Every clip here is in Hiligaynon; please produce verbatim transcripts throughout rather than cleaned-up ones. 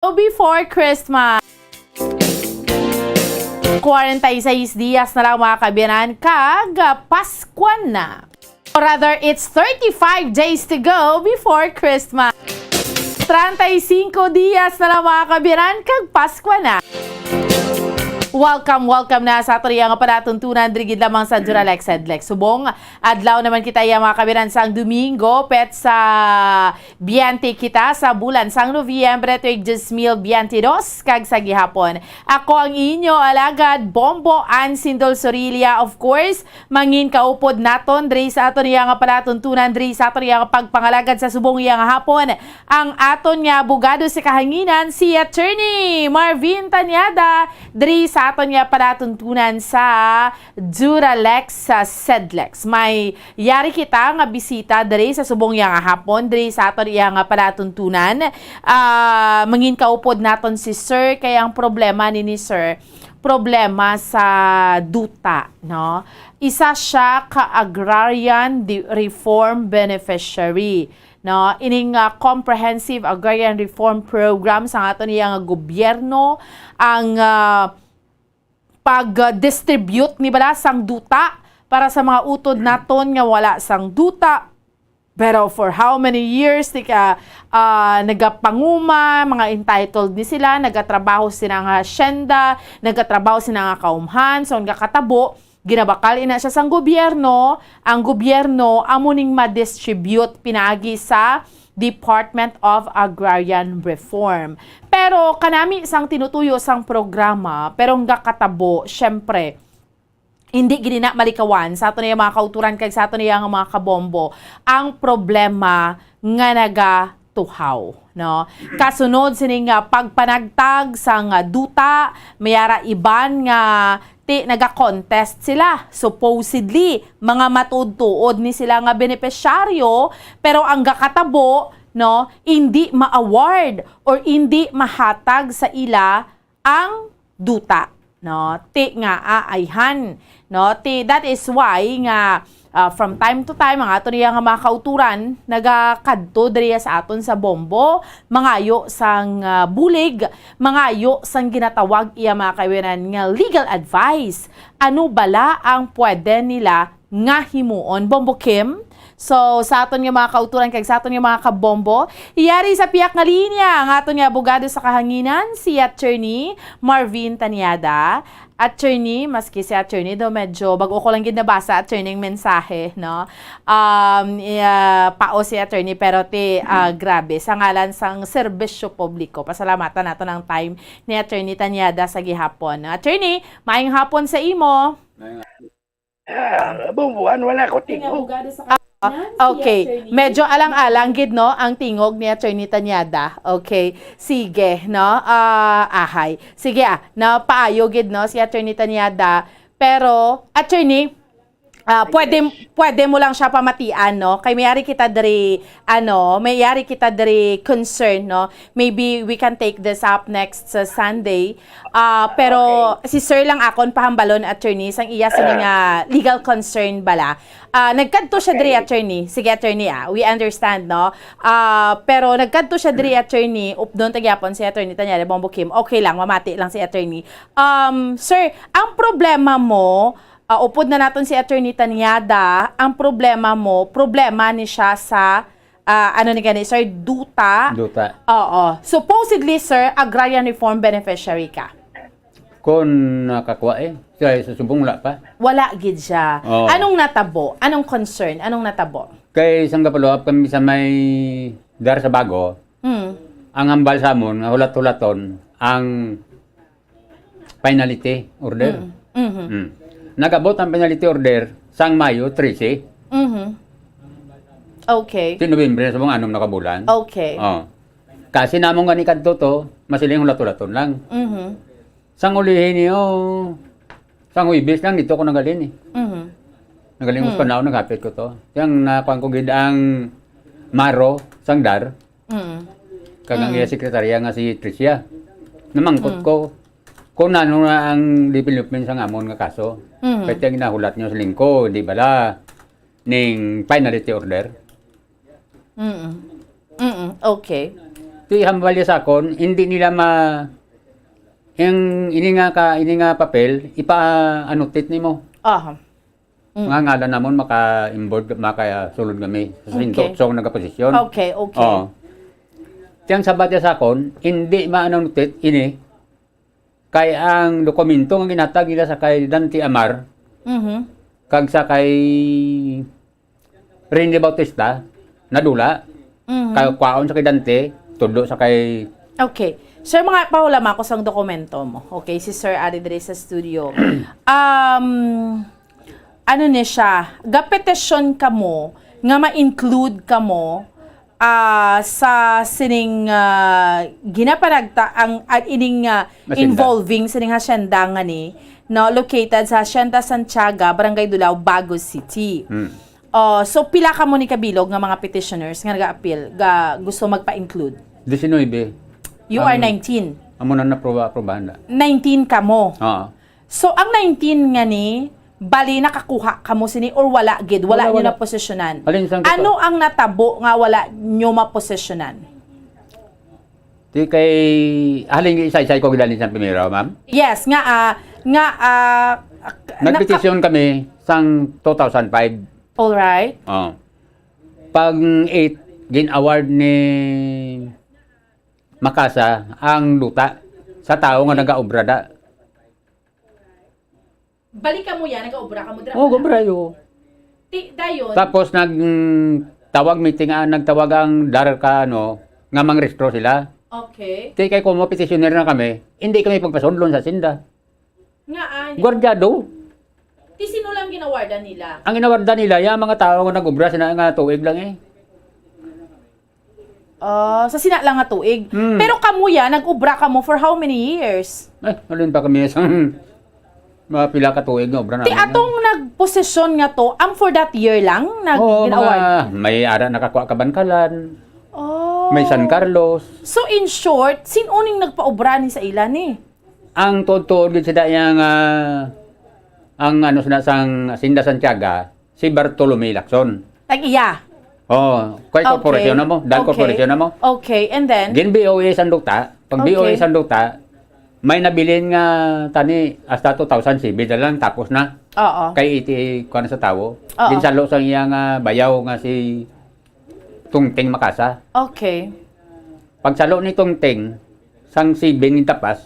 Before Christmas. Kwarenta y seis dias na lang, mga kabiyanan, kag Paskwa na. Or rather, it's thirty-five days to go before Christmas. Treinta y cinco dias na lang, mga kabiyanan, kag Paskwa na. Welcome, welcome na sa ato nga palatuntunan diri gid lamang sa Duralex Sedlex. Subong adlaw naman kita, iya, mga kabiyanan, sang Domingo, petsa Biyente kita sa bulan sang Nobyembre, tuig dos mil biyente dos, kag sa gihapon, ako ang inyo alagad, Bombo Ann Sindol Sorilla. Of course, mangin kaupod naton diri sa aton iya nga palatuntunan, diri sa aton iya nga pagpangalagad sa subong iya nga hapon, ang aton nga abogado sa kahanginan, si Attorney Marvin Tañada, diri sa aton nga palatuntunan sa Duralex sa Sedlex. May yari kita nga bisita diri sa subong iya nga hapon, diri sa aton iya nga palatuntunan. Ah, mangin kaupod naton si Sir, kay ang problema ni, ni Sir, problema sa duta, no? Isa siya ka agrarian di-, reform beneficiary, no? Ining, ah, comprehensive agrarian reform program sa aton iya nga gobyerno, ang, ah, pag-distribute ni bala sang duta para sa mga utod naton nga wala sang duta. Pero for how many years, tika, ah, nagapanguma, mga entitled ni sila, nagatrabaho sila nga hacienda, nagatrabaho sila nga kaumhan, so nagakatabo, ginabakal ina siya sang gobyerno, ang gobyerno amo ning ma-distribute pinagi sa Department of Agrarian Reform. Pero kanami sang tinutuyo sang programa, pero nga katabo, syempre, hindi gid na malikawan sa aton nga mga kauturan kag sa aton nga mga kabombo ang problema nga nagatuhaw, no? Kasunod sini nga pagpanagtag sang duta, may ara iban nga ti nagakontest sila. Supposedly, mga matuod-tuod ni sila nga benepisyaryo, pero ang gakatabo, no, indi ma-award or indi mahatag sa ila ang duta, no? Ti nga aayhan, no? Ti, that is why nga, ah, from time to time, ang aton iya nga mga kauturan nagakadto diri sa aton sa Bombo, mangayo sang, ah, bulig, mangayo sang ginatawag iya mga kaiwinan nga legal advice. Ano bala ang pwede nila nga himuon, Bombo Kim? So, sa aton nga mga kauturan kag sa aton nga mga kabombo, yari sa piyak nga linya ang aton nga abogado sa kahanginan, si Attorney Marvin Taniada. Attorney, maski si Attorney do medyo bag-o ko lang gid nabasa, Attorney, ang mensahe, no? Um, iya, pao si Attorney, pero ti, ah, grabe, sa ngalan sang serbisyo publiko, pasalamatan nato ng time ni Attorney Taniada sa gihapon. Attorney, maayong hapon sa imo. Ah, bumbuan, wala ko tingog. Ah, okay. Medyo alang-alang gid, no, ang tingog ni Attorney Tanyada. Okay. Sige, no? Ah, ahay. Sige, ah, napaayo gid, no, si Attorney Tanyada. Pero, Attorney, ah, pwede, pwede mo lang siya pamatian, no? Kay may ari kita diri, ano, may ari kita diri concern, no? Maybe we can take this up next sa Sunday. Ah, pero Okay. si Sir lang akon pahambalon, Attorney, sang iya sini nga legal concern bala. Ah, nagkadto siya diri, Okay. Attorney. Sige, Attorney, ah. We understand, no? Ah, pero nagkadto siya diri, Attorney. Updon ta gyapon si Attorney Tanyada Bombo Kim. Okay lang, mamati lang si Attorney. Um, sir, ang problema mo, ah, upod na naton si Attorney Tanyada, ang problema mo, problema ni siya sa, ah, ano ni gani, sir, duta. Duta. Oo. Supposedly, sir, agrarian reform beneficiary ka. Kung nakakuha eh. Kaya sa subong wala pa. Wala gid siya. Oo. Anong natabo? Anong concern? Anong natabo? Kay isang kapalo-up kami sa may dar sa bago, Mm. ang hambal sa amon nga hulat-hulaton ang finality order. Mm. Mhm. Mm. Nag-abot ang finality order sang Mayo trese. Mhm. Okay. Ti Nobyembre na sa mga anom na kabulan. Okay. Oh. Kasi namong gani kadto to, masiling hulat-hulaton lang. Mhm. Sang ulihi niyo, sang Huwebes lang, dito ko nagaling eh. Mhm. Nagaling Hmm. sa panahon, naghapit ko to. Yang nakuan ko gid ang Maro, sang dar, Mm. kag ang Mm. iya sekretarya nga si Tricia. Namangkot Mm. ko kung ano na ang development sa amon nga kaso. Mm. Kaya ang nahulat niyo sa lingko, hindi bala ning finality order? Mm. Mm. Okay. Ti hambal niya sa akon, hindi nila ma-, yung ini nga ka, ini nga papel, ipa-annotate nimo. Aha. Mm. Mga ngalan namon maka-involve, makasulod kami sa Okay. sintotsong nagaposisyon. Okay, okay. Oo. Ti ang sabat niya sa akon, hindi ma-annotate ini, kay ang dokumento nga ginhatag nila sa kay Dante Amar, Mhm. kag sa kay Rene Bautista, nadula. Mhm. Kay kwaon sa kay Dante, tudlo sa kay Okay. Sir, mga pahulam ako sang dokumento mo. Okay, si Sir ari diri sa studio. Um, ano ni siya? Gapetisyon kamo nga ma-include kamo, ah, sa sining, ah, ginapanagta ang, ah, ining, ah, Hacienda. Involving sining hacienda nga ni, no, located sa Hacienda Santiaga, Barangay Dulao, Bago City. Hmm. Oh, so pila kamo ni kabilog nga mga petitioners nga nag-appeal, ga, gusto magpa-include? Diecinuebe. You are Ang nineteen. Amo na naproba-, aprobahan na. Nineteen kamo. Oo. So ang nineteen nga ni, bali nakakuha kamo sini or wala gid? Wala Wala, nyo wala. naposisyonan? Alin sang Ano ang natabo nga wala nyo maposisyonan? Di kay, halin isa-isa ko gidalin sa primero, ma'am? Yes, nga, ah, nga, ah, ak-, Nagpetisyon kami sang two thousand five. All right. Oh. Pag eight, gin-award ni Makasa ang luta sa tawo nga nagaobra da. Balik kamo yan, nag-obra kamo dira Oh, pala. gobra yo. Ti, dayon. Tapos nag, mm, tawag meeting, ah, nagtawag ang dar ka, ano, nga mangrehistro sila. Okay. Ti kay kung petitioner na kami, hindi kami pagpasudlon sa sinda. Nga, ah, hindi. Guardiado. Ti sino lang ginawardan nila? Ang inawardan nila, yung mga tao nga nag-obra sila nga tuig lang eh. Ah, sa sina lang nga tuig. Hmm. Pero kamo ya, nag-obra kamo for how many years? Eh, alin pa kami sa mga pila ka tuig nga obra Ti namin. atong nagposesyon nga to, ang for that year lang, nag Oo, ginaaward? mga may ara nakakuha ka Bankalan, Oh. may San Carlos. So, in short, sin-o ning nagpaobra ni sa ila ni? Ang tuod-tuod gid sila yang, ah, ang ano sila sang Hacienda Santiaga, si Bartolome Lacson. Tag-iya. Oh, kay Okay. corporation na mo, dal Okay. corporation na mo. Okay, and then? Gin B O A sang duta, pag Okay. B O A sang duta, may nabilin nga tani hasta two thousand seven na lang, tapos na. Oo. Kay iti kuan sa tawo. Oo. Ginsalo sang iya nga bayaw nga si Tungting Makasa. Okay. Pagsalo ni Tungting, sang seven ni tapas,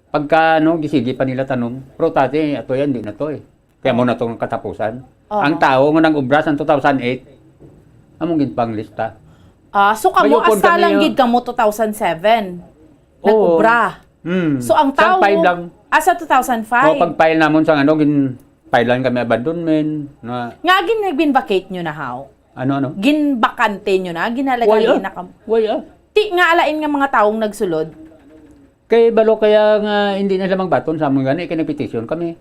pagka, ano, gisigi pa nila tanom, pero tati, ato yan, di na to eh. Kaya mo na tong katapusan. Oo. Ang tao nga nag-obra sa two thousand eight, among ginpanglista. Ah, so kamo, May upod hasta kami lang yun. gid kamo two thousand seven? Oo. Nag-obra? Hmm. So ang Sa tao, five lang. ah, sa two thousand five? O, pag-file namon sa ano, gin-filean kami abandonment, na Nga gin-, gin-vacate nyo na, how? Ano, ano? Ginbakante nyo na? Ginalagay Why, ah? na kam-, Why, ah? Ti nga alain nga mga taong nagsulod? Kay balo kaya nga hindi na sila magbaton sa among gani, kay nagpetisyon kami.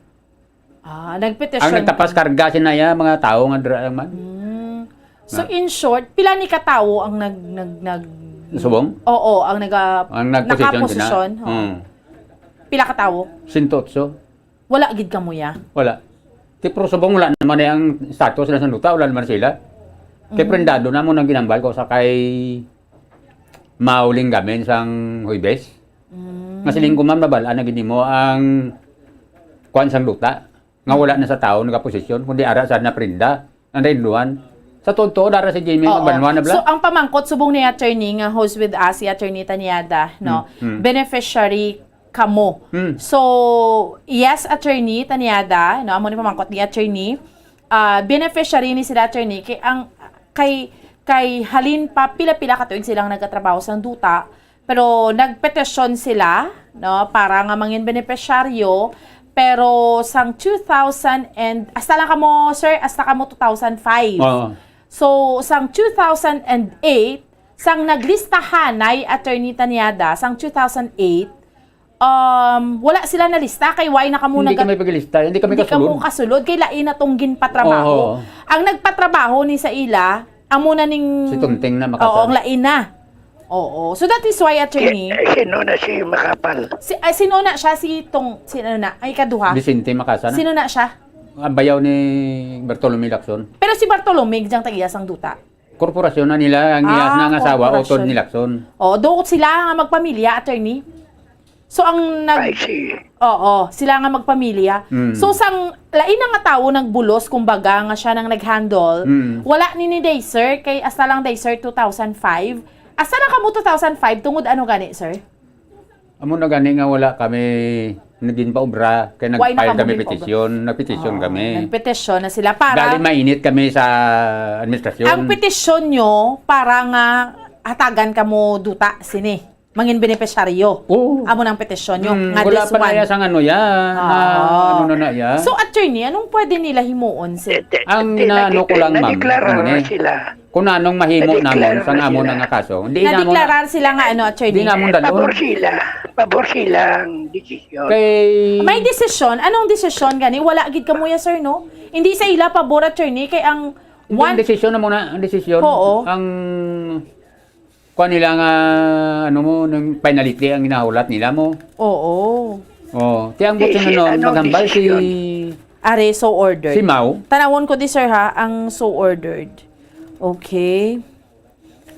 Ah, nagpetisyon Ang nagtapas kami. karga sinaya, mga tao nga dra man. Hmm. So, Na? in short, pila ni ka tawo ang nag-, nag-, nag-, Subong? Oo, ang naga-, Ang nagposisyon nakaposisyon, sila? oo. Hmm. Pila ka tawo? Sento otso. Wala gid kamo ya? Wala. Ti, pero subong wala naman eh ang status na sa luta, wala naman sila. Kay Mm. prendado na mo nang ginambal ko sa kay Mauling gamin sang Huwebes. Mm. Nga siling ko, "Ma'am, nabal-an na gid nimo ang kuwan sang luta nga wala na sa tawo nagaposisyon, kundi ara sa naprenda, ang dainduhan." Sa totoo, dara si Jimmy Oo. nga banwa na bala. So, ang pamangkot, subong ni attorney nga host with us, si Attorney Tanyada, no? Hmm, hmm. Beneficiary kamo. Hmm. So, yes, Attorney Tanyada, no? Amo ni pamangkot ni attorney. Ah, beneficiary ni sila, attorney, kay ang, kay, kay halin pa, pila-pila ka tuig silang nagkatrabaho sa duta, pero nagpetisyon sila, no, para nga mangin benepisyaryo, pero sang two thousand and, hasta lang kamo, sir, hasta kamo two thousand five. Oo. So, sang two thousand and eight, sang naglistahanay, Attorney Tanyada, sang two thousand eight, um, wala sila nalista, kay why na kamo Hindi naga-, kami paglista, hindi kami hindi kasulod. kamo kasulod, kay lain na tong ginpatrabaho. Oo. Ang nagpatrabaho ni sa ila, amo na ning Si Tunting na Makasa. Oo, ang lain na. Oo. So that is why, attorney, Si-, sino na si Makapal? Si, ay, sino na siya? Si Tong, sino na? Ay, ikaduha. Vicente Makasa na. Sino na siya? Ang bayaw ni Bartolome Lacson. Pero si Bartolome, diyang tag-iya sang duta. Korporasyon na nila ang iyas Ah, na nga asawa, korporasyon. Utod ni Lacson. Oh, do sila nga magpamilya, attorney? So, ang nag- I see. Oo, sila nga magpamilya. Mm. So, sang lain na nga tawo nagbulos, kumbaga, nga siya nang nag-handle, Mm. wala ni ni day, sir, kay hasta lang day, sir, two thousand five. Hasta lang kamo two thousand five, tungod ano gani, sir? Amo na gani nga wala kami naging paobra, kay Why na nag-file kamo kami ginpaobra? Petition, nagpetition Oo, kami. Nagpetisyon na sila para Dali mainit kami sa administrasyon. Ang petisyon nyo para nga hatagan kamo duta sini, mangin benepisyaryo. Oo. Amo nang petisyon nyo, Mm, nga wala this pa na one. Iya sang ano ya, na Oo. Ano na na ya. So, attorney, anong pwede nila himuon, sir? Te-, te-, Ang te-, inaano ko lang, ma'am, nadeklara ano na ni? Sila. Kung anong mahimo Nadeklara namon sang na amo sila. Na nga kaso, di namon Nadeklarar sila nga ano, attorney? Di namon dalon. Pabor sila. Pabor sila ang desisyon. Kay May desisyon? Anong desisyon gani? Wala gid kamuya, sir, no? Hindi sa ila pabor, attorney, kay ang Hindi, one ang desisyon na muna, ang desisyon. Oo. Ang kuan nila nga, ano mo, nang finality ang ginahulat nila mo. Oo. Oh, ti ang Di, butson si ano, ano ang maghambal si desisyon? Are, so ordered. Si Mau? Tanawon ko di, sir, ha, ang so ordered. Okay.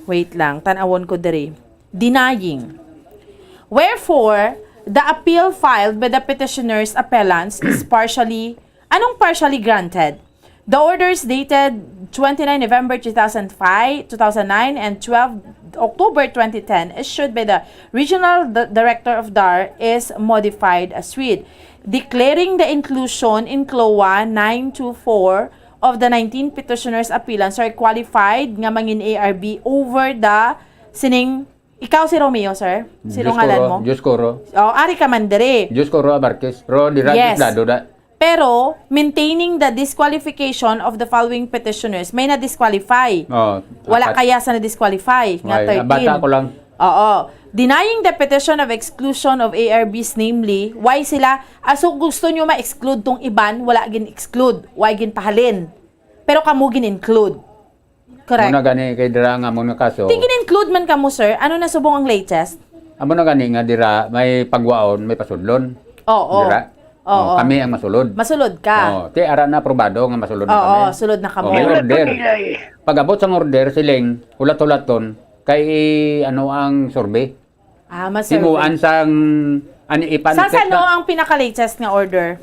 Wait lang, tanawon ko diri. Denying. Wherefore, the appeal filed by the petitioners appellants is partially, anong partially granted? The orders dated twenty-nine November two thousand five, two thousand nine, and twelve October twenty ten, issued by the Regional D-, Director of DAR, is modified as read, declaring the inclusion in CLOA nine two four of the nineteen petitioners appellants are qualified nga mangin A R B over the sining, ikaw si Romeo, sir? Sino Dioscoro, ngalan mo? Dioscoro. Oh, ari ka man diri. Dioscoro Abarquez. Pero dira Yes. Dios Lado da. Pero, maintaining the disqualification of the following petitioners, may na-disqualify. Oh, Wala apat. Kaya sa na-disqualify, nga Why? Ah, thirteen. Bata ko lang. Oo. Denying the petition of exclusion of A R Bs, namely, why sila, ah, so gusto nyo ma-exclude tong iban, wala gin-exclude, why gin-pahalin? Pero kamo gin-include. Correct. Muna gani kay dira nga mo nga kaso. Ti gin-include man kamo, sir. Ano na subong ang latest? Amo na gani nga dira may pagwaon, may pasudlon. Oo. Dira. Oo. Oh, kami ang masulod. Masulod ka. Oh, ti ara na aprobado nga masulod na Oo, kami. Sulod na kamo. Oh, may order. Pag-abot sang order, siling, hulat-hulaton, kay ano ang survey? Ah, masurvey. Himuan sang, ani, ipan-, Sa, sa no ang pinaka-latest nga order?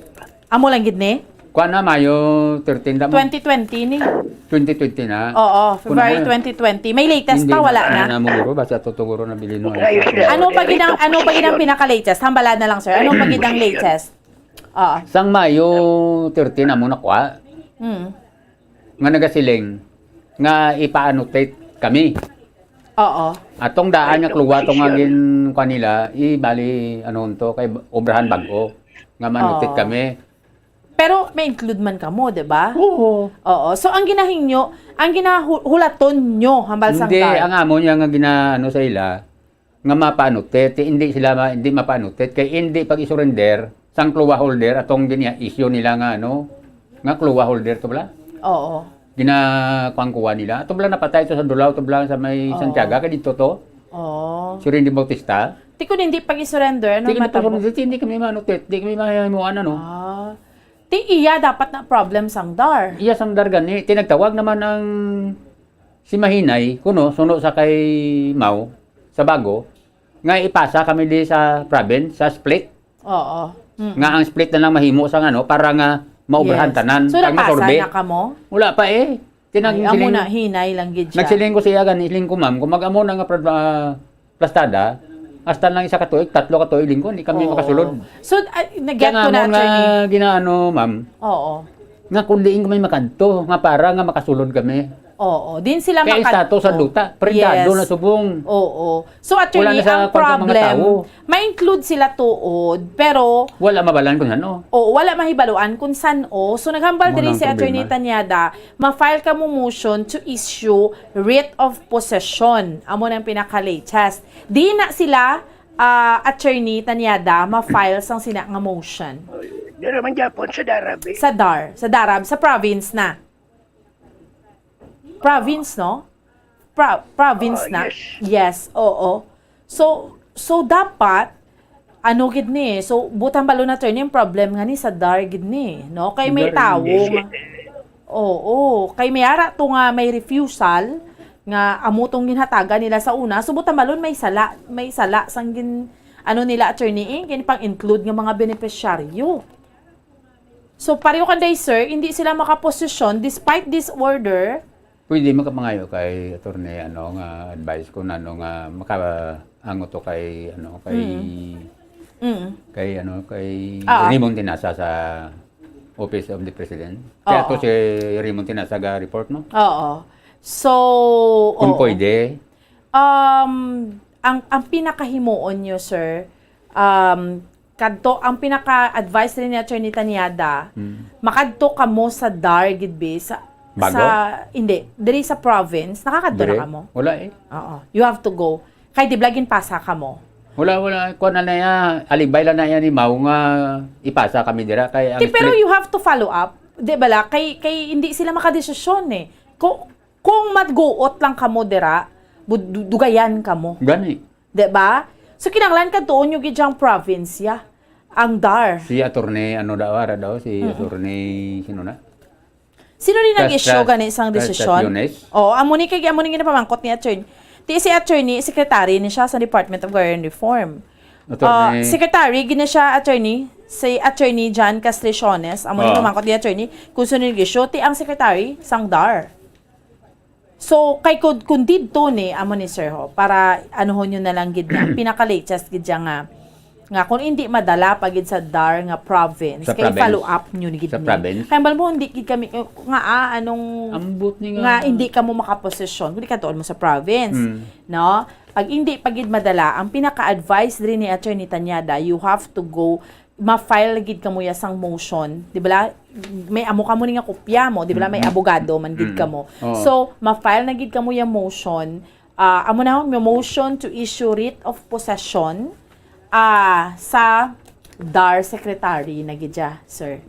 Amo lang gid ni? Kuan na, Mayo thirteen na mo. Twenty twenty ni. Twenty twenty na. Oo, February twenty twenty. May latest pa, wala na? Hindi na mo guro, basta to, to guro na bilin mo. Ano pa gid ang, ano pa gid ang pinaka-latest? Hambalan na lang, sir. Ano pa gid ang latest? Oo. Sang Mayo thirteen na mo nakuha. Mm. Nga nagasiling nga ipa-annotate kami. Oo. Atong daan nga kluwa to nga gin-, kuan nila, ibali, ano to, kay obrahan bag-o, nga ma-annotate Oo. Kami. Pero may include man kamo, di ba? Oo. Oo. So, ang ginahingyo, ang ginahu-, hulaton nyo, hambal sang Hindi, DAR. Ang amo niya nga gina-, ano sa ila, nga mapa-annotate, hindi sila ma-, hindi mapa-annotate, kay hindi pag-surrender sang CLOA holder atong gina-issue nila nga, ano, nga CLOA holder to bala. Oo. Ginakuan-kuan nila. Ato bala napatay to sa Dulao, to bala sa may Oo. Santiago, kay dito to. Oo. Si Randy Bautista. Ti kun hindi pag-surrender, ano Ti kun hindi matabo? Pag-surrender, ti hindi kami ma-annotate, di kami mahimuan, ano. Ah. Ti iya dapat na problem sang DAR. Iya sang DAR gani. Ti nagtawag naman ang si Mahinay, kuno, suno sa kay Mau, sa Bago, nga ipasa kami di sa province, sa split. Oo. Mm. Nga ang split na lang mahimo sa ano, para nga maubrahan Yes. Tanan. So, kag napasa masurvey. Na kamo? Wala pa eh. Tinag-, Ay, amo siling-, na, hinay lang gid siya. Nagsiling ko siya gani, siling ko, "Ma'am, kung mag-amo na nga pra-, ah, plastada, hasta lang isa ka tuig, tatlo ka tuig, linggo, hindi kami Oo. Makasulod." So, ah, nag-get Kaya ko nga na, mo nga attorney. Ginaano, ma'am, Oo. Nga kung diin kami makadto, nga para nga makasulod kami. Oo. Din sila Kaya makadto. Status sa duta, printado Yes. Na subong. Oo. So, attorney, wala na sa ang kwan sa mga problem, tao. Ma-include sila tuod, pero wala mabalan kung ano. Oo, wala mahibaluan kung san-o. So, naghambal diri si Attorney Tanyada, ma-file kamo motion to issue writ of possession. Amo nang pinaka-latest. Di na sila, ah, Attorney Tanyada, ma-file sang sina nga motion. Dira man gyapon sa Darab, eh. Sa Dar, sa Darab, sa province na. Province, no? Pro-, province Ah, na. Yes. Yes, oo. So, so dapat, ano gid ni? So, butang balon na attorney, ang problem nga ni sa Dar gid ni, no? Kay may Dar, tawo hindi. Nga, oo, kay may ara to nga may refusal, nga amo tong ginhatagan nila sa una, subot ta malon may sala, may sala sang gin-, ano nila, attorney, eh, ginpang-include nga mga benepisyaryo. So, pareho kanday, sir, hindi sila makaposisyon despite this order. Pwede makapangayo kay attorney, ano, nga advice kung ano nga makaangot to kay, ano, kay, Mm. Mm. kay, ano, kay Ah. Raymond Tinasa sa Office of the President. Kaya Oo. to si Raymond Tinasa ga report, no? Oo. So, Kung oo. pwede. Um, ang, ang pinakahimuon nyo, sir, um, kadto, ang pinaka-advice rin ni Attorney Tanyada, Hmm. makadto kamo sa dar gid, bi, sa, Bago? sa, hindi, diri sa province, nakakadto Dire? na kamo? Wala eh. Oo. You have to go. Kay di ba ginpasa kamo? Wala, wala. Kuha na na ya, alibay lang na yan ni Mao nga ipasa kami dira. Kay ang Ti, pero expli- you have to follow up. Di ba la? Kay, kay hindi sila makadesisyon eh. Kung, kung madguot lang kamo dira, bu-, du-, dugayan kamo. Gani. Di ba? So, kinahanglan kadtuon nyo gid ang probinsya, ang dar. Si attorney, ano daw, ara daw, si Mm-mm. attorney, sino na? Sino rin Cas-, nag-issue Cas-, gani sang Cas-, desisyon? Cassiones? Oo, amo ni kay, amo ni ginapamangkot ni attorney. Ti si attorney, secretary ni siya sa Department of Agrarian Reform. Attorney. Ah, secretary, gina siya, attorney, si Attorney John Castriciones. Amo ni Oo. pamangkot ni attorney, kung sino nag-issue, ti ang secretary, sang dar. So, kay kun, kun didto ni, amo ni sir ho, para anuhon nyo na lang gid na, pinaka-latest gid siya nga, nga kung hindi madala pa gid sa dar nga province, Sa kay province. follow up nyo gid Sa ni. province. Kay bal mo, hindi gid kami, nga, ah, anong, Ambot ni nga nga. hindi ka mo makaposisyon, kundi katuon mo sa province, Mm. no? Pag hindi pa gid madala, ang pinaka-advice diri ni Attorney Tanyada, you have to go, ma-file gid kamo ya sang motion, di ba? May amo kamo ni nga kopya mo, di ba? May Mm. abogado man gid Mm. kamo. Oo. So, ma-file na gid kamo ya motion, ah, amo na, may motion to issue writ of possession, ah, sa dar secretary na gid siya, sir.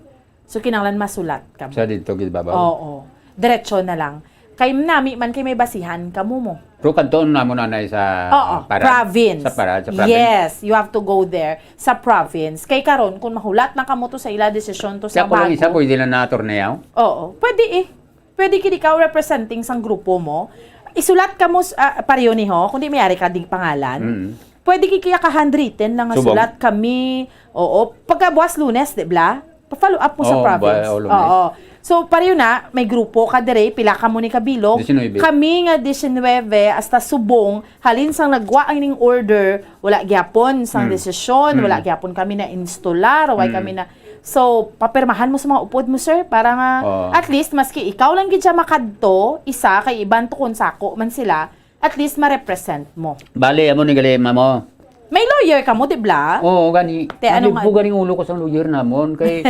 So, kinahanglan masulat kamo. Sa dito, gid babaw? Oo. Diretso na lang. Kay nami man kay may basihan kamo mo. Pero kadtuon namo na, nay, sa Oo, parad? province. Sa parad, sa province? Yes, you have to go there sa province. Kay karon, kung mahulat na kamo to sa ila desisyon to sa Kaya kung lang isa, bago. pwede na na, attorney, aw? Oo, pwede eh. Pwede gid ikaw representing sang grupo mo. Isulat kamo s-, ah, pareho ni ho, kundi may ari ka ding pangalan. Mm. Pwede gid kaya ka handwritten lang nga Subong. sulat kami. Oo, pagka buwas Lunes, di bla? Pa-follow up mo sa Oo, province. ba-, o, Lunes. Oo. So, pareho na, may grupo ka dire, pila ka mo ni kabilog. Diecinuebe. Kami nga diecinuebe, hasta subong, halin sang nagwa ang ining order, wala gyapon sang Hmm. desisyon, Hmm. wala gyapon kami na instalar, why Hmm. kami na, so, papirmahan mo sa mga upod mo, sir, para nga, Oo. at least, maski ikaw lang gid siya makadto, isa, kay iban to kung sako man sila, at least ma-represent mo. Bali, amo ni gali, mamo. May lawyer ka mo, di bla? Oo, gani. Te, ano Nalibog nga? ganing ulo ko sang lawyer namon. Kay,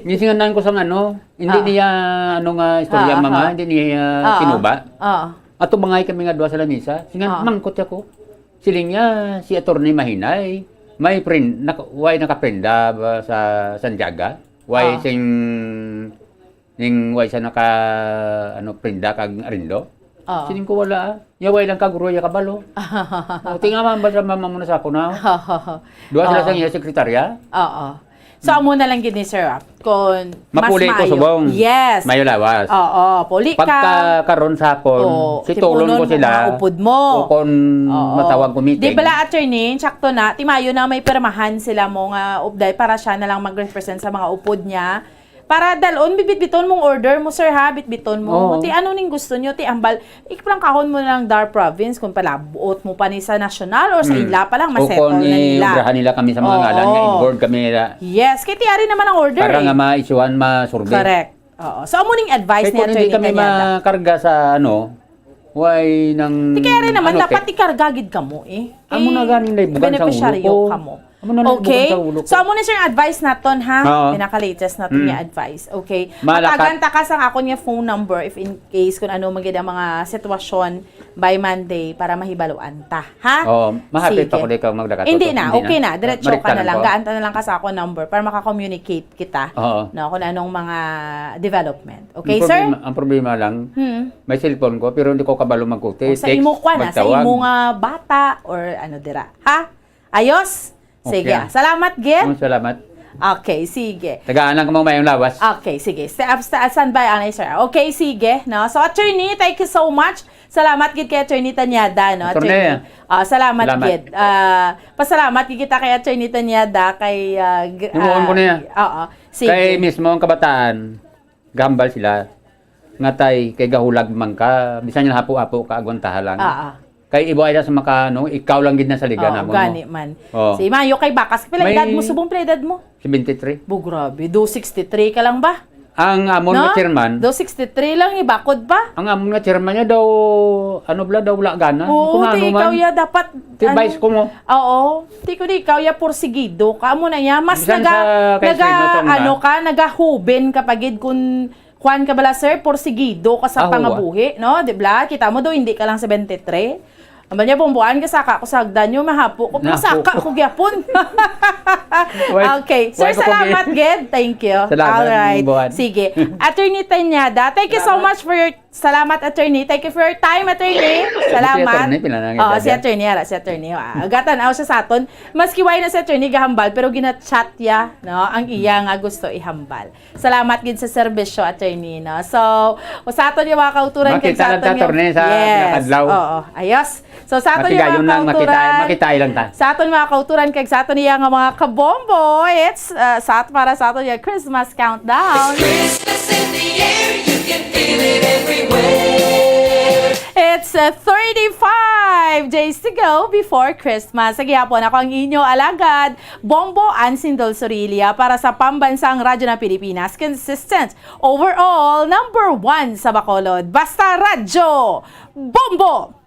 gisinganan ko sang ano, hindi Ah. niya, ano nga, istorya, Ah, mama, ah. hindi niya Ah, ah. tinuba. Ah. Ato bangay kami nga duha sa lamisa. Singan, Ah. mangkot ako. Siling niya, si Attorney Mahinay, may friend, naka-, way nakaprenda ba sa Santiaga? Way Ah. sing Ning way sa naka, ano, prenda kag arindo? Oo. Siling ko, "Wala, ah. Yaway lang ka, guro, ya kabalo." O, tingaman ba sa mama mo na sa ako na? Duha sila Oo. sa iya sekretarya? Oo. So, amo na lang gid ni sir, ah. Kung mas Mapuli ko maayo. subong. Yes. Mayo lawas. Oo, puli ka. Pagka karon sa hapon, Oo, situlon tipunon ko mo sila. mga upod mo. O kung Oo. matawag ko meeting. Di bala, attorney, sakto na, ti mayo na may pirmahan sila mo nga upday para siya na lang mag-represent sa mga upod niya. Para dalon, bibitbiton mong order mo, sir, ha? Bitbiton mo. Oo. Ti ano ning gusto nyo? Ti ambal, iprangkahon mo lang dar province kung palabuot mo pa ni sa national or sa Mm. ila pa lang, O masettle kung na nila. iobrahan nila kami sa mga Oo. ngalan nga involved kami nila. Yes, kay ti ari naman ang order, Para eh. nga ma-issuehan, ma-survey. Correct. Oo. So, amo ning advice Kay ni kung hindi Attorney kami Cañada. makarga sa ano, Why nang Ti kaya rin naman, ano, dapat te? ikarga gid kamo, eh. Amo na Kay ganing naibugan sa ulo benepisyaryo ko. kamo. Amo na naibugan Okay. sa ulo ko. So, amo na, sir, advice naton, ha? Oo. Pinaka-latest naton Mm. nga advice. Okay. Malakat. Matagan ta ka sang akon nga phone number if in case kung ano man gid ang mga sitwasyon by Monday para mahibaluan ta, ha? Oo. Mahapit Sige. pa ko di ka magdakat Hindi ko. na. Hindi Okay na. na. Diretso ka Mariktanan na lang. ko. Gaan ta na lang ka sa akon number para maka-communicate kita, Oo. no, kung anong mga development. Okay, Ang sir? problema, ang problema lang, Hmm. may cellphone ko, pero hindi ko kabalo magkuti. O, sa Text, imo kwan, ah, sa magtawag. imo nga bata, or ano dira. Ha? Ayos? Sige. Okay. Salamat, Gil. Oh, salamat. Okay, sige. Tagaan lang ka mo mayong lawas. Okay, sige. Sta-, sta-, standby, anay, sir. Okay, sige. No? So, attorney, thank you so much Salamat gid kay Attorney Tanyada, no, Attorney. Attorney. Ah, salamat Salamat. gid. Ah, pasalamat gid kita kay Attorney Tanyada, kay, ah, g-, Himuon ko ah, niya. Oo. Sige. Kay mismo ang kabataan, gahambal sila. Nga, tay, kay gahulag man ka, bisan yung hapo-hapo ka, agwantaha lang. Ah, ah. Kay ibo ay sa maka, no, ikaw lang gid na saligan Oo, namo, no? gani man. Oo. Si Mayo kay Bakas, pila May edad mo? Subong pila edad mo? Seventy-three. Bo, grabe. Do sixty-three ka lang ba? Ang amon No? nga chairman, Do sixty-three lang, ibakod pa. Ang amon nga chairman niya daw, ano bala, daw wala gana. Oo, Kung ti ano ikaw man. ya dapat, Ti ano, vice ko mo. Oo. Ti ko di ikaw ya porsigido ka. Amo na ya, mas Bisan naga, sa kay naga, Sino Song na. ano ka, nagahuben ka pagid kung kwan ka bala, sir, porsigido ka sa Ah, huwa. pangabuhi, no? Di bala? Kita mo daw, hindi ka lang seventy-three. Amo niya, bumbuan ka, saka ko sa hagdan niyo, mahapo ko, pero Nahapo saka ko. ko gyapon. Why, Okay. Sir, why ko salamat, pag- gid. Thank you. Salamat, Alright. Bumbuan. Sige. Attorney Tanyada, thank you so Salamat. much for your, salamat, attorney. Thank you for your time, attorney. Si Salamat. attorney, pila na nga Oo, edad si yan? attorney, ara, si attorney. Ah, gatan-aw siya sa aton. Maski wala na si attorney gahambal, pero gina-chat ya, no, ang iya nga gusto ihambal. Salamat gid sa serbisyo, attorney, no? So, sa aton yung mga kauturan, kag Makita sa lang ta, aton yung attorney, sa Yes. nakadlaw. Oo, ayos. So, sa aton yung Matigayon mga lang, makita, kauturan, makita lang ta. sa aton mga kauturan, kag sa aton iya nga mga kabombo, it's, uh, sa at-, para sa aton yung Christmas countdown. It's Christmas in the air, you can feel it everywhere. It's, uh, thirty-five days to go before Christmas. Sa gihapon, ako ang inyo alagad, Bombo Ansindol Sorilia para sa Pambansang Radyo ng Pilipinas, consistent, overall, number one sa Bacolod. Basta Radyo, Bombo!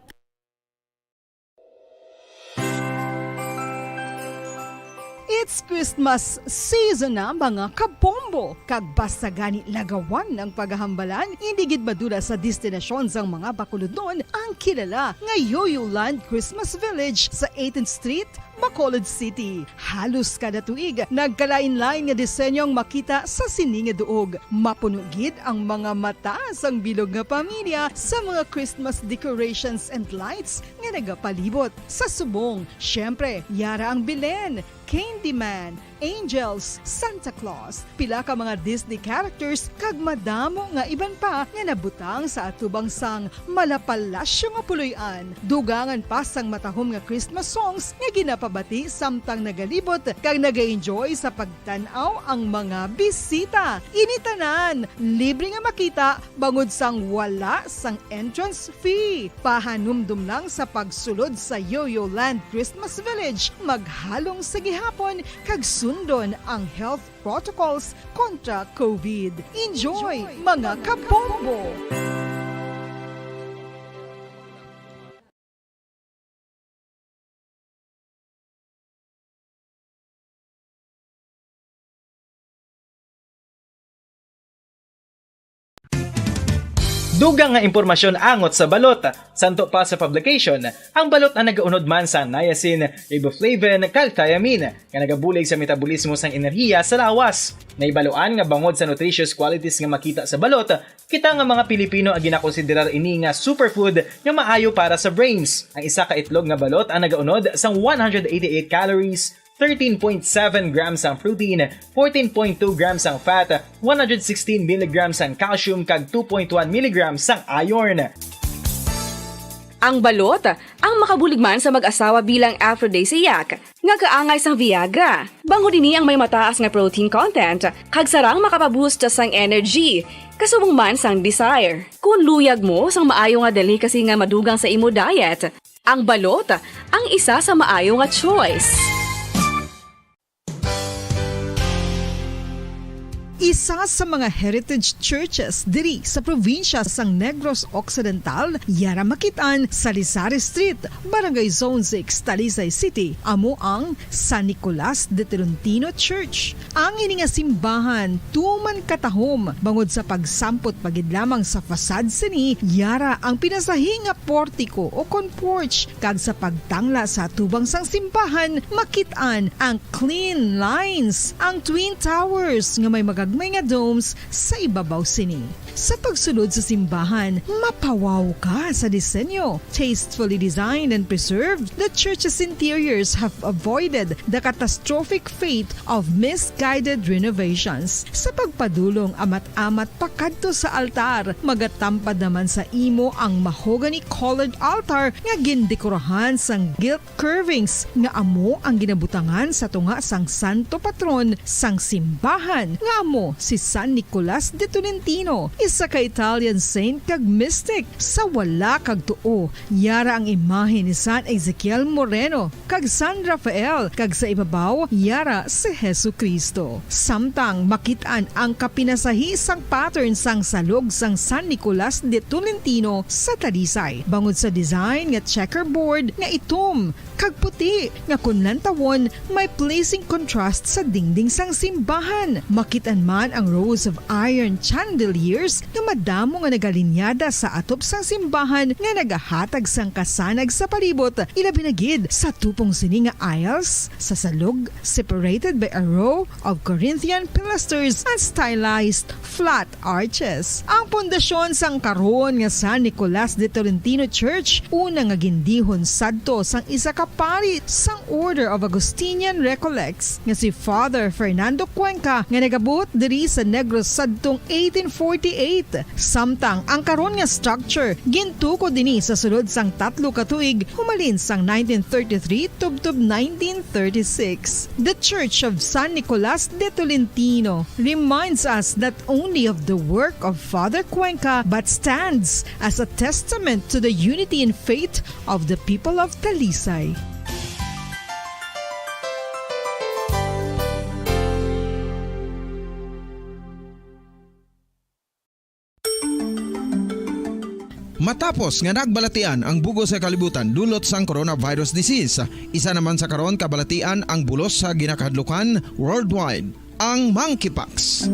It's Christmas season na, mga kabombo, kag basta gani lagawan ang paghahambalan, hindi gid madula sa destinasyon sang mga Bacolodnon ang kilala nga Yoyo Land Christmas Village sa eighteenth Street, Bacolod City. Halos kada tuig, nagkalain-lain nga disenyo ang makita sa sini nga duog. Mapuno gid ang mga mata sang bilog nga pamilya sa mga Christmas decorations and lights nga nagapalibot. Sa subong, syempre, yara ang Belen, Candyman, Angels, Santa Claus, pila ka mga Disney characters, kag madamo nga iban pa nga nabutang sa atubang sang malapalasyo nga puloy-an. Dugangan pa sang matahom nga Christmas songs nga ginapabati samtang nagalibot kag nag-enjoy sa pagtan-aw ang mga bisita. Ini tanan libre nga makita bangod sang wala sang entrance fee. Pahanumdom lang sa pagsulod sa Yoyo Land Christmas Village, maghalong sa gihapon kag sundon ang health protocols kontra COVID. Enjoy, mga kabombo! Dugang nga impormasyon angot sa balot. Santo pa sa publication, ang balot ang nagaunod man sa niacin, riboflavin, kag thiamine, nga nagabulig sa metabolismo sang enerhiya sa lawas. Nahibaluan nga bangod sa nutritious qualities nga makita sa balot, kita nga mga Pilipino ang ginakonsiderar ini nga superfood nga maayo para sa brains. Ang isa ka itlog nga balot ang nagaunod sang one hundred eighty-eight calories, thirteen point seven grams ang protein, fourteen point two grams ang fat, one hundred sixteen milligrams ang calcium, kag two point one milligrams ang iron. Ang balot ang makabulig man sa mag-asawa bilang aphrodisiac, nga kaangay sang Viagra. Bangod ini ang may mataas nga protein content, kag sarang makapaboost sang energy, kasubong man sang desire. Kung luyag mo sang maayo nga delicacy nga madugang sa imo diet, ang balot ang isa sa maayo nga choice. Isa sa mga heritage churches diri sa probinsya sang Negros Occidental, yara makit-an sa Lizares Street, Barangay Zone six, Talisay City, amo ang San Nicolas de Tolentino Church. Ang ini nga simbahan tuman katahom bangod sa pagsampot pa gid lamang sa facade sini, yara ang pinasahi nga portico o kon porch, kag sa pagtangla sa atubang sang simbahan, makit-an ang clean lines, ang Twin Towers nga may mga may nga domes sa ibabaw sini. Sa pagsulod sa simbahan, mapawaw ka sa disenyo. Tastefully designed and preserved, the church's interiors have avoided the catastrophic fate of misguided renovations. Sa pagpadulong amat-amat pakadto sa altar, magatampad naman sa imo ang mahogany-colored altar nga gindekorahan sang gilt curvings nga amo ang ginabutangan sa tunga sang santo patron sang simbahan, nga amo si San Nicolas de Tolentino, isa ka Italian saint kag mystic. Sa wala kag tuo, yara ang imahe ni San Ezekiel Moreno kag San Rafael, kag sa ibabaw, yara si Jesu-Cristo. Samtang makit-an ang kapinasahi sang pattern sang salog sang San Nicolas de Tolentino sa Talisay, bangod sa design nga checkerboard nga itom kag puti nga kon lantawon may pleasing contrast sa dingding sang simbahan. Makit-an man ang rows of iron chandeliers nga madamo nga nagalinyada sa atop sang simbahan nga nagahatag sang kasanag sa palibot, ilabi na gid sa tupong sini nga aisles sa salog, separated by a row of Corinthian pilasters and stylized flat arches. Ang pundasyon sang karon nga San Nicolas de Tolentino Church, una nga gindihon sadto sang isa ka pari sang Order of Augustinian Recollects nga si Father Fernando Cuenca, nga nagabuot diri sa Negros sadtong eighteen forty-eight. Samtang ang karon nga structure gintukod dinhi sa sulod sang tatlo ka tuig, humalin sang nineteen thirty-three tubtob nineteen thirty-six. The Church of San Nicolas de Tolentino reminds us not only of the work of Father Cuenca but stands as a testament to the unity in faith of the people of Talisay. Matapos nga nagbalatian ang bug-os nga kalibutan dulot sang coronavirus disease, isa naman sa karon kabalatian ang bulos sa ginakahadlukan worldwide, ang monkeypox.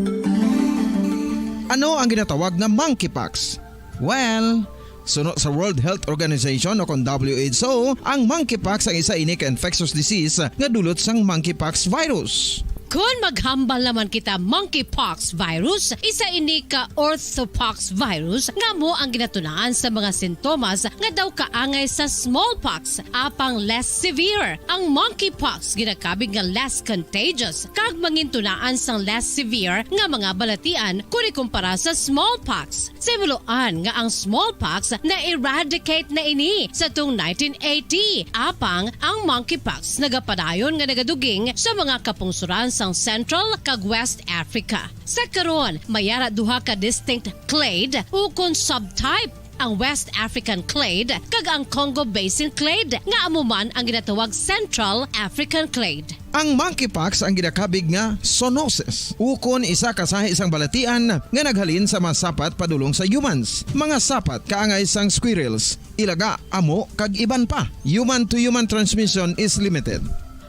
Ano ang ginatawag nga monkeypox? Well, suno sa World Health Organization o kon W H O, ang monkeypox ang isa ini ka infectious disease nga dulot sang monkeypox virus. Kon maghambal naman kita monkeypox virus, isa ini ka orthopox virus nga amo ang ginatunaan sa mga sintomas nga daw kaangay sa smallpox, apang less severe. Ang monkeypox ginakabig nga less contagious kag mangintunaan sang less severe nga mga balatian kon ikumpara sa smallpox. Sa himuloan nga ang smallpox na-eradicate na ini sa tung nineteen eighty, apang ang monkeypox nagapadayon nga nagaduging sa mga kapungsoran sang Central kag West Africa. Sa karon, may ara duha ka distinct clade ukon subtype, ang West African clade kag ang Congo Basin clade, nga amo man ang ginatawag Central African clade. Ang monkeypox ang ginakabig nga zoonosis, ukon isa ka sahi sang balatian nga naghalin sa mga sapat padulong sa humans. Mga sapat kaangay sang squirrels, ilaga, amo, kag iban pa. Human-to-human transmission is limited.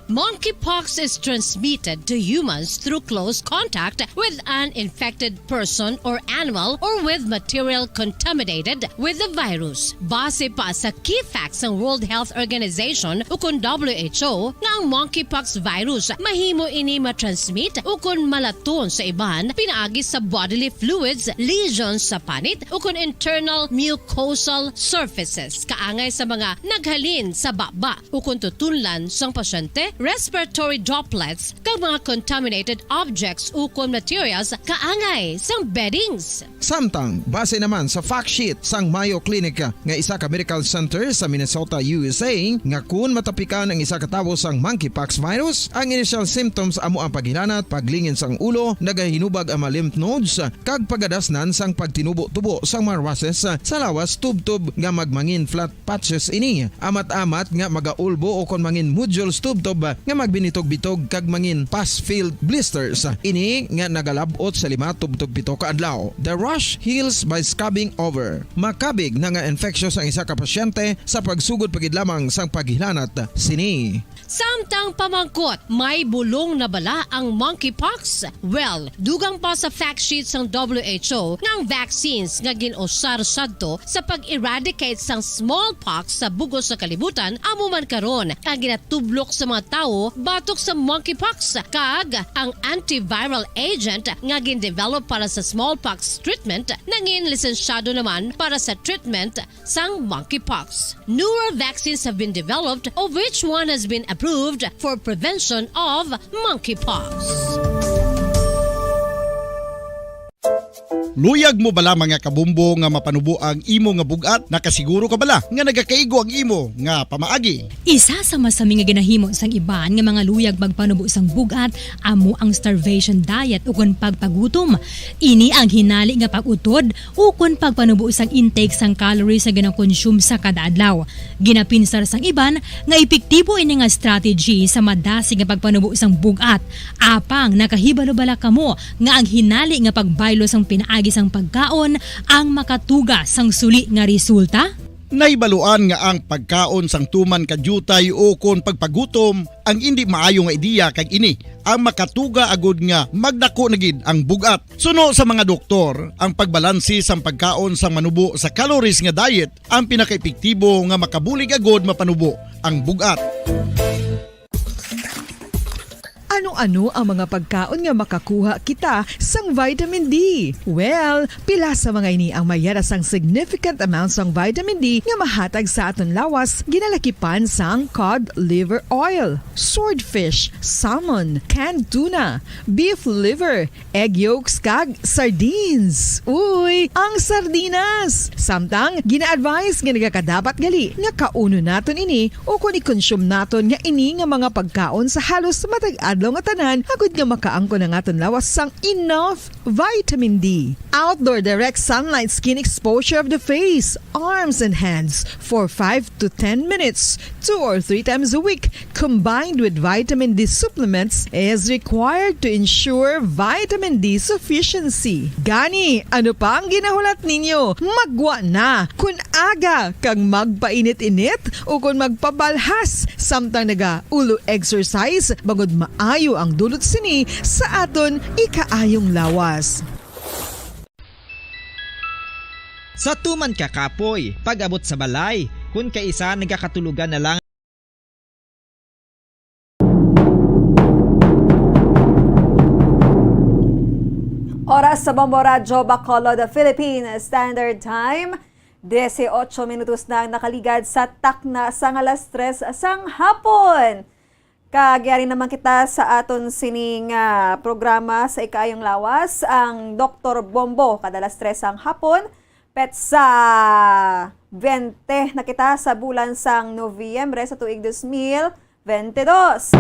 Monkeypox is transmitted to humans through close contact with an infected person or animal or with material contaminated with the virus. Base pa sa key facts sang World Health Organization ukon W H O nga ang monkeypox virus mahimo ini matransmit ukon malaton sa iban pinaagi sa bodily fluids, lesions sa panit ukon internal mucosal surfaces kaangay sa mga naghalin sa baba ukon tutunlan sang pasyente, respiratory droplets, kag mga contaminated objects ukon materials kaangay sang beddings. Samtang, base naman sa fact sheet sang Mayo Clinic nga isa ka medical center sa Minnesota, U S A, nga kun matapikan ang isa ka tawo sang monkeypox virus, ang initial symptoms amo ang paghilanat, paglingin sang ulo, nagahinubag ang mga lymph nodes, kag pagadasnan sang pagtinubo-tubo sang mga rushes sa lawas tubtob nga magmangin flat patches ini, amat-amat nga magaulbo ukon mangin nodules tubtob nga magbinitog-bitog kag mangin pus-filled blisters. Ini nga nagalab-ot sa lima tubtob pito ka adlaw. The rash heals by scabbing over. Makabig na nga infectious ang isa ka pasyente sa pagsugod pa gid lamang sang paghilanat sini. Samtang pamangkot, may bulong na bala ang monkeypox? Well, dugang pa sa fact sheet sang W H O nga ang vaccines nga gin-usar sadto sa pag-eradicate sang smallpox sa bug-os nga kalibutan amo man karon ang ginatublok sa mga tawo batok sa monkeypox, kag ang antiviral agent nga gindevelop para sa smallpox treatment nangin lisensyado naman para sa treatment sang monkeypox. Newer vaccines have been developed, of which one has been approved for prevention of monkeypox. Luyag mo bala, mga kabombo, nga mapanubo ang imo nga bug-at? Nakasiguro ka bala nga nagakaigo ang imo nga pamaagi? Isa sa masami nga ginahimo sang iban nga mga luyag magpanubo sang bug-at amo ang starvation diet ukon pagpagutom. Ini ang hinali nga pag-utod ukon pagpanubo sang intake sang calories nga ginakonsume sa kada adlaw. Ginapinsar sang iban nga epektibo ini nga strategy sa madasig nga pagpanubo sang bug-at. Apang nakahibalo bala kamo nga ang hinali nga pagbaylo sang pinaagi sang pagkaon ang makatuga sang suli nga resulta? Nahibaluan nga ang pagkaon sang tuman ka diutay ukon pagpagutom ang indi maayo nga ideya, kag ini ang makatuga agud nga magdako na gid ang bug-at. Suno sa mga doktor, ang pagbalanse sang pagkaon sang manubo sa calories nga diet ang pinakaepektibo nga makabulig agud mapanubo ang bug-at. Ano-ano ang mga pagkaon nga makakuha kita sang vitamin D? Well, pila sa mga ini ang mayara sang significant amount sang vitamin D nga mahatag sa aton lawas, ginalakipan sang cod liver oil, swordfish, salmon, canned tuna, beef liver, egg yolks, kag sardines. Uy, ang sardinas! Samtang, gina-advise nga nagakadapat gali nga kaunon naton ini ukon i-consume naton nga ini nga mga pagkaon sa halos matag adlaw nga tanan, agud nga makaangkon ang aton lawas sang enough vitamin D. Outdoor direct sunlight skin exposure of the face, arms, and hands for five to ten minutes, two or three times a week, combined with vitamin D supplements, is required to ensure vitamin D sufficiency. Gani, ano pa ang ginahulat ninyo? Maggwa na! Kun aga kag magpainit-init ukon magpabalhas samtang naga-ulo exercise, bangod maayo ang dulot sini sa aton ikaayong lawas. Sa tuman ka kapoy, pag-abot sa balay, kun kaisa nagakatulogan na lang. Oras sa Bombo Radyo Bacolod, the Philippine Standard Time, dieciocho minutos na ang nakaligad sa takna sang alas tres sang hapon. Kag yari naman kita sa aton sining, ah, programa sa ikaayong lawas, ang Doktor Bombo, kada alas tres sang hapon, petsa bente na kita sa bulan sang Nobyembre sa tuig dos mil bente dos.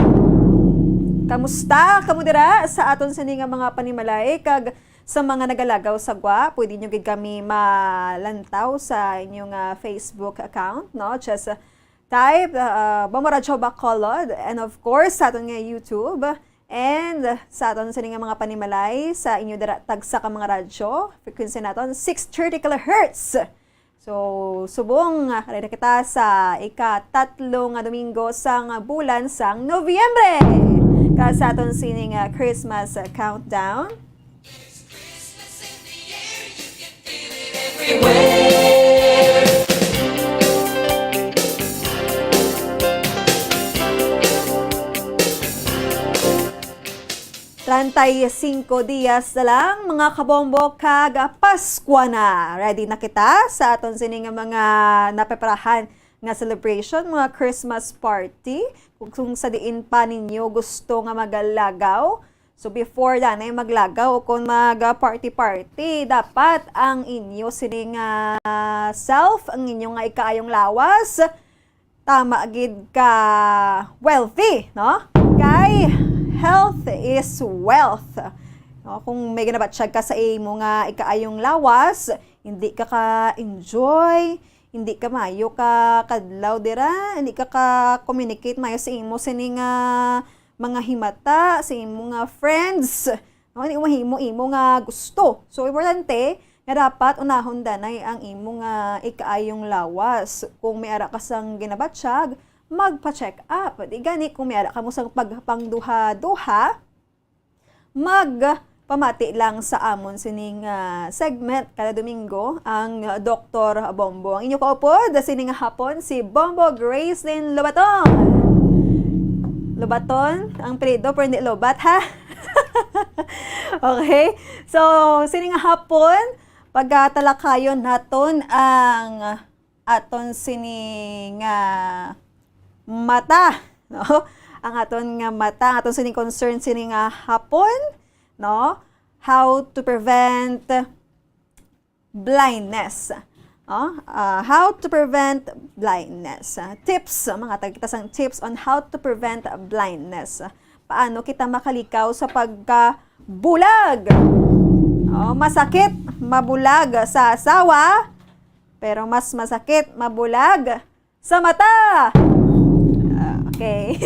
Kamusta kamo dira sa aton sini nga mga panimalay kag sa mga nagalagaw sa gwa? Pwede nyo gid kami malantaw sa inyong, ah, Facebook account, no? Just, ah, type, ah, Bombo Radyo Bacolod, and of course, sa aton nga YouTube, and sa aton sini nga mga panimalay, sa inyo dira tagsa ka mga radyo, frequency naton, six thirty kilohertz. So, subong, ah, ready na kita sa ikatatlo nga Domingo sang bulan sang Nobyembre. Ka sa aton sining, ah, Christmas, ah, countdown. Treinta y cinco dias na lang, mga kabombo, kag Paskwa na. Ready na kita sa aton sini nga mga napreparahan nga celebration, mga Christmas party, kung, kung sa diin pa ninyo gusto nga magalagaw. So, before danay maglagaw o kung mag, ah, party-party, dapat ang inyo sini nga self, ang inyo nga ikaayong lawas, tama gid ka wealthy, no? Kay health is wealth. No, kung may ginabatsyag ka sa imo nga ikaayong lawas, hindi ka ka-enjoy, hindi ka maayo ka kadlaw dira, hindi ka ka-communicate maayo sa imo sini nga mga himata, sa imo nga friends. No, hindi mo mahimo imo nga gusto. So, importante nga dapat unahon danay ang imo nga ikaayong lawas. Kung may ara ka sang ginabatsyag, magpa-check up. Di gani, kung may ara ka mo sang pagpangduha-duha, magpamati lang sa amon sining, ah, segment kada Domingo, ang Doktor Bombo. Ang inyo kaupod sining hapon, si Bombo Gracelyn Lobaton. Lobaton ang apelyido, pero hindi Lobat, ha? Okay? So, sini nga hapon, pagatalakayon naton ang aton sini nga mata, no? Ang aton nga mata, ang aton sini concern sini nga hapon, no? How to prevent blindness. Oh, ah, how to prevent blindness. Ah, tips, mga tagkita sang tips on how to prevent blindness. Paano kita makalikaw sa pagkabulag? Oh, masakit mabulag sa asawa, pero mas masakit mabulag sa mata. Ah, okay.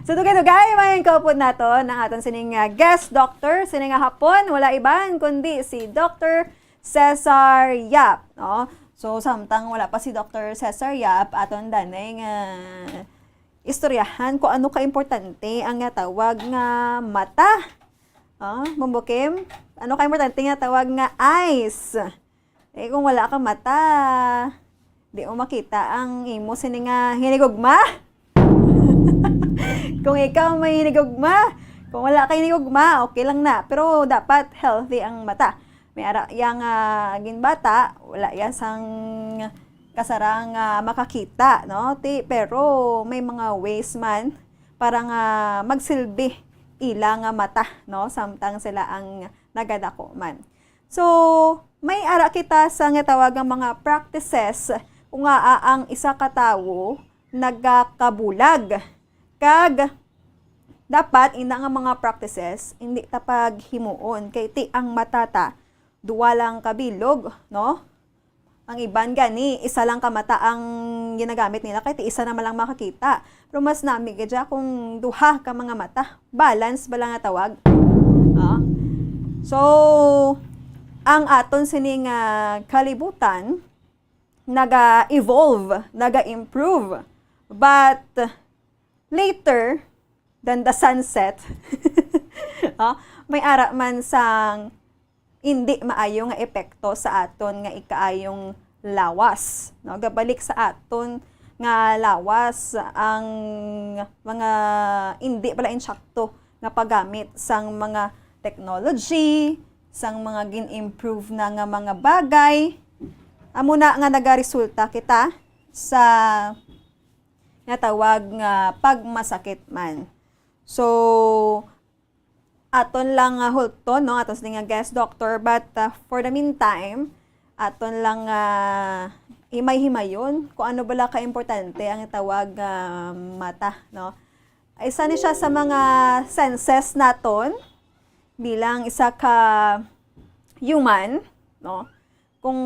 So, dugay-dugay, may kaupod naton ang aton sining, ah, guest doctor. Sini nga hapon, wala iban kundi si Doctor Cesar Yap, no? So, samtang wala pa si Doctor Cesar Yap, aton danay nga istoryahan kung ano ka importante ang nga tawag nga mata. Ah, Mumbukim, ano ka importante nga tawag nga eyes? Eh, kung wala ka mata, di mo makita ang imo sini nga hinigugma. Kung ikaw may hinigugma, kung wala ka hinigugma, okay lang na. Pero dapat healthy ang mata. May ara yang, ah, ginbata, wala ya sang kasarang, ah, makakita, no? Ti, pero may mga ways man para nga magsilbi ila nga mata, no? Samtang sila ang nagadako man. So, may ara kita sa nga tawag nga mga practices kung ngaa ang isa ka tawo nagakabulag. Kag dapat ina nga mga practices, hindi ta paghimuon. Kay ti ang mata ta, duwa lang ka bilog, no? Ang iban gani, isa lang ka mata ang ginagamit nila, kay ti isa naman lang makakita. Pero mas nami gid siya kung duha ka mga mata. Balance bala nga tawag. Ah. So, ang aton sini nga kalibutan, naga-evolve, naga-improve. But later than the sunset, ah, may ara man sang indi maayo nga epekto sa aton nga ikaayong lawas, no? Gabalik sa aton nga lawas ang mga indi bala insakto nga paggamit sang mga technology, sang mga gin-improve na nga mga bagay. Amo na nga nagaresulta kita sa nga tawag nga pagmasakit man. So, aton lang nga hulton, no, aton sini nga guest doctor, but, uh, for the meantime, aton lang nga himay-himayon kung ano bala ka importante ang tawag nga mata, no. Isa ni siya sa mga senses naton bilang isa ka human, no. Kung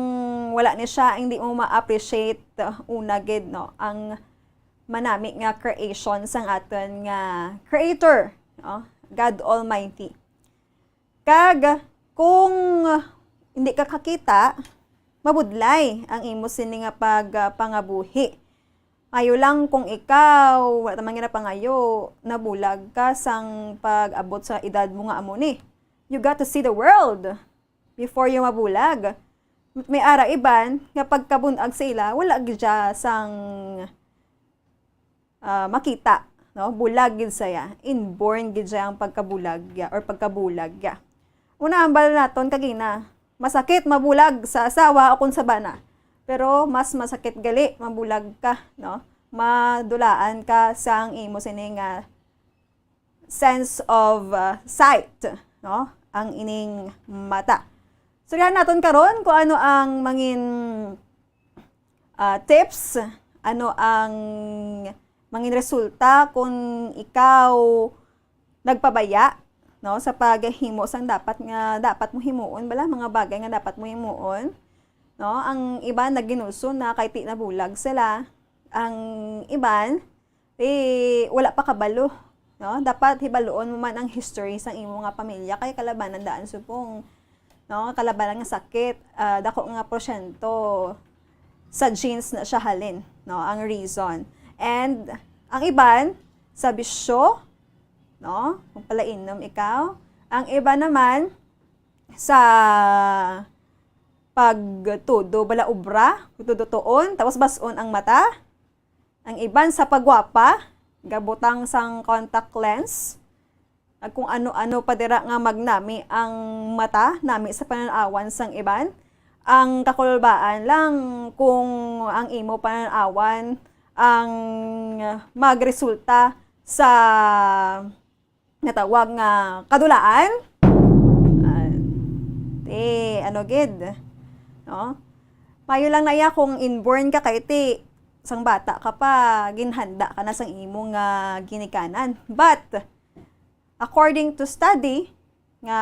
wala ni siya, hindi mo ma-appreciate, uh, una gid, no, ang manami nga creation sang aton nga Creator, no, God Almighty. Kag kung hindi ka kakita, mabudlay ang imo sini nga pag, uh, pangabuhi. Ayo lang kung ikaw, wala ta man ginapangayo, nabulag ka sang pag-abot sa edad mo nga amo ni. You got to see the world before you mabulag. May ara iban nga pagkabun-ag sa ila, wala gid siya sang, ah, makita, no? Bulag gid saya. Inborn gid siya ang pagkabulag ya or pagkabulag ya. Una, ang bala naton kagina, masakit mabulag sa asawa o kung sa bana. Pero mas masakit gali mabulag ka, no? Madulaan ka sang imo sini nga sense of, uh, sight, no? Ang ining mata. Surihan naton karon kung ano ang mangin, uh, tips, ano ang mangin resulta kung ikaw nagpabaya, no, sa paghimo sang dapat nga dapat mo himuon bala, mga bagay nga dapat mo himuon, no? Ang iban naginulso na kay ti nabulag sila. Ang iban, eh, wala pa kabalo, no? Dapat hibaluon mo man ang history sang imo nga pamilya, kay kalabanan daan subong, no? Kalabanan nga sakit, ah, dako nga porsyento sa genes na siya halin, no? Ang reason. And ang iban, sa bisyo, no? Kung palainom ikaw. Ang iban naman, sa pagtudo bala obra, pagtudo tuon, tapos bas-on ang mata. Ang iban sa pagwapa, gabutang sang contact lens, ag kung ano-ano pa dira nga magnami ang mata, nami sa panan-awan sang iban. Ang kakulbaan lang kung ang imo panan-awan ang magresulta sa natawag nga kadulaan. Ah, ti, ano gid, no? Mayo lang na iya kung inborn ka kay ti sang bata ka pa, ginhanda ka na sang imo nga ginikanan. But, according to study nga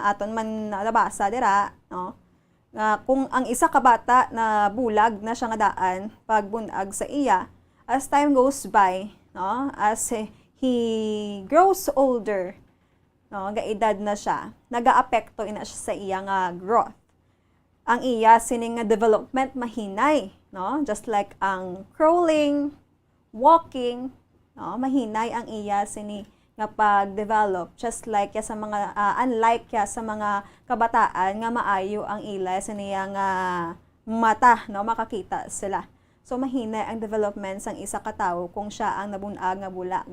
aton man nabasa dira, no, nga kung ang isa ka bata na bulag na siya nga daan pagbun-ag sa iya, as time goes by, no, as he grows older, no, gaedad na siya, nagaapekto ina siya sa iya nga growth. Ang iya sini nga development mahinay, no? Just like ang crawling, walking, no? Mahinay ang iya sini nga pag-develop, just like ya sa mga, ah, unlike ya sa mga kabataan nga maayo ang ila sini nga mata, no? Makakita sila. So, mahinay ang development sang isa ka tawo kung siya ang nabun-ag nga bulag.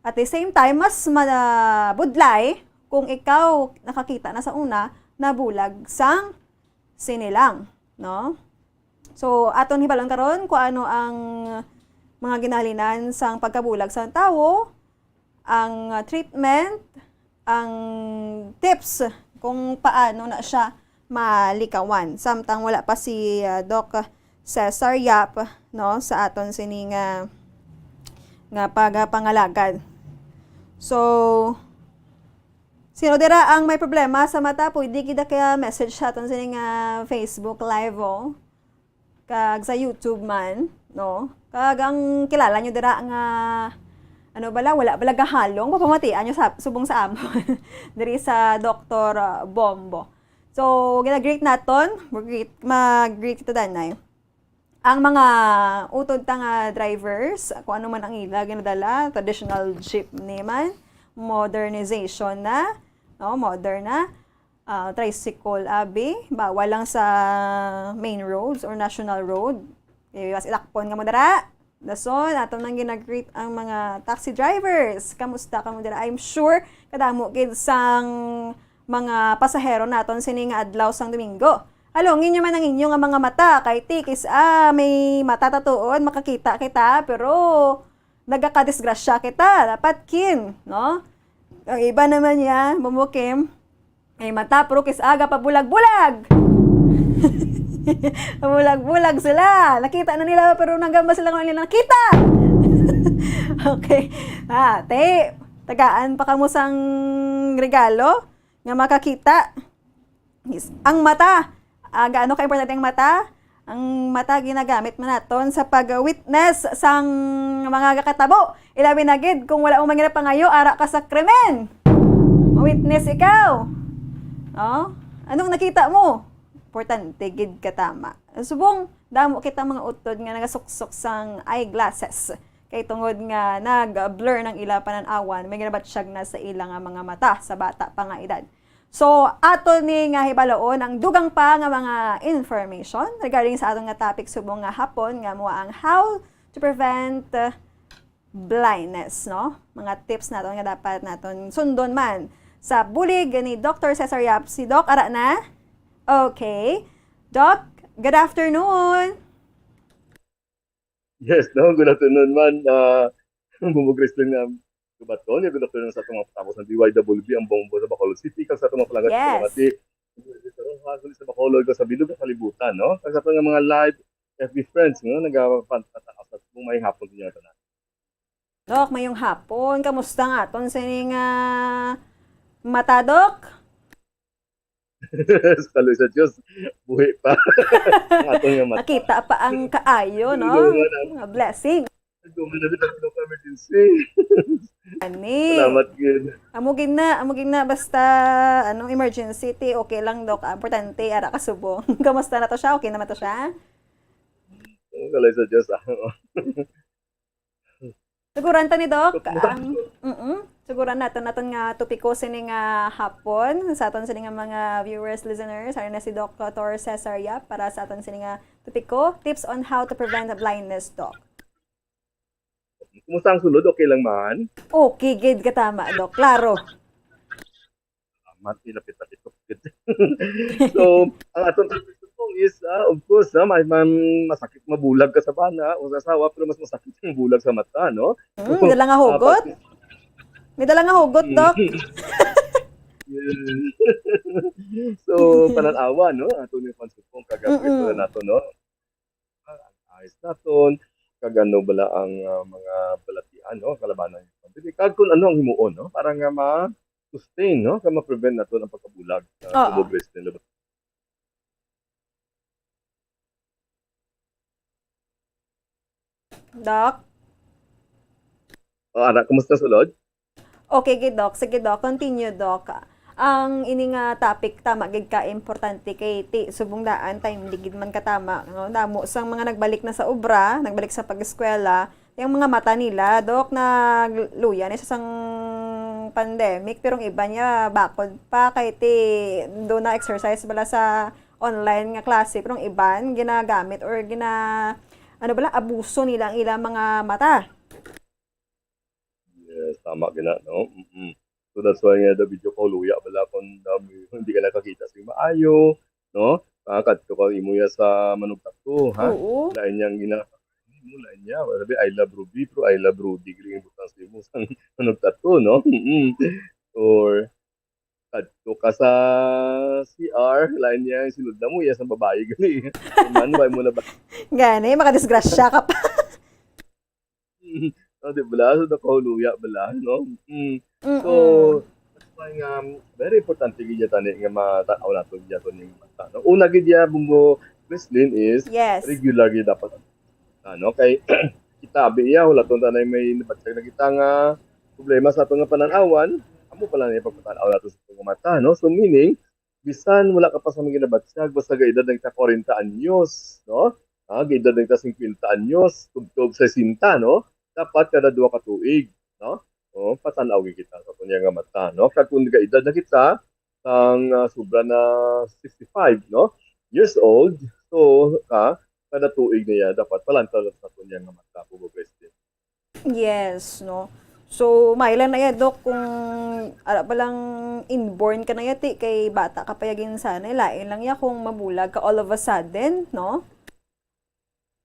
At the same time, mas mabudlay kung ikaw nakakita na sa una, nabulag sang sini lang, no? So, aton hibalon karon kung ano ang mga ginahalinan sang pagkabulag sang tawo, ang, ah, treatment, ang tips kung paano na siya malikawan. Samtang wala pa si, ah, Doc Cesar Yap, no, sa aton sini nga, nga pagapangalagad. So, sino dira ang may problema sa mata? Pwede gid ka message sa aton sini nga Facebook Live, oh. Kag sa YouTube man, no? Kag ang kilala nyo dira nga, ano bala, wala bala gahalong, papamatian nyo sa, subong sa amon. Diri sa Doktor Bombo. So, gina-greet naton, mag-greet, mag-greet kita danay. Ang mga utod ta nga drivers, kung ano man ang ila ginadala, traditional jeepney man, modernization na, no, modern na, ah, tricycle, abi, bawal lang sa main roads or national road. Eh, mas ilakpon nga mo dara. Dason, ato nang ginagreet ang mga taxi drivers. Kamusta kamo dira? I'm sure kadamo gid sang mga pasahero naton sini nga adlaw sang Domingo. Halongin nyo man ang inyo nga mga mata, kay ti kis-a may mata ta tuod, makakita kita, pero nagakadisgrasya kita. Dapat kin, no? Ang iba naman niya, Bumukim, may mata, pero kis-a gapabulag-bulag. Pabulag-bulag sila. Nakita na nila, pero nagamba sila nga nila nakita. Okay. Ah, te, tagaan pa kamo sang regalo nga makakita. Yes. Ang mata. Ah, gaano ka-importante ang mata? Ang mata ginagamit man naton sa pag-witness sang mga gakatabo. Ilabi na gid kung wala mo man ginapangayo, ara ka sa krimen. Ma-witness ikaw. Oh? Anong nakita mo? Importante gid ka tama. Subong, damo kita mga utod nga nagasuksok sang eyeglasses. Kay tungod nga nag-blur ng ila panan-awan, may ginabatsyag na sa ila nga mga mata sa bata pa nga edad. So, ato ni nga hibaloon ang dugang pa nga mga information regarding sa aton nga topic subong nga hapon nga mo ang how to prevent, uh, blindness, no? Mga tips naton nga dapat naton sundon man sa bulig ni Doktor Cesar Yap. Si Doc, ara na? Okay. Doc, good afternoon. Yes, no? Good afternoon, man. Ah, bumugres din nga gubaton. Good afternoon sa atong mga katapos ng D Y W B, ang Bombo sa Bacolod City, kag sa atong mga palangga sa Yes. Kalapati. Sa Bacolod, sa bilog nga kalibutan, no? Kag sa atong mga live F B friends, no? Nagapantataas at kung may hapon sa inyo tanan. Doc, mayong hapon. Kamusta nga aton sining, ah, mata, Doc? Sa kaluoy sa Diyos, buhi pa. Ang aton nga mata. Nakita pa ang kaayo, no? Nga blessing. Nagduman na din ang emergency. Ani. Salamat gid. Amo gid na, amo gid na, basta, ano, emergency, ti, okay lang, Doc. Ah, importante, ara ka subong. Kamusta na to siya? Okay naman to siya? Ang kaluoy sa Diyos, ah. Suguran ta ni Doc, ang, mm, suguran naton, naton nga topiko sini nga hapon, sa aton sini nga mga viewers, listeners, ari na si Doc Tor Cesar Yap para sa aton sini nga topiko, tips on how to prevent blindness, Doc. Kumusta ang sulod? Okay lang man? Okay gid, katama, Doc. Klaro. Salamat, ilapit-lapit ko gid. So, ang aton topic subong is, ah, of course, ah, may man masakit mabulag ka sa bana o sa asawa, pero mas masakit ang bulag sa mata, no? Mm, may dala nga hugot. May dala nga hugot, Doc. So, panan-awa, no? Ato ni Juan Supong, kag Mm-mm. Nato, no? Ang eyes naton, kag ano bala ang, ah, mga balatian, no? Kalabanan. Kag kung ano ang himuon, no? Para nga ma-sustain, no? Kag ma-prevent naton ang pagkabulag sa Oo. Tubog Wrestling. Doc? O, ana, kumusta sulod? Okay gid, Doc. Sige, Doc. Continue, Doc. Ang ini nga topic, tama gid ka importante kay ti subong daan, timely gid man katama, no? Damo sang mga nagbalik na sa obra, nagbalik sa pag-eskwela, yung mga mata nila, Doc, nagluya na siya sang pandemic, pero ang iba niya bakod pa kay ti do na exercise bala sa online nga klase, pero ang iban ginagamit or gina ano bala, abuso nila ang ilang mga mata. Yes, tama gina, no? Mm-mm. So that's why nga the video ko, luya bala kung dami, hindi ka nakakita sa maayo, no? Ah, kadto ka imo ya sa manugtato, ha? Oo. Lain yang gina mo, lain niya. Wala ba, "I love Ruby," pero "I love Rudy," galing yung butang sa imo sa manugtato, no? Mm-mm. Or, kadto ka sa C R, lain niya, sinudlan mo, iya sa babae, gali. Man, why mo na ba? Gani, makadisgrasya ka pa. No, di bala? So, nakahuluya bala, no? Mm. So, Mm-mm. that's why nga, very importante gid ya tani nga mata-aw nato gid yaton yung mata, no? Una gid ya, Bumbo Christine, is Yes. regular gid dapat, ano, kay kita abi iya, hulaton ta na may nabatyag na kita nga problema sa aton nga panan-awan, amo pala na yung pagpatan-aw nato sa atong mata, no? So, meaning, bisan wala ka pa sa mga ginabatyag, basta gaedad na kita kwarenta anyos, no? Ah, gaedad na kita singkwenta anyos, tubtob sesenta, no? Dapat kada duha ka tuig, no? O, patan-aw gid kita sa aton nga mata, no? Kag kung gaedad na kita, sang, ah, sobra na sixty-five, no? Years old, so, ah, kada tuig niya, dapat palantaw lang sa aton nga mata, Bumbo Christine. Yes, no? So, may lang na ya, Doc, kung ara pa lang inborn ka na ya, ti, kay bata ka pa ya ginsanay, lain lang ya kung mabulag ka all of a sudden, no?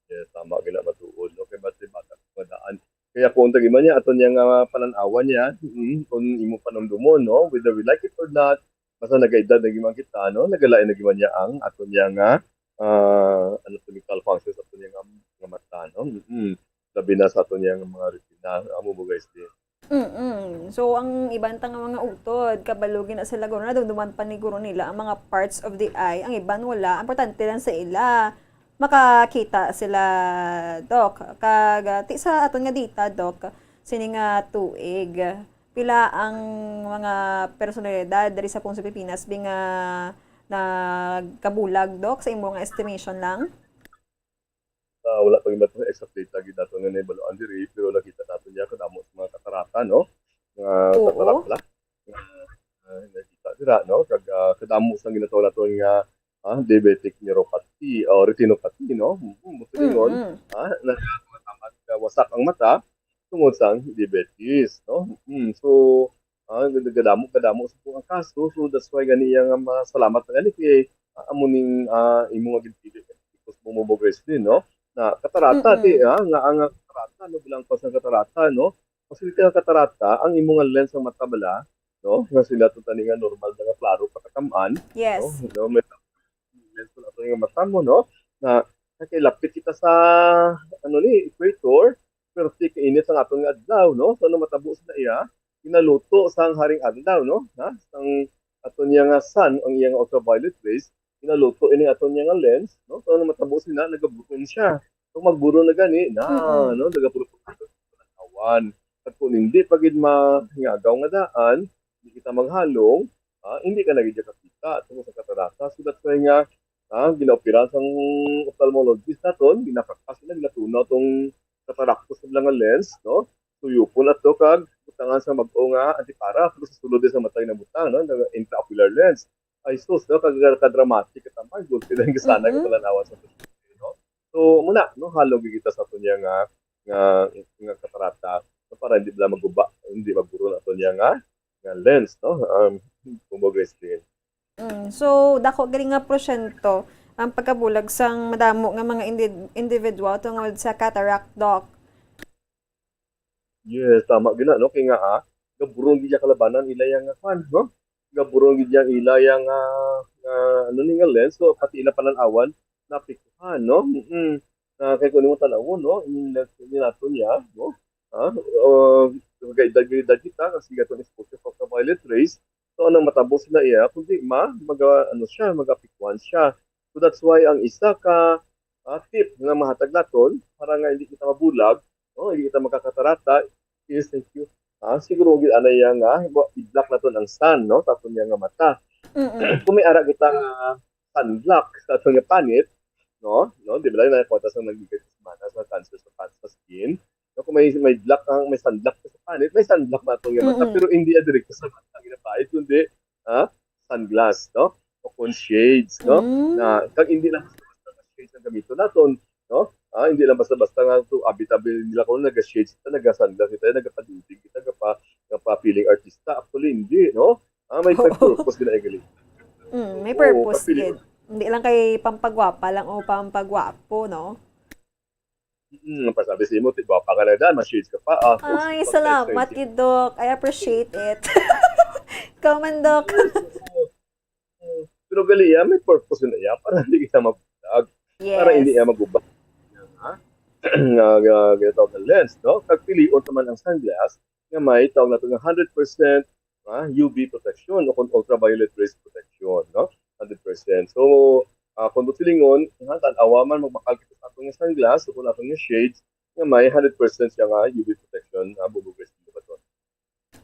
Yes, tama gina, matuod, no? Kay bati bata pa daan. Kaya kung tagi man niya, aton niya nga panan-awan niya, mm, kung imo panumdumon, no? Whether we like it or not, basta nagaedad na giman kita, no? Nagalain na giman niya ang aton niya nga, ah, anatomical functions, aton niya nga, nga mata, no? Mm. Labi na sa aton niya nga mga retina, amo mo guys din. Mm-mm. So, ang iban ta nga mga utod, kabalo gid na sila guro, nadumduman pa ni guro nila ang mga parts of the eye. Ang iban wala. Importante lang sa ila. Makakita sila, Doc. Kag, ah, ti sa aton nga data, Doc, sini nga tuig, pila ang mga personalidad diri sa Ponce, Pilipinas, bi nga nagkabulag, Doc, sa imo nga estimation lang? Ah, wala pa gyud nato exact data gid nato nga nahibaluan diri, pero nakita nato niya kadamo sa mga katarata, no? Nga Oo. Katarata. Nga, ah, nakita dira, no? Kag, ah, kadamo sa ginatawag nato nga, ah, diabetic neuropathy o retinopathy, no? Mm, mo silingon, Mm-mm. Ah, nagkakamatama, wasak ang mata tungod sa diabetes, no? Mm, so, ah, gadamo, gadamo sa mga kaso. So, that's why gani iya nga masalamat na gani kay, ah, amo ning, ah, imo nga ginpili, Bumbo Christine, no? Na katarata, ti, Mm-mm. Ah, nga ang katarata, no, bilang cause ng katarata, no? Kasi ka katarata, ang imo nga lens ng mata bala, no? Nga sila to tani nga normal na nga klaro pagkatam-an, no? Yes. No, may lens ko na to yung mata mo, no? Na, na kay lapit kita sa, ano ni, equator, pero ti kainit ang aton nga adlaw, no? So, ano matabo sa iya? Ginaluto sang haring adlaw, no? Ha? Sang aton niya nga sun, ang iya nga ultraviolet rays, ginaluto ini aton niya nga lens, no? So, ano matabo sila? Nagaburon siya. So, magburon na gani, na, Mm-mm. no? Nagaburon awan. At kung hindi pa gid mangagaw nga daan, hindi kita maghalong, ah, hindi ka na gid kakita tungod sa katarata. So, that's why nga, ah, ginaoperahan sang ophthalmologist naton, ginakakas nila, ginatunaw tong katarakto sa mga lens, no? Tuyupon ato kag butangan sa bag-o nga antipara, pero sa sulod sa matay na butang, no? Nga intraocular lens. Ay sus, no? Kag kadramatic ka tamay, gulpi lang sana Mm-mm. Katalanawan sa, no? So, muna, no? Halong gid kita sa aton niya nga, nga, nga katarata, no, para hindi bala maguba, hindi magburo na to niya nga, nga lens, no? Um, kumbaga, screen. Mm. So, dako gani nga porsyento ang pagkabulag sang madamo nga mga indi- individual tungod sa cataract, Doc. Yes, tama gina, no? Kay nga, ah, gaburong gid niya kalabanan ila yang nga kwan, no? Gaburong gid niya ila yang, ah, ah, ano ni nga lens, so pati ila panan-awan naapektuhan, no? Mm. Na kay kung imo tan-awon, no? Yung lens ni nato niya, no? Ah, uh, kay dagdag kita kasi gato exposure sa ultraviolet rays, so anong matabo sila iya, kundi ma, maga, ano siya, mag-apektuhan siya. So that's why ang isa ka ah, tip nga mahatag naton para nga hindi kita mabulag, no, hindi kita magkakatarata is, thank you. Ah, siguro gid anay nga i-block naton ang sun, no, sa aton nga mata. Mm-mm. Kung may ara kita nga sunblock sa aton nga panit, no, no, di ba lang na kwanta sa nagigit sa semana sa cancer sa, sa skin, no, kung may may block ang may sunblock ka sa panit, may sunblock na aton nga mata, Mm-mm. Pero hindi direkta sa mata ang ginabayad, kundi, ah, sunglass, no, o kung shades, no, Mm. Na kag hindi lang basta-basta nga shades ang gamiton naton, no? Ah, hindi lang basta-basta nga to abi-abi nila kung naga-shades kita, naga-sunglass kita, nagapaduding kita, nagapa, nagapa-feeling artista. Actually, hindi, no? Ah, may Oo. purpose gina gali. Mm, may Oo, purpose kapili. Gid. Hindi lang kay pampagwapa lang o pampagwapo, no? Mm, pasabi sa imo, ti gwapa ka na dan, mas shades ka pa. Ah, Ay, pag- salamat pag- gid, Doc. I appreciate it. Ikaw man, Doc. Pero gali iya, may purpose na iya para hindi kita mabulag. Para hindi Yes. iya maguba. Ha? Nga, nga, nga tawag na lens, no? Kag pilion naman ang sunglass nga may tawag nato nga hundred percent, ah, U V protection o kung ultraviolet rays protection, no? Hundred percent. So, ah, kung silingon, ha, tan-awa man, magbakal kita sa aton nga sunglass o kung aton nga shades nga may hundred percent siya nga U V protection, ah, bubog rays, di ba to?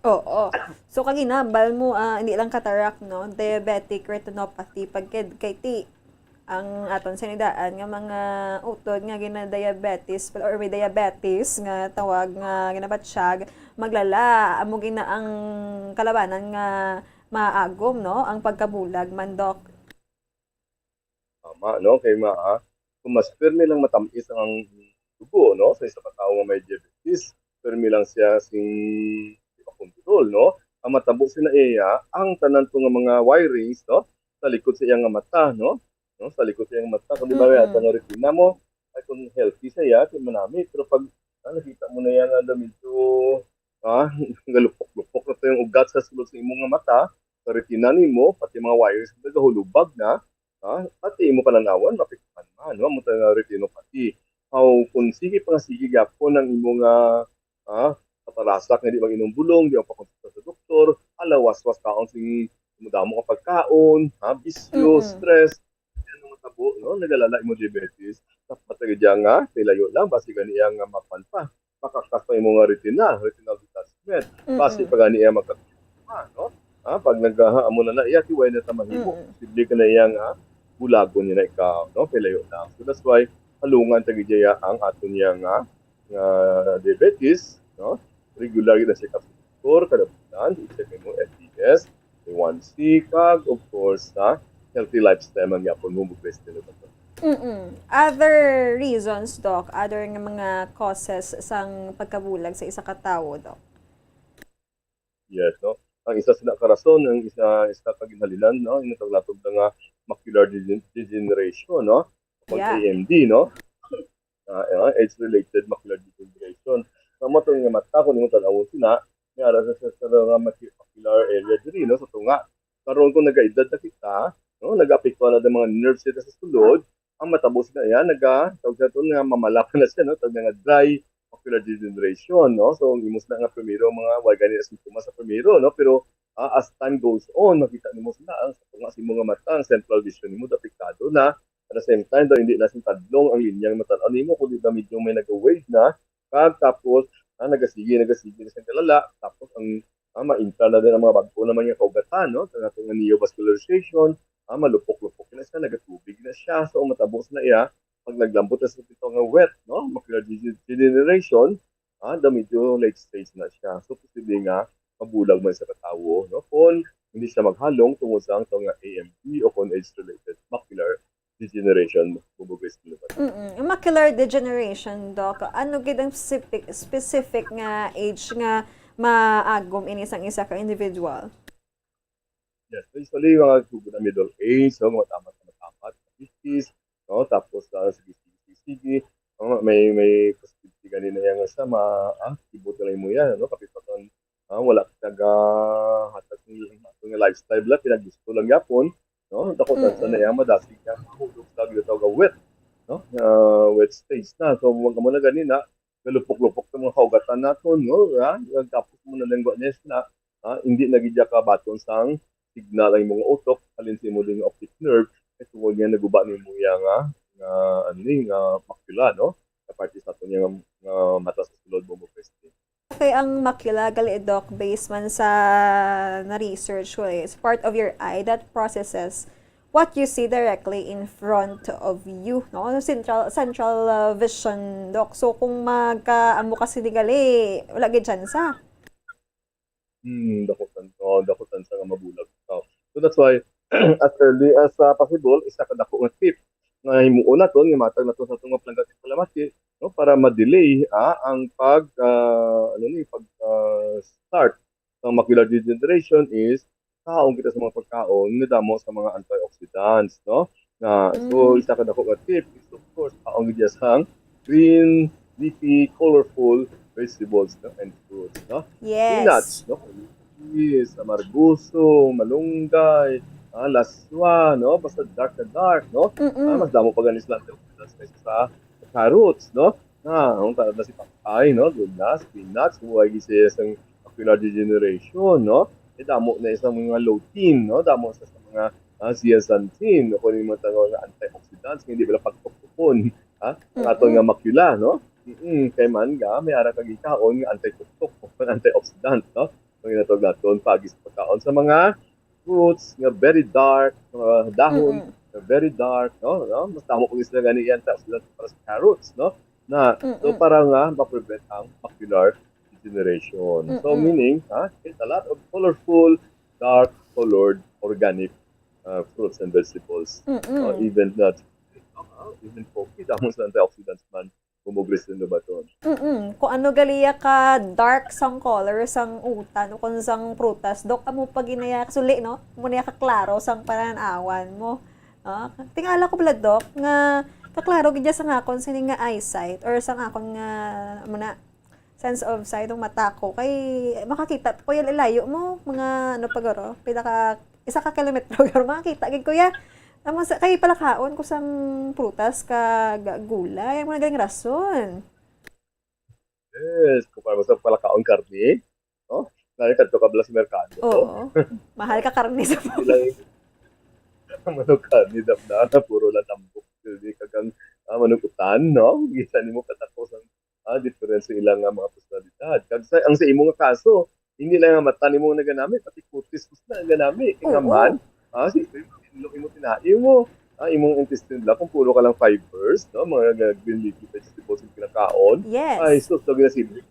Oo. So, kag hinambal mo, ah, hindi lang cataract, no? Diabetic retinopathy, pag kay, kay ti, ang aton sinidaan nga mga utod nga gina-diabetes or may diabetes nga tawag nga ginabatsyag, maglala. Amo gina ang kalabanan nga maagom, no? Ang pagkabulag man, Doc. Tama, no? Kay ma, ah, kung mas pirmi lang matamis ang dugo, no, sa isa ka tawo nga may diabetes, pirmi lang siya sing ipakontrol, no? Ang matabo sina iya, ang tanan to nga mga wirings, no, sa likod sa iya nga mata, no? No, sa likod sa iya nga mata, kung di ba may Mm-mm. ata nga retina mo, ay kung healthy siya, kay manami, pero pag ah, nakita mo na yan, ano, medyo, ah, galupok-lupok na to yung ugat sa sulod sa imong nga mata, sa retina nimo, pati mga wires, nagahulubag na, ah, pati imo pananawan, mapikpan man, no? Amo to nga retinopathy. Aw, kung sige pa nga sige gyapon ang imo nga, ah, katarasak nga di mag-inom bulong, di magpakonsulta sa doktor, ala, waswas kaon sing madamo ka pagkaon, ha, bisyo, Mm-mm. stress, yan ang matabo, no? Nagalala imo diabetes. Dapat na gid nga, kay layo lang, basi gani iya nga makuan pa. Makakas pa imo nga retina, retinal detachment. Basi Mm-mm. pa gani iya magka-, no? Ah, pag nag-, ah, amo na na iya, tiway na ta mahimo. Mm-mm. Posible ka na iya nga bulagon niya na ikaw, no? Kay layo lang. So that's why, halungan ta gid iya ang aton niya nga, nga diabetes, no? Regular gid na check-up sa doktor, kada bulan, i-check mo F D S, A one C, kag, of course, sa healthy lifestyle man gyapon mo, mag-rest din naman. Mm-mm. Other reasons, Doc, other nga mga causes sang pagkabulag sa isa ka tawo, Doc? Yes, no? Ang isa sina ka rason, ang isa, isa ka ginhalinan, no? Yung natawag nato nga macular degen-, degeneration, no? Pag Yeah. A M D, no? Ah, eh, age-related macular degeneration. Ang mo nga mata, kung imo tan-awon sina, may ara sa, sa, sa mga macu-, macular area diri, no? Sa tunga. Karon kung nagaedad na kita, no? Nagaapektuhan na ang mga nerves dito sa sulod, ang matabo sina iya, naga, tawag nato nga mamalapan na siya, no? Tawag nga dry macular degeneration, no? So, ang imo sina nga primero, mga, wala gani na simptomas sa primero, no? Pero, ah, as time goes on, makita nimo sina, ang sa tunga sa imo nga mata, ang central vision nimo, apektado na. At the same time, daw hindi na sing tadlong ang linya nga matan-aw nimo, kundi daw medyo may nag-wave na, kag tapos, ah, nagasige, nagasige na siyang kalala, tapos ang, ah, ma-enter na din ang mga bag-o naman nga kaugatan, no? Sa ato nga neovascularization, ah, malupok-lupok na siya, nagatubig na siya, so matabo na iya, pag naglambot na sa ito nga wet, no? Macular dege-, degeneration, ah, daw medyo late stage na siya. So, posible nga mabulag man sa katawo, no? Kung hindi siya maghalong tungod sa ang tawag nga A M D o kung age-related macular degeneration, Bubo Grace Lubatan. Mm-mm. Yung macular degeneration, Doc, ano gid ang specific, specific nga age nga maagom ini sang isa ka individual? Yes, usually mga sugod na middle age, so mga tamat na matapat, fifties, no? Tapos uh, sige, sige, sige, sige, no? May may positivity gani na yan sa ma ah, kibot na lang mo yan, no? Kapit pa kan ah, wala taga hatag ng hatag ng lifestyle lang, pinaggusto lang yapon, no? Dako mm -hmm. na yan, madasig yan, mahulog sa ginatawag wet, no? Uh, wet stage na. So, mga mo na ganina, galupok-lupok sa mga kaugatan naton, no? Ha? Tapos mo na lang niya sila, ha? Hindi na gid ka baton sang signal ang imong utok, halin sa imo ding optic nerve, kay tungod niya naguba ni mo nga, nga, ano ni, nga macula, no? Sa parte sa ato niya nga, nga mata sa sulod mo mo. Okay, ang macula, gali, Doc, based man sa na-research ko, eh, it's part of your eye that processes what you see directly in front of you, no? Central central uh, vision, Doc. So kung magkaamo ka sini gali, wala gid tsansa. Hmm, dako tsansa, oh, dako tsansa nga mabulag. Oh. So that's why as early as uh, possible, isa ka dako nga tip nga himuon naton nga matag nato sa atong mga palangga sa kalamati, no, para ma-delay ah, ang pag uh, ano ni pag uh, start ng macular degeneration is kaon kita sa mga pagkaon nga damo sa mga antioxidants, no? Na so mm. isa ka dako nga tip is of course kaon gid sang green, leafy, colorful vegetables, no, and fruits, no? Yes. Peanuts, no? Yes, amargoso, malunggay, ah, laswa, no? Basta dark na dark, no? Mm-mm. Ah, mas damo pa ganis lang sa carrots, no? Na, ang tawag na si Pakay, no? Lunas, peanuts, buhay siya sa macular degeneration, no? E damo na isang mga lutein, no? Damo sa, sa mga uh, zeaxanthin, no? Kung yung mga tawag na antioxidants, hindi bala pagtuktukon, ha? Ang ato nga macula, no? Mm-mm, kay man nga, may ara kag ikaon nga anti-tuktok, antioxidant, no? Ang ginatawag naton, pagi sa pagkaon sa mga fruits nga very dark, mga dahon mm-hmm. nga very dark, no? No? Mas damo kung isla gani yan sa sila para sa carrots, no? Na so mm-hmm. para nga ma-prevent ang macular degeneration. Mm-hmm. So meaning, ha, it's a lot of colorful, dark colored organic uh, fruits and vegetables. Mm-hmm. Uh, even not uh, even coffee, damo sa antioxidants man. Humuglis din ba to? Mm-mm. Kung ano galiya ka dark sang color sang utan o kung sang prutas, Dok, amo pa ginaya kasuli, no? Amo na kaklaro sang pananawan mo. Ah, tingala ko bala, Dok, nga kaklaro gid sang akon sini nga eyesight or sang akon nga muna sense of sight ng mata ko kay makakita ko yan ilayo mo mga ano pa garo pila ka isa ka kilometro garo makakita gid ko ya. Amo sa kay palakaon ko sang prutas kag gulay, amo na galing rason. Yes, kung para sa palakaon karne, no? Nari kadto ka bala sa merkado. Oo. Mahal ka karne sa Ilang manok karne dapda na puro lang tambok. Hindi ka kang ah, manok utan, no? Gisa nimo katakos ang ah, different sa ilang nga mga personalidad. Kag sa, ang sa imo nga kaso, hindi lang nga mata nimo nga naganami, pati kutis mo na naganami. Kaya nga Oo. man, ah, si imo, imo tinae mo, ah, imong intestine lang, kung puro ka lang fibers, no? Mga green leafy vegetables yung kinakaon. Yes. Ay, sus, daw ginasilhig.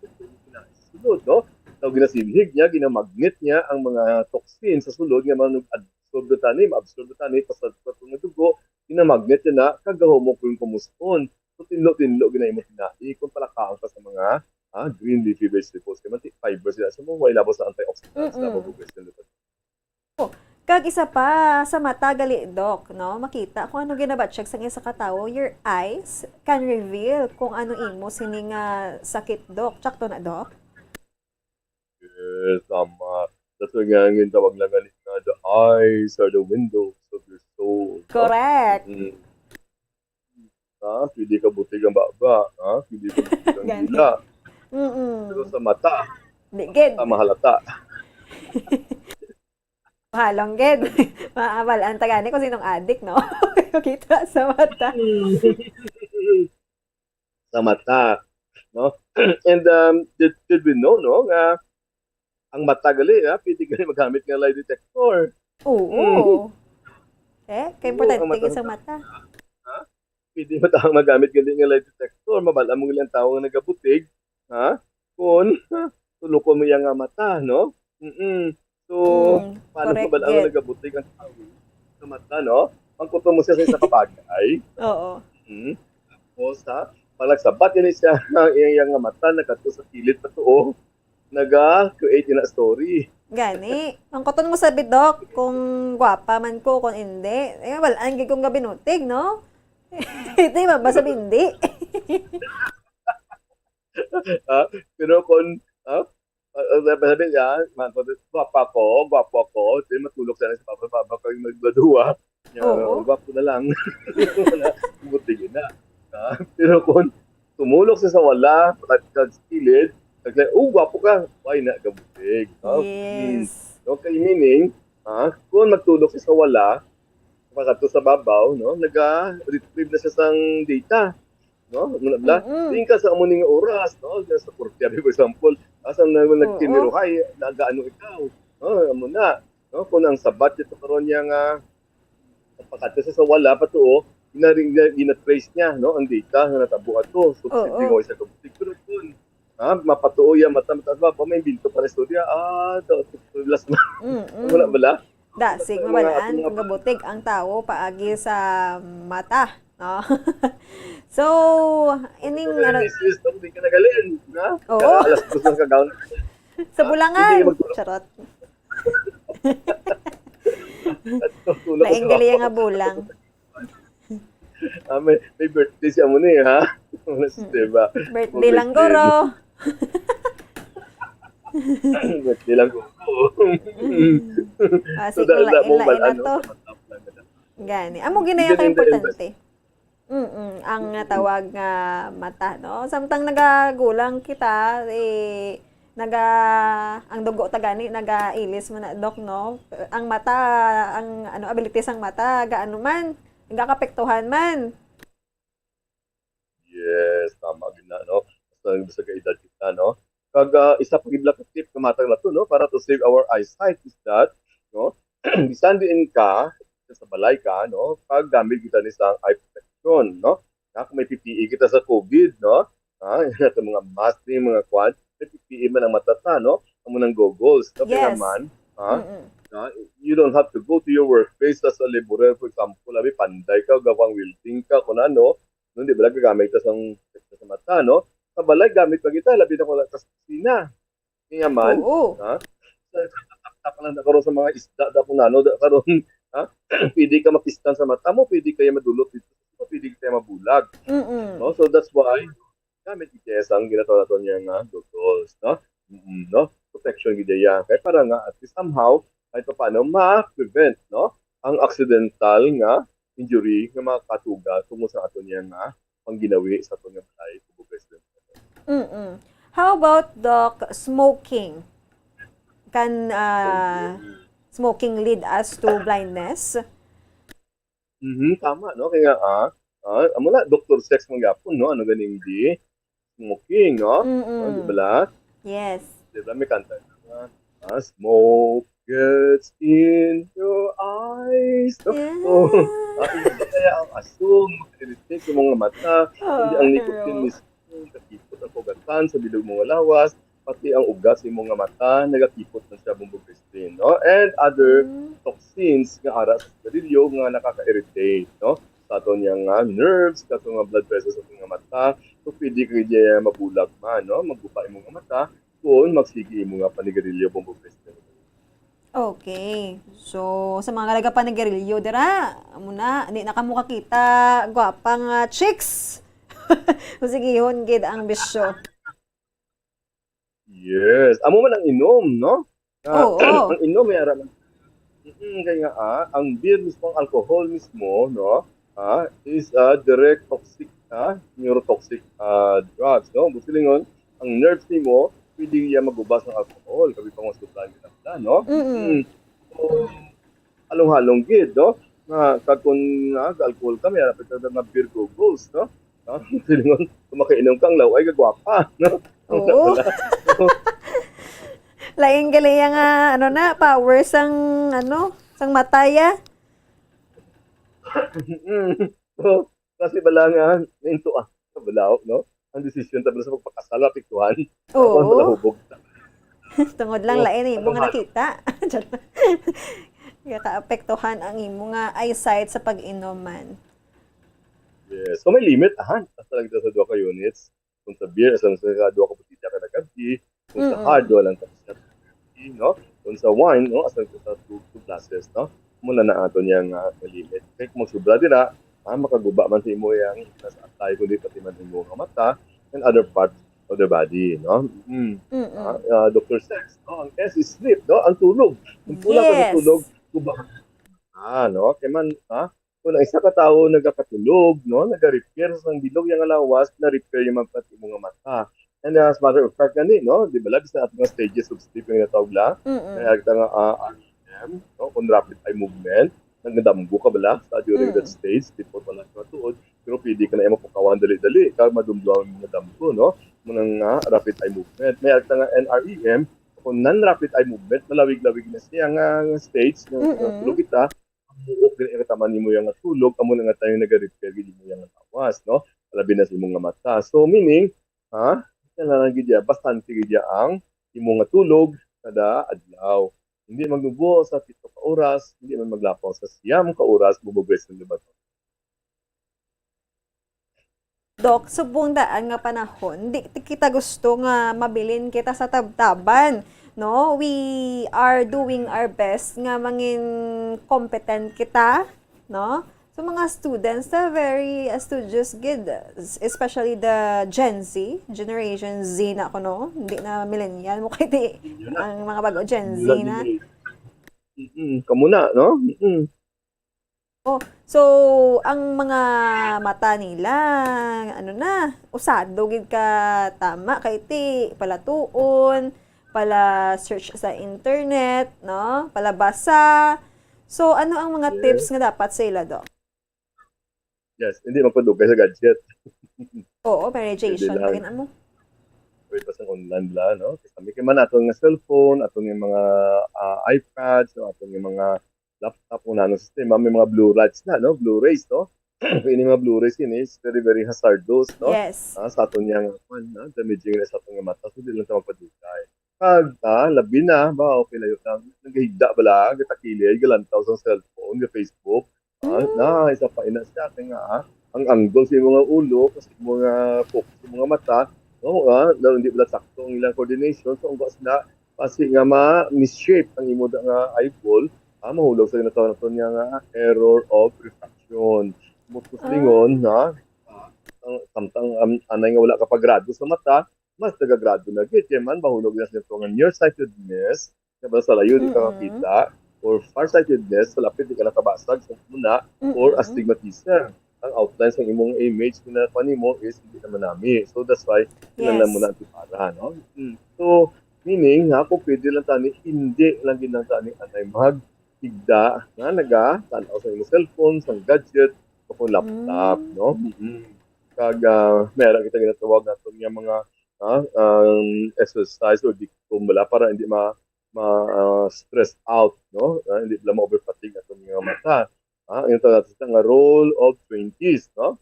Sulod, no? Daw ginasilhig niya, ginamagnet niya ang mga toxin sa sulod nga manug-absorb na tani, maabsorb na tani, pasal sa nga dugo, ginamagnet niya na, kagahumok yung kumuskon. So, tinlo-tinlo gina imo tinai kung palakaon ka sa mga ah, green leafy vegetables. Kaya manti fiber sila. So, mo, way labos sa antioxidants na Mm-mm. mabugay sila. Kag isa pa, sa mata gali, Doc, no? Makita kung ano ginabatyag sa isa ka tawo. Your eyes can reveal kung ano imo sini nga sakit, Doc. Tsakto na, Doc? Yes, tama. That's why nga ang tawag lang gali nga, the eyes are the windows of your soul. No? Correct. Mm. Ha? Pwede ka butig ang baba. Ha? Pwede ka butig ang dila. Mm-mm. Pero sa mata, Di gid. Sa mahalata. Halong gid. Maabal ang tagani kung sinong adik, no? Kita sa mata. Sa mata. No? And um, did, did we know, no, nga ang mata gali, ha? Pwede gali magamit nga lie detector. Oo. Mm. Eh, kay importante sa mata. Ha? Pwede ba tayo magamit gali nga lie detector? Mabala mo gali ang tao nga nagabutig, ha? Kung tulukon mo yang nga mata, no? Mm-mm. So, mm, paano mabala mo nagabutig ang tao sa mata, no? Mangkuton mo siya sa isa ka bagay. Oo. Hmm? Tapos, ha? Pag nagsabat ini siya, ang iyang nga mata, nagkadto sa kilid pa to, oh. Naga-create na story. Gani. Ang kuton mo sa bidok, kung gwapa man ko, kung hindi. Eh, wala, ang gigong gabinutig, no? Ito yung mabasa hindi. Ha? Pero kung, ha? Uh, sabi niya, man, gwapa ko, gwapo ako, di matulog sana sa baba, baba kayo magdadua. Oo. Gwapo na lang. Wala, buti na. Ha? Pero kung tumulog sa wala, pagkagilid, nagle, oh, gwapo ka. Why na gabutig? No? Yes. No? Kay meaning, ha? Kung magtulog sa wala, pagkadto sa babaw, no? Naga-retrieve na siya sang data. No? Muna bala, Mm-mm. Tingin ka sa amo ning oras, no? Sa Portiari, for example, asa na Oo. Nagtiniruhay, nagaano ikaw? No? Amo na. No? Kung ang sabat ito karon niya nga pagkadto sa wala pa to, gina-, gina-, gina-trace niya, no? Ang data nga natabo ato. So, Oo. Hindi ko isa ka butik. Pero kung, ha? Mapatuo yan, mata, mata, ba, may binto pa na istorya. Ah, to, to, last na. Mm-mm. Wala bala? Dasig, Mga mabalaan ating kung mga gabutig ang tawo paagi sa mata, no? So, ining, ano, Misis, hindi ka nagalin, ha? Oo. Kaya alas dos ng kagaon. Sa Ha? Bulangan. Hindi mag- Charot. At tulog Laing sa gali baba. Nga bulang. Ah, may, may birthday siya mo ni, ha? Diba? Birthday lang, guro. Birthday lang ko. Mm. Ah, So, sige, dahil na mong lain-lain na ano, to. sa mata lang. Gani. Amo gina Hindi ka rin importante. Mm, ang natawag nga mata, no? Samtang nagagulang kita, eh, naga ang dugo ta gani nagailis man na, Doc, no? Ang mata, ang ano, ability sang mata, gaano man, nagakapektuhan man. Yes, tama gid na, no? Basta, basta ka edad kita, no? Kag, ah, isa pa gid lang ka tip nga matag na to, no? Para to save our eyesight is that, no? Bisan diin ka, sa balay ka, no? Pag gamit kita ni sang eye protection, no? Na kung may P P E kita sa COVID, no? Ha? Ito mga mask ni, mga kwan, may P P E man ang mata ta, no? Amo nang goggles, no? Kaya Yes. Man, ha? Mm-mm. Na, you don't have to go to your workplace as a laborer, for example, abi, panday ka, gawang welding ka, kung ano, no? Di ba, gagamit ka sang, sa mata, no? Sa balay, gamit pa kita, labi na kung wala ka sa kusina. Kaya man, Oo. ha? Sa, sa, sa, sa, lang na karon sa mga isda, da kung ano, da karon, ha? Pwede ka mapistan sa mata mo, pwede kaya madulot dito, pwede kaya mabulag. Mm-mm. No? So that's why, gamit kita sang ginatawag nato niya nga goggles, no? Mm, no? Protection gid iya. Kaya para nga, at least somehow, kahit pa paano, ma-prevent, no? Ang accidental nga injury nga makatuga tungod sa ato niya nga pangginawi sa ato nga balay, kubo president. Mm-mm. How about, Doc, smoking? Can, uh, smoking lead us to blindness? Mhm, tama, no? Kaya, ah, ah, amo na, Doctor Sex man gyapon, no? Ano ganing di? Smoking, no? Mm-mm. No, di ba la? Yes. Di ba, may kanta na, ah, "Smoke gets in your eyes." No? Yeah. Oh, ah, hindi kaya ang asong, makiriritate sa mga mata, Ah, hindi ang nicotine true. Mismo, nakipot ang kugatan sa bilog mga lawas, pati ang ugat sa imong nga mata, nagakipot na siya, Bombo Christine, no? And other Mm. toxins nga ara sa sigarilyo nga nakaka-irritate, no? Sa ato niya nga nerves, sa ato nga blood vessels, sa ato nga mata. So, pwede ka niya mabulag man, no? Maguba imong nga mata, kung magsigi imo nga panigarilyo, Bombo Christine. Okay. So, sa mga nagapanigarilyo dira, amo na, di na kamo kakita gwapa nga chicks. Kung sigihon gid ang bisyo. Yes. Amo man ang inom, no? Ah, Oo. Ang inom, may ara man. Mm, kaya nga, ah, ang beer mismo, ang alcohol mismo, no? Ah, is a direct toxic, ah, neurotoxic, ah, drugs, no? Gusto lingon, ang nerves nimo, pwede niya magubas ng alcohol, kami pang hospital, no? Mm-mm. Mm. So, halong-halong gid, no? Nga, kag kung, ah, alcohol ka, may harap ka nga beer goggles, no? No? Gusto lingon, kung makainom ka, ang laway, kagwapa, no? Oo. Lain gali ya nga, ano na, power sang, ano, sang mataya. Mm. So, kasi bala nga, ninto ah, kabalaw, no? Ang desisyon ta bala sa pagpakasal, apektuhan. Ako, Oo. bala hubog. Tungod lang Oh, lain eh, ano mo nga ba? Nakita. Kaya kaapektuhan ang imo nga eyesight sa pag-inom man. Yes. So may limit, aha. Basta lang sa duha ka units. Kung sa beer, sa, sa duha ka botelya kada gabi. Kung sa Mm-mm. hard, duha lang ka shot kada gabi, no? Kung sa wine, no? Asa sa two, two glasses, no? Muna na ato niya nga limit. Kaya kung magsubra dira, ah, makaguba man sa imo yang sa atay, kundi pati man imo nga mata and other parts of the body, no? Mm. Mm-mm. Ah, ah, Doctor Sex, no? Ang S is sleep, no? Ang tulog. Kung kulang ka sa Yes. tulog, guba ka. Ah, no? Kaya man, ha? Kung ang isa ka tawo nagakatulog, no? Naga-repair sa bilog yang lawas, na-repair yung mga pati mga mata. And uh, as a matter of fact, gani, no? Di ba, labi sa ating mga stages of sleep yung natawag la? Mm-mm. Kaya kita nga, ah, R E M, no? Kung rapid eye movement, nagdamgo ka bala sa during that Mm. stage, before pala ka tuod, pero pwede ka na yung mapukawan dali-dali, kag madumduman mo nga damgo, no? Muna nga rapid eye movement. May arta nga N R E M, kung non-rapid eye movement, malawig-lawig na siya nga stage, no? Mm-mm. Tulog kita, buok din ang kataman nimo yung tulog, amo na nga tayo nag-repair gid mo yung lawas, no? Labi na sa imong nga mata. So, meaning, ha? Kailangan gid ya, bastante gid ya ang imo nga tulog kada adlaw. Hindi magnubo sa pito ka oras, hindi man maglapaw sa siyam ka oras, bubugwes ng libat. Doc, subong daan nga panahon, di kita gusto nga mabilin kita sa tabtaban, no? We are doing our best nga mangin competent kita, no? So, mga students na very, uh, studious gid, especially the Gen Z, Generation Z na kuno, hindi na millennial mo kay di, Yun na. Ang mga bago Gen Z Yun na. na. Mm, kamo na, no? Mm. Oh, so ang mga mata nila, ano na, usado gid ka tama kay ti palatuon, pala search sa internet, no? Palabasa. So ano ang mga Yes. tips nga dapat sa ila, Doc? Yes, hindi magpadugay sa gadget. Oo, meditation Hindi lang. Lagi na mo. Pwede pa sa online la, no? Kasi kami kay man aton nga cellphone, aton nga mga ah, iPads, no? Aton nga mga laptop, kung ano sistema, may mga blue lights na, no? Blu-rays, no? Ini mga Blu-rays ini is very, very hazardous, no? Yes. Ah, sa aton nga, kwan, ah, damaging na sa aton nga mata, so di lang ta magpadugay. Kag, ah, labi na, ba, okay, layo lang. Naghigda bala, gatakili, galantaw sa cellphone, ga Facebook. Ah, Mm. na, isa pa ina siya, kay nga, ah, ang angle sa mga ulo, kasi mga focus sa mga mata, no, ah, na hindi bala sakto ang ilang coordination, so ang sila, kasi nga ma-misshape ang imo da nga eyeball, ah, mahulog sa ginatawag nato niya nga error of refraction. Mo lingon na, ah, ang samtang um, anay nga wala ka pagrado sa mata, mas nagagrado na gid kay man mahulog na sa nga nearsightedness, nga ba sa layo di ka Mm-mm. makita, or farsightedness, sa lapit di ka nakabasag sa muna, or Mm-mm. astigmatism. Ang outline sa imong image na pa nimo is hindi naman nami. So that's why kinahanglan mo Yes. na ang tibara, no? Mm. So, meaning nga, kung pwede lang tani, hindi lang gid lang tani anay maghigda nga naga tanaw sa imong cellphone, sa gadget, o kung laptop, Mm. no? Mm. Kag ah, meron kita ginatawag nato nga mga ah, um, exercise or dictum bala para hindi ma ma ah, stress out, no? Ah, hindi bala ma-overfatigue atong mga mata. Ah, yung tawag natin nga rule of twenties, no?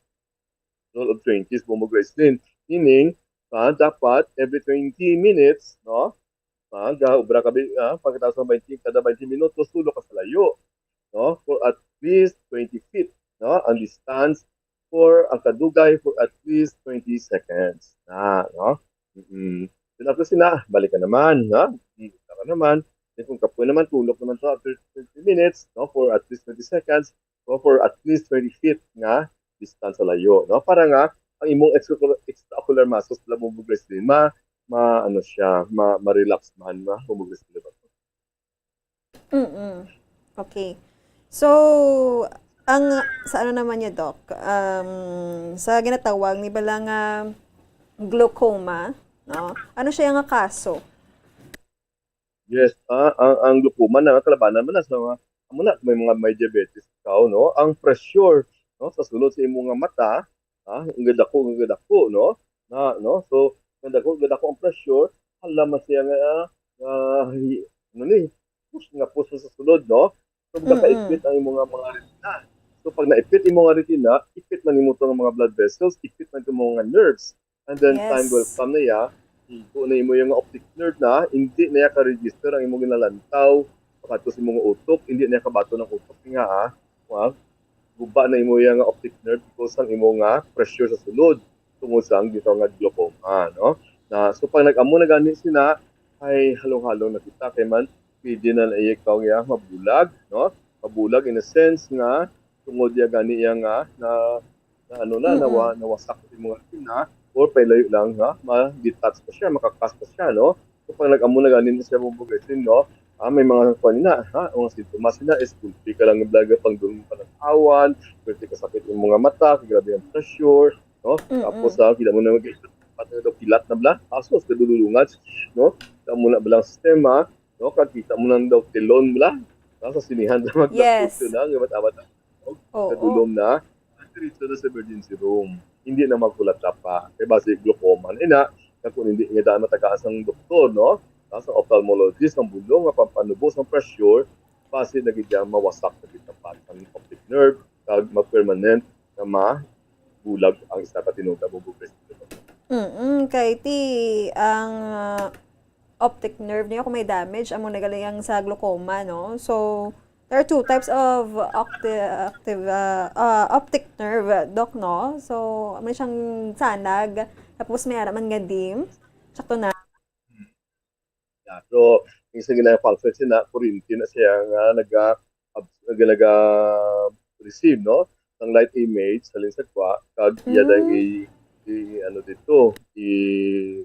Rule of twenties, Bumbo Gracelyn. Meaning, ah, dapat every twenty minutes, no? Ah, ga obra ka bi- ah, pagkatapos ng twenty, kada twenty minutos, tulog ka sa layo, no? For at least twenty feet, no? Ang distance for ang kadugay for at least twenty seconds na, no? Mm. Then after sina, balik ka naman, no? Mm, ka naman. Then kung kapoy naman, tulog naman to after twenty minutes, no? For at least twenty seconds, no? For at least twenty feet nga distance sa layo, no? Para nga ang imong extraocular, extraocular muscles, labong progress din, ma, ma, ano siya, ma, ma-relax man, ma, humugres din ba? Mm. Okay. So, ang sa ano naman niya, Doc, um, sa ginatawag ni bala nga glaucoma, no? Ano siya nga kaso? Yes, ah, ang, ang glaucoma na kalabanan man na sa mga amo na may mga may diabetes ka, no? Ang pressure, no, sa sulod sa imong nga mata, ah, ang gadako, ang gadako, no? Na, no? So, ang dako, gadako ang pressure, hala man siya nga, ah, hi- ano ni, pus nga pus sa sulod, no? So, Mm-mm. nakaipit ang imong nga mga retina. So, pag naipit imong nga retina, ipit man imo to nga mga blood vessels, ipit man ito mga nerves. And then, time will Yes. come na ya, higo na imo yung optic nerve na, hindi na ya ka-register ang imong ginalantaw makadto sa imo nga utok, hindi na kabaton ang utok nga, ah, wa-, guba na imo iya nga optic nerve because ang imo nga pressure sa sulod tungod sa ang gitawag nga glaucoma, no? Na, so, pag nag-amo na gani sina, ay halong-halong na kita kay man pwede na iya ikaw nga mabulag, no? Mabulag in a sense nga tungod iya gani iya nga na, na ano na, Mm-mm. nawa-, nawasak sa imo nga retina, or pailayo lang nga ma-detach pa siya, makakas pa siya, no? So, pag nag-amo na gani na siya mo, no? Ah, may mga kuan na, ha? Ang mga sintomas na is gulpi ka lang nga bala pangdulom panag-awan, gulpi ka sakit yung mga mata, kay grabe ang pressure, no? Mm-mm. Tapos, ah, kita mo na mag-, pati na daw kilat na bala, asos, kadululungan, no? Kita mo na balang sistema, no? Kag kita mo na daw tilon bala, no? Sa sinihan na Yes. magdakot na, nga mata-mata, no? Oo. Kadulom na, diretso na sa emergency room. Hindi na magkulata pa. Kay basi glaucoma na ina, na kung hindi nga daan matagaan sang doktor, no? Ah, sa ophthalmologist, ang bulong nga pampanubo sang pressure, basi na gid yan mawasak na gid ang optic nerve, kag ma-permanent na mabulag ang isa ka tinuod nga bubog. Mm, kay ti ang, ah, optic nerve niya kung may damage, amo na gali ang sa glaucoma, no? So, there are two types of octi-, active, ah, ah, optic nerve, Doc, no? So, may siyang sanag, tapos may ara man nga dim. Sakto na. Yeah. So, isa gina function siya na kuryente na siya nga naga-, abs-, naga-, naga-receive, no? Ang light image, halin sa kwa, kag iya Mm. dahil i-, i-, ano dito, i-,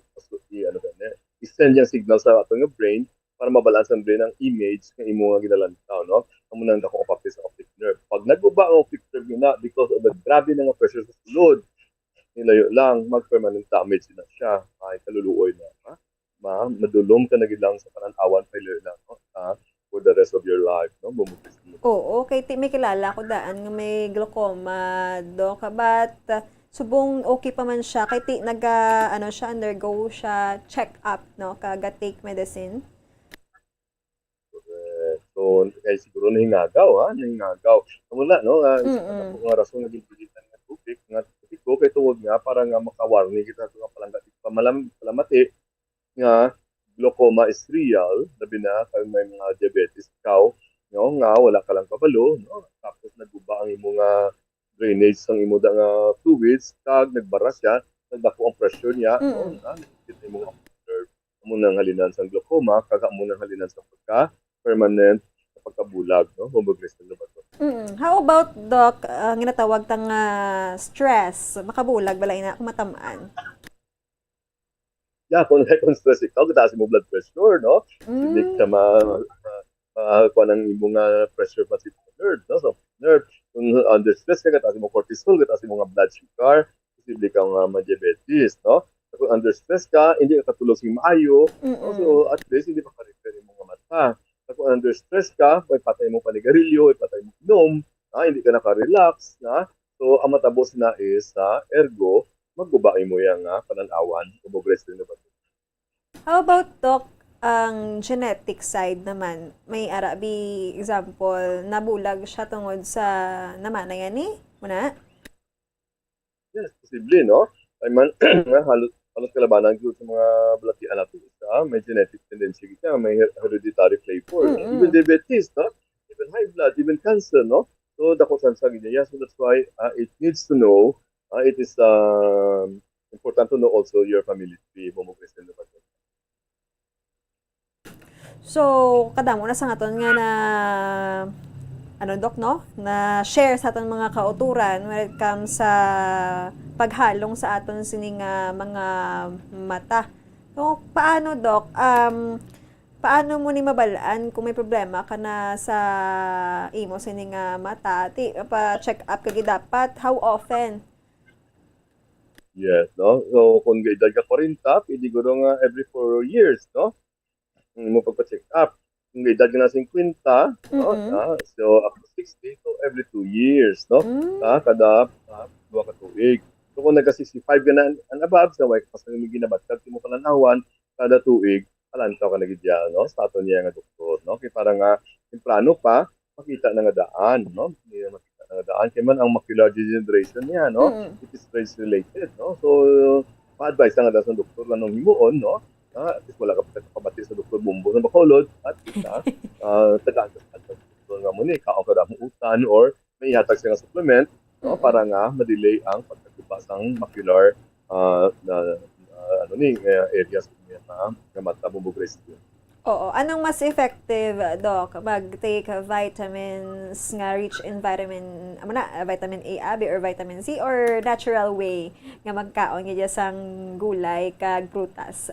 i-, ano ba niya? I-send yung signal sa ato nga brain para mabalaan sa brain ang image nga imo nga ginalantaw, no? Amo nang dako ang papel sa optic nerve. Pag naguba ang optic nerve na because of the grabe na nga pressure sa sulod, nilayo lang, mag-permanent damage na siya. Ay, kaluluoy na, ha? Ma-, madulom ka na gid lang sa panan-awan, pailayo lang, no? Ah, for the rest of your life, no? Bumugis mo. Oo, kay ti may kilala ko daan nga may glaucoma, Doc, but, ah, subong okay pa man siya, kay ti naga, ano siya, undergo siya check-up, no? Kaga take medicine. Correct. So, kay siguro nahingagaw, ha? Nahingagaw. Amo na, no? Ah, isa ka Mm-mm. na po nga rason nga ginpilitan nga topic, nga topic ko, kay tungod nga, para nga makawarning kita sa mga palangga, pamalam-, palamati, nga glaucoma is real, labi na kay may mga diabetes ikaw, no, nga wala ka lang kabalo, no? Tapos naguba ang imo nga drainage sang imo da nga fluids, kag nagbara siya, nagdako ang pressure niya, no? Mm. Ah, nakikita imo nga nerve. Amo nang halinan sang glaucoma, kag amo nang halinan sa pagka-permanent sa pagkabulag, no? Homogeneous neuroblastoma. Mm. How about, Doc, ang ginatawag ta nga stress? Makabulag bala ina kung matamaan? Yeah, kung, kung stress ikaw, kataas mo blood pressure, no? Hindi Mm. ka ma-, ma-, ma-, kuha ng imo nga pressure pati nerve, no? So, nerve, kung under stress ka, kataas mo cortisol, kataas mo nga blood sugar, posible ka nga ma-diabetes, no? Kung under stress ka, hindi ka katulog sing maayo, no? Mm-mm. So, at least, hindi pa ka-repair yung mga mata. Kung under stress ka, may patay mo panigarilyo, may patay mo inom, ha? Hindi ka naka-relax, ha? So, ang matabo sina is, ha, ergo, maguba imo yang, ah, panan-awan, o progress din naman. How about, Doc, ang genetic side naman? May ara bi example, nabulag siya tungod sa namana yan eh? Muna? Yes, posible, no? Ay man, nga halos, halos kalabanan gyud sa mga balatian nato, isa, may genetic tendency kita, may her-, hereditary flavor. Mm-mm. Even diabetes, no? Even high blood, even cancer, no? So, dako sang sa gid niya. So, that's why, uh, it needs to know, uh, it is, um, important to know also your family tree, kung mo-question na ba. So, kadamo na sa aton nga na, ano, Doc, no? Na share sa aton mga kauturan when it comes sa paghalong sa aton sini nga mga mata. So, paano, Doc? Um, paano mo ni mabal-an kung may problema ka na sa imo sini nga mata? Ti, pa-check up ka gid dapat. How often? Yes, no? So, kung gaedad ka kwarenta, pwede guro nga every four years, no? Ang imo pagpa-check up. Kung gaedad ka na singkwenta, no? Mm-mm. Ah, so, up to sixty, so every two years, no? Mm. Ah, kada, ah, duha ka tuig. So, kung nagka sixty-five ka na and above, sa way ka pa sa ginabatag sa imong palan-awan, kada tuig, palantaw ka na gid diha, no? Sa aton niya nga doktor, no? Kay para nga, temprano pa, makita na nga daan, no? Hindi na makita na nga daan. Kaya man ang macular degeneration niya, no? Mm. It is race related, no? So, ma-advise na nga daan sa doktor nga nung himuon, no? Ah, at least wala ka pa pabati sa Doktor Bumbo sa Bacolod, at least, ah, ah, tagaan ka sa doktor nga mo ni, kaon ka damo utan, or may ihatag siya nga supplement, no, para nga ma-delay ang pagkaguba sang macular, ah, na, na, ano ni, eh, areas niya nga, nga mata, Bumbo Grace. Oo. Anong mas effective, Doc? Mag-take vitamins nga rich in vitamin, amo na, vitamin A, abi, or vitamin C, or natural way nga magkaon nga dya sang gulay kag prutas?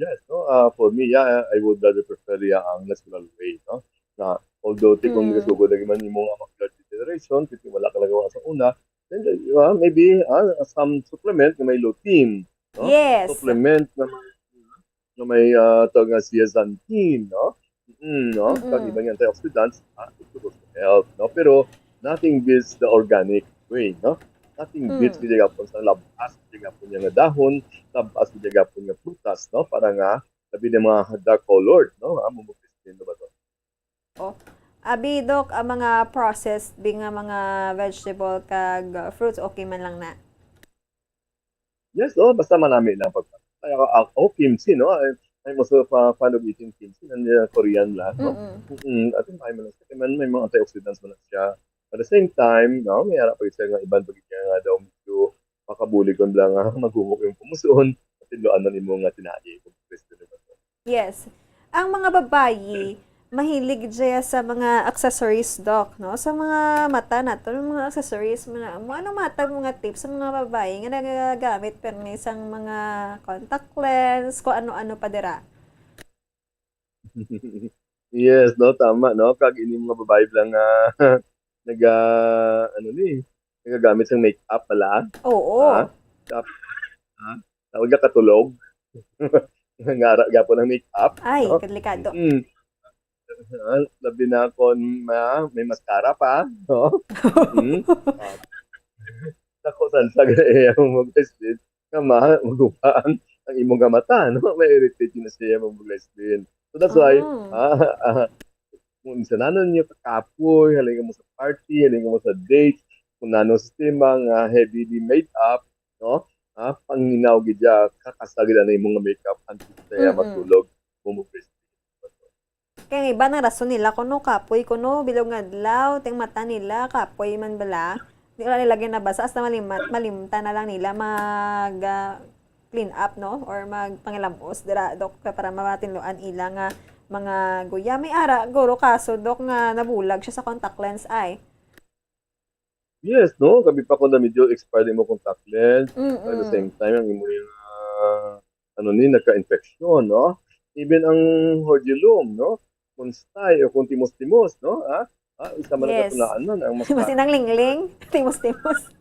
Yes, no? Ah, for me, yeah, I would rather prefer, yeah, ang natural way, no? Na, although, ti kung Mm. gisugod lagi man imo nga macular degeneration, ti wala ka nagawa sa una, then, uh, maybe, ah, some supplement nga may lutein, no? Yes. Supplement nga may, nga may, ah, tawag nga zeaxanthin, no? Mm, no? Kag Mm-mm. iba nga antioxidants, ah, it will also help, no? Pero nothing beats the organic way, no? Nothing beats Mm. gid gapon sa lab-as gid gapon niya nga dahon, lab-as gid gapon nga prutas, no? Para nga, labi na mga dark colored, no? Ah, mo mo ba to? Abi, Doc, ang mga processed bi nga mga vegetable kag, uh, fruits, okay man lang na? Yes, oh, basta manami lang pag kaya ka, ah, oh, kimchi, no? I, I'm also a fan of eating kimchi, and, uh, Korean lang, no? Mm-mm. Mm, at the time, man, man, may mga antioxidants man siya. At the same time, no, may ara pa siya nga iban pa gid nga daw medyo makabulig kon bala nga maghumok yung pumuson, at tinluan man imo nga tinai, kung gusto nimo. Yes. Ang mga babayi, mahilig dya sa mga accessories, Doc, no? Sa mga mata nato, yung mga accessories, mo na, mo, ano matag mga tips sa mga babayi nga nagagamit permi sang mga contact lens, kung ano-ano pa dira? Yes, no, tama, no? Kag ini mga babae lang nga naga, ano ni, nagagamit sang makeup pala. Oo. Ha? Tap-, ha? Tawag ka katulog. Ngara gapon ang makeup, Ay, no? Delikado. Mm. Ah, labi na kon ma-, may mascara pa, no? Mm. Ah. Dako sang sa iya mo, President, nga ma-, maguba ang, ang imo nga mata, no? May irritate na siya mo, President. So that's why, Ah. ah, ah, kung insananon niyo kakapoy, halin ka mo sa party, halin ka mo sa date, kung nano sistema nga heavily made up, no? Ah, panginaw gid siya, kakasa gid ang imo nga makeup until siya Mm-mm. matulog, mo, President. Kay ang iba nang rason nila kuno kapoy kuno bilog nga adlaw, ting mata nila kapoy man bala. Di wala nila ginabasa hasta malimat, malimtan na lang nila mag, ah, clean up, no? Or magpangilamos dira, Doc, para matinluan ila nga mga guyam. May ara guro kaso, Doc, nga nabulag siya sa contact lens ay. Yes, no? Gabi pa ko na medyo expired imo contact lens. At the Mm-mm. same time, ang imo yung, ah, ano ni, nagka-infection, no? Even ang hordelum, no? Kung stay o kung timos-timos, no? Ah, ah, isa man Yes. Nagkatulaan nun, ang mas Mas inang lingling, timos-timos.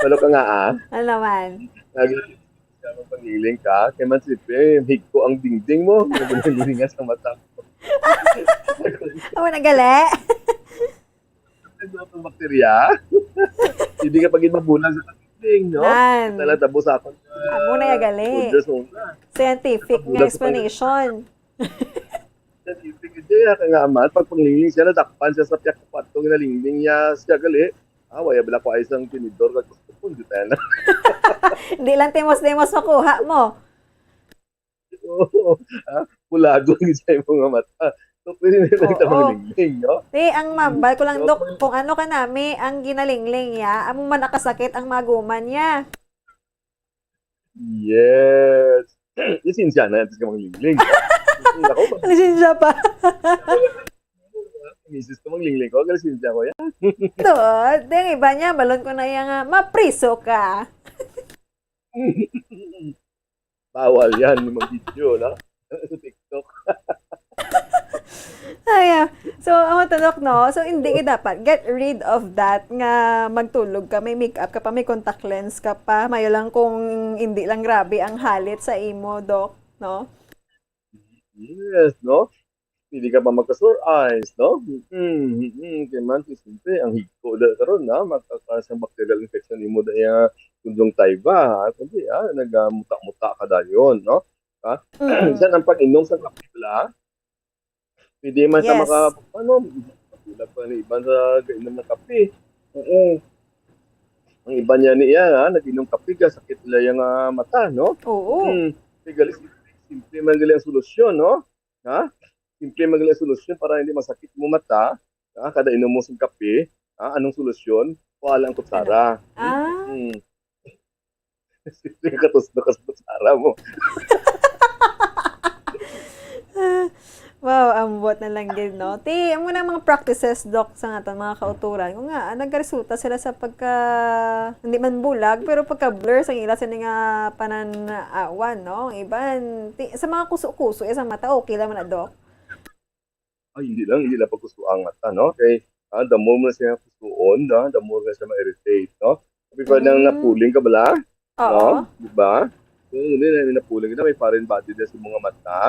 Palo ka nga, ah. Ano naman? Lagi ka magpangiling ka, kaya man siyempre, higko ang dingding mo, naglilinglingan sa mata mo. Amo na gali. Nagluto ang bakterya. Hindi ka pag mabulag sa dingding, no? Nan. Tala, tabo sa akon. Amo na ya gali. Soldiers mo na. Scientific nga Bulag sa explanation. Scientific, hindi, ah, kaya nga man, pag panglingling siya, nadakpan siya sa piyak patong na lingling niya, siya gali. Ah, waya bala ko ay isang tinidor, kag gusto ko, hindi tayo na. Hindi lang timos-timos makuha mo. Oo, ah, bulagon gid sa imo nga mata. So, pwede na lang Oo. Ito manglingling, no? Di, ang mambal ko lang, So, Dok, kung ano ka nami, ang ginalingling niya, amo man nakasakit ang maguman niya. Yes. Lisensya na, antes ka manglingling. Ako, pag Lisensya pa. misis ko manglingling ko, lisensya ko yan. Ito, di ang iba niya, balon ko na iya nga, mapriso ka. Bawal yan, yung mga video, no? Sa TikTok. Ay, ah. So, ang tanok, no? So, hindi ka dapat get rid of that nga magtulog ka, may makeup ka pa, may contact lens ka pa. Mayo lang kung hindi lang grabe ang halit sa imo, Doc, no? Yes, no? Hindi ka pa magka-sore eyes, no? Mm, mm, kaya man, siyempre, ang higko da karon na, magkakaroon sa bacterial infection imo da yung conjunctiva, ha? Kundi, ah, nagamuta-muta ka dayon, no? Ha? Mm. Minsan ang pag-inom sa kape pala, pwede man sa Yes. maka, ano, wala pa ni iban sa kainom ng kape. Oo. Ang iba niya niya, ha, nag-inom kape, kaya sakit nila yung, ah, mata, no? Oo. Hmm. Kaya gali, simple man gali ang solusyon, no? Ha? Simple man gali ang solusyon para hindi masakit mo mata. Ha? Kada inom mo sing kape, ha? Anong solusyon? Kuha lang kutsara. Ah. Hmm. Simple ka, tusno ka sa kutsara mo. Wow, ambot na lang gid, no? Ti, amo na mga practices, Doc, sa aton mga kauturan. Kung nga, ah, nagresulta sila sa pagka, hindi man bulag, pero pagka-blur sa ila sa nga pananawan, no? Ang iban, ti, sa mga kuso-kuso, eh, sa mata, okay lang man na, Doc. Ay, hindi lang, hindi lang pagkusuang mata, no? Kay, ah, the more mo na siya kusuon, no? The more na siya ma-irritate, no? Sabi pa nang Mm. napuling ka bala, Oo. no? Di ba? Kung hindi na napuling ka, may foreign body na sa mga mata,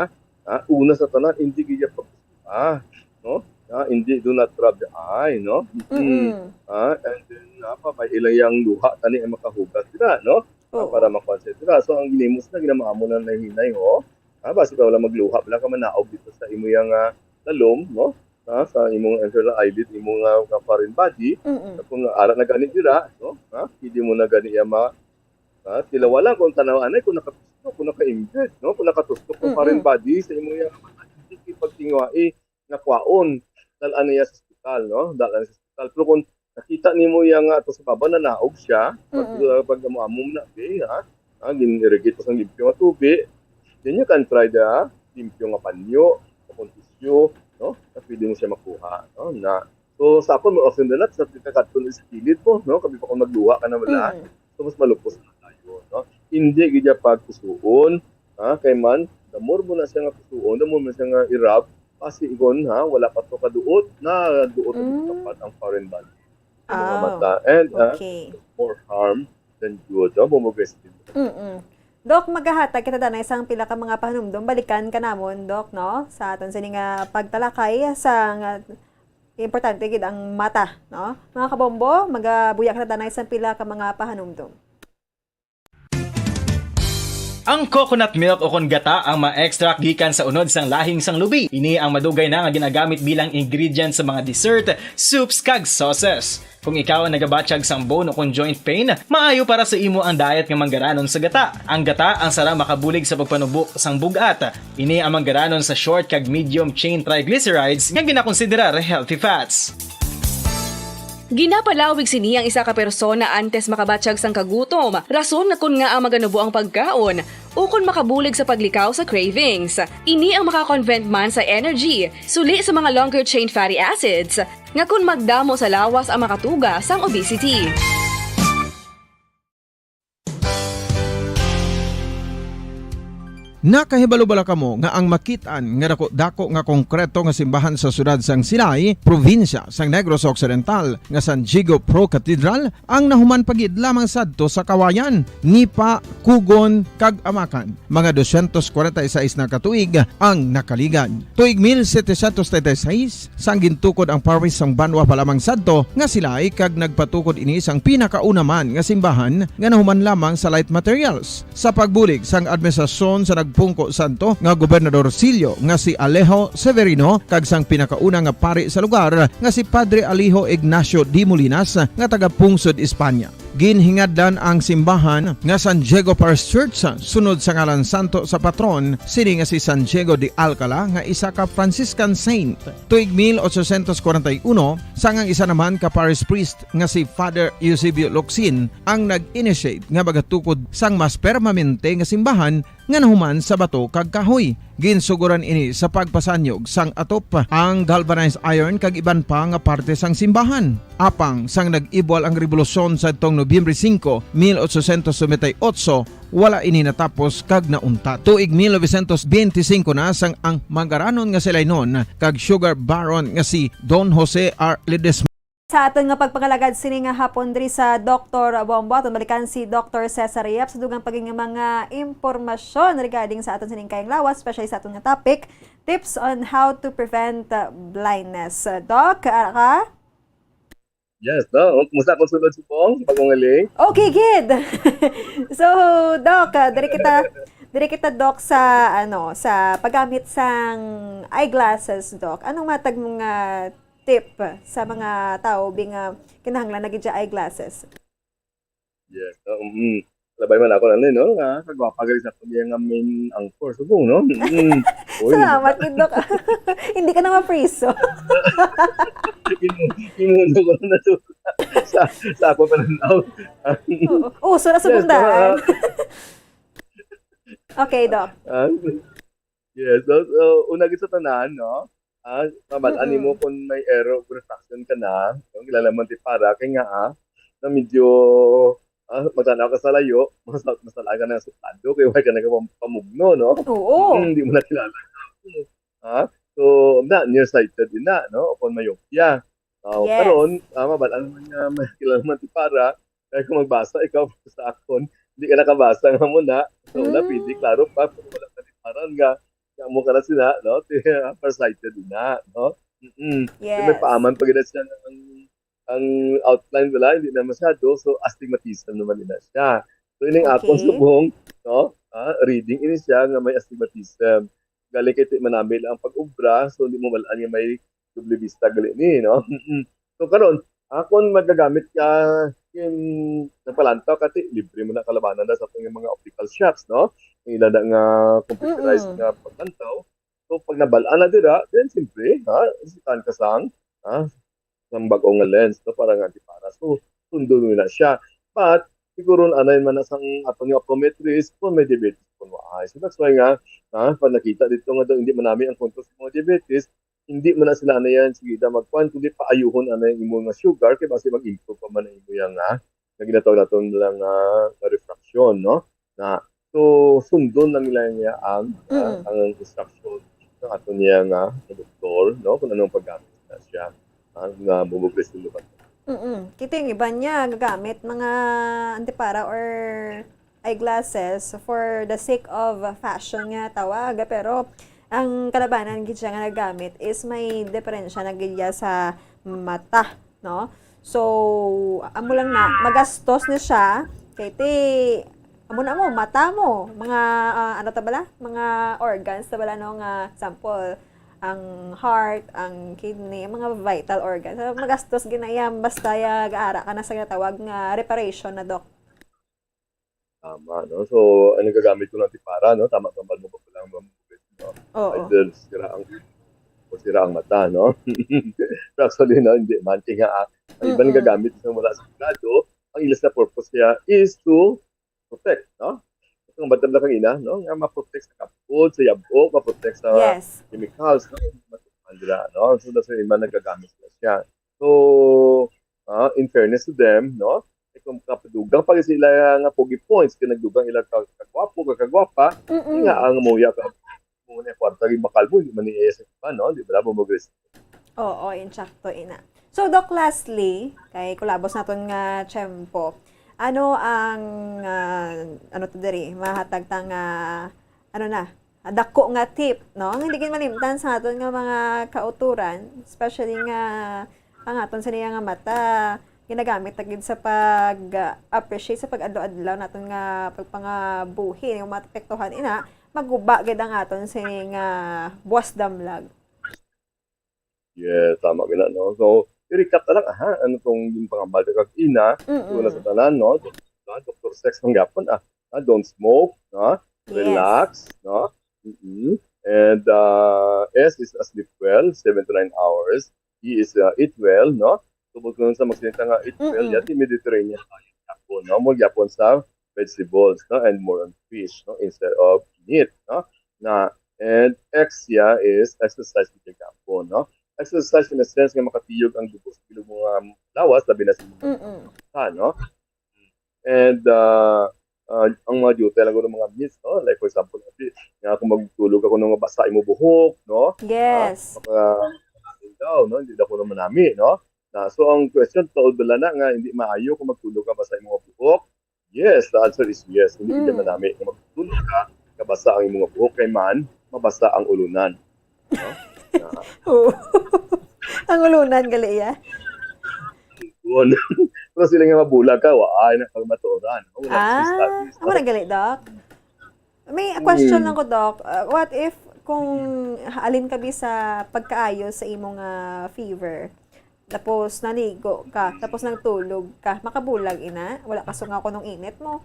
ha? Una sa tanan, hindi kaya pagkusuha, no? Ha? Hindi, do not rub the eye, no? Mm. Mm-mm. Ha? And then, ah, pa, may ilang yang luha, tani ang makahugas sila, no? Ah, Oo. para makonsentrate sila. So, ang ginimos na, ginamamo na nahinay, oh. Ah, basi ka wala magluha, wala ka manaog dito sa imo yang, ah, lalom, no? Ah, sa imong internal eyelid, imong, ah, foreign body. Mm-mm. Kung ara na gani dira, no? Ha? Pwede mo na gani iya ma-, ha? Tilawa lang kung tanaw anay, kung nakatustok, kung naka-embed, no? Kung nakatustok kung Mm-mm. foreign body sa imong yang mata, hindi pagtinguhai nga kwaon, dal-an niya sa ospital, no? Dal-an sa ospital. Pero kung nakita nimo iya nga ato sa baba, nanaog siya, pag, Mm-mm. uh, pag amo-amo mo na, okay, ha? Ah, gin-irrigate mo sa limpyo nga tubig, then you can try the limpyo nga panyo, o kung tissue, no? Na pwede mo siya makuha, no? Na, so, sa akon, mo often than not, sa kita kadto sa kilid mo, no? Kami pa kung nagluha ka na wala, Mm. so, mas malupos na tayo, no? Hindi gid niya pagkusuon, ha? Kay man, the more mo na siya nga kusuon, the more mo na siya nga i-rub, pasigon, ha? Wala pa to kaduot, na duot na Mm. dapat ang foreign body. Sa mga Ah, mata. And, ah, okay. More harm than good, no? Bumugay sa tibuok. Mm-mm. Doc, magahatag kita danay sang pila ka mga pahanumdom. Balikan ka namon, Doc, no? Sa aton sini nga pagtalakay sa nga importante gid ang mata, no? Mga kabombo, magabuya kita danay sang pila ka mga pahanumdom. Ang coconut milk o kon gata ang ma-extract gikan sa unod sang lahing sang lubi. Ini ang madugay na nga ginagamit bilang ingredient sa mga dessert, soups, kag sauces. Kung ikaw ang nagabatyag sang bone o kon joint pain, maayo para sa imo ang diet nga manggaranon sa gata. Ang gata ang sarang makabulig sa pagpanubo sang bug-at. Ini ang manggaranon sa short kag medium chain triglycerides nga ginakonsiderar healthy fats. Ginapalawig sini ang isa ka persona antes makabatyag sang kagutom, rason na kon ngaa maganubo ang pagkaon, ukon makabulig sa paglikaw sa cravings. Ini ang maka-convert man sa energy, suli sa mga longer chain fatty acids, nga kon magdamo sa lawas ang makatuga sang obesity. Nakahibalo bala kamo nga ang makit-an nga dako-dako nga konkreto nga simbahan sa siyudad sang Silay, probinsya sang Negros Occidental, nga San Diego Pro Cathedral, ang nahuman pa gid lamang sadto sa Kawayan, Nipa, Kugon, kag Amacan, mga dosyentos kwarenta y seis na ka tuig ang nakaligad. Tuig mil setecientos treinta y seis, sang gintukod ang parish sang Banwa pa lamang sadto nga Silay, kag nagpatukod ini sang pinakauna man nga simbahan nga nahuman lamang sa light materials. Sa pagbulig sang administrasyon sa nagpungko sadto nga Gobernador Silio nga si Alejo Severino kag sang pinakauna nga pari sa lugar nga si Padre Alejo Ignacio de Molinas nga taga Pungsod, España. Ginhingadlan ang simbahan nga San Diego Parish Church sunod sa ngalan santo sa patron sini nga si San Diego de Alcala nga isa ka Franciscan saint. Tuig mil ochocientos kwarenta y uno, sang ang isa naman ka parish priest nga si Father Eusebio Locsin ang nag-initiate nga magatukod sang mas permanente nga simbahan nga nahuman sa bato kag kahoy. Ginsuguran ini sa pagpasanyog sang atop, ang galvanized iron kag iban pa nga parte sang simbahan. Apang sang nag-ibwal ang rebolusyon sadtong Nobyembre singko, mil ochocientos noventa y ocho, wala ini natapos kag nauntat. Tuig mil novecientos benti singko na sang ang manggaranon nga Silaynon kag sugar baron nga si Don Jose R. Ledesma Sa aton nga pagpangalagad sini nga hapon diri sa Doktor Bombo, aton balikan si Doktor Cesar Yap sa dugang pa gid nga mga impormasyon regarding sa aton sining kaayong lawas, especially sa aton nga topic, tips on how to prevent, uh, blindness. Uh, Doc, ara ka? Yes, no? Kumusta akong sulod, Subong? Sa pagpangaling? Okay, gid. So, Doc, uh, diri kita, diri kita, Doc, sa, ano, sa paggamit sang eyeglasses, Doc. Anong matag mga tip sa mga tawo bi nga kinahanglan na gid siya eyeglasses? Yes. Oo, mm. Labay man ako na, no? Nga, kagwapa gali sa akon nga main anchor. Subong, no? Mm. Uy, Salamat, Doc. Hindi ka na mapriso. Imu-, imundo ko na to. Sa, sa ako pa lang daw. Oo. Uso na sa Yes, tama, bundaan. ah. Okay, Doc. Ah, yes, so, so, una gid sa tanan, no? Ah, mabal-an Mm-mm. nimo kung may error of refraction ka na, no? Kilala mo ang tipara, kay nga, ah, na medyo, ah, magtanaw ka sa layo, mas-, masalaan ka na sa suplado, kay wala ka nagapam-, pamugno, no? Oo. Mm, di mo na kilala. Ha? So, na, nearsighted din na, no? O kung myopia. Ah, Yes. karon, ah, mabal-an man nga may kilala man tipara, kaya kung magbasa ikaw sa akon, hindi ka nakabasa nga mo na. So, wala, Mm. pwede, klaro pa, kung wala ka tiparan nga, nga mo ka na sila, no? Farsighted din na, no? Mm-mm. Kaya may Yes. paaman pa gid siya ang, ang outline wala, hindi na masyado. So, astigmatism naman din na siya. So, ining akon Okay. subong, no? Ah, reading ini siya nga may astigmatism. Galing kay ti manami lang ang pag-obra, so hindi mo malan nga may doble vista gali ni, no? Mm-mm. So, karon, ah, kung magagamit ka, in, nagpalantaw ka, ti, libre mo na kalabanan na sa ating mga optical shops, no? Ang ila na nga computerized Mm-mm. nga paglantaw. So, pag nabal-an na dira, then, siyempre, ha, isitan ka sang, ha, sang bag-o nga lens, no, para nga di para. So, sundon mo na siya. But, siguro, anay man na sang aton nga optometrist, kung may diabetes, kung waay. So, that's why nga, ha, pag nakita dito nga daw, hindi manami ang contour sa mga diabetes, hindi man na sila na yan, sige na magkuhan, kundi paayuhon na yung imo nga sugar, kay basi mag-improve pa man ang imo yang, ha, nga ginatawag naton lang, ah, nga refraction, no? Na, so, sundon lang nila niya ang, ah, Mm. ang instruction ng ato niya nga doktor, no? Kung anong paggamit na siya, ah, nga mumuglis ng lugar. Mm-mm. Kita yung iba niya, gagamit mga antipara or eyeglasses for the sake of fashion nga tawag. Pero ang kalabanan gid siya nga nagamit is may diferensya na gid ya sa mata, no? So, amo lang na, magastos na siya. Kay ti, amo na mo, mata mo, mga, ah, ano ta bala? Mga organs ta bala, no? Nga, example, ang heart, ang kidney, ang mga vital organs. So, magastos ginayam, basta ya, gaara ka na sa ginatawag nga reparation na, Doc. Tama, no? So, ang nagagamit ko ng tipara, no? Tama, tambal mo pa pala ang mga movies, no? Oo. Either sira ang, o sira ang mata, no? Pero actually, no, hindi man. Kaya nga, ah, ang iba Mm-mm. nagagamit sa wala sigurado, ang ilas na purpose niya is to protect, no? Itong bantang na kanina, no? Nga ma-protect sa kapod, sa yabok, ma-protect sa Yes. chemicals, no? Matukan dira, no? So, that's why iba nagagamit na siya. So, ah, in fairness to them, no? Eh, kung kapadugang pa sila nga pogi points, kay nagdugang ila ka, kagwapo, ka, kagwapa, Mm-mm. nga ang muya ka, mo na kwarta, yung bakal mo, hindi man iya sa iba, no? Di ba, mo mag-risk? Oo, insakto, ina. So, Doc, lastly, kay kulabos naton nga tiyempo, ano ang, ah, ano to diri, mahatag ta nga, ano na, dako nga tip, no? Ang hindi gid malimtan sa aton nga mga kauturan, especially nga ang aton sa niya nga mata, ginagamit na gid sa pag-appreciate sa pag-adlaw-adlaw naton nga pagpangabuhi, yung maapektuhan ina, maguba gid ang aton sini nga buwas damlag. Yes, tama gina, no? So, i-recap na lang, aha, ano tong yung pangambal ka kag ina, Mm-mm. una sa tanan, no? Doctor Sex ng Japon, ah, ah, don't smoke, no? Yes. Relax, no? Mm-mm. And, uh, S is, uh, sleep well, seven to nine hours. E is, uh, eat well, no? Tubod ko nun sa magsalita nga eat well, Mm-mm. yati Mediterranean diet Japon, no? More Japon sa vegetables, no? And more on fish, no? Instead of meat, no? Na, and X, yeah, is exercise with Japon, no? Exercise in a sense nga makatiyog ang dugo sa bilog mga lawas, labi na sa mga Mm-mm. mata, no? And, uh, uh, ang mga diutay lang ng mga myths, no? Like, for example, abi, nga kung magtulog ako nung mabasa imo buhok, no? Yes. Ah, maka-, daw, no? Hindi daw ko naman nami, no? Na, so, ang question, tuod bala na nga hindi maayo kung magtulog ka basa imo buhok? Yes, the answer is yes. Hindi Mm. naman nami nga magtulog ka, kabasa ang imong buhok kay man, mabasa ang ulunan. No? Na, Oo. Ang ulunan, gali, ya? Yun. Pero sila nga mabulag ka, wa, ay, na pagmatuoran. No? Wala Ah, sa studies, amo no? na gali, Doc? May question Mm. lang ko, Doc. Uh, what if kung halin ka bi sa pagkaayo sa imong, ah, fever? Tapos naligo ka, tapos nagtulog ka, makabulag ina? Wala ka sungaw kuno ang init mo?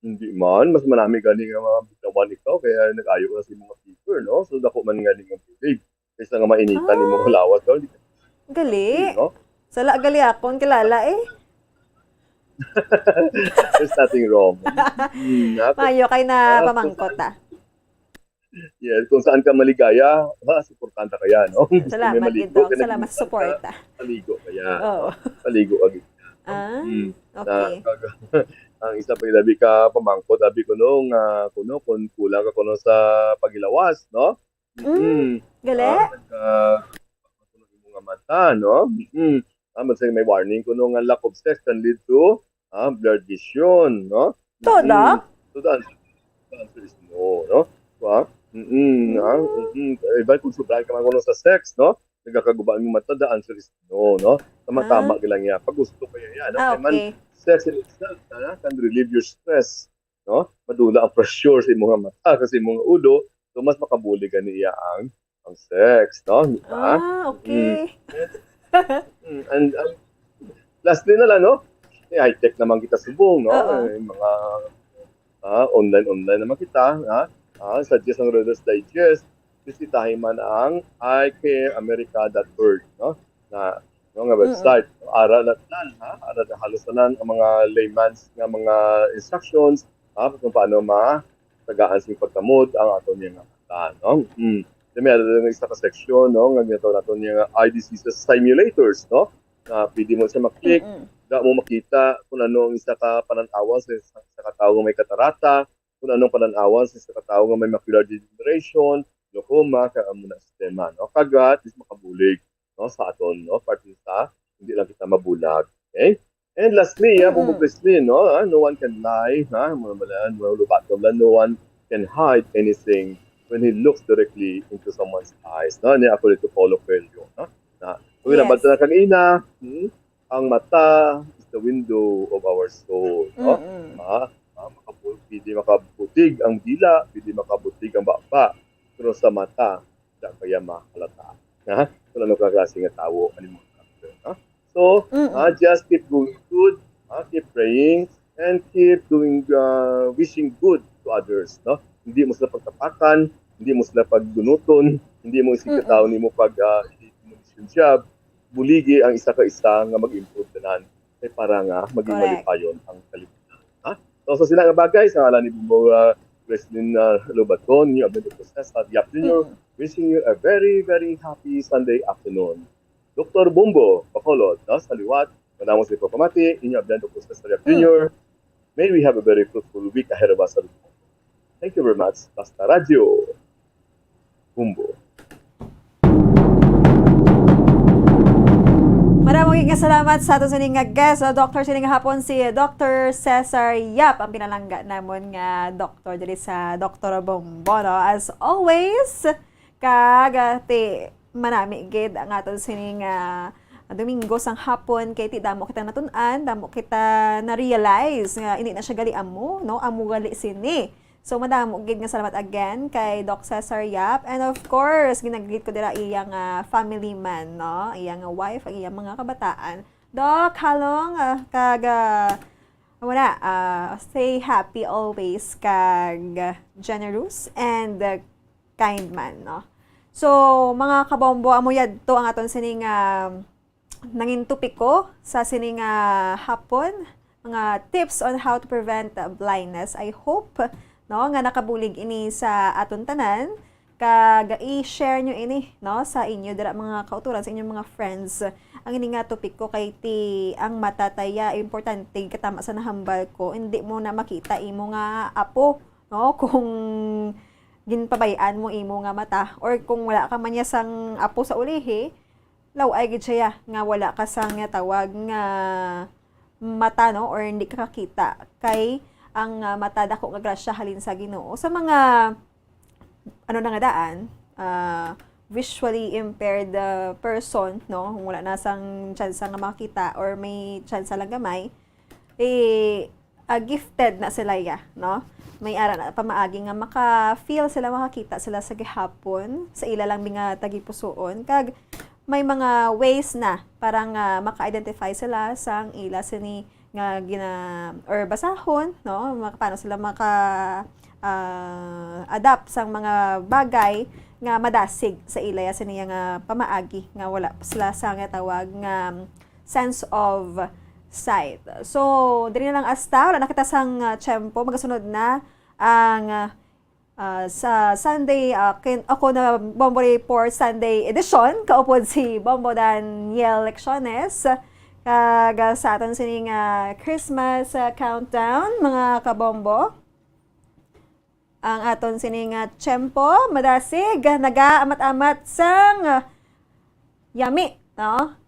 Hindi man, mas manami gani nga mga bugnawan ikaw, kaya nag-ayo ka sa imong fever, no? So, dako man gani nga bulig kaysa nga mainitan imong Ah, lawas, no? Di ka, gali. no? Sala gali akon kilala eh. There's nothing wrong. Mm, ah, kung, Mayo kay na ah, kung pamangkot saan, ah. Yes, kung saan ka maligaya, ha, suportanta ka yan, no? Gusto may Salamat gid, maligo, Doc. kaya Salamat sa nagmimisa ka, suporta. maligo ka yan, Oo. no? Maligo ka gid. Ah, Mm. Na, okay. kag-, ang isa pa yung labi ka pamangkot, abi ko no, nga kuno, kung kulang ka kuno sa paghilawas, no? Mm, Mm. gali? Ah, nagka, kuno imo nga mata, no? Mm. Ah, man say may warning kuno nga lack of sex can lead to, ah, blurred vision, no? Todo? Mm. So the answer, the answer is no, no? Wa? Mm, ah, mm. Even kung sobrahan ka man kuno sa sex, no? Nagakaguba ang mata, the answer is no, no? Tama-tama Ah, ka lang yan. Pag gusto ka yan, no? ah, Kaya man, okay. sex in itself, ah, can relieve your stress, no? Madula ang pressure sa imong mata, kasi imong ulo, so mas makabulig gani iya ang, ang sex, no? Di ba? Ah, Mm. okay. Mm, and, and lastly na lang, no? Eh, high-tech naman kita subong, no? Oo. Eh, mga, ah, online, online naman kita, ha? Ah, suggest ang Reader's Digest, bisitahin man ang I care America dot org, no? Na, no, nga Mm-mm. website. Ara na tanan, ha? Ara na halos tanan ang mga layman's nga mga instructions, ha? Kung paano ma tagaan sing pagkamod ang aton nga mata, no? Mm. Then may ara nga isa ka section, no, nga ginatawag naton nga eye diseases simulators, no? Na pwede mo siya ma-click, Mm-mm. da mo makita kung ano ang isa ka panan-awan sa isa ka tawo nga may katarata, kung anong panan-awan sa isa ka tawo nga may macular degeneration, glaucoma, kag amo na sistema, no? Kag at least makabulig, no, sa aton, no, parte sa hindi lang kita mabulag. Okay? And lastly, ah, Bumbo Mm-mm. Christine, no, ah, no one can lie, ha? Mga balaan, mga lubaton lang, no one can hide anything when he looks directly into someone's eyes, no? Ni ako dito, Paulo Coelho, no? Na, kung nabanta Yes. na kanina, hmm, ang mata is the window of our soul, no? Mm-mm. Ah, ah, makabu-, pwede makabutig ang dila, pwede makabutig ang baba, pero sa mata, da kaya mahalata. Ha? Kung ano ka klase nga tawo, ano yung mga karakter, no? So, ah, Mm-mm. just keep going good, ah, keep praying, and keep doing, ah, wishing good to others, no? Hindi mo sila pagtapakan, hindi mo sila paggunuton, hindi mo isig ka tawo Mm-mm. nimo pag, ah, hindi mo mission job, buligi ang isa ka isa nga mag-improve tanan kay para nga maging Correct. malipayon ang kalibutan. Ha? So, sa sila nga bagay, sa ngalan ni Bumbo, ah, President, ah, Lobaton, ninyo abyan Doktor Cesar Yap Junior, Mm-mm. wishing you a very, very happy Sunday afternoon. Doktor Bumbo Bacolod, no, sa liwat, madamo sa pagpamati, inyo abyan Doktor Cesar Yap Mm. Junior. May we have a very fruitful week ahead of us. Thank you very much. Basta Radyo, Bumbo. Madamo gid nga salamat sa aton sini nga guest, uh, Doctor sini nga hapon, si Doctor Cesar Yap, ang pinalangga namon nga doktor diri sa Doktor Bombo, no? As always, kag, uh, ti manami gid ang aton sini nga Domingo sang hapon, kay ti damo kita natun-an, damo kita na-realize nga hindi na siya gali amo, no? Amo gali sini. So, madamo gid nga salamat again kay Doc Cesar Yap. And of course, ginagreet ko dira iya nga family man, no? Iya nga wife, ang iya mga kabataan. Doc, halong, ah, kag, ah, wala, ah, stay happy always, kag generous and, ah, kind man, no? So, mga kabombo, amo yadto ang aton sining, ah, nangin topiko sa sini nga hapon, mga tips on how to prevent, uh, blindness. I hope, no, nga nakabulig ini sa aton tanan, kag i-share nyo ini, no, sa inyo dira mga kauturan, sa inyong mga friends. Ang ini nga topiko kay ti ang mata taya importante, katama sa nahambal ko, hindi mo na makita imo nga apo, no, kung ginpabay-an mo imo nga mata, or kung wala ka man niya sang apo sa ulihi, law-ay gid siya nga wala ka sang tawag nga mata, no, or hindi ka kakita, kay ang, ah, mata dako nga grasya halin sa Ginoo. Sa mga, ano na nga daan, ah, visually impaired, ah, person, no, kung wala na sang tsansa nga makakita or may tsansa lang gamay, eh, ah, gifted na sila ya, no? May ara na pamaagi nga maka-feel sila, makakita sila sa gihapon, sa ila lang mga tagipusoon. Kag may mga ways na para nga maka-identify sila sang ila sini nga gina-, or basahon, no? Maka-, paano sila maka, ah, adapt sang mga bagay nga madasig sa ila ya sini nga pamaagi nga wala sila sa nga tawag nga sense of sight. So, diri na lang asta, wala na kita sang, ah, tiyempo. Magasunod na ang, ah, sa Sunday, ah, kin-, ako na Bombo Report Sunday edition. Kaupod si Bombo Daniel Lecciones. Kag, ah, sa aton sining, ah, Christmas, ah, countdown, mga kabombo. Ang aton sini nga tiyempo, madasig, nagaamat-amat sang yummy, no?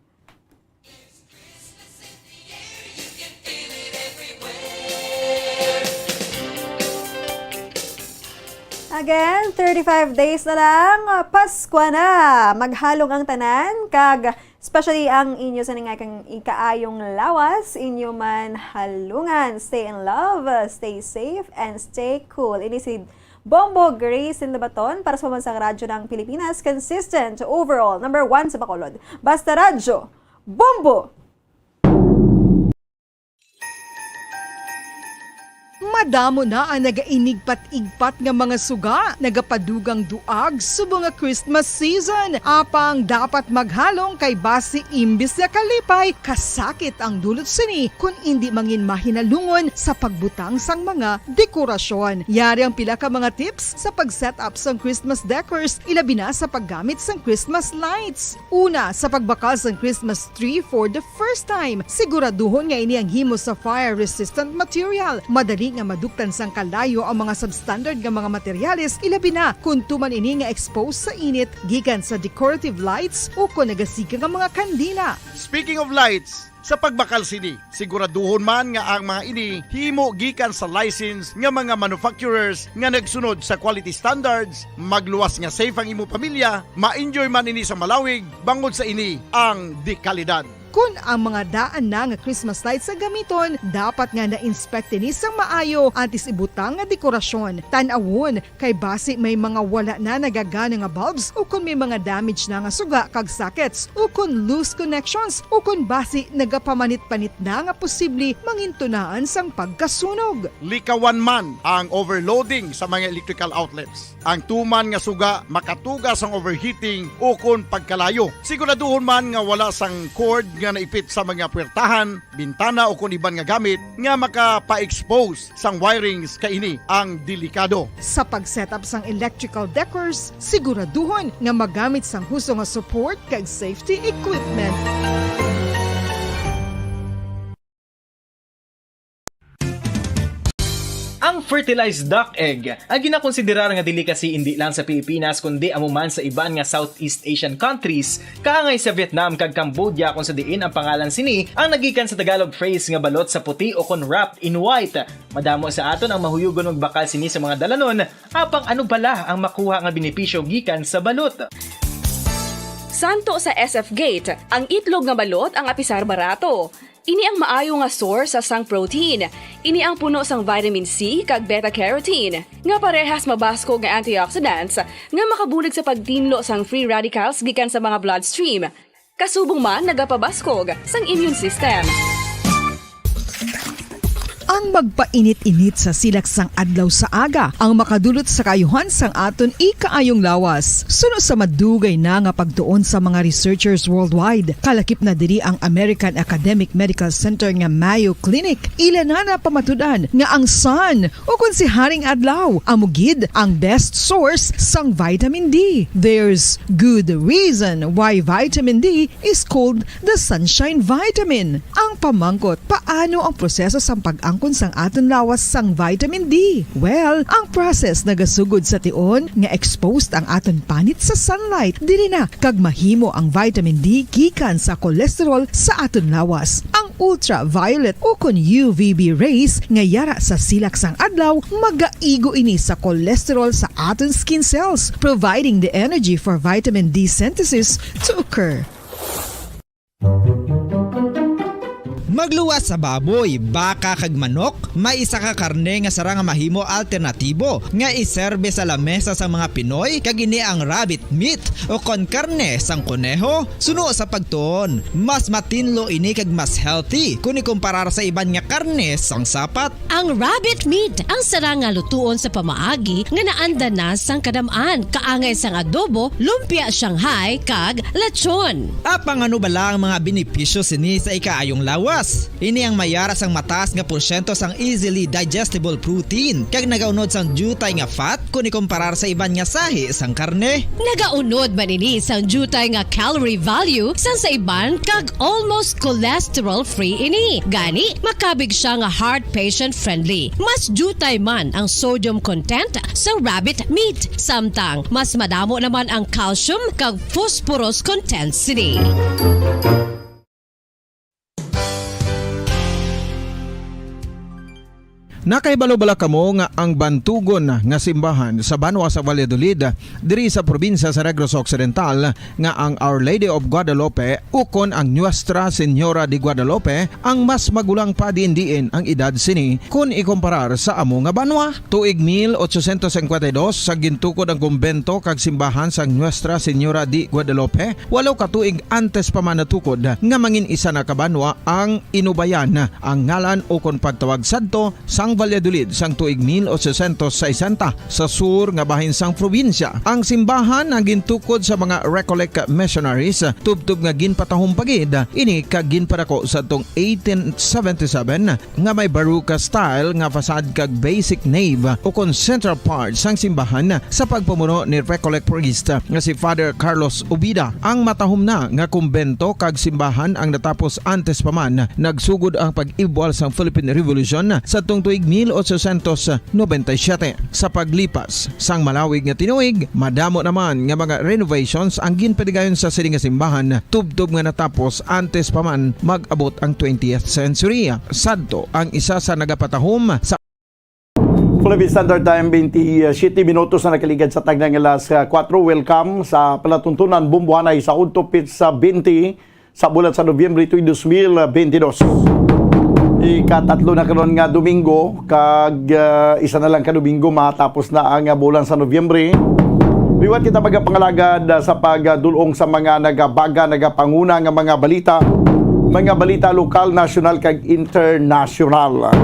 Again, thirty-five days na lang, Pasko na! Maghalong ang tanan, kag especially ang inyo sa nga kang ikaayong lawas, inyo man halungan. Stay in love, stay safe, and stay cool. Ini si Bombo Grace Labaton para sa Pambansang Radyo ng Pilipinas, consistent, overall, number one sa Bacolod. Basta Radyo, Bombo! Madamo na ang nagainigpat-igpat nga mga suga, nagapadugang duag subong nga Christmas season. Apang dapat maghalong kay basi imbis nga kalipay, kasakit ang dulot sini kun indi mangin mahinalungon sa pagbutang sang mga dekorasyon. Yari ang pila ka mga tips sa pag-set up sang Christmas decors, ilabi na sa paggamit sang Christmas lights. Una, sa pagbakal sang Christmas tree for the first time, siguraduhon nga ini ang himo sa fire-resistant material. Madali nga maduktan sang kalayo ang mga substandard nga mga materyales, ilabi na kon tuman ini nga exposed sa init gikan sa decorative lights o kon nagasiga nga mga kandila. Speaking of lights, sa pagbakal sini, siguraduhon man nga ang mga ini himo gikan sa license nga mga manufacturers nga nagsunod sa quality standards. Magluwas nga safe ang imo pamilya, ma-enjoy man ini sa malawig, bangod sa ini ang dekalidad. Kon ang mga daan na nga Christmas lights sa gamiton, dapat nga na-inspect ini sang maayo antes ibutang nga dekorasyon. Tan-awon kay basi may mga wala na nagagana nga bulbs o kon may mga damage na nga suga kag sockets o kon loose connections o kon basi nagapamanit-panit na nga posible mangintunaan sang pagkasunog. Likawan man ang overloading sa mga electrical outlets. Ang tuman nga suga makatuga sang overheating o kon pagkalayo. Siguraduhon man nga wala sang cord nga naipit sa mga puwertahan, bintana o kon iban nga gamit nga makapa-expose sang wirings, kay ini ang delikado. Sa pag-set up sang electrical decors, siguraduhon nga magamit sang husto nga support kag safety equipment. Ang fertilized duck egg, ang ginakonsiderar nga delicacy indi lang sa Pilipinas kundi amo man sa iban nga Southeast Asian countries, kaangay sa Vietnam kag Cambodia, kung sa diin ang pangalan sini ang nagikan sa Tagalog phrase nga balot sa puti o kon wrapped in white. Madamo sa aton ang mahuyugon magbakal sini sa mga dalanon, apang ano bala ang makuha nga benepisyo gikan sa balot? Santo sa S F Gate, ang itlog nga balot ang apisar barato. Ini ang maayo nga source sa sang protein. Ini ang puno sang vitamin C kag beta carotene, nga parehas mabaskog nga antioxidants nga makabulig sa pagtinlo sang free radicals gikan sa mga bloodstream. Kasubong man nagapabaskog sang immune system. Ang magpainit-init sa silak sang adlaw sa aga ang makadulot sa kaayuhan sang aton ikaayong lawas. Suno sa madugay na nga pagtuon sa mga researchers worldwide, kalakip na diri ang American Academic Medical Center nga Mayo Clinic, ila na napamatud-an nga ang sun, o kon si Haring Adlaw, amo gid ang best source sang vitamin D. There's good reason why vitamin D is called the sunshine vitamin. Ang pamangkot, paano ang proseso sang pag-angkon sang aton lawas sang vitamin D? Well, ang process nagasugod sa tion nga exposed ang aton panit sa sunlight. Diri na kag mahimo ang vitamin D gikan sa cholesterol sa aton lawas. Ang ultraviolet o kon U V B rays nga yara sa silak sang adlaw, magaigo ini sa cholesterol sa aton skin cells, providing the energy for vitamin D synthesis to occur. Magluwas sa baboy, baka kag manok, may isa ka karne nga sarang nga mahimo alternatibo nga iserbe sa lamesa sang mga Pinoy, kag ini ang rabbit meat o kon karne sang koneho. Suno sa pagtuon, mas matinlo ini kag mas healthy kon ikumparar sa iban nga karne sang sapat. Ang rabbit meat ang sarang nga lutuon sa pamaagi nga naanda na sang kadam-an, kaangay sang adobo, lumpia Shanghai, kag lechon. Apang ano bala ang mga benepisyo sini sa ikaayong lawas? Ini ang may ara sang mataas nga porsyento sang easily digestible protein, kag nagaunod sang diutay nga fat kon ikumparar sa iban nga sahi sang karne. Nagaunod man ini sang diutay nga calorie value sang sa iban, kag almost cholesterol-free ini. Gani, makabig siya nga heart patient-friendly. Mas diutay man ang sodium content sa rabbit meat, samtang mas madamo naman ang calcium kag phosphorus content sini. Nakahibalo bala kamo nga ang bantugon nga simbahan sa banwa sa Valladolid, diri sa probinsya sa Negros Occidental, nga ang Our Lady of Guadalupe ukon ang Nuestra Señora de Guadalupe ang mas magulang pa diin-diin ang edad sini kon ikumparar sa amo nga banwa? Tuig mil ochocientos cincuenta y dos sa gintukod ang kumbento kag simbahan sang Nuestra Señora de Guadalupe, walo ka tuig antes pa man natukod nga mangin isa na ka banwa ang Inubayan, ang ngalan ukon pagtawag sadto sang Valladolid sang tuig mil ochocientos sesenta, sa sur nga bahin sang probinsya. Ang simbahan ang gintukod sa mga Recollect missionaries, tubtob nga ginpatahom pa gid ini kag ginpadako sadtong eighteen seventy-seven, nga may Baroque style nga facade kag basic nave ukon central part sang simbahan sa pagpamuno ni Recollect priest nga si Father Carlos Ubida. Ang matahom na nga kumbento kag simbahan ang natapos antes pa man nagsugod ang pag-ibwal sang Philippine Revolution sadtong tuig mil ochocientos noventa y siete. Sa paglipas sang malawig nga tinuig, madamo naman nga mga renovations ang ginpatigayon sa sini nga simbahan, tubtob nga natapos antes pa man mag-abot ang twentieth century. Sadto ang isa sa nagapatahom sa Philippine Standard Time, twenty-seven minutos na nakaligad sa tagna nga alas, ah, kuwatro. Welcome sa palatuntunan Bombohanay sa Udto, petsa twenty sa bulan sa Nobyembre tuig dos mil bentidós. Ikatatlo na karon nga Domingo, kag, ah, isa na lang ka Domingo matapos na ang, ah, bulan sa Nobyembre. Liwat kita magapangalagad, ah, sa pagdul-ong sa mga nagabaga, nagapanguna nga mga balita, mga balita lokal, nasyonal, kag internasyonal.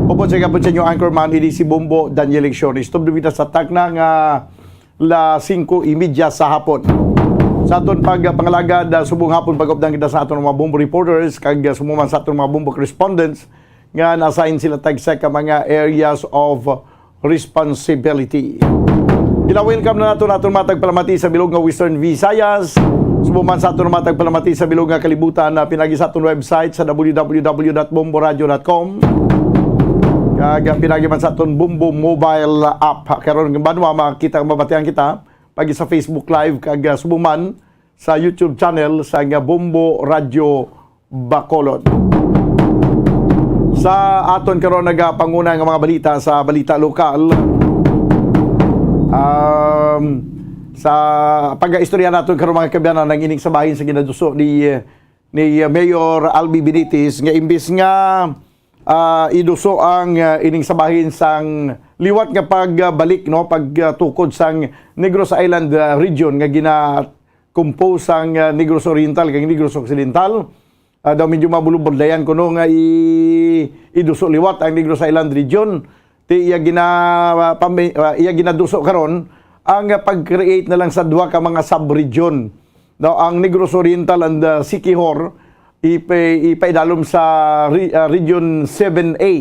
Upod sa gihapon sa inyo anchorman, ini si Bombo Daniel Lecciones. Tubtob kita sa tagna nga alas singko y media sa hapon. Sa aton pagpangalagad, ah, subong hapon pag-updan kita sa aton mga Bombo reporters, kag, ah, subong man sa aton mga Bombo correspondents nga na-assign sila tagsa ka mga areas of responsibility. Gina-welcome na naton aton mga tagpalamati sa bilog nga Western Visayas, subong man sa aton mga tagpalamati sa bilog nga kalibutan, na pinagi sa aton website sa w w w dot bomboradio dot com, kag pinagi man sa aton Bombo mobile app. Karon, banwa, makita, mabatian kita pagi sa Facebook Live, kag, ah, subong man sa YouTube channel sa nga Bombo Radio Bacolod. Sa aton karon nagapanguna nga mga balita sa balita lokal, um, sa pag-istorya naton karon, mga kaabyanan, ang ining sa bahin sa ginaduso ni, ni Mayor Albi Benitez, nga imbis nga, ah, iduso ang, ah, ining sa bahin sang liwat nga pagbalik, no, pagtukod sang Negros Island, ah, region nga gina-compose sang, ah, Negros Oriental kag Negros Occidental. Ah, daw medyo mabulubodlayan kuno nga i-, iduso liwat ang Negros Island region. Ti iya gina-, pami-, ah, iya ginaduso karon ang pag-create na lang sa duha ka mga sub-region. Now, ang Negros Oriental and, ah, Siquijor, ipa-, ipaidalom sa re-, ah, Region seven A.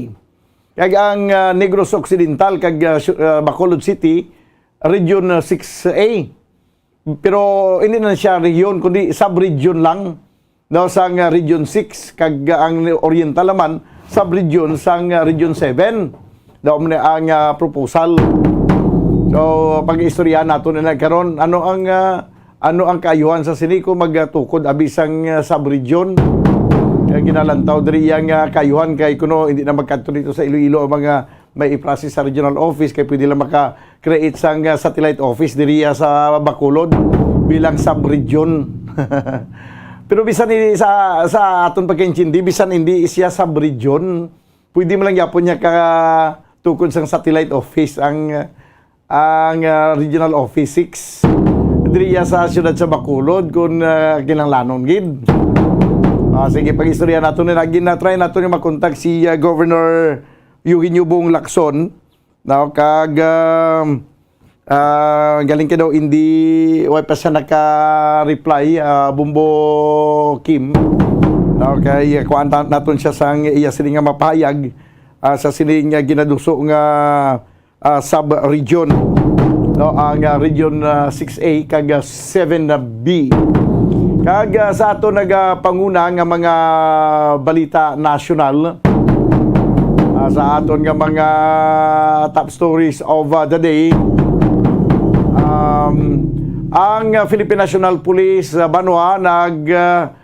Kag ang, ah, Negros Occidental kag, ah, Su-, ah, Bacolod City, Region, ah, six A. Pero hindi na siya region, kundi sub-region lang. Daw sang, ah, Region six, kag, ah, ang Oriental naman, sub-region sang, ah, Region seven. Daw man ang, ah, proposal. So, pag-istoryahan nato na karon, ano ang, ah, ano ang kaayuhan sa sini kung magtukod abi sang, ah, sub-region? Kaya ginalantaw diri iyang, ah, kaayuhan kay kuno hindi na magkadto dito sa Iloilo ang mga may i-process sa regional office, kay pwede lang maka-create sang, ah, satellite office diri, ah, sa Bacolod bilang sub-region. Pero bisan ini sa, sa aton pagkaintindi, bisan hindi siya sub-region, pwede man lang gyapon niya ka tukod sang satellite office ang, ang, ah, regional office six. Diri iya sa siyudad sa Bacolod kung, ah, kinahanglanon gid. Ah, sige, pag-istorya nato ni lagi na try nato ni makontak si, ah, Governor Eugenio Bong Lacson. No, kag, um, ah, galing ka daw, hindi, wa pa siya naka-reply, ah, Bumbo Kim. No, kay, ah, kuhaan ta-, naton siya sang iya sini nga mapahayag, ah, sa sini nga ginaduso nga, ah, sub-region. No, ang, ah, Region, ah, six A kag, ah, seven B. Kag, ah, sa ato nagapanguna nga mga balita nasyonal, ah, sa aton nga mga top stories of, ah, the day, um, ang, ah, Philippine National Police, ah, banwa nag, ah,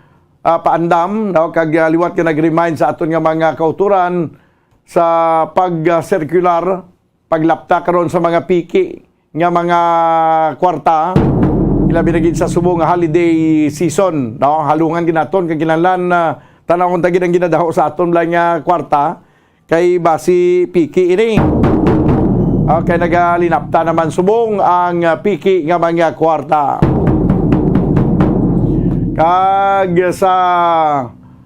ah, paandam, no, kag, ah, liwat nga nag-remind sa aton nga mga kauturan sa pag, ah, circular, paglapta karon sa mga piki nga mga kwarta, ilabi na gid sa subong nga holiday season, no? Halungan gid naton kag kinahanglan, ah, tan-awon ta gid ang ginadaho sa aton lang nga kwarta, kay basi piki ini. Okay, nagalinapta naman subong ang, ah, piki nga mga kwarta. Kag sa,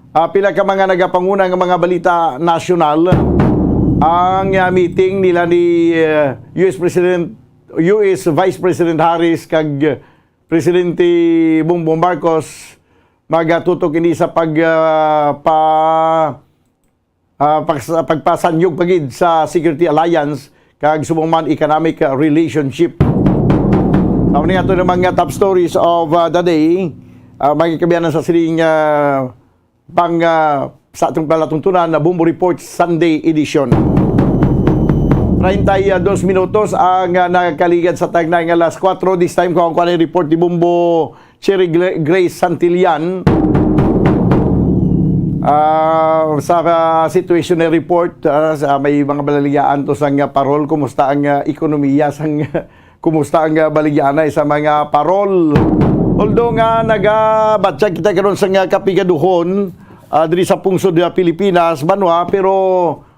ah, pila ka mga nagapanguna nga mga balita nasyonal, ang, ah, meeting nila ni, ah, U S President, U S Vice President Harris kag Presidente Bongbong Marcos magatutok ini sa pag, ah, pa, ah, pag-, pagpasanyog pa gid sa Security Alliance kag subong man economic, ah, relationship. Sa ni ato naman nga top stories of, ah, the day, ah, mga kabiyanan sa sining, ah, pang, ah, sa atong palatuntunan na Bombo Report Sunday Edition. Treinta y dos minutos ang, ah, nakaligad sa tagnay nga alas kuwatro. This time, kung ang kuwan report ni Bombo Cherry Gla-, Grace Santillan, ah, sa, ah, situation report, ah, sa may mga balaligaan to sang, ah, parol, kumusta ang, ah, ekonomiya sang, kumusta ang, ah, baligyaanay sa mga parol? Although nga nagabatyag kita karon sa nga kapigaduhon, ah, diri sa pungsod nga Pilipinas, banwa, pero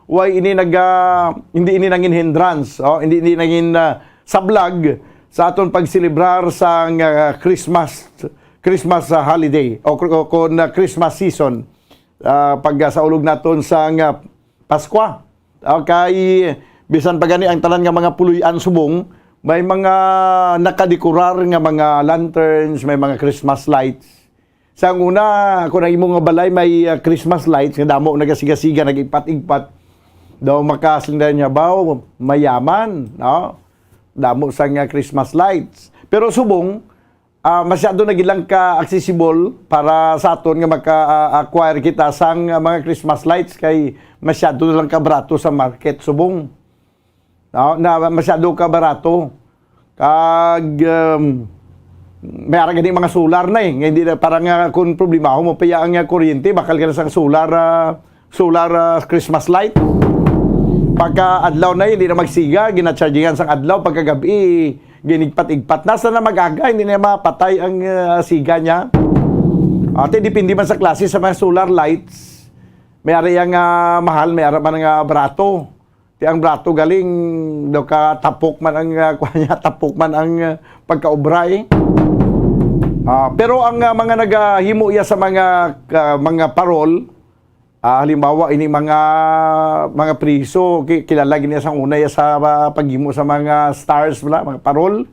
way ini nag, ah, hindi ini nangin hindrance, oh, hindi ini nangin, ah, sablag sa aton pagselebrar sang, ah, Christmas, Christmas, ah, holiday o, o kon, ah, Christmas season, ah, pagsaulog naton sang, ah, Paskwa. Okay, bisan pa gani ang tanan nga mga puloy-an subong, may mga nakadekorar nga mga lanterns, may mga Christmas lights. Sa una, kung ang imo nga balay may, ah, Christmas lights nga damo nagasiga-siga, nag-igpat-igpat, daw makasling niya ba, mayaman, no? Damo sa nga Christmas lights. Pero subong, ah, masyado na gid lang ka accessible para sa aton nga maka-, ah, acquire kita sang, ah, mga Christmas lights, kay masyado na lang ka barato sa market subong. No? Na masyado ka barato. Kag, um, may ara gani mga solar na eh. Nga hindi na, parang nga kung problema mo pa ang, ah, kuryente, bakal ka na sang solar, ah, solar, ah, Christmas light. Pagka adlaw na, hindi na magsiga, ginachargingan sang adlaw, pagka gabi, ginigpat-igpat. Nasa na mag-aga, hindi na mapatay ang, ah, siga niya. Ate, depende man sa klase sa mga solar lights. May ara yang, ah, mahal, may ara man nga barato. Ti ang barato galing, daw ka tapok man ang, ah, kuwan niya, tapok man ang, ah, pagkaobra, eh. Ah, pero ang, ah, mga nagahimo iya sa mga, ka-, mga parol, ah, halimbawa, ini mga, mga priso, ki-, kilala gid niya sang una iya sa, ah, paghimo sa mga stars, wala, mga parol.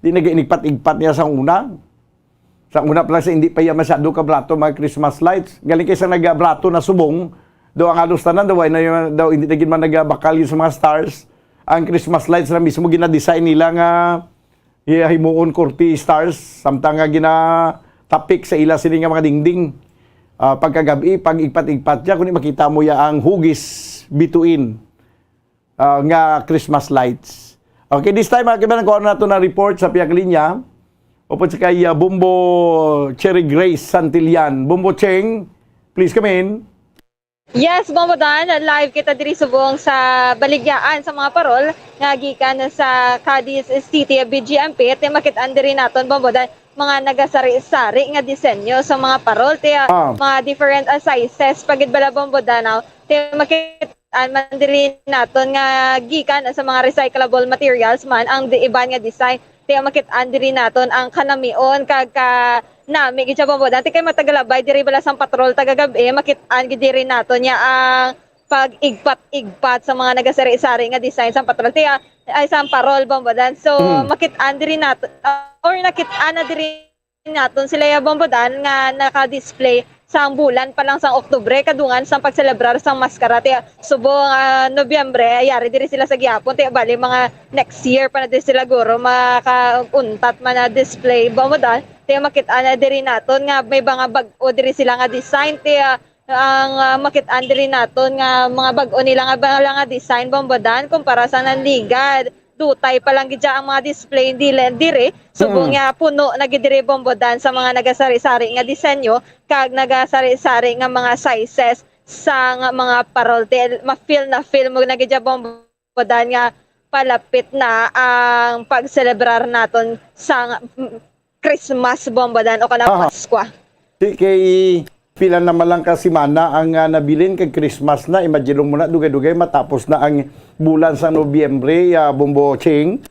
Di nag-inigpat-igpat niya sang una. Sa una pa lang, sa hindi pa iya masyado ka barato mga Christmas lights. Galing kay sa nagabrato na subong, daw ang halos tanan, daw, ay na, daw hindi na gid man nagabakal yun sa mga stars. Ang Christmas lights na mismo ginadesign nila nga himuon korte stars, samtang nga ginatapik sa ila sini nga mga dingding. Ah, pagkagabi, pag igpat-igpat niya, kung di makita mo ya ang hugis bituin, ah, nga Christmas lights. Okay, this time, mga kaibigan, kuha nato na report sa pihak linya. Upod sa kay, ah, Bombo Cherry Grace Santillan. Bombo Cheng, please come in. Yes, Bombo Dan, live kita diri subong sa baligyaan sa mga parol nga gikan sa Cadiz City, B G M P. Ti makit-an diri naton, Bombo Dan. mga nagasari-sari nga disenyo sa mga parol, ti, ah, Ah. mga different, ah, sizes pa gid bala, Bombo Dan, no? Ti, makit-an man diri naton nga gikan sa mga recyclable materials man ang di-, iban nga design. Ti, makit-an diri naton ang kanamion kag ka nami gid siya, Bombo Dan. Ti, kay matagalabay diri bala sang patrol taga gab-i, makit-an gid diri naton niya ang pag-igpat-igpat sa mga nagasari-sari nga design sang patrol. Ti, ah, ay, sang parol, Bombo Dan. So, Mm. makit-an diri naton, ah, or nakit-an na diri naton sila ya, Bombo Dan, nga naka-display sang bulan pa lang sang Oktubre, kadungan sang pagselebrar sang maskara. Ti, subong, ah, Nobyembre, yari diri sila sa gihapon. Ti, bali, mga next year pa na diri sila guro makauntat man na display, Bombo Dan. Ti, makit-an na diri naton nga may mga bag-o diri sila nga design. Ti, ah, ang, ah, makit-an diri naton nga mga bag-o nila nga bala nga design, Bombo Dan, kumpara sa nanligad. Dutay pa lang gid siya ang mga display dili, diri. Subong Mm. nga puno na gid diri, Bombo Dan, sa mga nagasari-sari nga disenyo kag nagasari-sari nga mga sizes sa nga mga parol. Ti, ma-feel na feel mo na gid siya, Bombo Dan, nga palapit na ang pagselebrar naton sa, mm, Christmas, Bombo Dan, o kana Aha. Paskwa. Ti kay pila naman lang ka semana ang, ah, nabilin kag Christmas na. Imagine mo na, dugay-dugay matapos na ang bulan sa Nobyembre, ah, Bombo Ching.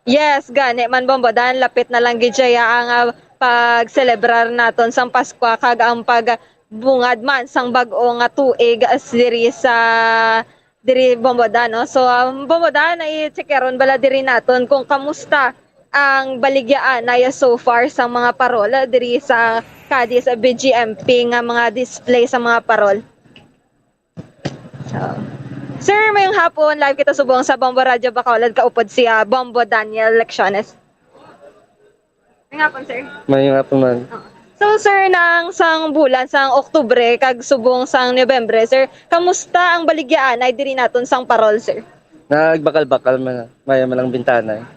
Yes, gani man, Bombo Dan, lapit na lang gid siya ang, ah, pagselebrar naton sang Paskwa kag ang pagbungad man sang bag-o nga tuig, ah, diri sa diri, Bombo Dan, no? So, um, Bombo Dan, i-checkeron bala diri naton kung kamusta ang baligyaanay so far sa mga parol diri sa Cadiz B G M P nga mga display sa mga parol. So, sir, mayong hapon, live kita subong sa Bombo Radyo Bacolod, kaupod si, ah, Bombo Daniel Lecciones. Mayong hapon, sir. Mayong hapon, ma'am. Oo. So, sir, nang sang bulan sang Oktubre kag subong sang Nobyembre, sir, kamusta ang baligyaanay diri naton sang parol, sir? Nagbakal-bakal man, maya man ang bintana, eh.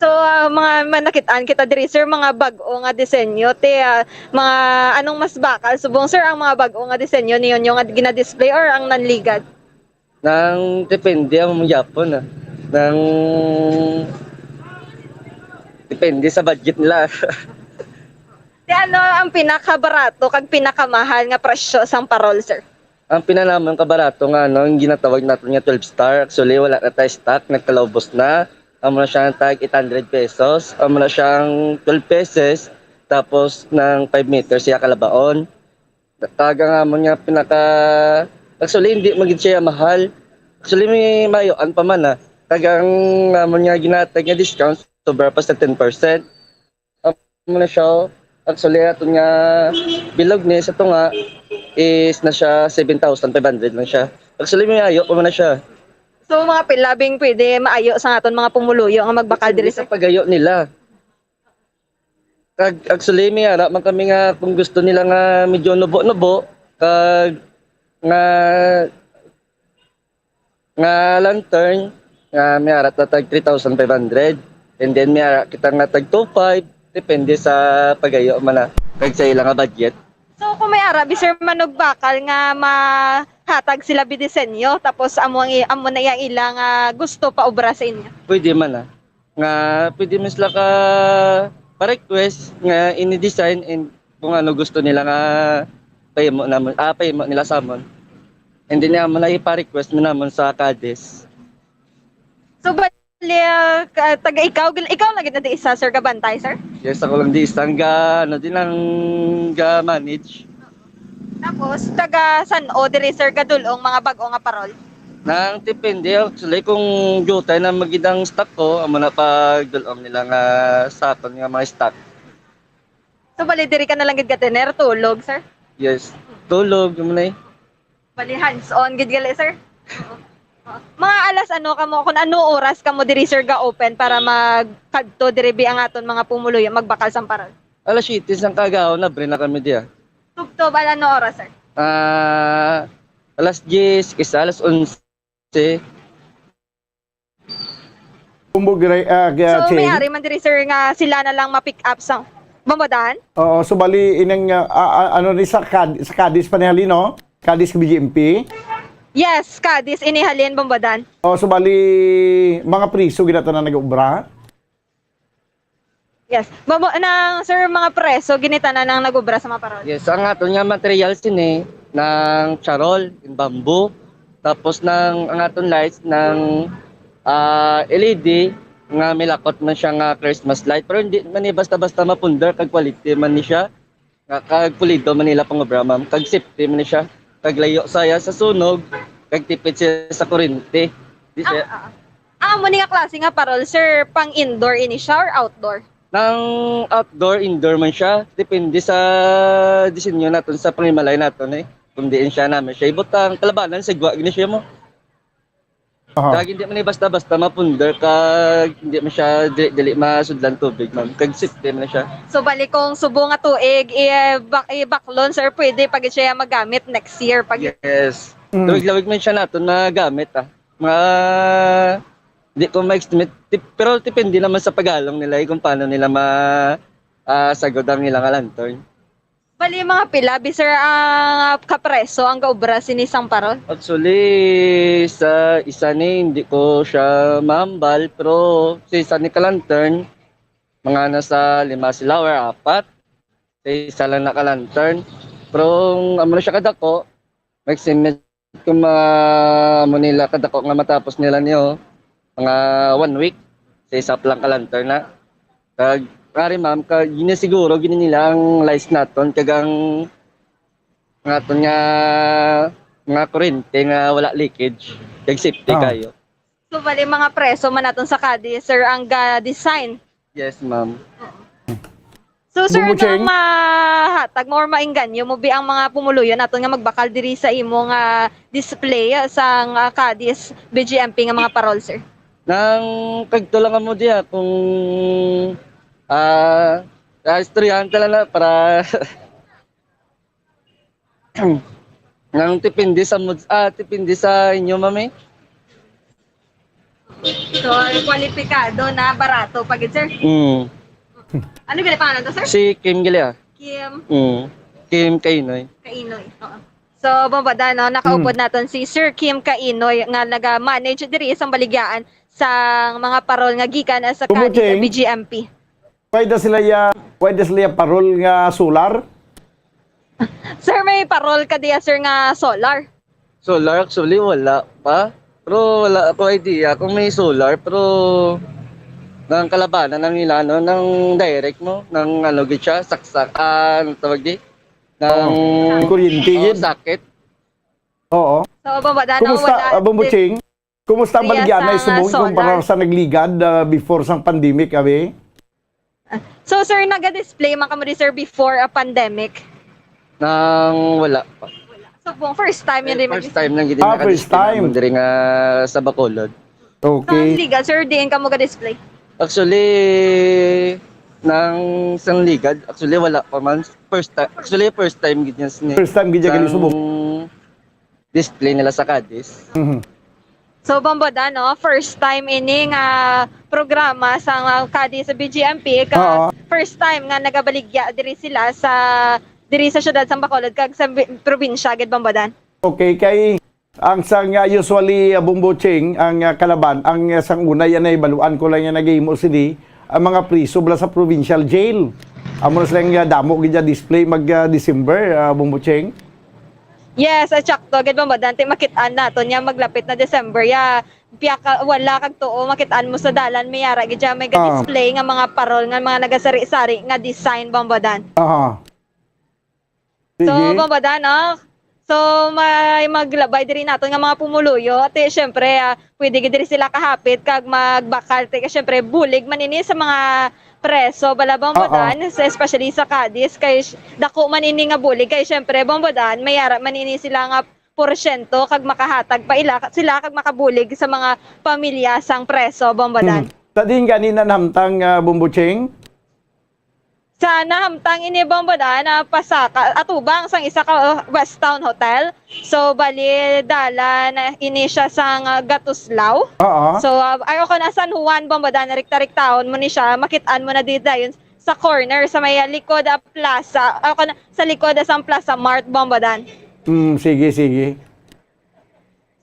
So, ah, mga manakit-an kita diri, sir, mga bag-o nga disenyo, ti, ah, mga anong mas bakal subong, sir, ang mga bag-o nga disenyo ninyo nga gina-display or ang nanligad? Nang depende ang gyapon, ah. Nang depende sa budget nila. Ti ano ang pinakabarato kag pinakamahal nga presyo sang parol, sir? Ang pinanamon kabarato nga, ano, ang ginatawag naton nga twelve star, actually, wala na tayo stock, nagkalaubos na. Amo na siya ang tag eight hundred pesos, amo na siyang twelve pieces, tapos ng five meters siya kalabaon. Kag ang amon nga pinaka, actually, hindi man gid siya mahal. Actually, may mayoan pa man, ah. Kag ang amon nga ginatag nga discount, sobra pa sa ten percent. Amo na siya, oh. Actually, aton nga bilog ni sa tunga is na siya seven thousand five hundred lang siya. Actually, may ayo pa man na siya. So, mga pila bing pwede maayo sa aton mga pumuluyo nga magbakal diri, Depende sa sir? Pagayo nila. Kag, actually, may ara man kami nga kung gusto nila nga medyo nubo-nubo, kag nga, nga lantern, nga may ara ta tag three thousand five hundred. And then, may ara kita nga tag two five, depende sa pagayo man na, kag sa ila nga budget. So, kung may ara, bi, sir, manugbakal nga mahatag sila bidisenyo, tapos amo ang i-, amo na iya ila nga gusto pa obra sa inyo? Pwede man, ah. Nga pwede man sila ka pa-request nga ini design and kung ano gusto nila nga pahimo namon, ah, pahimo nila sa amon. And then, amo na ipa-request mo namon sa Cadiz. So, bali, ah, ka-, taga ikaw, gil-, ikaw lagi na di isa, sir, gabantay, sir? Yes, ako lang di isa ang ga, ano, din ang ga-manage. Tapos, taga san-o diri, sir, gadulong mga bag-o nga parol? Nang depende, actually, kung jutay na magidang stock ko, amo na pagdulong nila nga sa aton nga mga stock. So, bali, diri ka na lang gid gatiner, tulog, sir? Yes. Tulog, amo na eh. Bali, hands-on gid gali, sir. Oo. Oo. Mga alas ano kamo, kung ano oras kamo diri, sir, ga-open para magkadto diri bi ang aton mga pumuluyo, magbakal sang parol? Alas siyete sang kaagahon, abre na kami diya. Tubtob, ala ano oras, sir? Ah, alas diyes, isa alas onse. Kumbo, gra-, ah, ga-, So, may Ching? Ari man diri, sir, nga sila na lang ma-pick up sa Bombo Dan? Oo, so bali, inang, ah, ah, ah, ano ni sa Cad-, sa Cadiz pa ni halin, no? Cadiz B G M P? Yes, Cadiz, ini halin, Bombo Dan. Oh, so bali, mga priso gid na tanan nag-obra? Yes. Babo, nang, sir, mga preso, gini tanan ang nag-obra sa mga parol? Yes, ang aton nga material sini, nang charol, in bamboo, tapos nang, ang aton lights, nang, ah, L E D, nga milakot man siya nga Christmas light, pero hindi man ni basta-basta mapunder, kag quality man ni siya. Nga, kag pulido man nila pangobra, ma'am. Kag safety man ni siya. Kag layo saya sa sunog, kag tipid siya sa kuryente. Di siya Ah, ah. Ang amo ni nga klase nga parol, sir, pang indoor ini siya or outdoor? Nang outdoor, indoor man siya. Depende sa disenyo naton, sa panghimalay naton, eh. Kung diin siya namin siya ibutang, kalabanan, sigwa, gini siya mo. Aha. Kag hindi man ni basta-basta mapunder, kag hindi man siya dili, dili masudlan tubig, ma'am. Kag safety man siya. So, bali kung subo nga tuig, i-, bak-, ibaklon, sir, pwede pa gid siya magamit next year pa gid. Yes. Mm. Lawig-lawig man siya naton magamit, ah. Mga, di ko ma-estimate, tip-, pero depende naman sa paghalong nila, eh, kung paano nila ma-, ah, sagod ang ilang lantern. Bali, mga pila bi, sir, ang kapreso ang gaobra sini sang parol? Actually, sa isa ni, hindi ko siya mahambal, pero sa isa ni ka lantern, mga nasa lima sila or apat. Sa isa lang na ka lantern. Pero ang amo na siya kadako, maximum kung ma-, mo nila kadako nga matapos nila niyo, mga one week, sa isa pa lang ka lantern na. Kag, ngari, ma'am, kag ginasiguro gini nila ang lights naton, kag ang, ang aton nga mga kurente nga wala leakage, kag safety Ah. kayo. So, bali, mga preso man naton sa Cadiz, sir, ang ga-design? Yes, ma'am. So, sir, Bumucheng? Kung mahatag mo or maingganyo mo bi ang mga pumuluyo naton nga magbakal diri sa imo nga display sa nga Cadiz B G M P nga mga parol, sir? Nang kagto lang mo diya kung, ah, ah, istoryahan ka lang na para Nang depende sa mood, ah, depende sa inyo, ma'am, eh. So, kwalipikado na barato pa gid, sir? Mm. Ano gali pangalan to, sir? Si Kim gali, ah. Kim Mm. Kim Kainoy. Kainoy. Oo. So, Bombodan, no, nakaupod Mm. naton si Sir Kim Kainoy nga naga-manage diri sa baligyaan sa mga parol nga gikan sa Kadi sa Bumuting. B G M P. Why da sila ya, why da sila ya parol nga solar? Sir, may parol ka diya, sir, nga solar? Solar, actually, wala pa. Pero wala ako idea kung may solar, pero nang kalabanan ng ilano, ng direct mo, ng ano gid siya, saksak, ah, ano tawag di? Ng Oo. Kuryente Oo, gid. sakit. Oo. So, Bombodan, no, Kumusta, wala ah, Bombo din. Ching? Kumusta ang Iya, baligya na sa isubong nga ikumpara solar. sa nagligad, ah, before sang pandemic, abi? So, sir, naga-display man kamo di, sir, before a pandemic? Nang wala pa. So, kung first time yun Eh, din first mag- time lang gid Ah, first naka-display time. naman diri nga sa Bacolod. Okay. Sa Liga, sir, diin kamo ga-display? Actually, nang sang ligad, actually wala pa man. First time, actually first time gid niya sini. First time gid niya Sang gali subong. display nila sa Cadiz. Mhm. So, Bombodan, no? First time ini nga programa sa nga Cadiz sa B G M P, ka Oo. first time nga nagabaligya diri sila sa, diri sa siyudad sa Bacolod kag sa bi-, probinsya gid, Bombodan. Okay, kay ang sang, ah, usually, ah, Bombo Ching, ang, ah, kalaban, ang, ah, sang una yan ay baluan ko lang yan nagahimo sini, ang mga priso bala sa provincial jail. Amo na sila nga damo gid ya display mag, ah, December, ah, Bombo Ching. Yes, ah, tsakto gid, Bombodan, ti makit-an naton niya maglapit na December ya. Piyaka wala kag tuo, makit-an mo sa dalan, may ara gid siya, may Ah. ga-display nga mga parol nga mga nagasari-sari nga design, Bombodan. Aha. So, Sige. Bombodan, no? So, may maglabay diri naton nga mga pumuluyo. Ti, syempre, ah, pwede gid diri sila kahapit kag magbakal. Ti, kay syempre, bulig man ini sa mga preso, bala, Bombodan, Oo. sa, especially sa Cadiz, kay sh-, dako man ini nga bulig. Kay syempre, Bombodan, may ara man ini sila nga porsyento kag makahatag pa ila, sila kag makabulig sa mga pamilya sang preso, Bombodan. Hmm. Sa diin gani na nahamtang, ah, Bombo Ching? Sa nahamtang ini, Bombodan, na pasaka, atubang sang isa ka, uh, West Town Hotel. So, bali, dalan ini siya sang, uh, Gatuslao. Oo. So, uh, ay, ako na San Juan, Bombodan, rikta-riktahon mo ni siya, makit-an mo na di dayon sa corner, sa may, uh, likod, uh, plaza, ako na, sa likod, uh, sang Plaza Mart, Bombodan. Hmm, sige, sige.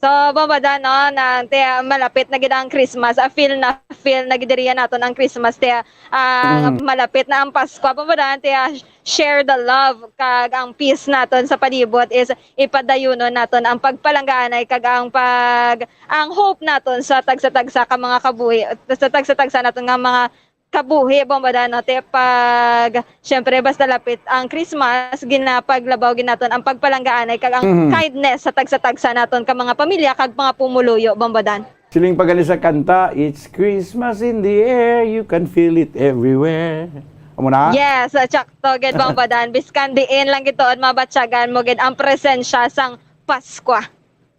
So, Bombo Dan, no, nang, te, malapit na gid ang Christmas. Ah, feel na feel na gid diri naton ang Christmas, te. Ah, Mm. malapit na ang Pasko. Bombo Dan, te, ah, share the love kag ang peace naton sa palibot is ipadayunon naton ang pagpalanggaanay kag ang pag-, ang hope naton sa tagsa-tagsa ka mga kabuhi, sa tagsa-tagsa naton nga mga kabuhi, Bombo Dan, no? Te, pag, syempre, basta lapit ang Christmas, ginapaglabaw gid naton ang pagpalanggaanay kag ang Mhm. kindness sa tagsa-tagsa naton ka mga pamilya kag mga pumuluyo, Bombo Dan. Siling pa gani sa kanta, "It's Christmas in the air, you can feel it everywhere." Amo na? Yes, uh, tsakto gid, Bombo Dan. Biskan diin lang gid tuod mabatyagan mo gid ang presensya sang Paskwa.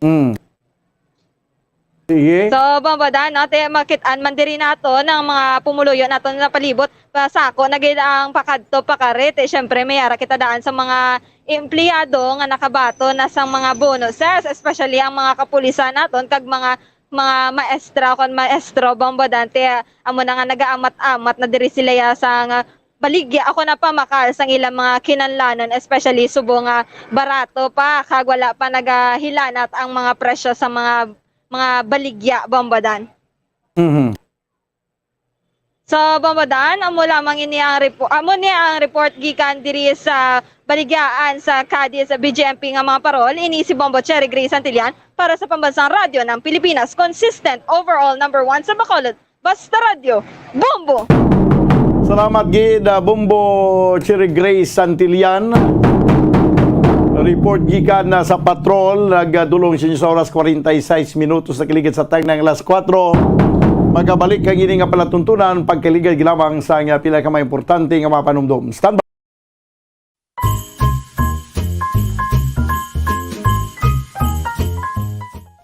Mm. Sige. So, Bombo Dan, no, te, makit-an man diri naton ang mga pumuluyo naton nga palibot. Pasako na gid ang pakadto pakari, te, syempre, may ara kita daan sa mga empleyado nga nakabaton na sang mga bonuses, especially ang mga kapulisan naton kag mga, mga maestra kon maestro, Bombo Dan, te, amo na nga nagaamat-amat na diri sila ya sang baligya ako na pamakal sang ilang mga kinanlanon, especially subong nga barato pa kag wala pa nagahilanat ang mga presyo sa mga, mga baligya, Bombo Dan. Mhm. So, Bombo Dan, amo lamang ini ang repo-, amo ni ang report gikan diri sa baligyaan sa Cadiz B G M P nga mga parol. Ini si Bombo Cherry Grace Santillan para sa Pambansang Radyo ng Pilipinas, consistent, overall number one sa Bacolod. Basta Radyo, Bombo! Salamat gid, ah, Bombo Cherry Grace Santillan. Report gikan na sa patrol, nagdulong sa inyo sa oras, kwarenta y seis minutos na kiligid sa tag ng alas kuwatro. Magabalik ang ini nga palatuntunan, pagkaligid lamang sa nga pila ka mga importante nga mga panumdom. Stand by.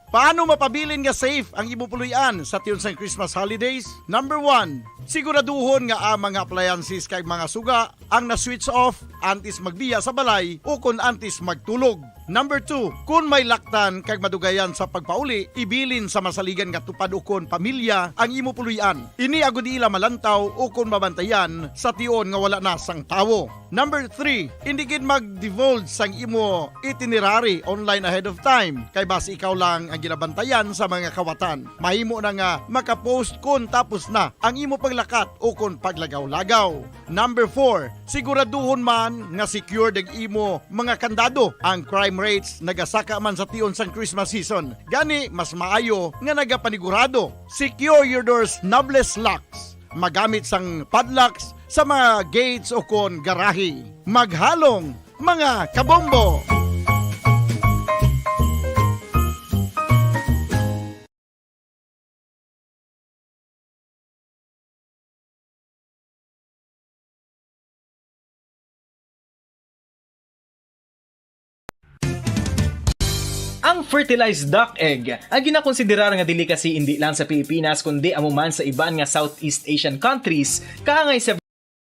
Paano mapabilin nga safe ang imo puloy-an sa tion sang Christmas holidays? Number one, siguraduhon nga ang mga appliances kag mga suga ang na-switch off antes magbiya sa balay o kon antes magtulog. Number two, kon may laktan kag madugayan sa pagpauli, ibilin sa masaligan nga tupad ukon pamilya ang imo puloy-an. Ini agud ila malantaw ukon mabantayan sa tion nga wala na sang tawo. Number three, indi gid mag-divulge sang imo itinerary online ahead of time, kay basi ikaw lang ang ginabantayan sa mga kawatan. Mahimo na nga makapost kon tapos na ang imo paglakat o kon paglagaw-lagaw. Number four, siguraduhon man nga secured ang imo mga kandado. Ang crime rates nagasaka man sa tion sang Christmas season. Gani, mas maayo nga nagapanigurado. Secure your doors, knobless locks. Magamit sang padlocks sa mga gates o kon garahe. Maghalong, mga kabombo! Ang fertilized duck egg, ang ginakonsiderar nga delicacy indi lang sa Pilipinas, kundi amo man sa iban nga Southeast Asian countries, kaangay sa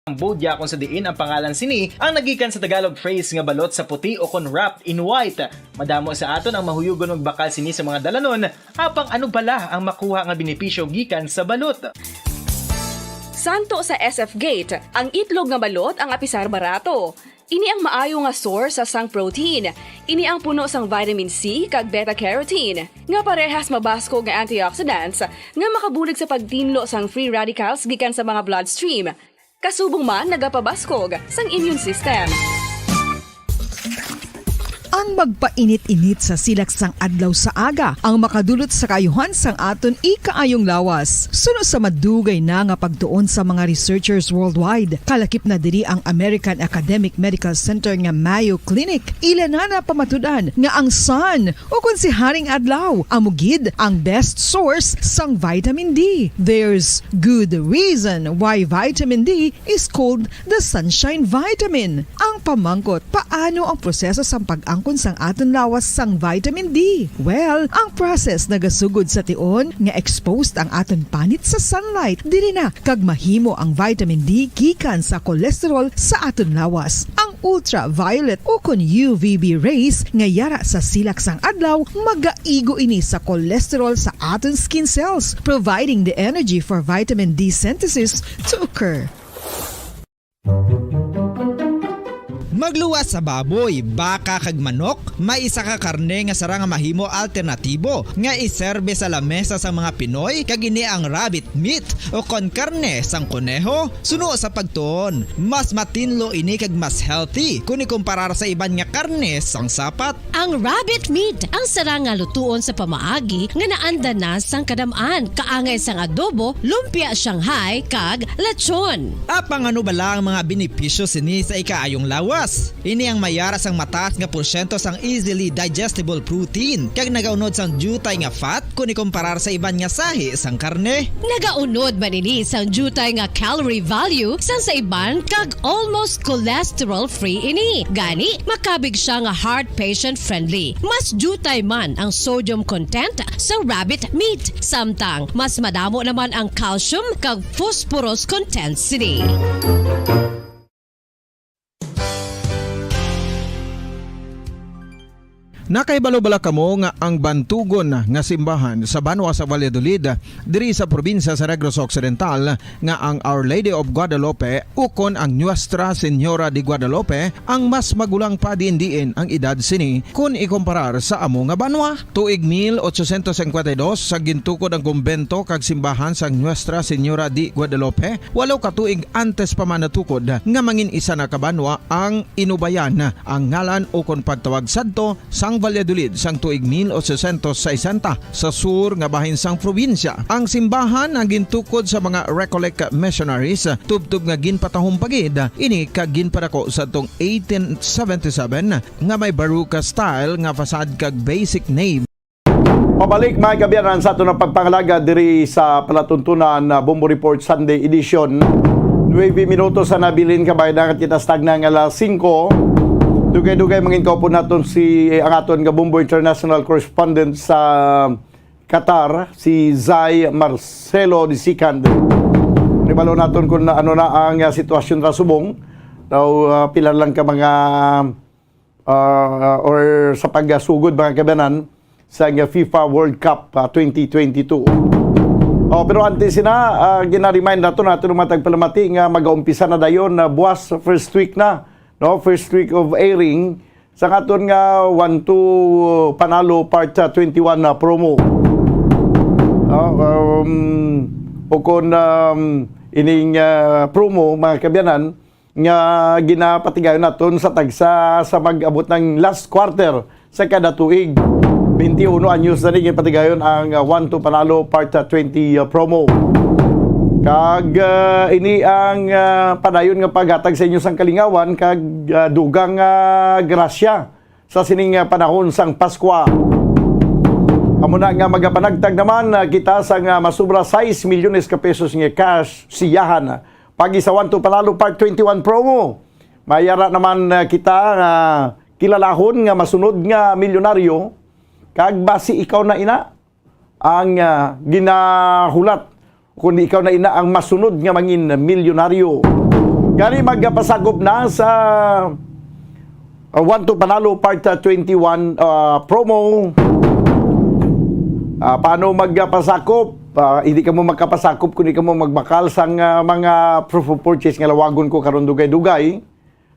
Cambodia, kung sa diin ang pangalan sini ang nagikan sa Tagalog phrase nga balot sa puti o kon wrapped in white. Madamo sa aton ang mahuyugon magbakal sini sa mga dalanon, apang ano bala ang makuha nga benepisyo gikan sa balot? Santo sa S F Gate, ang itlog nga balot ang apisar barato. Ini ang maayo nga source sang protein. Ini ang puno sang vitamin C kag beta carotene, nga parehas mabaskog nga antioxidants nga makabulig sa pagtinlo sang free radicals gikan sa mga bloodstream. Kasubong man nagapabaskog sang immune system. Ang magpainit-init sa silak sang adlaw sa aga ang makadulot sa kaayuhan sang aton ikaayong lawas. Suno sa madugay na nga pagtuon sa mga researchers worldwide, kalakip na diri ang American Academic Medical Center nga Mayo Clinic. Ila na napamatud-an nga ang sun, o kon si Haring Adlaw, amo gid ang best source sang vitamin D. There's good reason why vitamin D is called the sunshine vitamin. Ang pamangkot, paano ang proseso sang pag-angkon sang aton lawas sang vitamin D? Well, ang process nagasugod sa tion nga exposed ang aton panit sa sunlight. Diri na kag mahimo ang vitamin D gikan sa cholesterol sa aton lawas. Ang ultraviolet o kon U V B rays nga yara sa silak sang adlaw, magaigo ini sa cholesterol sa aton skin cells, providing the energy for vitamin D synthesis to occur. Magluwas sa baboy, baka kag manok, may isa ka karne nga sarang nga mahimo alternatibo nga iserbe sa lamesa sang mga Pinoy, kag ini ang rabbit meat o kon karne sang koneho. Suno sa pagtuon, mas matinlo ini kag mas healthy kon ikumparar sa iban nga karne sang sapat. Ang rabbit meat ang sarang nga lutuon sa pamaagi nga naanda na sang kadam-an, kaangay sang adobo, lumpia Shanghai, kag lechon. Apang ano bala ang mga benepisyo sini sa ikaayong lawas? Ini ang may ara sang mataas nga porsyento sang easily digestible protein, kag nagaunod sang diutay nga fat kon ikumparar sa iban nga sahi sang karne. Nagaunod man ini sang diutay nga calorie value sang sa iban, kag almost cholesterol-free ini. Gani, makabig siya nga heart patient-friendly. Mas diutay man ang sodium content sa rabbit meat, samtang mas madamo naman ang calcium kag phosphorus content sini. Nakahibalo bala kamo nga ang bantugon nga simbahan sa banwa sa Valladolid, diri sa probinsya sa Negros Occidental, nga ang Our Lady of Guadalupe ukon ang Nuestra Señora de Guadalupe ang mas magulang pa diin-diin ang edad sini kon ikumparar sa amo nga banwa? Tuig mil ochocientos cincuenta y dos, sa gintukod ang kumbento kag simbahan sang Nuestra Señora de Guadalupe, walo ka tuig antes pa man natukod nga mangin isa na ka banwa ang inubayan ang ngalan ukon pagtawag sadto sang Valladolid sang tuig mil ochocientos sesenta sa sur nga bahin sang probinsya. Ang simbahan ang gintukod sa mga Recollect missionaries, tubtob nga ginpatahom pa gid ini kag ginpadako sadtong eighteen seventy-seven, nga may Baroque style nga facade kag basic nave. Pabalik, mga kaabyanan, sa aton nga pagpangalaga diri sa palatuntunan, uh, Bombo Report Sunday Edition. Nuebe minutos sa nabilin, kabayan na kita sa tagna nga alas singko. Dugay-dugay mangin kaupod naton si, ang aton nga Bombo International Correspondent sa Qatar, si Zai Marcelo the Second. Nibalo naton kung ano na ang, uh, sitwasyon sa subong. Daw, uh, pila lang ka mga, uh, or sa pagsugod, mga kaabyanan, sa nga FIFA World Cup, uh, twenty twenty-two. Oh, pero antes sina, uh, gina-remind nato nato ng mga tagpalamati nga mag-aumpisa na dayon na buwas, first week na, no? First week of airing sa aton nga One Two Panalo Part, uh, twenty-one na promo. No? Um, o kon, um, ining, uh, promo, mga kaabyanan, nga ginapatigayon naton sa tagsa sa mag-abot ng last quarter sa kada tuig. Twenty-one anyos na ni ginpatigayon ang, uh, One Two Panalo Part, uh, twenty, uh, promo. Kag, uh, ini ang, uh, padayon nga paghatag sa inyo sang kalingawan kag, uh, dugang, uh, grasya sa sining, uh, panahon sang Paskwa. Amo na nga magapanagtag naman, uh, kita sa nga masubra sais milyones ka pesos nga cash siyahan. Pag-isa One Two Panalo Part twenty-one promo. Mayara naman, uh, kita nga kilalahon nga masunod nga milyonaryo, kag basi ikaw na ina ang, ah, ginahulat, kundi ikaw na ina ang masunod nga mangin milyonaryo. Gani magpasakop na sa, ah, One Two Panalo Part, ah, twenty-one, ah, promo. Ah, paano magpasakop? Ah, hindi ka mo makapasakop kung di ka mo magbakal sang, ah, mga proof of purchase nga lawagon ko karon dugay-dugay.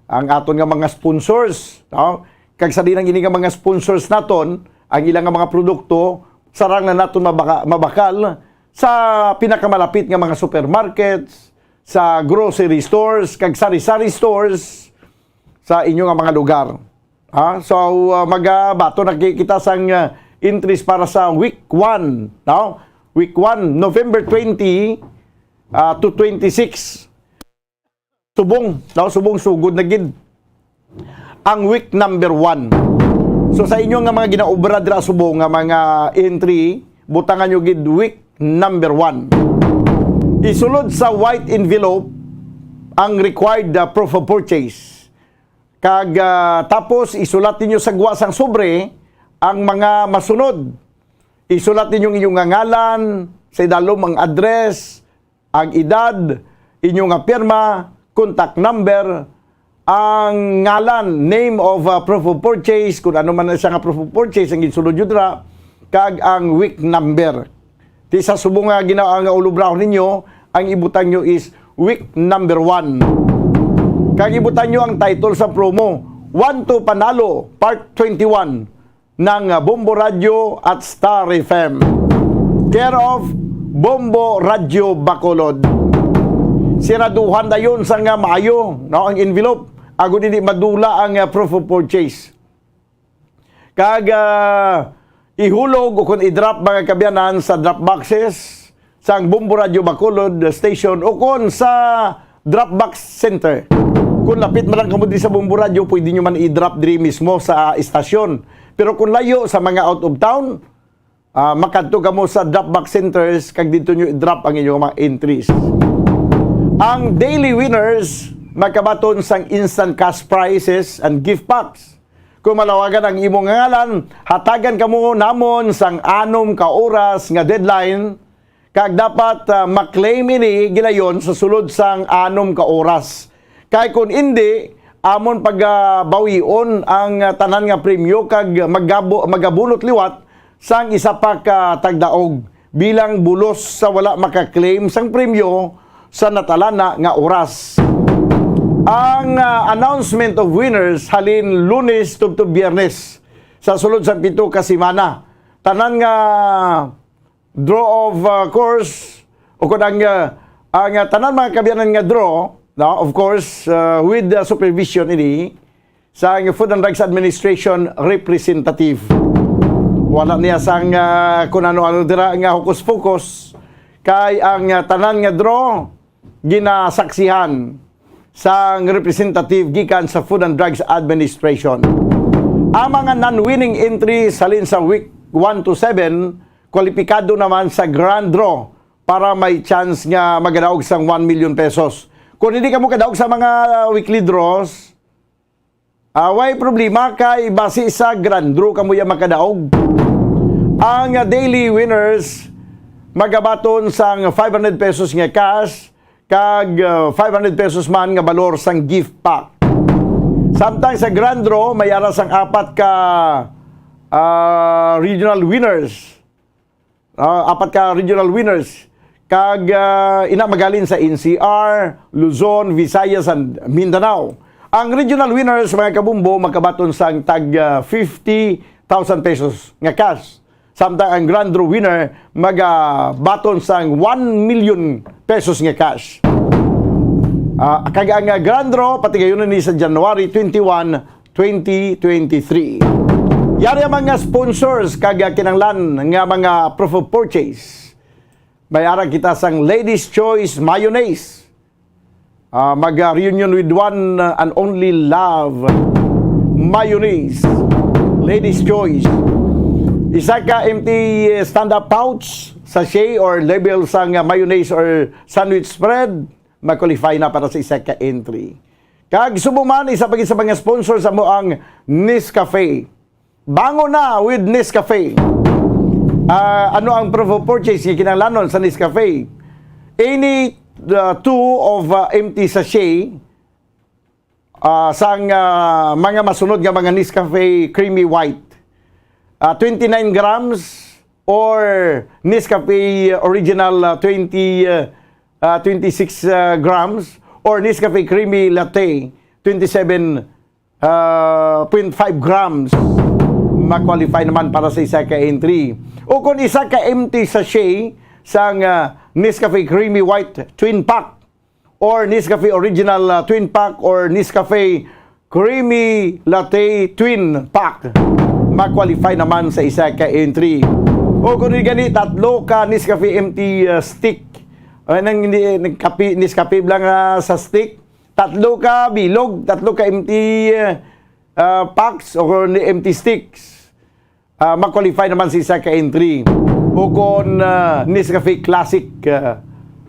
Ang aton nga mga sponsors, no? Kag sa diin ang ini nga mga sponsors naton, ang ilang nga mga produkto, sarang na naton mabaka-, mabakal sa pinakamalapit nga mga supermarkets, sa grocery stores, kag sari-sari stores sa inyo nga mga lugar. Ha? So, uh, magabato na ki-, kita sang, uh, entries para sa week one, no? Week one, November twenty, uh, to twenty-six. Subong, daw subong sugod na gid ang week number one. So sa inyo nga mga ginaobra dira subong nga mga entry, butangan nyo gid week number one. Isulod sa white envelope ang required, uh, proof of purchase. Kag, uh, tapos isulat ninyo sa gwa sang sobre ang mga masunod. Isulat ninyo ang inyong nga ngalan, sa idalom ang address, ang edad, inyo nga pirma, contact number, ang ngalan, name of, uh, proof of purchase, kung ano man na siya nga proof of purchase ang ginsulod nyo dira, kag ang week number. Ti sa subong nga gina-, nga ulobrahon ninyo, ang ibutang nyo is week number one. Kag ibutang nyo ang title sa promo, One to Panalo, Part twenty-one, ng, ah, Bombo Radio at Star F M. Care of Bombo Radio Bacolod. Siraduhan dayon sa nga maayo, no, ang envelope, agod hindi madula ang, ah, proof of purchase. Kag, ah, ihulog o kon i-drop, mga kaabyanan, sa drop boxes sang Bombo Radio Bacolod Station o kon sa drop box center. Kung lapit man lang kamo diri sa Bombo Radio, pwede nyo man i-drop diri mismo sa istasyon. Pero kung layo, sa mga out of town, ah, makadto kamo sa drop box centers kag didto nyo i-drop ang inyong mga entries. Ang daily winners makabaton sang instant cash prizes and gift packs. Kung malawagan ang imong ngalan, hatagan kamo namon sang anom ka oras nga deadline, kag dapat, ah, ma-claim ini gilayon sa sulod sang anom ka oras. Kay kon indi, amon pagabawion ang, ah, tanan nga premyo kag magabo-, magabunot liwat sang isa pa ka tagdaog bilang bulos sa wala maka-claim sang premyo sa natalana nga oras. Ang, ah, announcement of winners halin Lunes tubtob Biyernes sa sulod sa pito ka semana. Tanan nga draw of, ah, course, o kung ang, ah, ang, ah, tanan, mga kaabyanan, nga draw, no, of course, ah, with the supervision ini sang Food and Drugs Administration representative. Wala niya sang, ah, kung ano-ano dira nga hokus-pokus, kay ang, ah, tanan nga draw ginasaksihan sang representative gikan sa Food and Drugs Administration. Ang mga non-winning entries halin sa week one to seven, kwalipikado naman sa grand draw para may chance nga magadaog sang one million pesos. Kung hindi kamo kadaog sa mga weekly draws, ah, way problema, kay basi sa grand draw kamo ya makadaog. Ang daily winners magabaton sang five hundred pesos nga cash kag, ah, five hundred pesos man nga balor sang gift pack. Samtang sa grand draw, may ara sang apat ka, ah, regional winners. Ah, apat ka regional winners. Kag, ah, ina magalin sa N C R, Luzon, Visayas, and Mindanao. Ang regional winners, mga kabumbo, makabaton sang tag, ah, fifty thousand pesos nga cash. Samtang ang grand draw winner magabaton sang one million pesos nga cash. Ah, kag ang, ah, grand draw, patigayunon ni sa January twenty-one, twenty twenty-three. Yari ang mga sponsors kag, ah, kinahanglan nga mga proof of purchase. May ara kita sang Ladies Choice Mayonnaise. Ah, mag-reunion with one, uh, and only love. Mayonnaise. Ladies Choice. Isa ka empty, uh, stand-up pouch, sachet, or label sang, uh, mayonnaise or sandwich spread, ma-qualify na para sa isa ka entry. Kag subong man, isa pa gid sa mga sponsor sa mo ang Nescafe. Bangon na with Nescafe. Ah, ano ang proof of purchase nga kinahanglanon sa Nescafe? Any, uh, two of, uh, empty sachet, uh, sang, uh, mga masunod nga mga Nescafe Creamy White. Uh, twenty-nine grams or Nescafe Original, uh, twenty, uh, uh, twenty-six, uh, grams or Nescafe Creamy Latte, twenty-seven uh, point five grams, ma-qualify naman para sa isa ka entry. O kung isa ka empty sachet sang, uh, Nescafe Creamy White Twin Pack or Nescafe Original, uh, Twin Pack or Nescafe Creamy Latte Twin Pack, ma-qualify naman sa isa ka entry. O kung gani, tatlo ka Nescafe empty, uh, stick. Uh, nang hindi, nagkape, Nescafe lang, uh, sa stick. Tatlo ka bilog, tatlo ka empty, uh, packs or ni empty sticks, ah, ma-qualify naman sa isa ka entry. O kon, ah, Nescafe Classic, ah,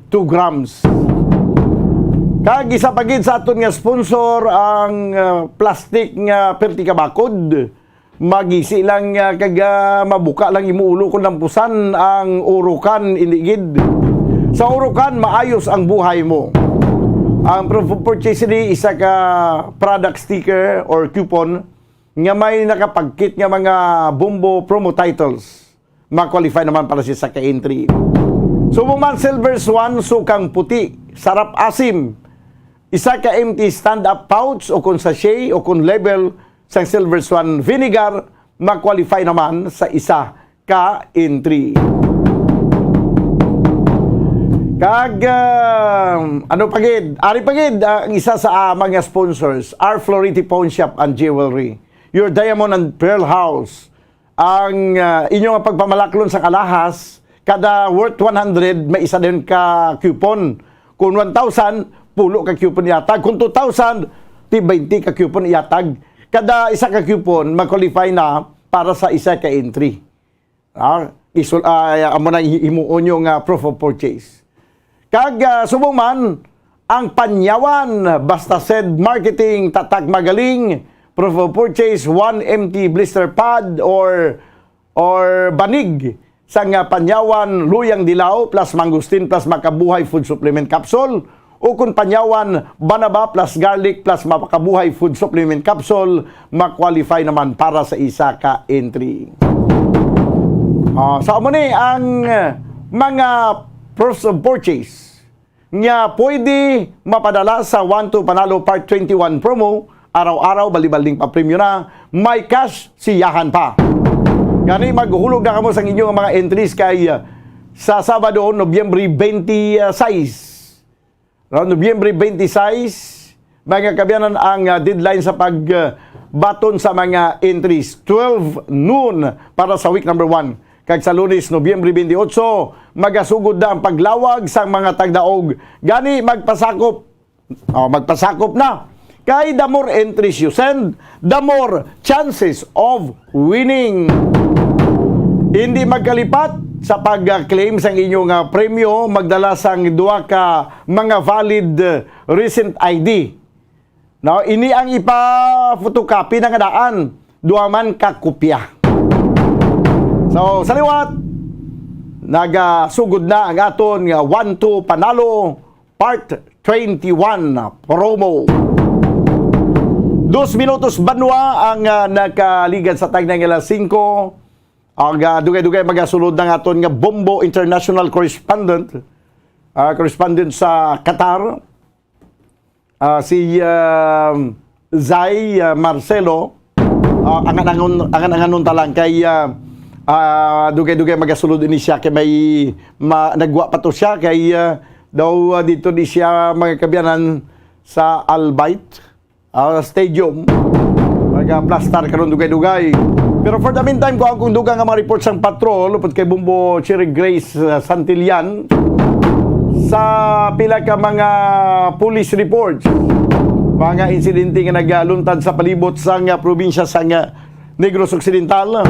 two grams. Kag isa pa gid sa aton nga sponsor, ang, ah, plastic nga perti ka bakod. Magisi lang, ah, kag, ah, mabuka lang imo ulo kung lampusan ang urukan, indi gid. Sa urukan, maayos ang buhay mo. Ang proof of purchase ni isa ka product sticker or coupon nga may nakapagkit nga mga Bombo promo titles, ma-qualify naman para sa isa ka entry. Subong man, Silver Swan, sukang puti, sarap asim, isa ka empty stand-up pouch o kon sachet o kon label sang Silver Swan vinegar, ma-qualify naman sa isa ka entry. Kag, ah, ano pa gid? Ari pa gid, ah, ang isa sa amang nga sponsors, Our Flority Pawn Shop and Jewelry, your diamond and pearl house. Ang, ah, inyo nga pagpamalaklon sa alahas, kada worth one hundred, may isa din ka coupon. Kung one thousand, pulo ka coupon ihatag. Kung two thousand, ti twenty ka coupon ihatag. Kada isa ka coupon, mag-qualify na para sa isa ka entry. Ah, isul-, ah, amo na himuon nyo nga proof of purchase. Kag, ah, subong man, ang Panyawan, basta said marketing, tatak magaling, proof of purchase, one empty blister pad or, or banig, sang, ah, Panyawan, luyang dilaw, plus mangustin, plus makabuhay food supplement capsule, o kung Panyawan, banaba, plus garlic, plus makabuhay food supplement capsule, ma-qualify naman para sa isa ka entry. Ah, sa amo ni ang, ah, mga proofs of purchase nga pwede mapadala sa One to Panalo Part twenty-one promo, araw-araw, balibalding papremyo na, may cash, siyahan pa. Gani, maghulog na kamo sang inyo nga mga entries kay, ah, sa Sabado, Nobyembre twenty-six. No, Nobyembre twenty-six, mga kaabyanan, ang, ah, deadline sa pag, ah, baton sa mga entries, twelve noon para sa week number one. Kag sa Lunes, Nobyembre twenty-eight, magasugod na ang paglawag sang mga tagdaog. Gani, magpasakop. Oh, magpasakop na. Kay the more entries you send, the more chances of winning. Hindi magkalipat sa pag-claim sang inyo nga premyo, magdala sang duha ka mga valid, uh, recent I D. No, ini ang ipa-photocopy na nga daan, duha man ka kopya. So, sa liwat, nagasugod na ang aton nga One to Panalo Part twenty-one promo. Dos minutos banwa ang, ah, nakaligad sa time nga alas singko. Ang, ah, dugay-dugay magasulod ang aton nga Bombo International Correspondent, ah, correspondent sa Qatar, ah, si, ah, Zay, ah, Marcelo. Ah, angan-angon, angan-anganon ta lang kay, ah, ah, dugay-dugay magasulod ini siya kay may ma-, nagwa pa to siya kay, ah, daw, ah, dito di siya, mga kaabyanan, sa Al Bayt, ah, Stadium. Magaplastar karon dugay-dugay. Pero for the meantime, kuha akong dugang nga mga report sang patrol upod kay Bombo Cherry Grace, ah, Santillan sa pila ka mga police reports, mga insidente nga nagaluntad sa palibot sang, ah, probinsya sang, ah, Negros Occidental,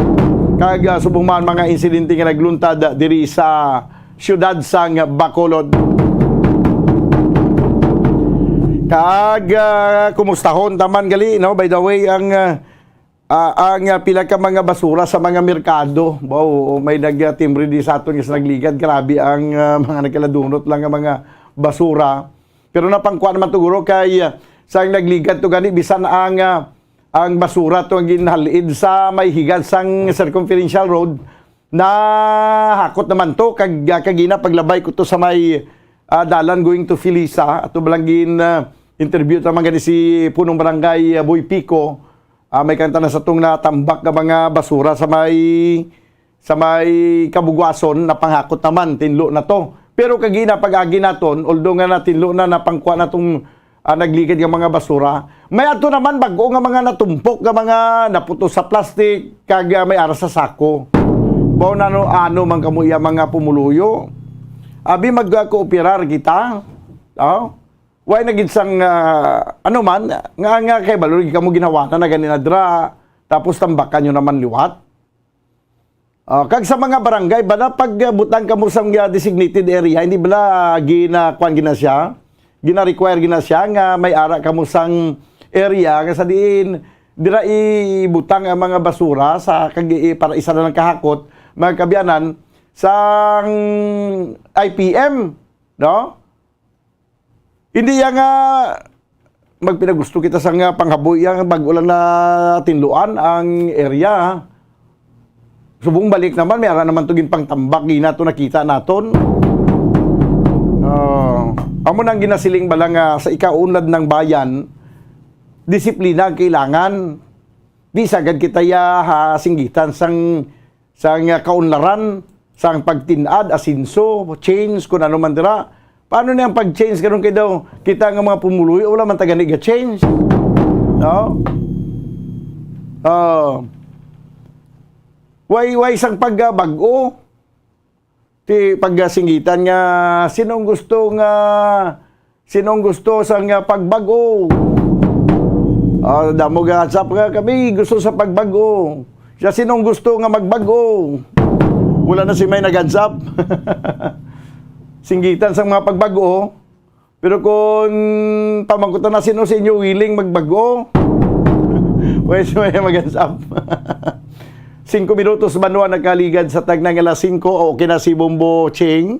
kag, ah, subong man mga insidente nga nagluntad, ah, diri sa siyudad sang Bacolod. Kag, ah, kumustahon ta man gali, no? By the way, ang, ah, ah, ang, ah, pila ka mga basura sa mga merkado. Wow, may nagtimbre di sa aton nga sa nagligad. Grabe ang, ah, mga nagkaladunot lang nga mga basura. Pero napangkuan naman to, guro, kay, ah, sa nagligad to gani, bisan ang, ah, ang basura to nga ginhalid sa may higad sang circumferential road, nahakot naman to, kag, ah, kagina paglabay ko to sa may, ah, dalan going to Felisa, ato ba lang gin, ah, interview ta man gani si Punong Barangay, ah, Boy Pico, ah, may kanta na sa tong natambak nga mga basura sa may, sa may Kabugwason, napanghakot naman, tinlo na to. Pero kagina pag-agi naton, although nga natinlo na, napangkuha na tong, ah, nagligad nga mga basura, may ato naman bag-o nga mga natumpok nga mga naputos sa plastic, kag, ah, may ara sa sako. Baw na no, ano man kamo iya mga pumuluyo. Abi, magkooperar kita. Oh? Why na gid sang, ah, ano man, nga, nga kay balo lagi kamo ginhawanan na gani na dra, tapos tambakan nyo naman liwat? Ah, kag sa mga barangay, bala pag, ah, butang kamo sa mga designated area, hindi bala gina-, kuwan gina siya? Gina-require gina siya nga may ara kamo sang area nga sa diin dira ibutang ang mga basura sa kag-, i-, para isa na lang kahakot, mga kaabyanan, sang I P M, no? Hindi ya nga magpinagusto kita sa nga panghaboy ya nga bag-o lang na tinluan ang area. Subong balik naman, may ara naman to ginpangtambak, gina to nakita naton. Ah, Amo nang ginasiling bala nga sa ikaunlad ng bayan, disiplina ang kailangan. Di sagad kita ya ha singgitan sang, sang, ah, kaunlaran, sang pagtin-ad, asenso, change, kung ano man dira. Paano na ang pag-change karon kay daw kita nga mga pumuluyo, wala man ta gani ga-change? No? Ah. Way, way sang pagbag-o. Ti pagasinggitan nga, sinong gusto nga, sinong gusto sa nga pagbag-o? Ah, damo ga WhatsApp nga, "Kami gusto sa pagbag-o." Siya, "Sinong gusto nga magbag-o?" Wala na si may nag-WhatsApp. Singgitan sa mga pagbag-o. Pero kung pamangkutan na, sino sa inyo willing magbag-o? Pwede may mag-ansap. Singko minutos ba nuwa nakaligad sa tagna nga alas singko? O, okay na si Bombo Ching.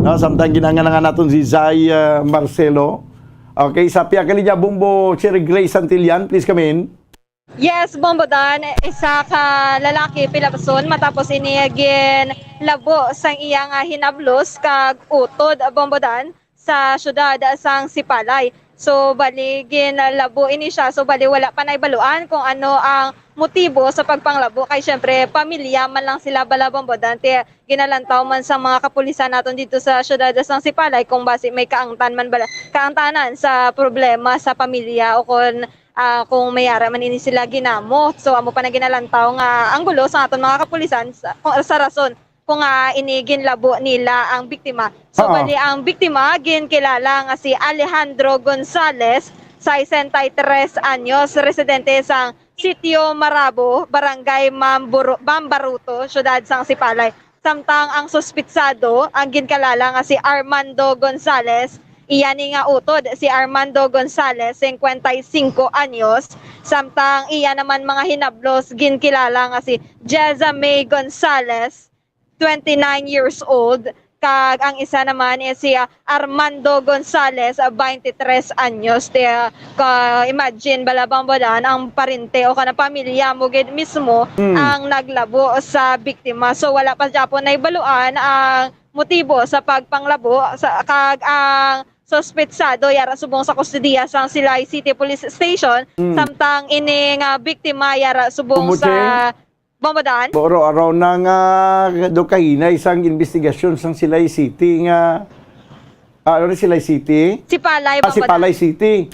No, samtang ginangan na nga naton si Zay, ah, Marcelo. Okay, sa pia ka linya, Bombo Cherry Grace Santillan, please come in. Yes, Bombo Dan, isa ka lalaki pilabason matapos ini ginlabo sang iya nga hinablos kag utod, Bombo Dan, sa siyudad sang Sipalay. So, bali, ginlabo ini siya. So, bali, wala pa nahibaluan kung ano ang motibo sa pagpanglabo. Kay, syempre, pamilya man lang sila bala, Bombo Dan. Ti, ginalantaw man sa mga kapulisan naton dito sa siyudad sang Sipalay kung basi may kaangtan man bala, kaangtanan sa problema sa pamilya o kung ah, kung may ara man ini sila ginamo. So, amo pa na ginalantaw nga ang gulo sa aton mga kapulisan sa, kung, sa rason kung, ah, ini ginlabo nila ang biktima. So, Oo. Bali ang biktima ginkilala nga si Alejandro Gonzalez, sesenta y tres anyos, residente sang Sitio Marabo, Barangay Mamburu-, Bambaruto, Siyudad sang Sipalay. Samtang ang suspitsado, ang ginkalala nga si Armando Gonzalez, iya ni nga utod si Armando Gonzalez, cincuenta y cinco anyos, samtang iya naman mga hinablos ginkilala nga si Jeza May Gonzalez, twenty-nine years old, kag ang isa naman is si, ah, Armando Gonzalez, ah, twenty-three anyos. Ti, ah, ka-, imagine, bala, Bombo Dan, ang parente o kanang pamilya mo gid mismo Mm. ang naglabo sa biktima. So, wala pa gyapon nahibaluan ang motibo sa pagpanglabo sa, kag ang suspetsado yara subong sa kustodiya sang Silay City Police Station, Mm. samtang ini nga biktima yara subong Kumuche? sa Bombo Dan? Boro, araw na nga do kahinay sang investigasyon sang Silay City nga, ah, ano ni Silay City? Sipalay, Ah, Bombo Dan. Sipalay City.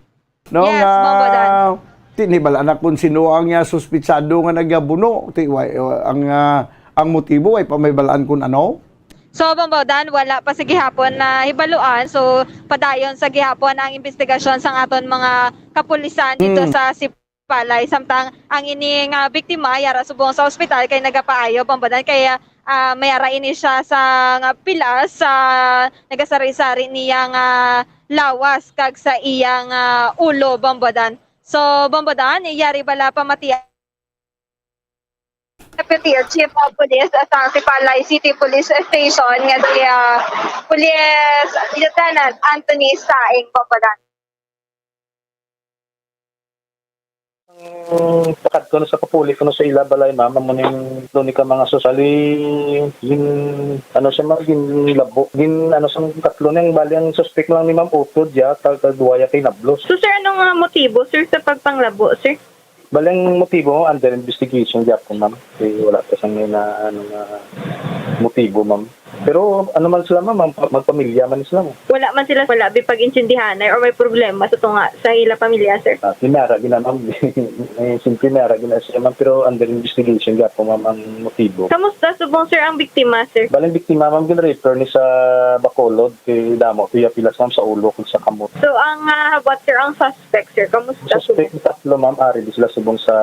No, Yes, nga, Bombo Dan. Ti, nahibalaan na kung sino ang, ah, suspitsado nga nagabuno. Ti, wa-, ang, ah, ang motibo ay pa may balaan kung ano? So, Bombo Dan, wala pa sa gihapon nahibaluan. So, padayon sa gihapon ang investigasyon sang aton mga kapulisan dito Hmm. sa Sipalay. Samtang ang ini nga biktima, yara subong sa ospital, kay nagapaayo, Bombo Dan, kay, ah, may ara ini siya sa nga pilas, sa nagasari-sari niya nga lawas kag sa iya nga ulo, Bombo Dan. So, Bombo Dan, yari bala pamati Deputy Chief of Police sa Sipalay City Police Station nga si, ah, Police Lieutenant Anthony Saing, Bombo Dan. Ang pakadto na sa papuli kuno sa ila balay, ma'am, amo ning duha ni ka mga suspek. Gin, ano siya, ma'am, ginlabo. Gin, ano, sang tatlo na, bali ang suspek lang ni ma'am, utod ya, kag, kag duha ya kay nablos. So, sir, anong, ah, motibo, sir, sa pagpanglabo, sir? Bali, ang motibo, under investigation gyapon, ma'am. Kay wala pa sang na, ano, nga motibo, ma'am. Pero ano man sila, ma'am, ang pa-, magpamilya man sila, ma'am. Wala man sila, wala bi pag-intindihanay or may problema sa tunga sa ila pamilya, sir? Ah, may ara gina, ma'am. Eh, simple, may ara gina siya, ma'am, pero under investigation gyapon, ma'am, ang motibo. Kamusta subong, sir, ang biktima, sir? Bali, ang biktima, ma'am, gin-refer ni sa Bacolod, kay damo iya pilas, ma'am, sa ulo kag sa kamot. So, ang, ah, what, sir, ang suspect, sir? Kamusta subong? Suspect tatlo, ma'am, ari di sila subong sa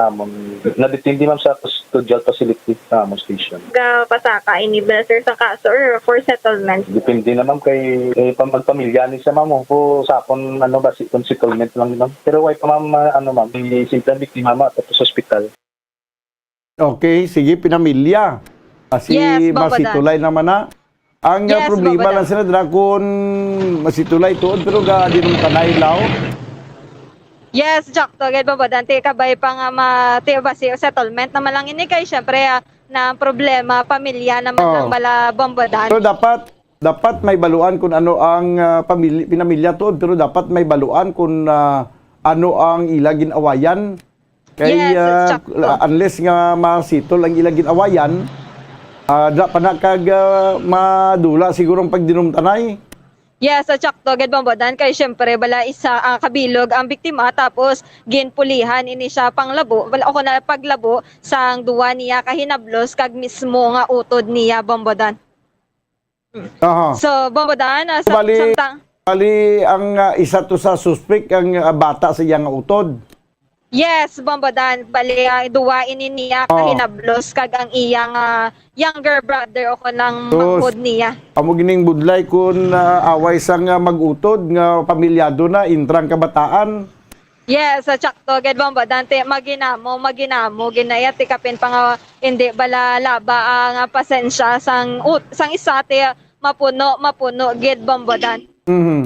amon. Nadetindi, ma'am, sa custodial facility sa amon station. Gapasaka ini ba, sir, sa kaso or for settlement? Depende na, ma'am, kay, eh, pa-, magpamilya ni siya, ma'am, o kung sa akon, ano, basi kung settlement lang, ma'am. Pero way pa, ma'am, ma-, ano, ma'am, may simple biktima, ma'am, at sa ospital. Okay, sige, pinamilya. Kasi Yes, Bombo Dan. masitulay naman na. Ang, uh, Yes, problema Bombo lang Dan. sila, dira kung masitulay tuod, pero ga, di naman tanay lao. Yes, Jack, to, gid, Bombo Dan, ti kabay pa nga ma-, ti ba si settlement naman lang ini kay, syempre, ah, na problema, pamilya naman Oo. lang bala, Bombo Dan. Pero dapat, Dapat may baluan kung ano ang, ah, pamili-, pinamilya tuod, pero dapat may baluan kung, ah, ano ang ila gin-awayan. Kay, Yes, ah, sakto. unless nga ma-settle ang ila gin-awayan, ah, da pa na kag, ah, madula siguro ang pagdinumtanay. Yes, at sakto gid, Bombo Dan, kay syempre, bala isa, ah, kabilog ang biktima, tapos ginpulihan ini siya panglabo, wala, o na paglabo sang duwa niya ka hinablos kag mismo nga utod niya, Bombo Dan. Aha. So, Bombo Dan, ah, sa, Bali, samtang bali, ang, ah, isa to sa suspek, ang, ah, bata sa iya nga utod. Yes, Bombo Dan. Bali, ah, duwa ini niya Oh. kahinablos kag ang iyang, ah, younger brother o kanang Sus. manghod niya. Amo gining budlay kun, ah, away sa nga mag-utod nga pamilyado na, intrang kabataan. Yes, sa sakto gid, Bombo Dan, ti maginamo, maginamo, ginaya, ti kapin pa nga hindi bala laba ang, ah, pasensya sang ut-, sang isa, ti mapuno, mapuno gid, Bombo Dan. Mhm.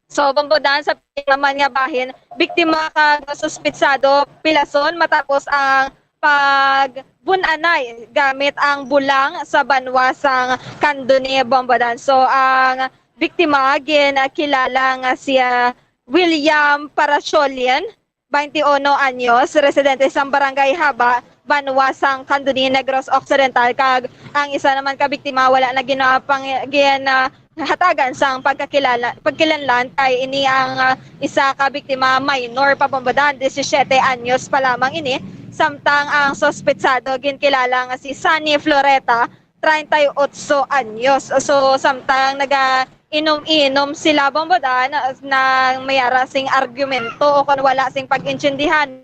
So, Bombo Dan, sa naman nga bahin, biktima kag suspitsado pilason matapos ang pagbun-anay gamit ang bulang sa banwa sang Candoni, Bombo Dan. So, ang biktima ginakilala nga si, ah, William Paracholien, twenty-one anyos, residente sang Barangay Haba, banwa sang Candoni, Negros Occidental, kag ang isa naman ka biktima wala na ginapang-, gin-, ah, hatagan sang pagkakilala, pagkilanlan kay ini ang, ah, isa ka biktima minor pa, Bombo Dan, disisiete anyos pa lamang ini, samtang ang suspitsado ginkilala nga si Sunny Floreta, treinta y ocho anyos. So, samtang naga-inom-inom sila, Bombo Dan, na mayara sing argumento o kon wala sing pag-intindihan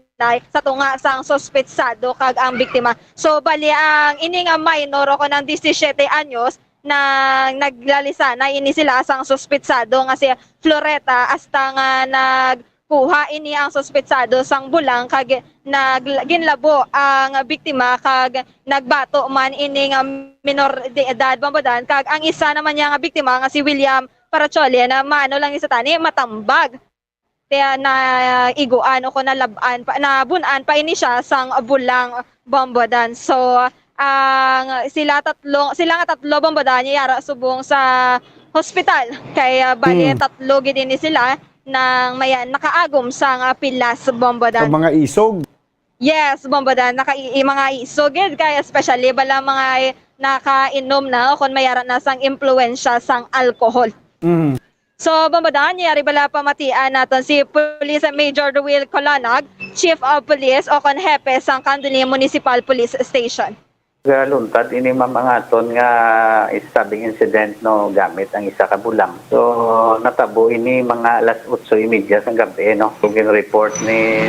sa tunga sang suspitsado kag ang biktima. So, bali ang ini nga minor o kon ang disisiete anyos na naglalisanay ini sila sang suspitsado nga si Floreta, hasta nga nagkuha ini ang suspitsado sang bulang kag nag-, ginlabo ang biktima kag nagbato man ini nga minor de edad, Bombo Dan, kag ang isa naman niya nga biktima nga si William Parachole na maano lang ni sa tani, matambag. Kaya naiguan o kung nalab-an pa, nabun-an pa ini siya sang bulang, Bombo Dan. So, ang sila tatlo, sila nga tatlo, Bombo Dan, yara subong sa hospital. Kay, ah, bali, Hmm. tatlo gid ini sila nang may nakaagom sang pilas, Bombo Dan. Sa mga isog. Yes, Bombo Dan, naka-, i-, i-, mga isog gid, kay especially bala mga nakainom na o kung mayara na sang impluwensya sang alcohol. Mhm. So, Bombo Dan, yari bala pamatian naton si Police Major Ruel Colanag, Chief of Police o kon Hepe sang Candoni Municipal Police Station. Galuntad ini, ma'am, ang aton nga stabbing incident, no, gamit ang isa ka bulang. So, natabo ini mga alas otso y media sang gab-i, no. Kung gin-report ni,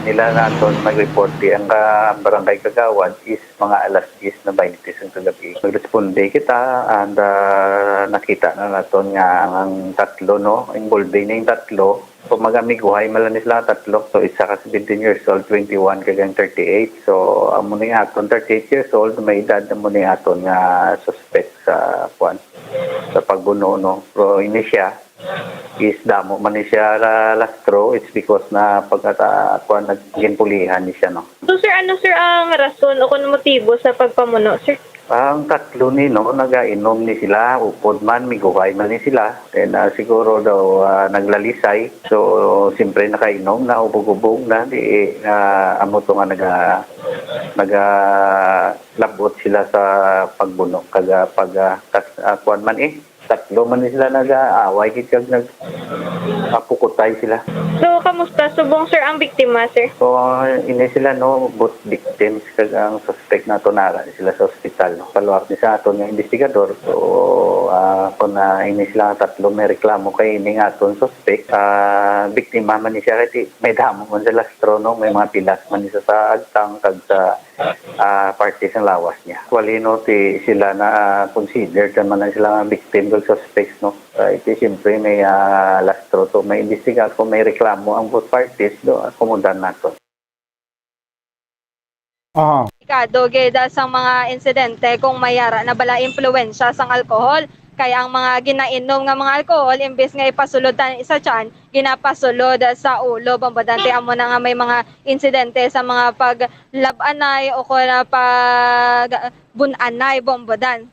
nila naton, nag-report di ang ka-, barangay kagawad is mga alas diyes na baynte sang kagab-i. Nagresponde kita and, ah, nakita na naton nga ang tatlo, no, involving na yung tatlo. Kung mag-amiguhay man lang ni sila tatlo. So, isa ka seventeen years old, twenty-one, kag ang thirty-eight. So, amo ni aton thirty-eight years old, may edad amo ni aton nga suspect sa, kuan, sa pagbuno, no? Pero ini siya, is damo man ni siya la-, lastro, it's because na pagkata-, kuan, nagginpulihan ni siya, no? So, sir, ano, sir, ang rason o kung motibo sa pagpamuno, sir? Ang tatlo ni, no, nagainom ni sila, upod man, miguhay man ni sila. Then, ah, siguro daw, ah, naglalisay. So, siyempre, nakainom na, ubog-ubog na. Di, ah, amo to nga naga-, nagalabot sila sa pagbuno. Kaga, pag, ah, kas-, ah, kuwan man eh. Tatlo man ni sila nag-aaway gid kag nag-, ah, pukutay sila. So, kamusta subong, sir, ang biktima, sir? So, ah, ini sila, no, both victims kag ang suspect nato nara ni sila sa ospital, no. Follow up ni sa aton nga investigador. So, ah, kung, ah, ini sila tatlo may reklamo kay ini nga aton suspect, ah, biktima man ni siya kay ti-, may damo man sa lastro, no, may mga pilas man ni sa, sa agtang kag sa ah, parte sang lawas niya. Actually, no, ti-, sila na, ah, considered naman na sila nga victim kag suspects, no? Ah, iti, siyempre, may, ah, lastro to, may imbestigar kung may reklamo ang both parties, do, akomodan nato. Aha. Delikado gid, ah, sang mga insidente kung may ara na bala impluwensya sang alkohol, kay ang mga ginainom nga mga alkohol, imbis nga ipasulod tani sa tiyan, ginapasulod sa ulo, Bombo Dan. Ti amo na nga may mga insidente sa mga paglab-anay o kon, ah, pagbun-anay, Bombo Dan.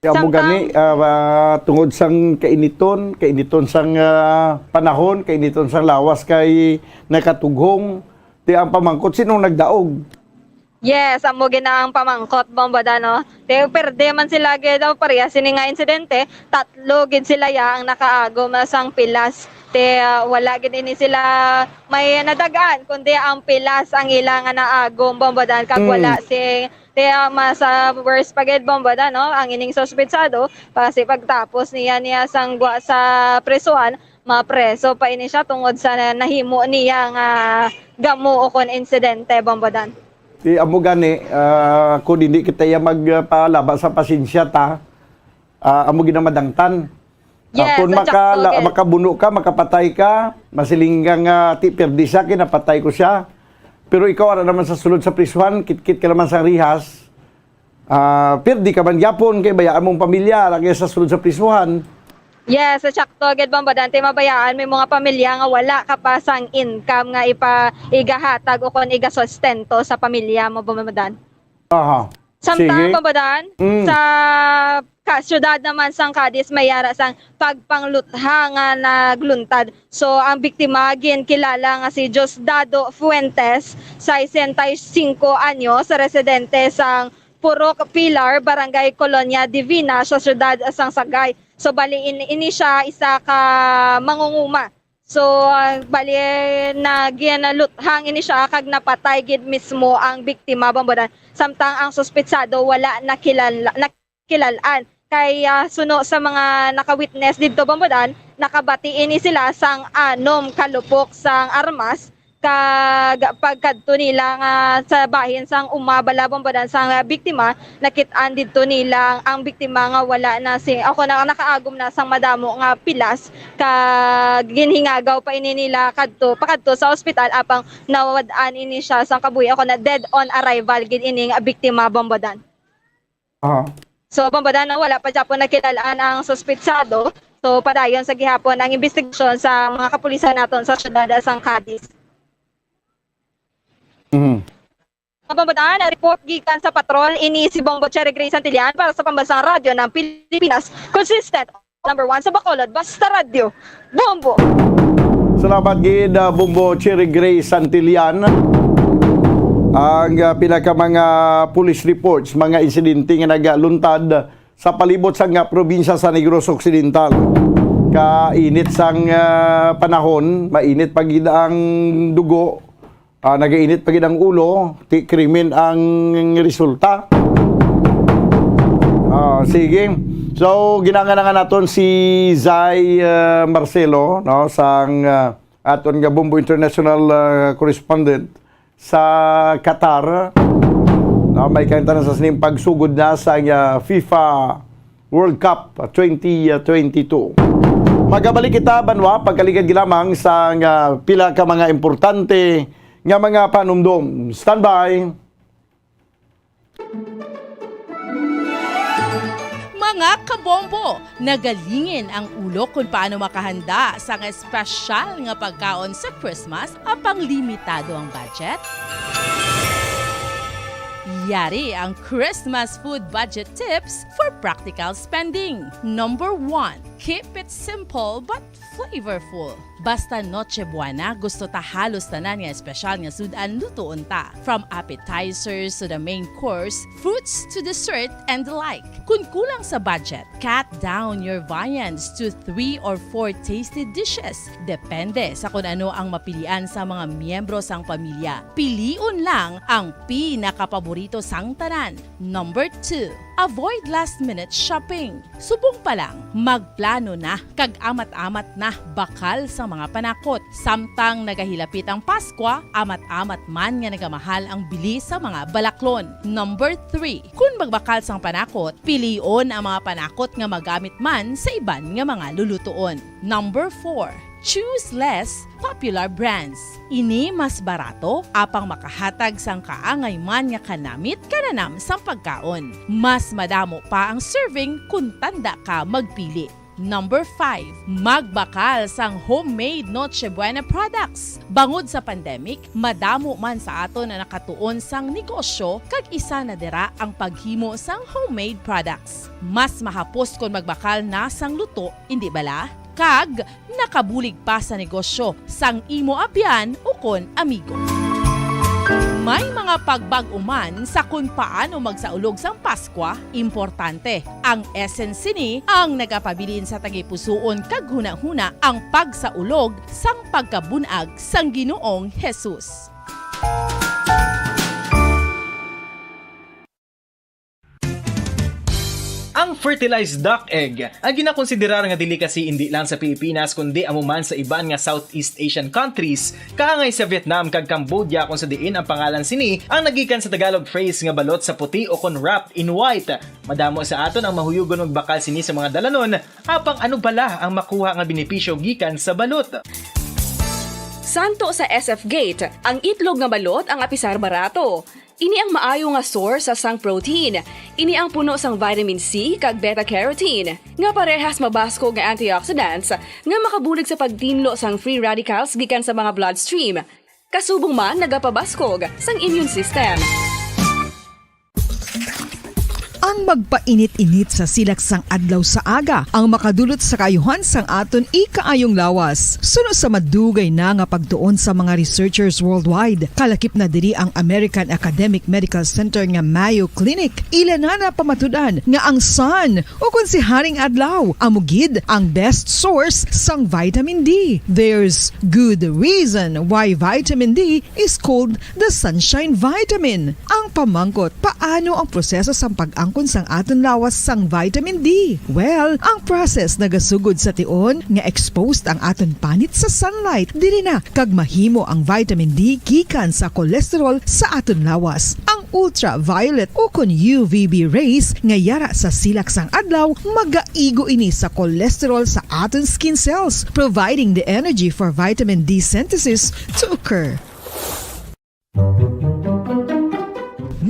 Kaya mo Samtang gani, ah, ah, tungod sang kainiton, kainiton sang, ah, panahon, kainiton sang lawas kay nakatughong, ti ang pamangkot, sinong nagdaog? Yes, amo gid na ang pamangkot, Bombo Dan, no? Te, perde man sila gid, oh, pareha sini nga insidente, tatlo gid sila ya ang nakaagom sang pilas. Te, ah, wala gid ini sila may nadagaan, kundi ang pilas ang ila nga naagom, Bombo Dan, kag Mm. wala si, te, ah, mas, ah, worse pa gid, Bombo Dan, no? Ang ining suspitsado, kasi pagtapos niya, niya sang gwa sa prisuhan, mapreso pa ini siya tungod sa na-, nahimo niya nga gamo o kon insidente, Bombo Dan. Di amo gani, ah, kung hindi kita iya magpalaba sa pasensya ta, ah, amo ginamadangtan. Ah, Yes, kung sa maka-, sakto, la-, gid. makabuno ka, makapatay ka, masiling ka nga, "Ti, pirdi siya, kinapatay ko siya." Pero ikaw, ara naman sa sulod sa prisuhan, kitkit ka naman sa rihas, ah, pirdi ka man gyapon, kay bayaan mong pamilya, ara kay sa sulod sa prisuhan. Yes, sa sakto, gid, Bombo Dan, ti mabayaan, may mga pamilya nga wala ka pa sang income nga ipa-, igahatag o kon igasustento sa pamilya mo, Bombo Dan. Aha. Samtang, Sige. Bombo Dan, Mm. sa ka-, siyudad naman sang Cadiz, may ara sang pagpanglutha nga nagluntad. So, ang biktima ginkilala nga si Diosdado Fuentes, sesenta y cinco anyos, residente sang Purok Pilar, Barangay Colonia Divina, sa siyudad sang Sagay. So, bali, in-, ini siya isa ka mangunguma. So, ah, bali, na ginaluthang ini siya kag napatay gid mismo ang biktima, Bombo Dan. Samtang ang suspitsado wala nakilala, nakilal-an. Kay, ah, suno sa mga naka-witness didto, Bombo Dan, nakabati ini sila sang anom ka lupok sang armas, kag pagkadto nila nga sa bahin sang uma bala, Bombo Dan, sang biktima, nakit-an didto nila ang biktima nga wala na si, ako na, nakaagom na sang madamo nga pilas, kag ginhingagaw pa ini nila kadto, pakadto sa ospital, apang nawad-an ini siya sang kabuhi, ako na, dead on arrival gid ining biktima, Bombo Dan. Aha. So, Bombo Dan, no, wala pa gyapon nakilal-an ang suspitsado. So, padayon sa gihapon ang investigasyon sa mga kapulisan naton sa siyudad sang Cadiz. Mhm. Bombo Dan, report gikan sa patrol, ini si Bombo Cherry Gray Santillan para sa Pambansang Radyo ng Pilipinas. Consistent, number one sa Bacolod, basta radyo. Bombo! Salamat gid, ah, Bombo Cherry Gray Santillan. Ang, ah, pinaka mga police reports, mga insidente nga nagaluntad sa palibot sang, ah, probinsya sa Negros Occidental. Kainit sang, ah, panahon, mainit pa gid ang dugo, ah, nagainit pa gid ang ulo, ti krimen ang resulta. Ah, sige. So, ginangan-angan naton si Zai, ah, Marcelo, no, sang, ah, aton nga Bombo International, ah, correspondent sa Qatar. No, may kaintanan sa sining pagsugod na sa, ah, FIFA World Cup twenty twenty-two. Magabalik kita, banwa, pagkaligad lamang sa nga pila ka mga importante nga mga panumdom. Standby. Mga kabombo, nagalingin ang ulo kung paano makahanda sa nga espesyal nga pagkaon sa Christmas apang limitado ang budget? Yari ang Christmas food budget tips for practical spending. Number one, keep it simple but flavorful. Basta Noche Buena, gusto ta halos tanan nga espesyal nga sud-an lutuon ta. From appetizers to the main course, fruits to dessert, and the like. Kung kulang sa budget, cut down your viands to three or four tasty dishes. Depende sa kung ano ang mapilian sa mga miyembro sang pamilya. Pilion lang ang pinakapaborito sang tanan. Number two, avoid last-minute shopping. Subong pa lang, magplano na kag amat-amat na bakal sa mga panakot. Samtang nagahilapit ang Paskwa, amat-amat man nga nagamahal ang bili sa mga balaklon. Number three, kun magbakal sang panakot, pilion ang mga panakot nga magamit man sa iban nga mga lulutuon. Number four, choose less popular brands. Ini mas barato, apang makahatag sang kaangay man nga kanamit kananam sang pagkaon. Mas madamo pa ang serving kun tanda ka magpili. Number five, magbakal sang homemade Noche Buena products. Bangod sa pandemic, madamo man sa aton ang nakatuon sang negosyo, kag isa na dira ang paghimo sang homemade products. Mas mahapos kon magbakal na sang luto, indi bala? Kag nakabulig pa sa negosyo sang imo abyan ukon amigo. May mga pagbag-o man sa kon paano magsaulog sang Paskwa, importante. Ang essence sini ang nagapabilin sa tagipusoon kag hunahuna ang pagsaulog sang pagkabun-ag sang Ginoong Jesus. Ang fertilized duck egg, ang ginakonsiderar nga delicacy indi lang sa Pilipinas kundi amo man sa iban nga Southeast Asian countries, kaangay sa Vietnam kag Cambodia, kung sa diin ang pangalan sini ang nagikan sa Tagalog phrase nga balot sa puti o kon wrapped in white. Madamo sa aton ang mahuyugon magbakal sini sa mga dalanon, apang ano bala ang makuha nga benepisyo gikan sa balot? Santo sa S F Gate, ang itlog nga balot ang apisar barato. Ini ang maayo nga source sang protein. Ini ang puno sang vitamin C kag beta-carotene, nga parehas mabaskog nga antioxidants nga makabulig sa pagtinlo sang free radicals gikan sa mga bloodstream. Kasubong man nagapabaskog sang immune system. Ang magpainit-init sa silak sang adlaw sa aga ang makadulot sa kaayuhan sang aton ikaayong lawas. Suno sa madugay na nga pagtuon sa mga researchers worldwide, kalakip na diri ang American Academic Medical Center nga Mayo Clinic, ila na napamatud-an nga ang sun, o kon si Haring Adlaw, amo gid ang best source sang vitamin D. There's good reason why vitamin D is called the sunshine vitamin. Ang pamangkot, paano ang proseso sang pag-angkon sang aton lawas sang vitamin D? Well, ang process nagasugod sa tion nga exposed ang aton panit sa sunlight. Diri na kag mahimo ang vitamin D gikan sa cholesterol sa aton lawas. Ang ultraviolet o kon U V B rays nga yara sa silak sang adlaw magaigo ini sa cholesterol sa aton skin cells, providing the energy for vitamin D synthesis to occur.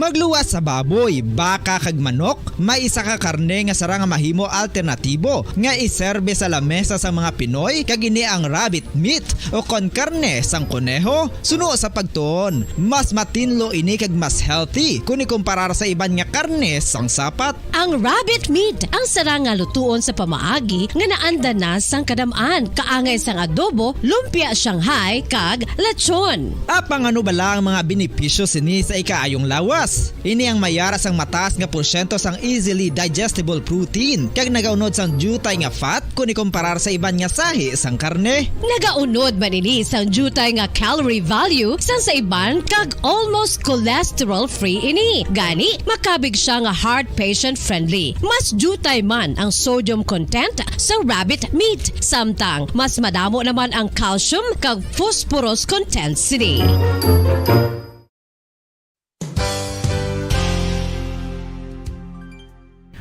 Magluwas sa baboy, baka kag manok, may isa ka karne nga sarang nga mahimo alternatibo nga iserbe sa lamesa sang mga Pinoy, kag ini ang rabbit meat o kon karne sang koneho. Suno sa pagtuon, mas matinlo ini kag mas healthy kon ikumparar sa iban nga karne sang sapat. Ang rabbit meat ang sarang nga lutuon sa pamaagi nga naanda na sang kadam-an, kaangay sang adobo, lumpia Shanghai, kag lechon. Apang ano bala ang mga benepisyo sini sa ikaayong lawas? Ini ang mayara sang mataas nga porsyento sang easily digestible protein, kag nagaunod sang diutay nga fat kon ikumparar sa iban nga sahi sang karne. Nagaunod man ini sang diutay nga calorie value sang sa iban, kag almost cholesterol-free ini. Gani, makabig sia nga heart patient-friendly. Mas diutay man ang sodium content sa rabbit meat, samtang mas madamo naman ang calcium kag phosphorus content sini.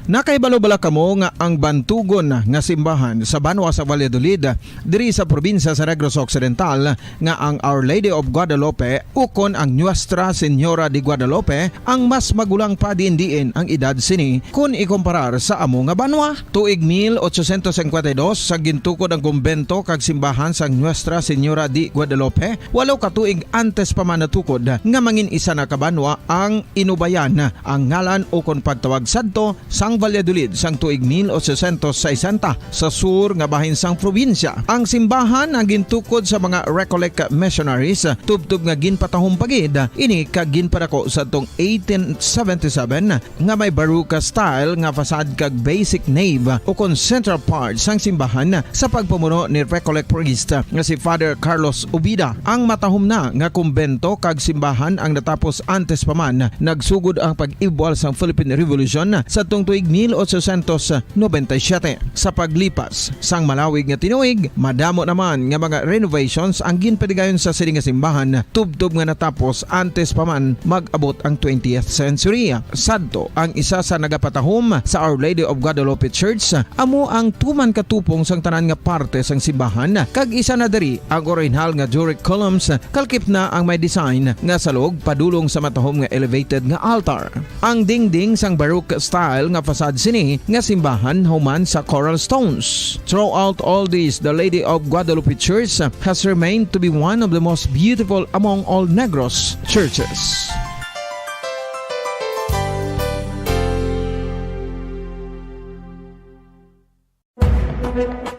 Nakahibalo bala kamo nga ang bantugon nga simbahan sa banwa sa Valladolid, diri sa probinsya sa Negros Occidental, nga ang Our Lady of Guadalupe ukon ang Nuestra Señora de Guadalupe ang mas magulang pa diin-diin ang edad sini kon ikumparar sa amo nga banwa? Tuig mil ochocientos cincuenta y dos, sa gintukod ang kumbento kag simbahan sang Nuestra Señora de Guadalupe, walo ka tuig antes pa man natukod nga mangin isa na ka banwa ang Inubayan, ang ngalan ukon pagtawag sadto sang Valladolid sang tuig mil ochocientos sesenta sa sur nga bahin sang probinsya. Ang simbahan ang gintukod sa mga Recollect missionaries, tubtob nga ginpatahom pa gid ini kag ginpadako sadtong eighteen seventy-seven, nga may Baroque style nga facade kag basic nave ukon central part sang simbahan sa pagpamuno ni Recollect priest nga si Father Carlos Ubida. Ang matahom na nga kumbento kag simbahan ang natapos antes pa man nagsugod ang pag-ibwal sang Philippine Revolution sadtong tuig mil ochocientos noventa y siete. Sa paglipas sang malawig nga tinuig, madamo naman nga mga renovations ang ginpadigayon sa sini nga simbahan, tubtob nga natapos antes pa man mag-abot ang twentieth century. Sadto, ang isa sa nagapatahom sa Our Lady of Guadalupe Church amo ang tuman ka tupong sang tanan nga parte sang simbahan, kag isa na diri ang orihinal nga Doric columns, kalakip na ang may design nga salog padulong sa matahom nga elevated nga altar. Ang dingding sang Baroque style nga sad sini nga simbahan human sa Coral Stones. Throughout all this, the Lady of Guadalupe Church has remained to be one of the most beautiful among all Negros churches.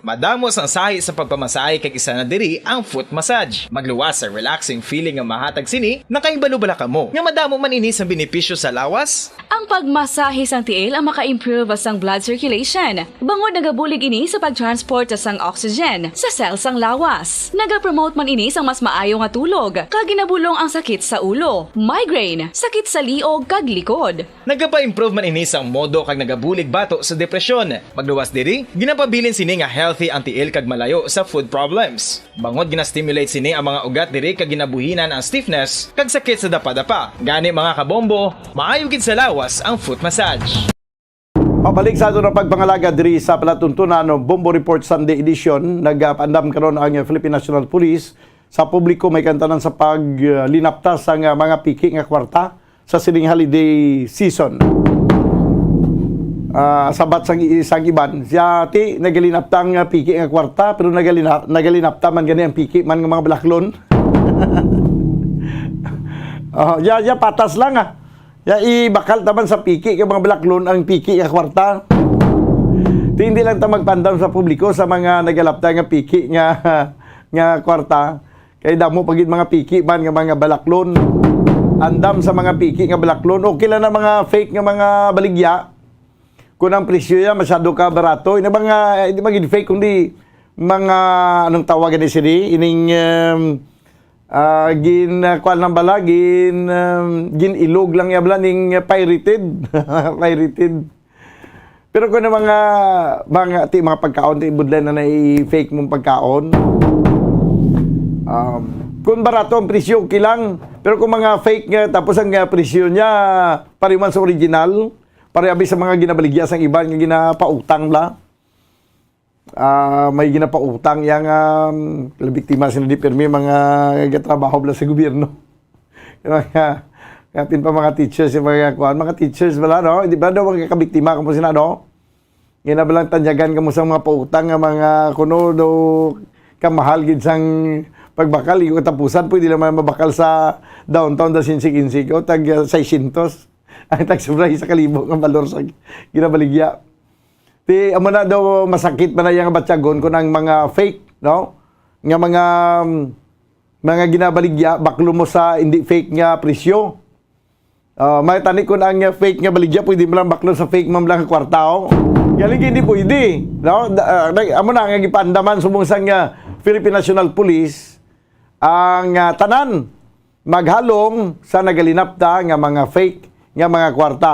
Madamo sang sahi sa pagpamasahe kag isa na diri ang foot massage. Magluwas sa relaxing feeling nga mahatag sini, nakahibalo bala kamo nga madamo man ini sang benepisyo sa lawas? Ang pagmasahe sang tiil ang maka-improve sang blood circulation, bangod nagabulig ini sa pag-transport sang oxygen sa cell sang lawas. Nagapromote man ini sang mas maayo nga tulog, kag ginabulong ang sakit sa ulo, migraine, sakit sa liog, kag likod. Nagapa-improve man ini sang modo kag nagabulig bato sa depresyon. Magluwas diri, ginapabilin sini nga healthy ang tiil kag malayo sa foot problems. Bangod gina-stimulate sini ang mga ugat diri kag ginabuhinan ang stiffness kag sakit sa dapadapa. Gani, mga kabombo, maayo gid sa lawas ang foot massage. Pabalik sa aton ang pagpangalaga diri sa palatuntunan, no, Bombo Report Sunday Edition. Nagapaandam karon ang Philippine National Police sa publiko may kantanan sa paglinapta sa nga mga piki nga kwarta sa sining holiday season. Ah, sabat sang i-, sang iban, siya ti nagalinapta ang, ah, piki nga kwarta, pero nagalina-, nagalinapta man gani ang piki man nga mga balaklon. Oh, ya, ya, patas lang, ah. Ya, ibakal taman sa piki kay mga balaklon ang piki nga kwarta. Ti, hindi lang ta magpandam sa publiko sa mga nagalapta nga piki nga, nga kwarta. Kay damo pa gid mga piki man nga mga balaklon. Andam sa mga piki nga balaklon. Okay lang na mga fake nga mga baligya. Kung ang presyo niya masyado ka barato, ina ba nga, hindi magid fake, kundi mga, anong tawag ni sini? Ining, um, ah, gin, ah, kuwan lang bala, gin, um, gin-ilog lang niya bala ning pirated. Pirated. Pero kung ang mga, mga, ti, mga pagkaon, ti, budlay na na i-fake mong pagkaon. Um, kung barato ang presyo, okay lang. Pero kung mga fake nga, tapos ang, ah, presyo niya, pareho man sa original, pareho abi sa mga ginabaligya sang iban nga ginapautang bala. Ah, may ginapautang yang, um, biktima sila di pirmi mga gatrabaho bala sa gobyerno. Yung mga, kapin pa mga teachers, yung mga kuwan, mga teachers bala, no? Hindi ba daw mga kabiktima kamo sina, no? Nga na balang tanyagan kamo sa mga pautang nga mga kuno do kamahal gid sang pagbakal, yung katapusan pwede lang man mabakal sa downtown da sinsig-insig o tag, ah, seiscientos ang tagsobra sa kalibo nga balor sa ginabaligya. Ti, amo na daw masakit man na yang batyagon kung ang mga fake, no? Nga mga, mm, mga ginabaligya, baklo mo sa hindi fake nga presyo. Ah, may tani kun ang, uh, fake nga baligya, pwede mo lang baklo sa fake man lang kwarta, oh. Galing hindi pwede, no? Da-, ah, nag-, amo na nga gipaandaman subong sang, ah, Philippine National Police ang, ah, tanan maghalong sa nagalinapta nga mga fake nga mga kwarta.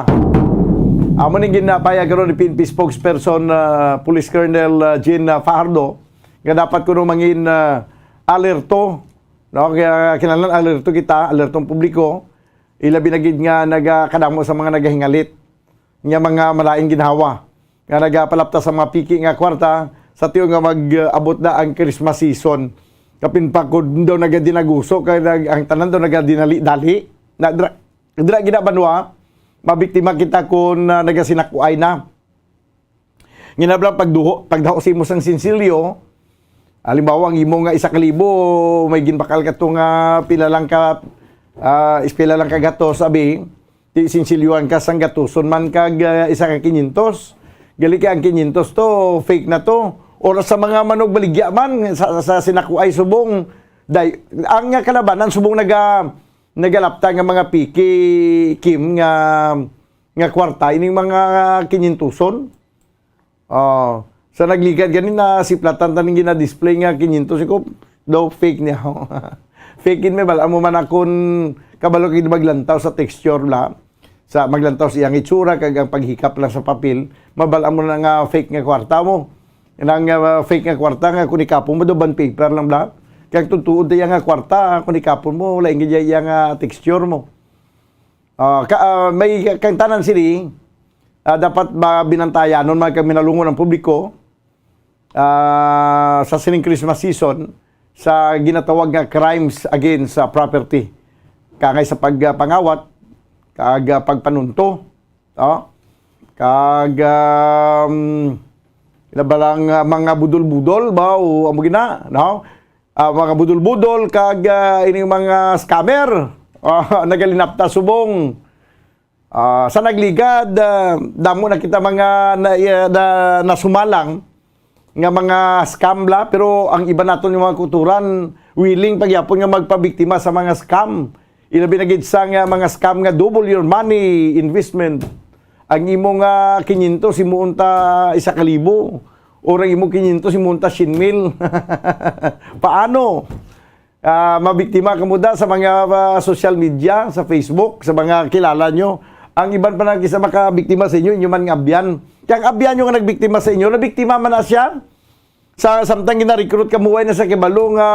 Amo ning ginapayag karon ni P N P spokesperson, ah, Police Colonel, ah, Jean, ah, Fajardo, nga dapat kuno mangin, ah, alerto, no? Kaya kinahanglan alerto kita, alerto ang publiko, ilabi na gid nga nagakadamo sa mga nagahingalit nga mga malain ginhawa nga nagapalapta sa mga piki nga kwarta sa tiyo nga mag-abot na ang Christmas season. Kapin pa ko daw nagadinaguso kay nag-, ang tanan daw nagadinali-dali. Na dra, dra gid na banwa, mabiktima kita kun, ah, nagasinakuay na. Ginablang pagduho, pagdaho sa imo sang sinsilyo, halimbawa, ang imo nga isa ka libo, may ginbakal ka to nga pila lang ka, ah, is pila lang ka gatos, abi, ti sinsilyohan ka sang gatuson man kag, ah, isa ka kinyentos. Gali kay ang kinyentos to, fake na to. Or sa mga manugbaligya man, sa, sa sinakuay subong, day, ang nga kalabanan subong naga-, nagalapta nga mga piki, Kim, nga, nga kwarta, ining mga kinyentuson. Oh, sa nagligad gani na siplatan taning gina-display nga kinyentos ko daw fake niya. Fake in may bal-an mo man akon kabalo kay maglantaw sa texture la. Sa maglantaw sa iyang itsura kag ang paghikap lang sa papel, mabal-an mo na nga fake nga kwarta mo. Nang, ah, fake nga kwarta nga kung ikapon mo daw bond paper lang bala. Kag tutuod iya nga kwarta, kung ikapon mo, wala gid iya nga texture mo. Ah, ka, ah, may kang tanan sini, ah, dapat ba binantayanon man kag minalungon ang publiko, ah, sa sining Christmas season sa ginatawag nga crimes against sa property, kangay sa pagpangawat kag, ah, pagpanunto, oh. Kag, um, ila ba lang, ah, mga budol-budol ba o amo gina, no? Ah, mga budol-budol kag, ah, ining mga scammer, ah, nagalinapta subong. Ah, sa nagligad, ah, damo na kita mga na, ah, na, nasumalang nga mga scam la, pero ang iba naton nga mga kauturan willing pa gyapon nga magpabiktima sa mga scam. Ilabi na gid sa nga mga scam nga double your money investment. Ang imo nga kinyentos, himuon ta isa ka libo. Or ang imo kinyentos, himuon ta syen mil. Paano? Ah, mabiktima kamo da sa mga, ah, social media, sa Facebook, sa mga kilala nyo. Ang iban pa na kisa makabiktima sa inyo, inyo man nga abyan. Kaya ang abyan nyo nga nagbiktima sa inyo, nabiktima man na siya. Sa samtang gina-recruit ka, muway na sa kibalo nga,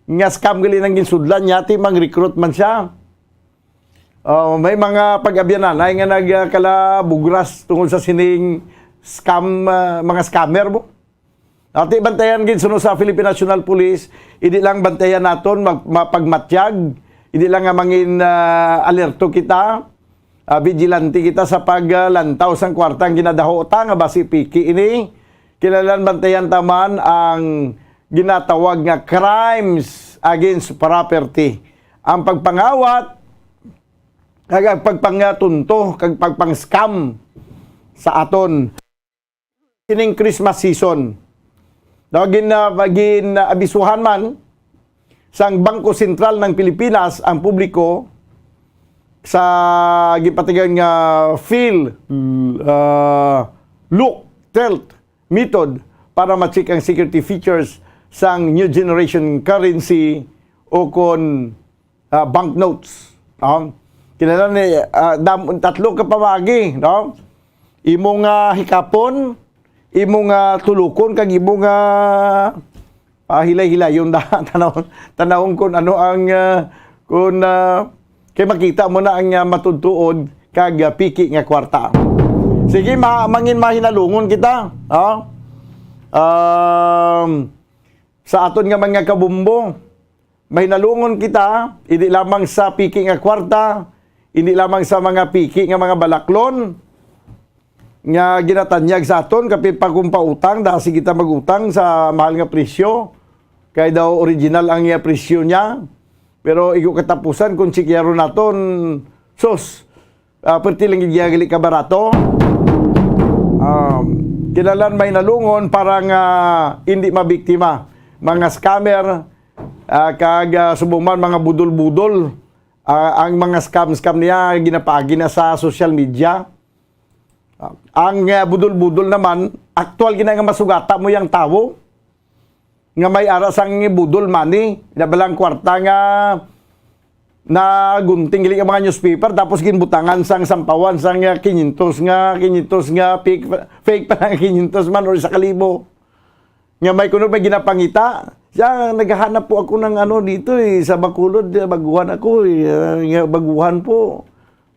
nga scam gali nang ginsudlan niya, ti mang recruit man siya. Oh, may mga pag-abyanan ay nga nagkalabugras tungod sa sining scam, ah, mga scammer mo. Ati bantayan gid suno sa Philippine National Police, hindi lang bantayan naton mag, mapagmatyag, hindi lang nga mangin, ah, alerto kita, ah, vigilante kita sa paglantaw sang kwarta ang ginadaho ta nga basi piki ini. Kinahanglan bantayan ta man ang ginatawag nga crimes against property. Ang pagpangawat, kag ang pagpangatunto, kag pagpang-scam sa aton. Sining Christmas season. Daw gin, ah, gin-abisuhan man sang Bangko Sentral ng Pilipinas ang publiko sa gipatigan nga feel, ah, look, felt method para ma-check ang security features sang new generation currency o kon, ah, banknotes, no? Kinahanglan ni, ah, dam-, tatlo ka pamaagi, no? Imo nga hikapon, imo nga tulukon, kag imo nga, ah, hilay-hilayon da. Tanawon, tanawon kung ano ang, ah, kung, ah, kay makita mo na ang, ah, matuod-tuod kag, ah, piki nga kwarta. Sige, ma-, mangin mahinalungon kita, no? Um, sa aton nga mga kabumbo, mahinalungon kita, hindi lamang sa piki nga kwarta, hindi lamang sa mga piki nga mga balaklon nga ginatanyag sa aton, kapin pa kung pautang, dasi kita mag-utang sa mahal nga presyo, kay daw original ang iya presyo niya. Pero igo katapusan, kung tsikyaron naton, sus, ah, perti lang gid gali ka barato. Um, kinahanglan mahinalungon para nga hindi mabiktima mga scammer, ah, kag, ah, subong man mga budol-budol, ah, ang mga scam-scam niya ginapaagi na sa social media. Ah, ang, ah, budol-budol naman, aktual gina nga masugata mo yang tawo nga may ara sang budol money, na balang kwarta nga nagunting gali ang mga newspaper, tapos ginbutangan sang sampawan sang, ah, kinyentos nga, kinyentos nga fake, fake pa nga kinyentos man or isa ka libo. Nga may kuno may ginapangita. Siya, "Naghahanap po ako ng ano dito eh, sa Bacolod, eh, baguhan ako eh, ah, nga baguhan po."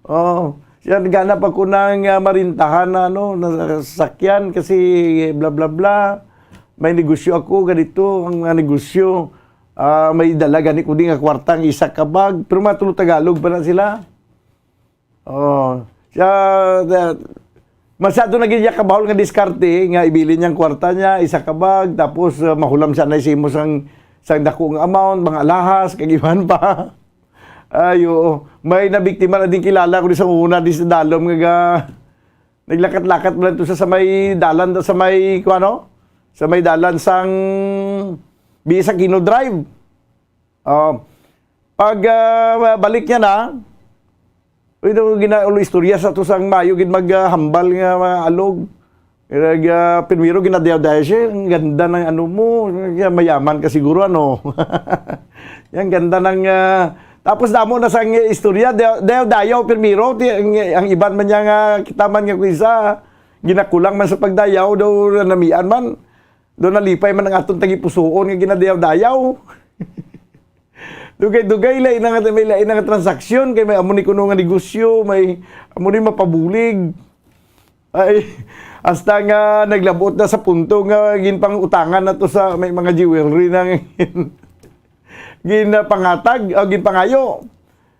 Oh, siya, "Naghahanap ako ng, ah, marintahan na ano, na sasakyan kasi bla bla bla. May negosyo ako, ganito ang, ah, negosyo. Ah, may dala gani ko din nga kwarta nga isa ka bag." Pero mga tulo Tagalog pa na sila. Oh, siya, the, masyado na gid niya kabahol nga diskarte nga ibilin niyang kwarta niya, isa ka bag, tapos, ah, mahulam siya na sa imo sang, sang dako nga amount, mga alahas, kag iban pa. Ay, oo. May nabiktima na din kilala ko di sa una, di sa dalom nga ga-, naglakat-lakat mo lang to sa, sa may dalan, sa may, kung ano? Sa may dalan sang, bi sa Kino Drive. Oh, pag, ah, balik niya na, uy, daw gina-, ulo istorya sa to sang mayo gid mag, ah, hambal nga, ah, alog. Kag, ah, primero ginadayaw-dayaw siya, "Ang ganda ng ano mo, kaya mayaman ka siguro, ano?" Yan, ganda ng, ah, tapos damo na sang istorya, dayaw-dayaw primero, ti-, ang, ang iban man niya nga, kita man nga kung isa, ginakulang man sa pagdayaw, daw namian man. Daw nalipay man ang aton tagipusoon nga ginadayaw-dayaw. Dugay-dugay, lain na nga, may lain na nga transaksyon, kay may amo ni kuno nga negosyo, may amo ni mapabulig. Ay, hasta nga naglabot na sa punto nga ginpangutangan na to sa may mga jewelry na gin-, ginpangatag, o ginpangayo.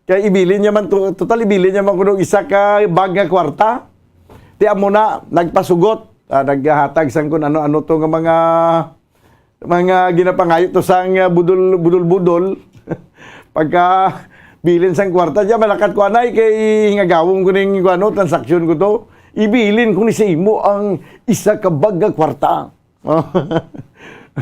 Kay ibilin niya man to, total ibilin niya man kuno isa ka bag nga kwarta. Ti amo na, nagpasugot, ah, naghatag sang kun ano-ano to nga mga, mga ginapangayo to sang, ah, budol-, budol-budol. Pagka bilin sang kwarta, diya malakat ko anay kay hingagawon ko ning, ano, transaksyon ko to. Ibilin ko ni sa imo ang isa ka bag nga kwarta.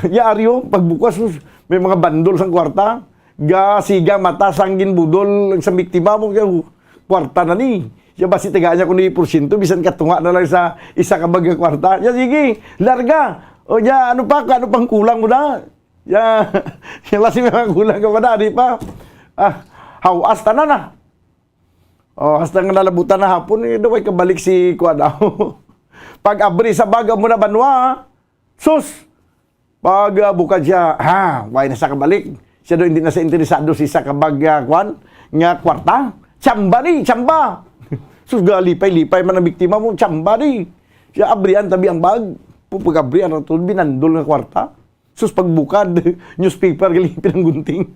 Yari, oh, pagbukas, sus, may mga bandol sang kwarta. Gasiga mata sang ginbudol sa biktima mo, kay, oh, kwarta na ni. Siya ba si tagaan niya kung ni porsyento, bisan katunga na lang sa isa ka bag nga kwarta. Ya, sige, larga. O ya, ano pa, ano pang kulang mo na? Ya, ya, basi may mga kulang ka pa na, di pa? Ah, hawas, tanan na. Oh, hasta nga nalabutan na hapon, eh, daw ay kabalik si kuan daw. Pag abri sa bag, amo na banwa, sus! Pag, ah, bukad siya, ha, way na sa kabalik. Siya daw hindi na sa interesado si sa kabag, ah, kuan, nga kwarta. Tsamba ni, tsamba! Sus, galipay-lipay man ang biktima mo, tsamba ni. Siya abrian tabi ang bag. Pu-, pag abrian, ito, binandol nga kwarta. Sus, pagbukad, newspaper gali pinanggunting.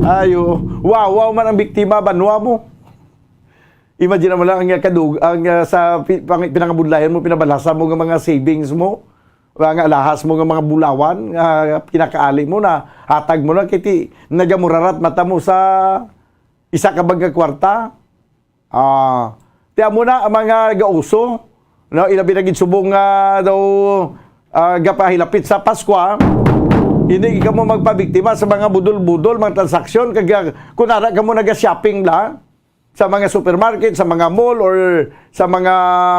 Ayo, wawaw man ang biktima, banwa mo. Imagine mo lang ang kadug-, ang, ah, sa pi-, pang-, pinangabudlayan mo, pinabalasa mo nga mga savings mo, mga alahas mo nga mga bulawan, nga kinakaali mo na, hatag mo na, kiti, nagamurarat mata mo sa isa ka bag nga kwarta. Ah, ti amo na ang mga gauso, no? Ilabi na gid subong nga daw, ah, gapahilapit sa Paskwa, hindi kamo magpabiktima sa mga budol-budol, mga transaksyon, kag, ah, kung ara kamo naga-shopping la sa mga supermarket, sa mga mall, or sa mga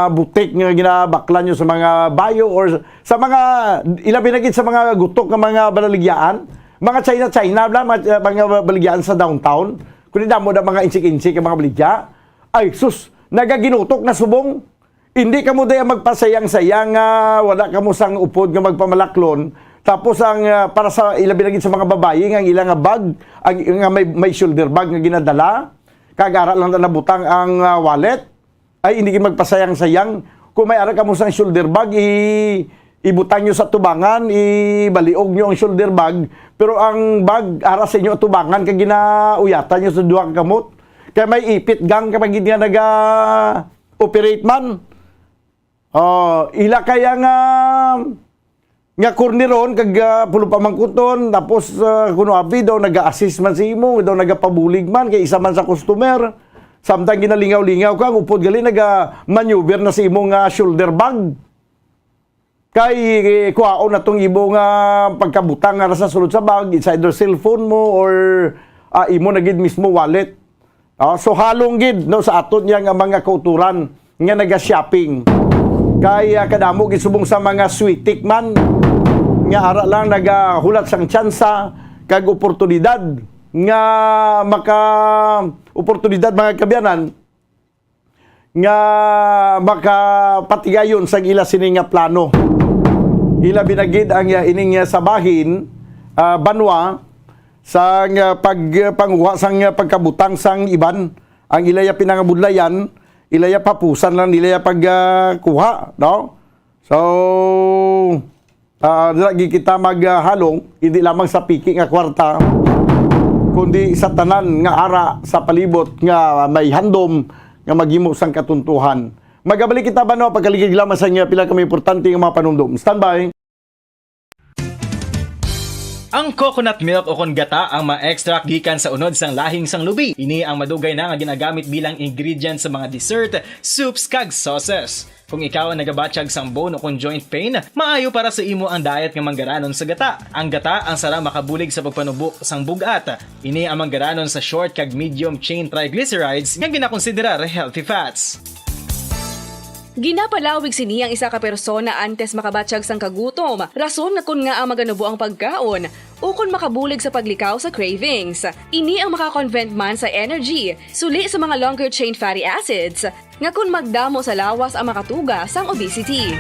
butik nga ginabaklan nyo sa mga bayo, or sa mga, ilabi na gid sa mga gutok nga mga balaligyaan, mga China-China la, mga, mga balaligyaan sa downtown, kundi damo na mga insik-insik nga mga baligya. Ay, sus, nagaginutok na subong. Hindi kamo daya magpasayang-sayang nga wala kamo sang upod nga magpamalaklon. Tapos ang, ah, para sa ilabi na gid sa mga babayi nga ang ila nga bag, ang, nga may, may shoulder bag nga ginadala, kag ara lang na nabutang ang, ah, wallet, ay hindi gid magpasayang-sayang. Kung may ara kamo sang shoulder bag, i-, ibutang nyo sa tubangan, ibaliog nyo ang shoulder bag, pero ang bag ara sa inyo tubangan kag ginauyatan nyo sa duha ka kamot. Kay may ipit gang kapag gid nga naga-operate man. Oh, ila kaya nga, nga korneron kag, ah, pulo pamangkuton, tapos, ah, kuno abi daw naga-assist man sa imo, daw nagapabulig man kay isa man sa customer. Samtang ginalingaw-lingaw ka, ang upod gali naga-maneuver na sa imo nga shoulder bag. Kay, eh, kuhaon na tong imo nga pagkabutang nga sa sulod sa bag, it's either cellphone mo or, ah, imo na gid mismo wallet. Ah, so halong gid, no, sa aton niya nga mga kauturan nga naga-shopping. Kay, ah, kadamo gid subong sa mga switik man nga ara lang nagahulat sang tsansa kag oportunidad nga maka-, oportunidad, mga kaabyanan, nga makapatigayon sang ila sini nga plano. Ilabi na gid ang, ah, ining, ah, sa bahin, ah, banwa, sang, ah, pag-, ah, panguha sang, ah, pagkabutang sang iban, ang ilaya pinangabudlayan, ilaya papusan lang nilaya pag, ah, kuha, no? So, ah, dira gid kita maghalong, hindi lamang sa piki nga kwarta, kundi sa tanan nga ara sa palibot nga may handom nga maghimo sang katuntuhan. Magabalik kita, banwa, pagkaligig lamang sa inyo pila ka mga importante nga mga panumdom. Standby. Ang coconut milk o kon gata ang ma-extract gikan sa unod sang lahing sang lubi. Ini ang madugay na nga ginagamit bilang ingredient sa mga dessert, soups, kag sauces. Kung ikaw ang nagabatyag sang bone o kon joint pain, maayo para sa imo ang diet nga manggaranon sa gata. Ang gata ang sarang makabulig sa pagpanubo sang bug-at. Ini ang manggaranon sa short kag medium chain triglycerides nga ginakonsiderar healthy fats. Ginapalawig sini ang isa ka persona antes makabatyag sang kagutom, rason nga kon ngaa maganubo ang pagkaon, ukon makabulig sa paglikaw sa cravings. Ini ang maka-convert man sa energy, suli sa mga longer chain fatty acids, nga kon magdamo sa lawas ang makatuga sang obesity.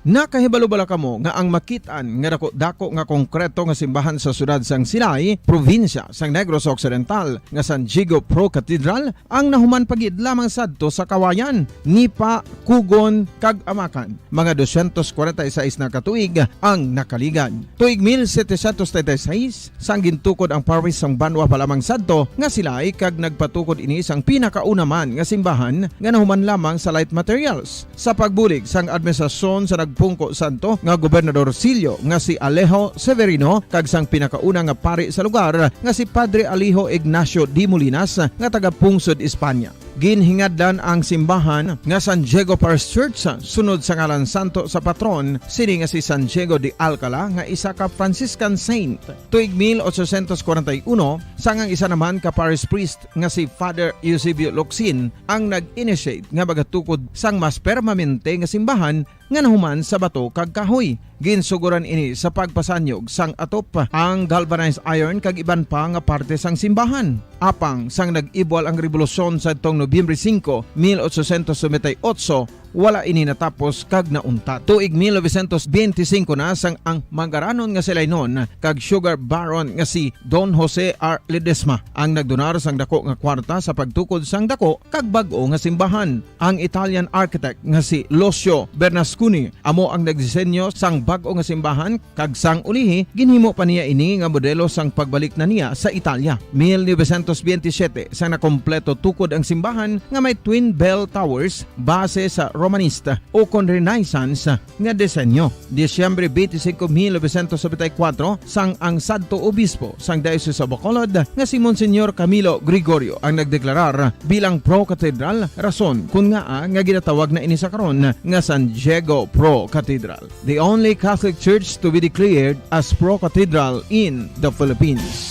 Nakahibalo bala kamo nga ang makit-an nga dako-dako nga konkreto nga simbahan sa siyudad sang Silay, probinsya sang Negros Occidental, nga San Diego Pro Cathedral, ang nahuman pa gid lamang sadto sa kawayan, nipa, kugon, kag amakan? Mga dosyentos kwarenta y seis na ka tuig ang nakaligad. Tuig mil setecientos treinta y seis, sang gintukod ang parish sang banwa pa lamang sadto nga Silay, kag nagpatukod ini sang pinakauna man nga simbahan nga nahuman lamang sa light materials. Sa pagbulig sang administrasyon sa nagpungko sadto nga gobernador silyo nga si Alejo Severino kag sang pinakauna nga pari sa lugar nga si Padre Alejo Ignacio de Molinas nga taga Pungsod, Espanya. Ginhingadlan ang simbahan nga San Diego Parish Church sunod sa ngalan santo sa patron sini nga si San Diego de Alcala nga isa ka Franciscan saint. Tuig mil ochocientos kwarenta y uno, sang ang isa naman ka parish priest nga si Father Eusebio Locsin ang nag-initiate nga magatukod sang mas permanente nga simbahan nga nahuman sa bato kag kahoy. Ginsugoran ini sa pagpasanyog sang atop, ang galvanized iron kag iban pa nga parte sang simbahan. Apang sang nag-ibwal ang rebolusyon sadtong Nobyembre singko, mil ochocientos noventa y ocho, wala ini natapos kag nauntat. Tuig mil novecientos benti singko na sang ang mangaranon nga si Lainon kag sugar baron nga si Don Jose R. Ledesma ang nagdonar sang dako nga kwarta sa pagtukod sang dako kag bag-o nga simbahan. Ang Italian architect nga si Lucio Bernasconi amo ang nagdisenyo sang bag-o nga simbahan, kag sang ulihi ginhimo pa niya ini nga modelo sang pagbalik na niya sa Italia. Mil novecientos benti siyete, sang nakompleto tukod ang simbahan nga may twin bell towers base sa Romanista o kon Renaissance nga disenyo. Disyembre twenty-five, mil novecientos noventa y cuatro, sang ang sadto obispo sang Diocese of Bacolod nga si Monsignor Camilo Gregorio ang nagdeklarar bilang Pro Cathedral, rason kun ngaa nga ginatawag na ini sa karon nga San Diego Pro Cathedral, the only Catholic Church to be declared as Pro Cathedral in the Philippines.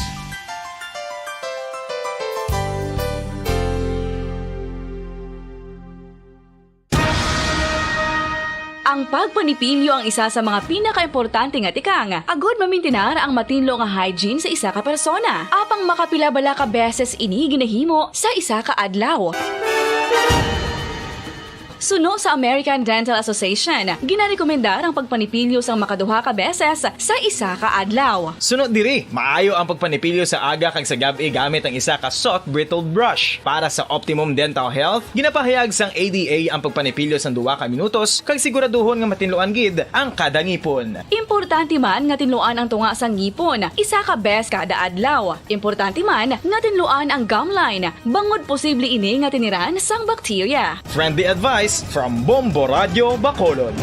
Ang pagpanipilyo ang isa sa mga pinakaimportante nga tikang agud mamintinar ang matinlo nga hygiene sa isa ka persona. Apang makapila bala ka beses ini ginahimo sa isa ka adlaw? Suno sa American Dental Association, ginarekomendar ang pagpanipilyo sang makaduha ka beses sa isa ka adlaw. Suno diri, maayo ang pagpanipilyo sa aga kag sa gab-i gamit ang isa ka soft bristled brush. Para sa optimum dental health, ginapahayag sang A D A ang pagpanipilyo sang duha ka minutos kag siguraduhon nga matinluan gid ang kada ngipon. Importante man nga tinluan ang tunga sang ngipon isa ka bes kada adlaw. Importante man nga tinluan ang gum line, bangod posible ini nga tiniran sang bakterya. Friendly advice from Bombo Radio Bacolod.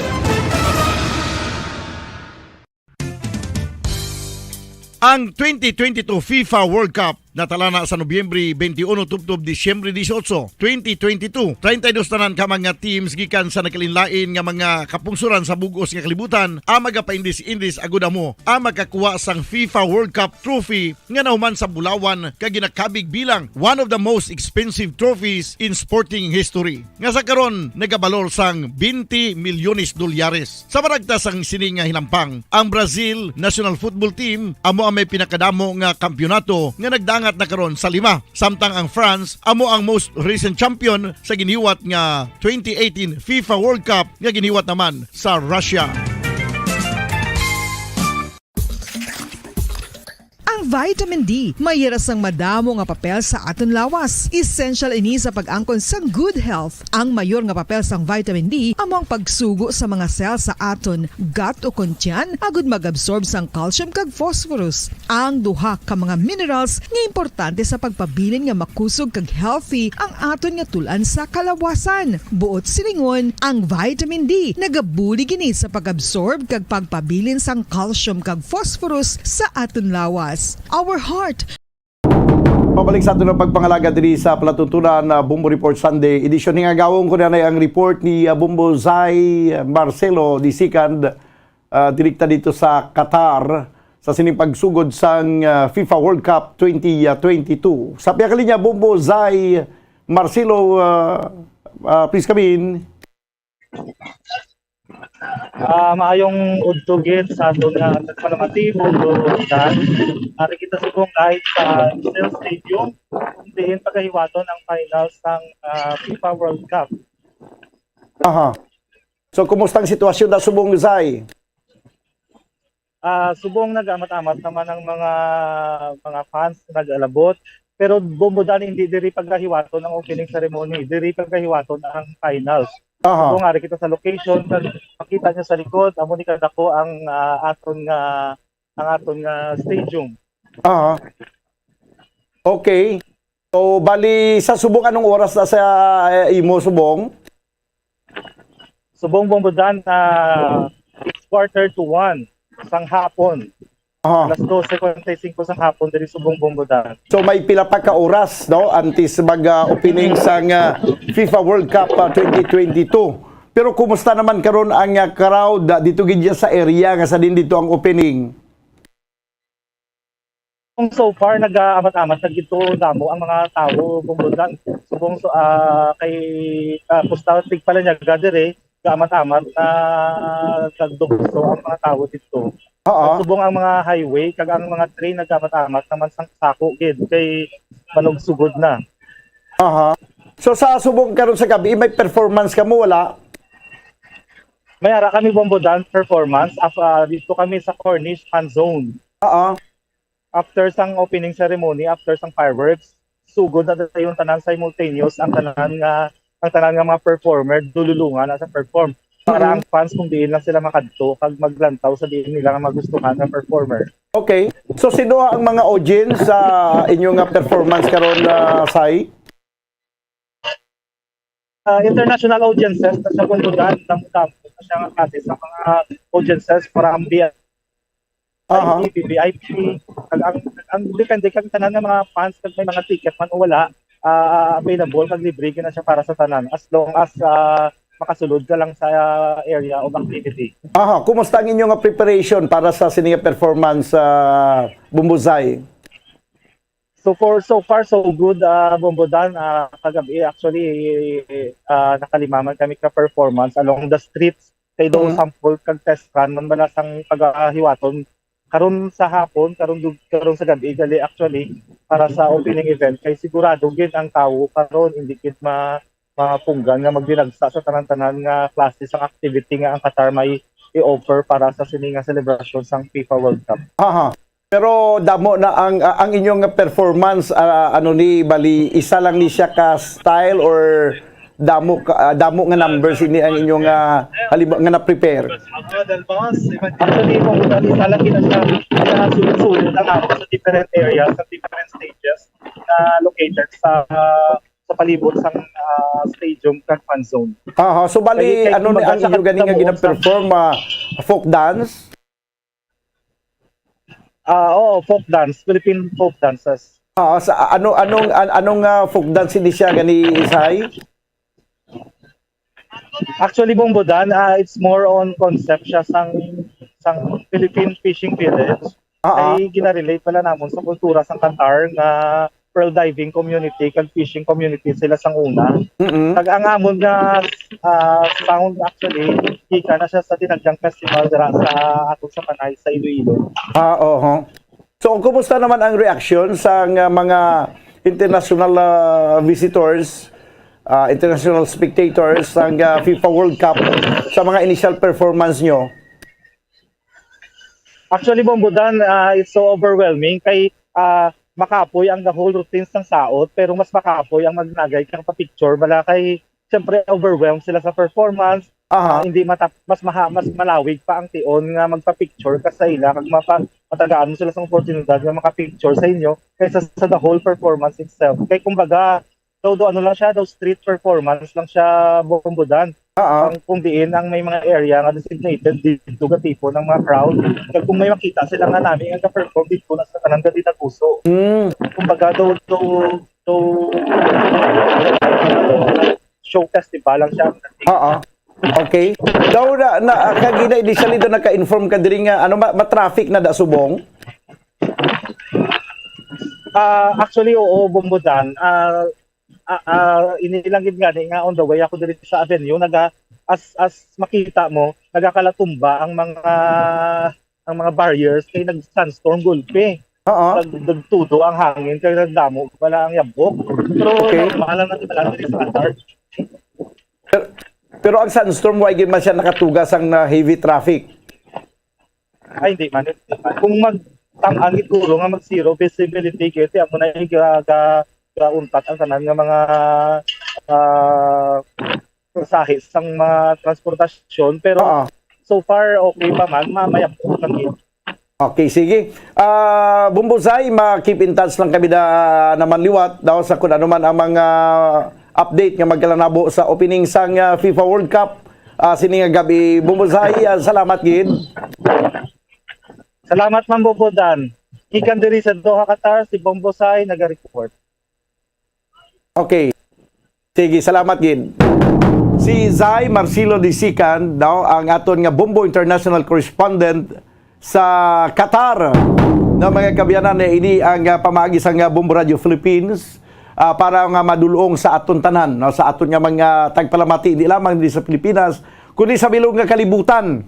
Ang twenty twenty-two FIFA World Cup natalana sa Nobyembre twenty-one tubtob Disyembre dieciocho, twenty twenty-two. Treinta y dos tanan ka mga teams gikan sa nagkalainlain nga mga kapungsoran sa bug-os nga kalibutan ang magapaindis-indis agud amo ang makakuha sang FIFA World Cup trophy nga nahuman sa bulawan kag ginakabig bilang one of the most expensive trophies in sporting history, nga sa karon nagabalor sang twenty milyones dolyares. Sa baragta sang sini nga hinampang, ang Brazil national football team amo ang may pinakadamo nga kampiyonato nga nagdangat na karon sa lima, samtang ang France amo ang most recent champion sa giniwat nga twenty eighteen FIFA World Cup nga giniwat naman sa Russia. Ang vitamin D may hira sang madamo nga papel sa aton lawas. Essential ini sa pag-angkon sang good health. Ang mayor nga papel sang vitamin D amo ang pagsugo sa mga cell sa aton gut o kon tiyan agud mag-absorb sang calcium kag phosphorus, ang duha ka mga minerals nga importante sa pagpabilin nga makusog kag healthy ang aton nga tul-an sa kalawasan. Buot silingon, ang vitamin D nagabulig ini sa pag-absorb kag pagpabilin sang calcium kag phosphorus sa aton lawas. Our heart. Pabalik sa aton ang pagpangalaga diri sa palatuntunan, ah, Bombo Report Sunday Edition. Ning agawon ko na ang report ni, ah, Bombo Zay Marcelo the second, ah, direkta dito sa Qatar sa sining pagsugod sang, ah, FIFA World Cup twenty twenty-two. Sa pihak linya, Bombo Zay Marcelo, ah, ah, please come in. Ah, maayong udto gid sa aton nga nagpalamati, Bombo Zay. Ari kita subong live sa Israel Stadium, kung diin pagahiwaton ang finals sang, ah, FIFA World Cup. Aha. So, kumusta ang sitwasyon da subong, Zai? Ah, subong nag-amat-amat naman ang mga, mga fans nga nag-alabot. Pero, Bombo Dan, hindi diri pagahiwaton ang opening ceremony. Diri pagahiwaton ang finals. Aha. Subong ari kita sa location, kag makita niyo sa likod, amo ni kadako ang, ah, aton nga, ang aton nga stadium. Aha. Okay. So, bali, sa subong, anong oras na sa, eh, imo, subong? Subong, Bombo Dan, ah, it's quarter to one sang hapon. Aha. Alas dose kwarenta y singko sang hapon diri subong, Bombo Dan. So, may pila pa ka oras, no, antes mag, ah, opening sang, ah, FIFA World Cup, ah, twenty twenty-two. Pero kumusta naman karon ang, ah, crowd, ah, dito gid sa area nga sa din dito ang opening? Kung so far, nag-aamat-amat na gid to damo ang mga tawo, Bombo Dan. Subong, so, ah, kay, ah, Costa Tigpalanyaga dire, gaamat-amat na nagdugso ang mga tawo dito. Oo. Subong ang mga highway kag ang mga train nag-amat-amat naman sang sako gid kay malugsugod na. Aha. So, sa subong karon sa gabi, may performance kamo, wala? May ara kami, Bombo Dan, performance. Af-, ah, dito kami sa Cornish Fan Zone. Oo. After sang opening ceremony, after sang fireworks, sugod na dayon tanan simultaneous ang tanan nga, ang tanan nga mga performer dululungan na sa perform para Mhm. ang fans kung diin lang sila makadto kag maglantaw sa diin nila nga magustuhan nga performer. Okay. So, sino ang mga audience sa inyo nga performance karon, ah, Sai? Ah, international audiences na siya, Bombo Dan, damo-damo na siya nga klase sa mga audiences from V I P, Aha. V V I P. Ang, ang, ang depende kag tanan nga mga fans, kag may mga ticket man o wala, ah, available kag libre gyud na siya para sa tanan as long as, ah, makasulod ka lang sa, ah, area of activity. Aha, kumusta ang inyo nga preparation para sa sini nga performance, ah, Bombo Zai? So for, so far, so good, ah, Bombo Dan. Ah, kagabi, actually, ah, nakalima man kami ka performance along the streets. Kay do Mhm. sample kag test run man bala sang pagahiwaton. Karon sa hapon, karon dug-, karon sa gabi, gali actually, para sa opening event, kay sigurado gid ang tawo karon, hindi gid ma-, mapunggan nga magdinagsa sa tanan-tanan nga klase sang activity nga ang Qatar may i-offer para sa sini nga selebrasyon sang FIFA World Cup. Aha. Pero damo na ang, ah, ang inyong performance, ah, ano ni, bali, isa lang ni siya ka style or damo ka, ah, damo nga numbers ini ang inyong, ah, halimbawa nga na-prepare? Actually, kung isa lang gid siya, kaya sulit-sulit lang ako sa different areas, sa different stages na located sa, ah, sa palibot sang, ah, stadium kag fan zone. Aha, so bali, Kay, kay ano ni kumbaga ang sa inyo gani nga katapos gina-perform, ah, folk dance? Ah, oo, folk dance, Philippine folk dances. Ah, sa ano, anong, an-, anong, ah, folk dance ini siya gani, Isay? Actually, Bombo Dan, ah, it's more on concept siya sang, sang Philippine Fishing Village. Ah, ah. Ay ginarelate pala namon sa kultura sang Qatar nga pearl diving community kag fishing community sila sang una. Mm-mm. Kag ang amon nga, ah, sound actually, gikan na siya sa Dinagyang Festival dira sa aton sa Panay, sa Iloilo. Ah, oho. So, kumusta naman ang reaksyon sa nga mga international, ah, visitors, ah, international spectators sa nga FIFA World Cup sa mga initial performance nyo? Actually, Bombo Dan, ah, it's so overwhelming kay, ah, makapoy ang the whole routines sang saot, pero mas makapoy ang magnagay kag pa-picture bala kay siyempre overwhelmed sila sa performance. Aha. Ah, hindi mata-, mas maha-, mas malawig pa ang tion nga magpa-picture ka sa ila kag mapa-, matagaan mo sila sa oportunidad nga maka-picture sa inyo kaysa sa the whole performance itself. Kay kumbaga, though, though ano lang siya, though street performance lang siya, Bombo Dan. Ah, ah. Ang kung diin ang may mga area nga designated dito gatipon ang mga crowd. Kag kung may makita sila nga nami nga ga-perform dito na sa tanan gati taguso. Mm. Kumbaga, though, though, though, show festival lang siya. Oo. Okay. Daw na, na, kag ina-, initially daw naka-inform ka diri nga, ano, ma-, ma-traffic na da subong? Ah, actually, oo, Bombo Dan. Ah, ah, ah, ini lang gid gani nga on the way ako diri sa avenue, naga-, as, as makita mo, nagakalatumba ang mga, ang mga barriers kay nag-sandstorm gulpi. Oo. Nag-, nagtudo ang hangin kay nagdamo pala ang yabok. Pero Okay. normal lang natin pala diri sa Qatar. Pero, Pero ang sandstorm, wa gyud man siya nakatuga sang, ah, heavy traffic. Ay, hindi man, hindi man. Kung magtam-an siguro nga mag-zero visibility, kasi amo na yung ga-, ga-, gauntat ang tanan nga mga, ah, pasahe sang mga transportasyon. Pero Oo. so far, okay pa man, ma-, mayap lang yun. Okay, sige. Ah, Bombo Zay, ma-keep in touch lang kami na naman liwat daw sa kung ano man ang mga update nga magkalanabo sa opening sang, ah, FIFA World Cup, ah, sini nga gabi. Bombo Zay, ah, salamat gid. Salamat, Ma'am Bobo Dan. Gikan diri sa Doha, Qatar, si Bombo Zay naga-report. Okay. Sige, salamat gid. Si Zay Marcelo Disican daw ang aton nga Bombo International Correspondent sa Qatar. No, mga kaabyanan, eh, ini ang, ah, pamaagi sang, ah, Bombo Radio Philippines, ah, para nga madulong sa aton tanan, no, sa aton nga mga tagpalamati, di lamang diri sa Pilipinas, kundi sa bilog nga kalibutan.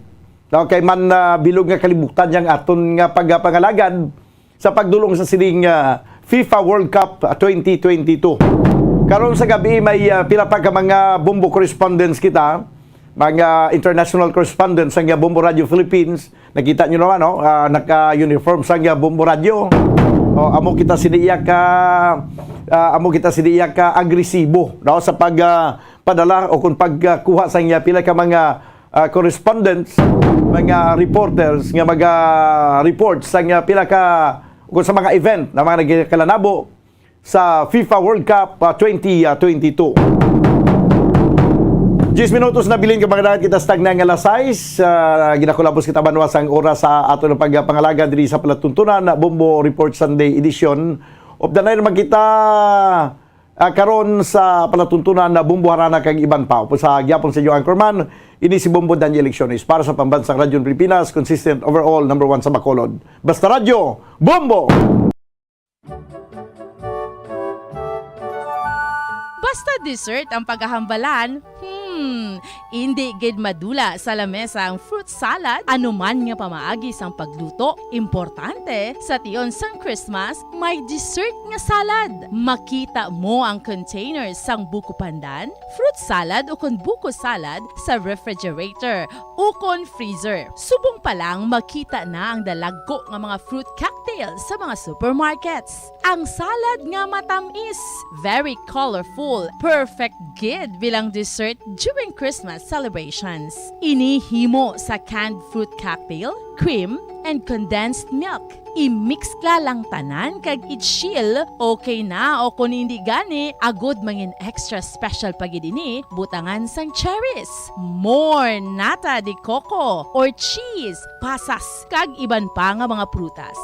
No, kay man, ah, bilog nga kalibutan yang aton nga pagapangalagad sa pagdulong sa sining, ah, FIFA World Cup, ah, twenty twenty-two. Karon sa gabi may, ah, pila pa ka mga Bombo correspondents kita, mga international correspondents sang, ah, Bombo Radio Philippines. Nakita nyo naman, no? Ah, naka-uniform sang, ah, Bombo Radio. O, amo kita sini iya ka, ah, amo kita sini iya ka agresibo, no? Sa pag, ah, padala o kung pagkuha sang, ah, pila ka mga ah, correspondents, mga reporters nga maga-report sa nga pila ka, kung sa mga event na mga nagkalanabo sa FIFA World Cup, ah, twenty twenty-two. Diyes minutos na bilin ka mga dagat kita sa tagna nga alas sais. Ah, ginakulabos kita banwa sang oras sa aton nga pagpangalaga diri sa palatuntunan na Bombo Report Sunday Edition. Updanay naman kita Ah, karon sa palatuntunan na Bombo, Harana kag iban pa. Upod sa gihapon sa inyo anchorman, ini si Bombo Daniel Lecciones para sa Pambansang Radyo Pilipinas, consistent overall, number one sa Bacolod. Basta Radyo, Bombo! Basta dessert ang paghahambalan, hmm, indi gid madula sa lamesa ang fruit salad. Ano man nga pamaagi sang pagluto, importante sa tion sang Christmas, may dessert nga salad. Makita mo ang containers sang buko pandan, fruit salad ukon buko salad sa refrigerator ukon freezer. Subong pa lang, makita na ang dalagko nga mga fruit cocktail sa mga supermarkets. Ang salad nga matamis, very colorful, perfect gid bilang dessert during Christmas celebrations. Ini himo sa canned fruit cocktail, cream, and condensed milk. I-mix la lang tanan kag i-chill, okay na, o kon indi gani, agud mangin extra special pa gid ini, butangan sang cherries, more nata de coco or cheese, pasas, kag iban pa nga mga prutas.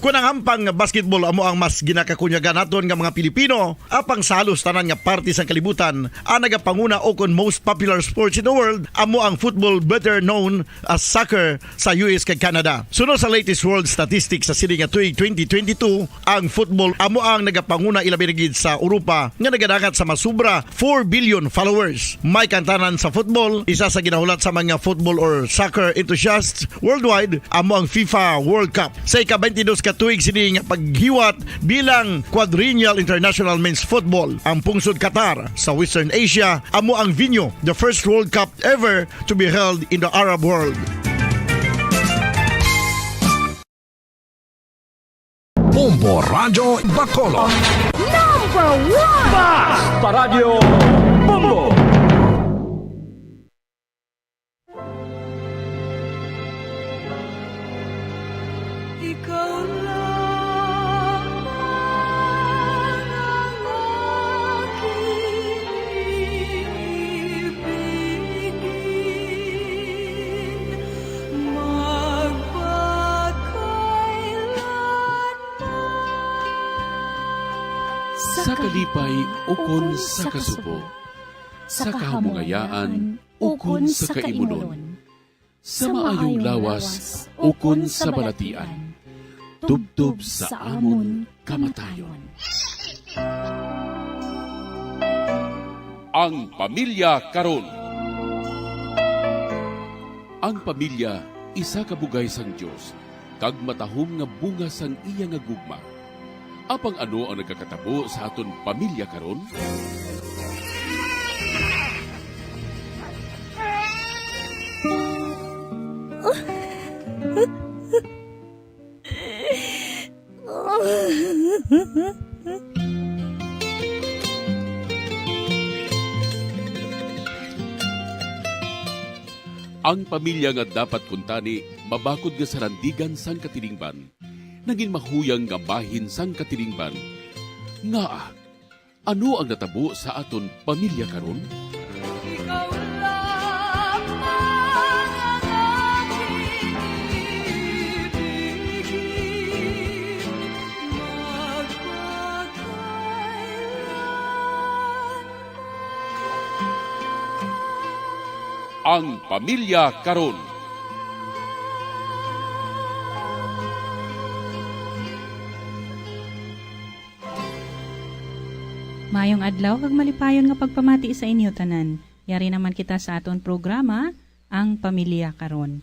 Kon ang hampang nga basketball amo ang mas ginakakunyagan naton nga mga Pilipino, apang sa halos tanan nga parte sang kalibutan, ang nagapanguna o kon most popular sports in the world amo ang football, better known as soccer, sa U S kag Canada. Suno sa latest world statistics sa sini nga tuig twenty twenty-two, ang football amo ang nagapanguna, ilabi na gid sa Europa, nga nagadangat sa masubra four billion followers. May kantanan sa football, isa sa ginahulat sa mga football or soccer enthusiasts worldwide, amo ang FIFA World Cup. Sa ika-twenty-dos ka tuig sini nga paghiwat bilang Quadrennial International Men's Football, ang pungsod Qatar sa Western Asia amo ang venue, the first World Cup ever to be held in the Arab world. Bombo Radyo Bacolod. Number one! Basta Radyo Bombo! Ikaw lamang ang aking ibigin, magpakailanman. Sa kalipay ukon sa kasubo, sa kahamungayaan ukon sa kaimunon, sa maayong lawas ukon sa balatian, tubtob sa amon kamatayon. Ang pamilya karon. Ang pamilya isa ka bugay sang Dios, kag matahom nga bunga sang iya nga gugma. Apang ano ang nagakatabo sa aton pamilya karon? Ang pamilya nga dapat kuntani mabakod nga sarandigan sang katilingban, nagin mahuyang nga bahin sang katilingban. Ngaa, ano ang natabo sa aton pamilya karon? Ikaw lamang ang aking ibigin, magpakailanman. Ang pamilya karon. Maayong adlaw kag malipayon nga pagpamati sa inyo tanan. Yari naman kita sa aton programa, Ang Pamilya Karon.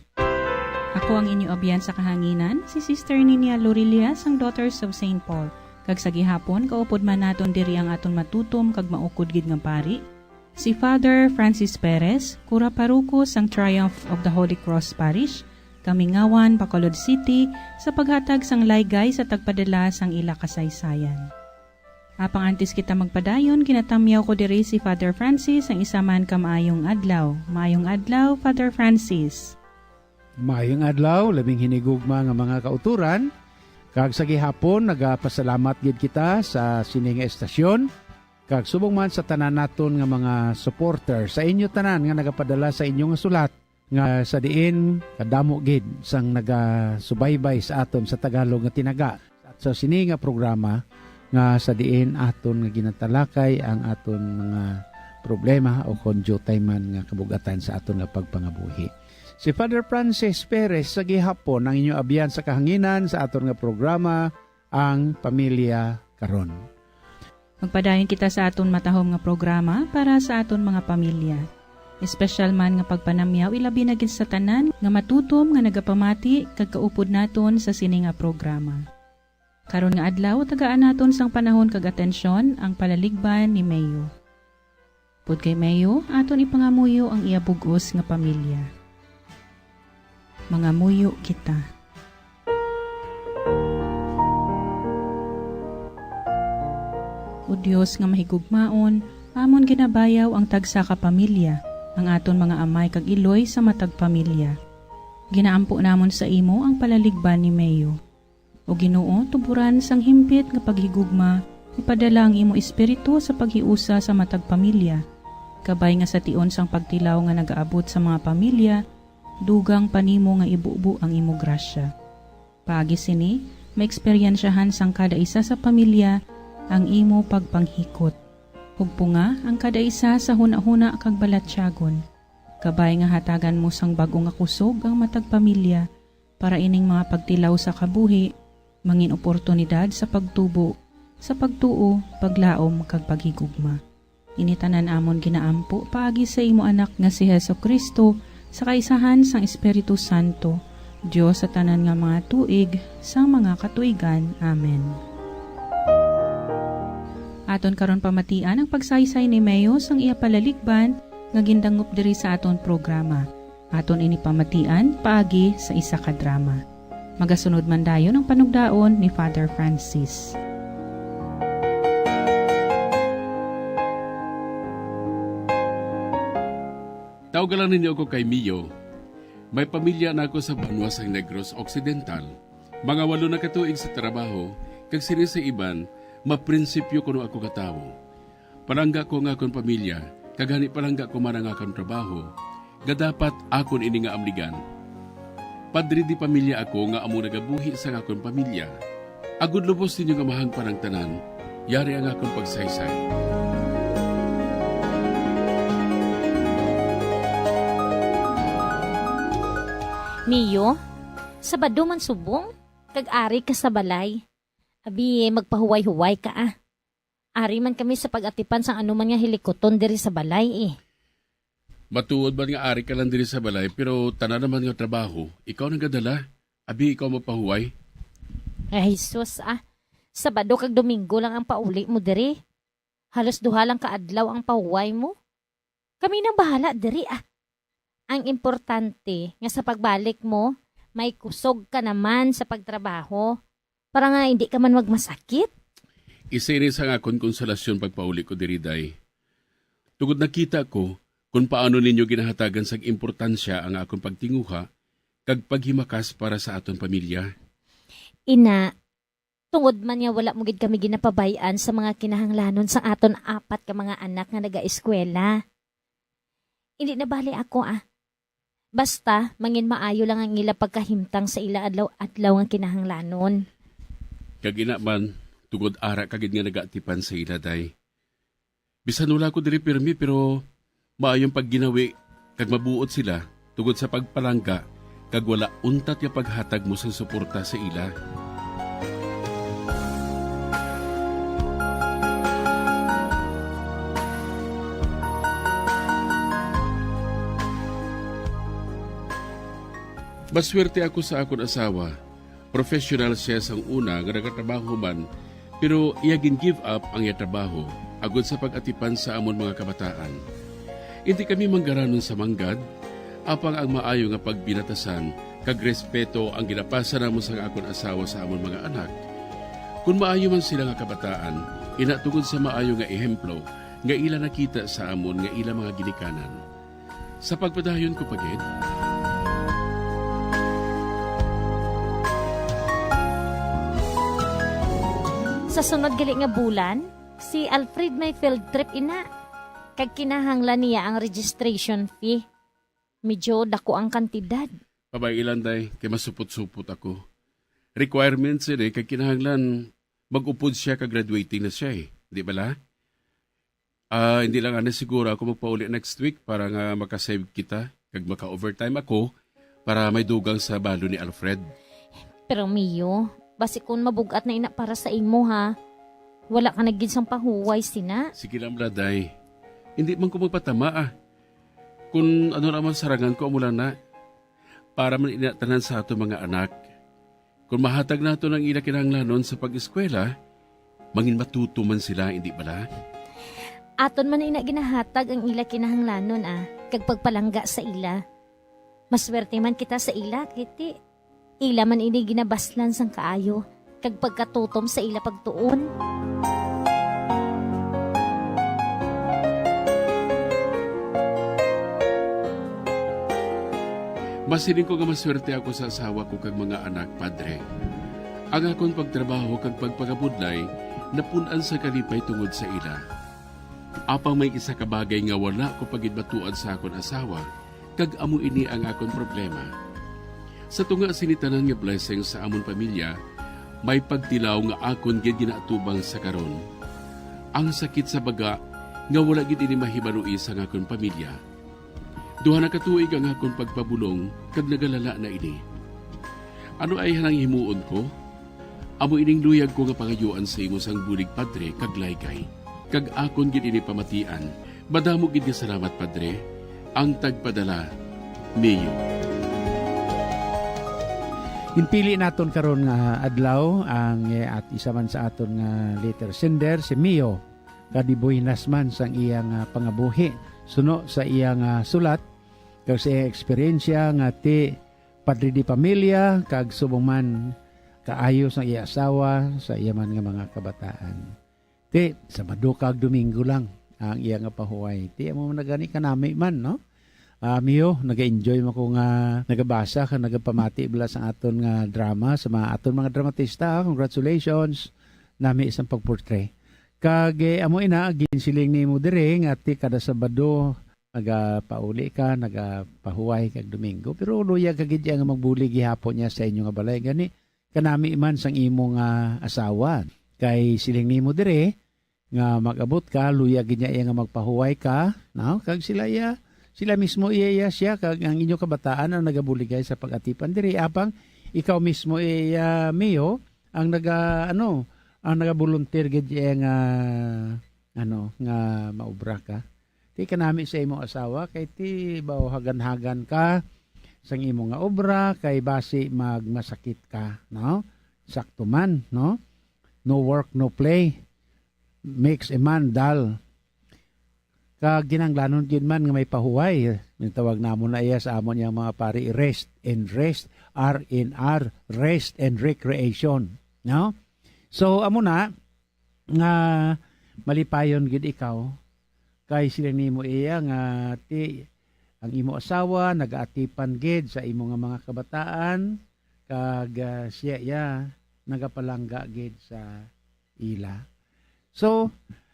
Ako ang inyo abyan sa kahanginan, si Sister Ninia Lorilia sang Daughters of Saint Paul. Kag sa gihapon, kaupod man naton diri ang aton matutom kag maukod gid nga pari, si Father Francis Perez, kura paruko sang Triumph of the Holy Cross Parish, Kamingawan, Bacolod City, sa paghatag sang laygay sa tagpadala sang ila kasaysayan. Apang antes kita magpadayon, ginatamyaw ko diri si Father Francis sang isa man ka maayong adlaw. Maayong adlaw, Father Francis. Maayong adlaw, labing hinigugma nga mga kauturan. Kag sa gihapon, nagapasalamat gid kita sa sini nga estasyon, kag subong man sa tanan naton nga mga supporter, sa inyo tanan nga nagapadala sa inyo nga sulat, nga sa diin kadamo gid sang nagasubaybay sa aton sa Tagalog nga tinaga. Sa sini nga programa nga sa diin aton nga ginatalakay ang aton mga problema o kon diutay man nga kabug-atan sa aton nga pagpangabuhi. Si Father Francis Perez sa gihapon ang inyo abyan sa kahanginan sa aton nga programa, Ang Pamilya Karon. Magpadayon kita sa aton matahom nga programa para sa aton mga pamilya. Espesyal man nga pagpanamyaw, ilabi na gid sa tanan nga matutom nga nagapamati kag kaupod naton sa sini nga programa. Karon nga adlaw, tagaan naton sang panahon kag atensyon ang palaligban ni Mayo. Upod kay Mayo, aton ipangamuyo ang iya bug-os nga pamilya. Mangamuyo kita. O Dios nga mahigugmaon, amon ginabayaw ang tagsa ka pamilya, ang aton mga amay kag iloy sa matag pamilya. Ginaampo namon sa imo ang palaligban ni Mayo. O Ginoo, tuburan sang himpit nga paghigugma, ipadala ang imo Espiritu sa paghiusa sa matag pamilya, kabay nga sa tion sang pagtilaw nga nagaabot sa mga pamilya, dugang pa nimo nga ibubo ang imo grasya. Paagi sini, maeksperiensyahan sang kada isa sa pamilya ang imo pagpanghikot. Hugpunga ang kada isa sa hunahuna kag balatyagon, kabay nga hatagan mo sang bag-o nga kusog ang matag pamilya, para ining mga pagtilaw sa kabuhi mangin oportunidad sa pagtubo, sa pagtuo, paglaom, kag paghigugma. Ini tanan amon ginaampo paagi sa imo Anak nga si Jesu-Cristo, sa kaisahan sang Espiritu Santo, Dios sa tanan nga mga tuig, sang mga katuigan. Amen. Aton karon pamatian ang pagsaysay ni Mayo sang iya palaligban nga gindangop diri sa aton programa. Aton ini pamatian paagi sa isa ka drama. Magasunod man dayon ang panugdaon ni Father Francis. Tawga lang ninyo ako kay Mio. May pamilya na ako sa banwa sang Negros Occidental. Mga walo na ka tuig sa trabaho, kag sini sa iban, maprinsipyo kuno ako ka tawo. Palangga ko ang akon pamilya, kag gani palangga ko man ang akon trabaho, nga dapat akon ini nga amligan. Padre de pamilya ako nga amo nagabuhi sang akon pamilya. Agod lubos ninyo nga mahangpan ang tanan, yari ang akon pagsaysay. Mio, Sabado man subong, kag ari ka sa balay. Abi, magpahuway-huway ka, ah. Ari man kami sa pag-atipan sang anuman nga hilikuton diri sa balay, eh. Matuod man nga ari ka lang diri sa balay, pero tanan naman nga trabaho, ikaw nang gadala. Abi, ikaw magpahuway. Ay, sus, ah. Sabado kag Domingo lang ang pauli mo diri. Halos duha lang ka adlaw ang pahuway mo. Kami nang bahala diri, ah. Ang importante nga sa pagbalik mo, may kusog ka naman sa pagtrabaho para nga hindi ka man magmasakit. Isa ini sang akon konsolasyon pagpauli ko diri, day. Tungod nakita ko kung paano ninyo ginahatagan sang importansya ang akon pagtinguha kag paghimakas para sa aton pamilya. Ina, tungod man nga wala mo gid kami ginapabay-an sa mga kinahanglanon sang aton apat ka mga anak nga nagaeskwela. Indi na bali ako, ah. Basta, mangin maayo lang ang ila pagkahimtang sa ila adlaw-adlaw nga kinahanglanon. Kag ina man, tungod ara ka gid nga nagaatipan sa ila, day. Bisan wala ko diri pirmi, pero maayong pagginawi kag mabuot sila tungod sa pagpalangga kag wala untat nga paghatag mo sang suporta sa ila. Maswerte ako sa akon asawa. Professional sia sang una nga nagatrabaho man, pero iya gin-give up ang iya trabaho agod sa pag-atipan sa amon mga kabataan. Indi kami manggaranon sa manggad, apang ang maayo nga pagbinatasan kag respeto ang ginapasa namo sang akon asawa sa amon mga anak. Kon maayo man sila nga kabataan, ina tungod sa maayo nga ehemplo nga ila nakita sa amon nga ila mga ginikanan. Sa pagpadayon ko pa gid. Sa sunod gali nga bulan, si Alfred may field trip, ina. Kag kinahanglan niya ang registration fee. Medyo dako ang kantidad. Pabay-i lang, day, kay masupot-supot ako. Requirements ini, kay kinahanglan mag-upod sia kag graduating na sia, eh. Di bala? Ah, hindi lang, ana, siguro ako magpauli next week para nga makasave kita kag maka-overtime ako para may dugang sa balon ni Alfred. Pero Mio, basi kun mabug-at na ina para sa imo, ha? Wala ka na gid sang pahuway sina. Sige lang, bala, day. Hindi man ko magpatama, ah. Kun ano ra man sarangan ko, amo lang na. Para man ina tanan sa aton mga anak. Kon mahatag naton ang ila kinahanglanon sa pag-eskwela, mangin matuto man sila, indi bala? Aton man ina ginahatag ang ila kinahanglanon, ah, kag pagpalangga sa ila. Maswerte man kita sa ila, kay ti ila man ini ginabaslan sang kaayo, kag pagkatutom sa ila pagtuon. Masiling ko nga maswerte ako sa asawa ko kag mga anak, Padre. Ang akon pagtrabaho kag pagpangabudlay napun-an sa kalipay tungod sa ila. Apang may isa ka bagay nga wala ko pa gid matuod sa akon asawa, kag amo ini ang akon problema. Sa tunga sini tanan nga blessing sa amon pamilya, may pagtilaw nga akon gid ginaatubang sa karon. Ang sakit sa baga nga wala gid ini mahibaloi sa akon pamilya. Duha na ka tuig ang akon pagpabulong kag nagalala na ini. Ano ay hanang himuon ko? Amo ining luyag ko nga pangayuan sa imo sang bulig, Padre, kag laygay. Kag akon gid ini pamatian. Madamo gid nga salamat, Padre. Ang tagpadala, Mio. Ginpili naton karon nga adlaw ang, eh, at isa man sa aton nga letter sender, si Mio. Kadibuhinas man sang iyang, ah, pangabuhi, suno sa iyang, ah, sulat, kag sa iyang eksperyensya nga ti padre de pamilya, kag subong man kaayo sang iya asawa sa iya man nga mga kabataan. Ti, Sabado kag Domingo lang ang iya nga pahuway. Ti, amo man na gani kanami man, no? Ah, Mio, naga-enjoy man ko nga nagabasa kag nagapamati bala sa aton nga drama, sa mga aton mga dramatista, ah. Congratulations. Nami isang pag-portray. Kag, eh, amo ina, ginsiling nimo diri nga ti kada Sabado nagapauli ka, nagapahuway kag Domingo. Pero luyag ka gid nga magbulig gihapon niya sa inyo nga balay. Gani, kanami man sang imo nga asawa. Kay siling nimo diri nga mag-abot ka, luyag gid niya iya nga magpahuway ka, no? Kag sila iya, sila mismo iya, iya siya, kag ang inyo kabataan ang nagabuligay sa pag-atipan diri. Apang ikaw mismo iya, Mio, ang naga, ano, ang nagabolunteer gid iya nga, ano, nga maobra ka. Ti kanami sa imong asawa, kay ti baw hagan-hagan ka sang imo nga obra, kay basi magmasakit ka, no? Sakto man, no? No work, no play makes a man dull. Kag kinahanglanon gid man nga may pahuway. Ang tawag namon na iya sa amon yang mga pari, rest and rest, R and R, rest and recreation, no? So, amo na nga malipayon gid ikaw, kay siling nimo iya nga ti ang imo asawa nagaatipan gid sa imo nga mga kabataan, kag, ah, siya iya nagapalangga gid sa ila. So,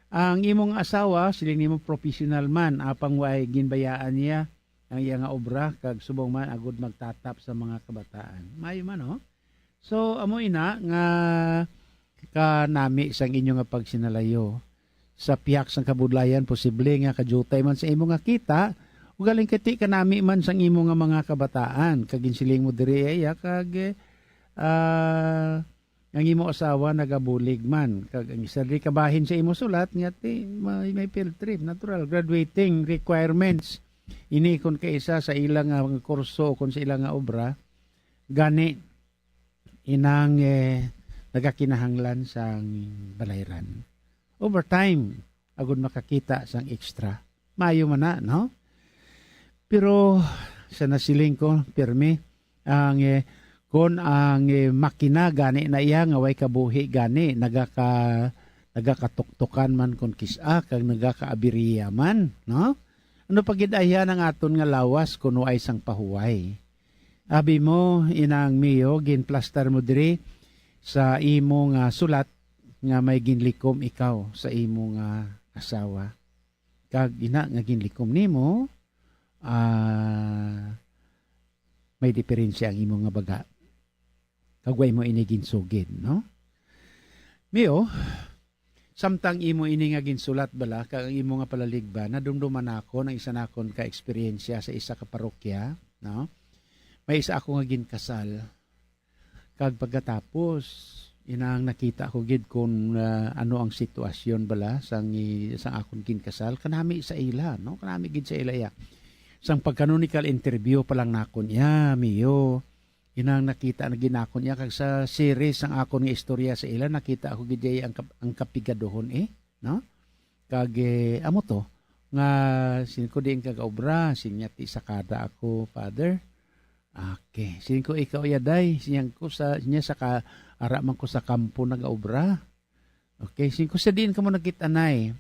ang imong asawa, siling nimo professional man, apang way ginbayaan niya ang iya nga obra, kag subong man agud magtatap sa mga kabataan. Maayo man, oh. So, amo ina nga kanami sang inyo nga pagsinalayo. Sa pihak sang kabudlayan, posible nga kadiutay man sa imo nga kita, ugaling kati kanami man sang imo nga mga kabataan, kag ginsiling mo diri iya, kag, eh, ah, ang imo asawa nagabulig man, kag ang isa diri kabahin sa imo sulat nga ti may, may field trip, natural, graduating requirements. Ini kon kaisa sa ila nga mga kurso o kon sa ila nga obra, gani inang, eh, nagakinahanglan sang balayran. Overtime, agud makakita sang extra. Maayo man na, no? Pero sa nasiling ko, pirmi, ang, eh, kon ang, eh, makina gani na iya nga way kabuhi gani, nagaka-, nagakatuktukan man kon kis-a, kag nagakaabiriya man, no? Ano pa gid ayhan ang aton nga lawas kun waay sang pahuway? Abi mo, inang Mio, ginplastar mo diri sa imo nga sulat nga may ginlikom ikaw sa imo nga asawa. Kag ina nga ginlikom nimo, ah, may diferensya ang imo nga baga. Kag way mo ini ginsugid, no? Mio, samtang imo ini nga ginsulat bala, kag ang imo nga palaligban, nadumduman nakon ang isa nakon ka eksperyensya sa isa ka parokya, no? May isa ako nga ginkasal. Kag pagkatapos, inang nakita ko gid kung, ah, ano ang sitwasyon bala sang i-, sang akon ginkasal, kanami sa ila, no? Kanami gid sa ila iya. Sang pag-canonical interview pa lang nakon iya, Mio. Inang nakita na gid nakon iya, kag sa series sang akon nga istorya sa ila, nakita ko gid iya ang kap-, ang kapigaduhon, eh, no? Kag, eh, amo to, nga siling ko, "Diin ka gaobra?" Siling niya, "Ti sakada ako, Father." "Okay." Siling ko, "Ikaw iya, day?" Siling ko, "Sa, siling niya, sa ka-, ara man ko sa kampo nagaobra." "Okay." Siling ko, "Sa diin kamo nagkit-anay?"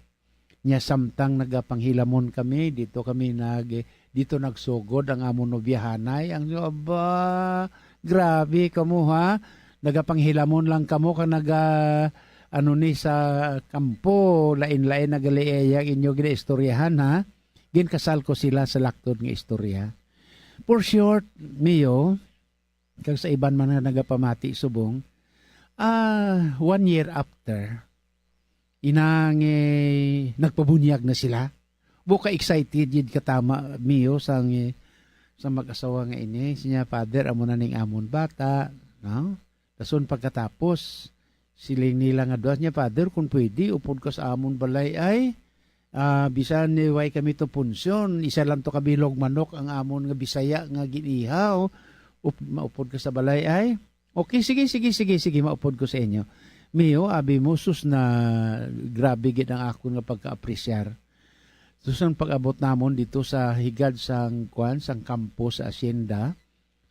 Nya samtang nagapanghilamon kami, dito kami nag-, dito nagsugod ang amon nobyahanay. Ang, aba, grabe kamo, ha? Nagapanghilamon lang kamo kag naga-, ano ni sa kampo, lain-lain na gali iya ang inyo ginaistoryahan, ha? Ginkasal ko sila sa laktod nga istorya. For short, Mio, kag sa iban man nga nagapamati subong, ah, one year after, inang, eh, nagpabunyag na sila. Buka excited gid katama, Mio, sang, eh, sa mag-asawa nga ini. Sinya, "Father, amo na ning amon bata," no? Dason pagkatapos, siling nila nga duha niya, "Father, kung pwede, upod ka sa amon balay ay, ah, bisan ni way kami to punsyon, isa lang to ka bilog manok ang amon nga Bisaya nga ginihaw. Up-, maupod ka sa balay ay." "Okay, sige, sige, sige, sige, maupod ko sa inyo." Mio, abi mo, sus, na grabe gid ang akon nga pagka-apresyar. Sus, ang pag-abot namon dito sa higad sang, kwan, sang kampo sa asyenda,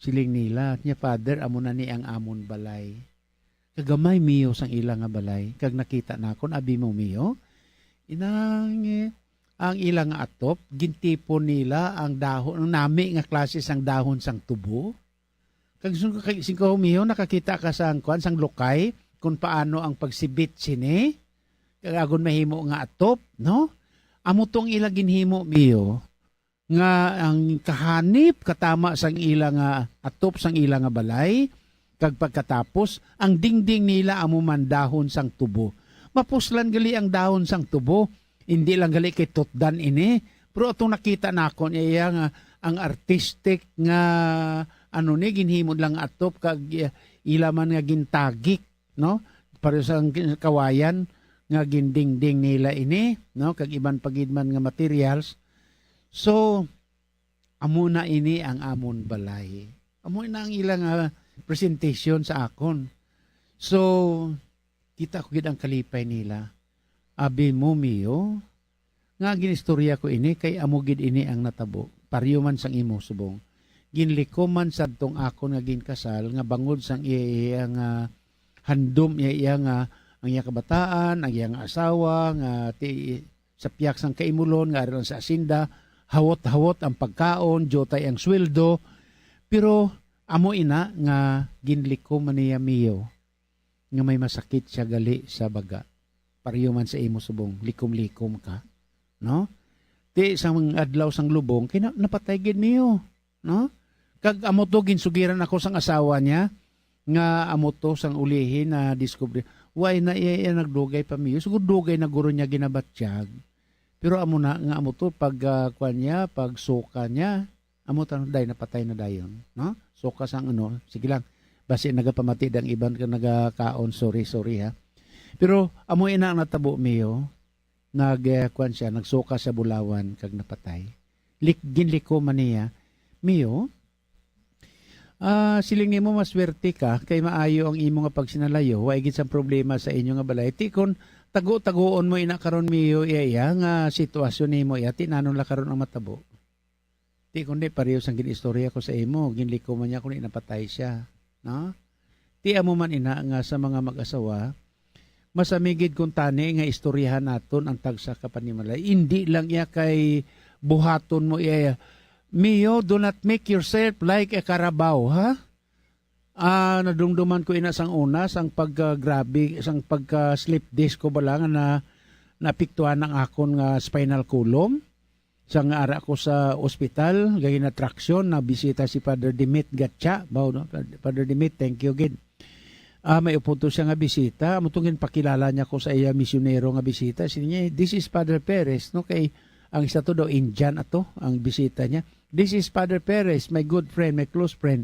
siling nila, "Nya, Father, amo na ni ang amon balay." Kagamay, Mio, sang ila nga balay, kag nakita nakon, abi mo, Mio, inang, eh, ang ila nga atop, gintipon nila ang dahon, ang nami nga klase sang dahon sang tubo. Kag sing-, kag singko, Mio, nakakita ka sang, kwan, sang lukay, kung paano ang pagsibit sini, kag agon mahimo nga atop, no? Amo tong ila ginhimo, Mio, nga ang kahanip katama sang ila nga atop sang ila nga balay, kag pagkatapos ang dingding nila amo man dahon sang tubo. Mapuslan gali ang dahon sang tubo, indi lang gali kay tutdan ini, pero atong nakita nako niya nga ang artistic nga ano ni ginhimo lang atop kag, eh, ila man nga gintagik, no? pareho sang kin-, kawayan nga gindingding nila ini, no, kag iban pa gid man nga materials. So, amo na ini ang amon balay. Amo na ang ila nga presentation sa akon. So, kita ko gid ang kalipay nila. Abi mo, Mio, nga ginistorya ko ini kay amo gid ini ang natabo. Pareho man sang imo subong. Ginlikom man sadtong akon nga ginkasal nga bangod sang iya, iya nga handom iya, iya nga ang iya kabataan, ang iya nga asawa nga ti sa piyak sang kaimulon nga ari lang sa asinda, hawot-hawot ang pagkaon, diutay ang sweldo. Pero amo ina nga ginlikom man niya, Mio, nga may masakit siya gali sa baga. Pareho man sa imo subong, likom-likom ka, no? Ti sang adlaw sang lubong, kay na-, napatay gid, Mio, no? Kag amo to, ginsugiran ako sang asawa niya, nga amo to sang ulihi na diskubre. Way na iya, iya nagdugay pa, Mio. Siguro dugay na guro niya ginabatyag. Pero amo na nga amo to, pag, ah, kuwan niya, pag suka niya, amo ta, day, napatay na dayon, no? Suka sang ano, sige lang. Basi nagapamati ang iban ka nagakaon, sorry, sorry ha. Pero amo ina ang natabo, Mio, nag, eh, kuwan siya, nagsuka sa bulawan kag napatay. Lik-, ginliko man niya, Mio, ah, siling nimo maswerte ka kay maayo ang imo nga pagsinalayo, wa gid sang problema sa inyo nga balay. Ti kon tago-tagoon mo ina karon, Mio, iya, iya nga sitwasyon nimo, iya, ti nanon la karon ang matabo? Ti kundi pareho sang gin-istorya ko sa imo, ginliko man niya kundi napatay siya, no? Ti amo man ina nga sa mga mag-asawa, masamigid kuntani nga istoryahan naton ang tagsa ka panimalay. Indi lang iya kay buhaton mo iya, "Mio, do not make yourself like a carabao, ha?" Ah, nadumduman ko ina sang una, sang pagka grabe, sang pagka slip disc ko bala nga na, naapektuhan ang akon nga spinal column. Sang ara ko sa ospital, gaginatraksyon, nabisita si Father Dimit Gatcha. Baw, no? Father Dimit, thank you gid. Ah, may upunto siya nga bisita. Amo tong ginpakilala niya ko sa iya misyonero nga bisita. Siling niya, "This is Father Perez," no? Kay ang isa to daw, Indian ato, ang bisita niya. "This is Father Perez, my good friend, my close friend.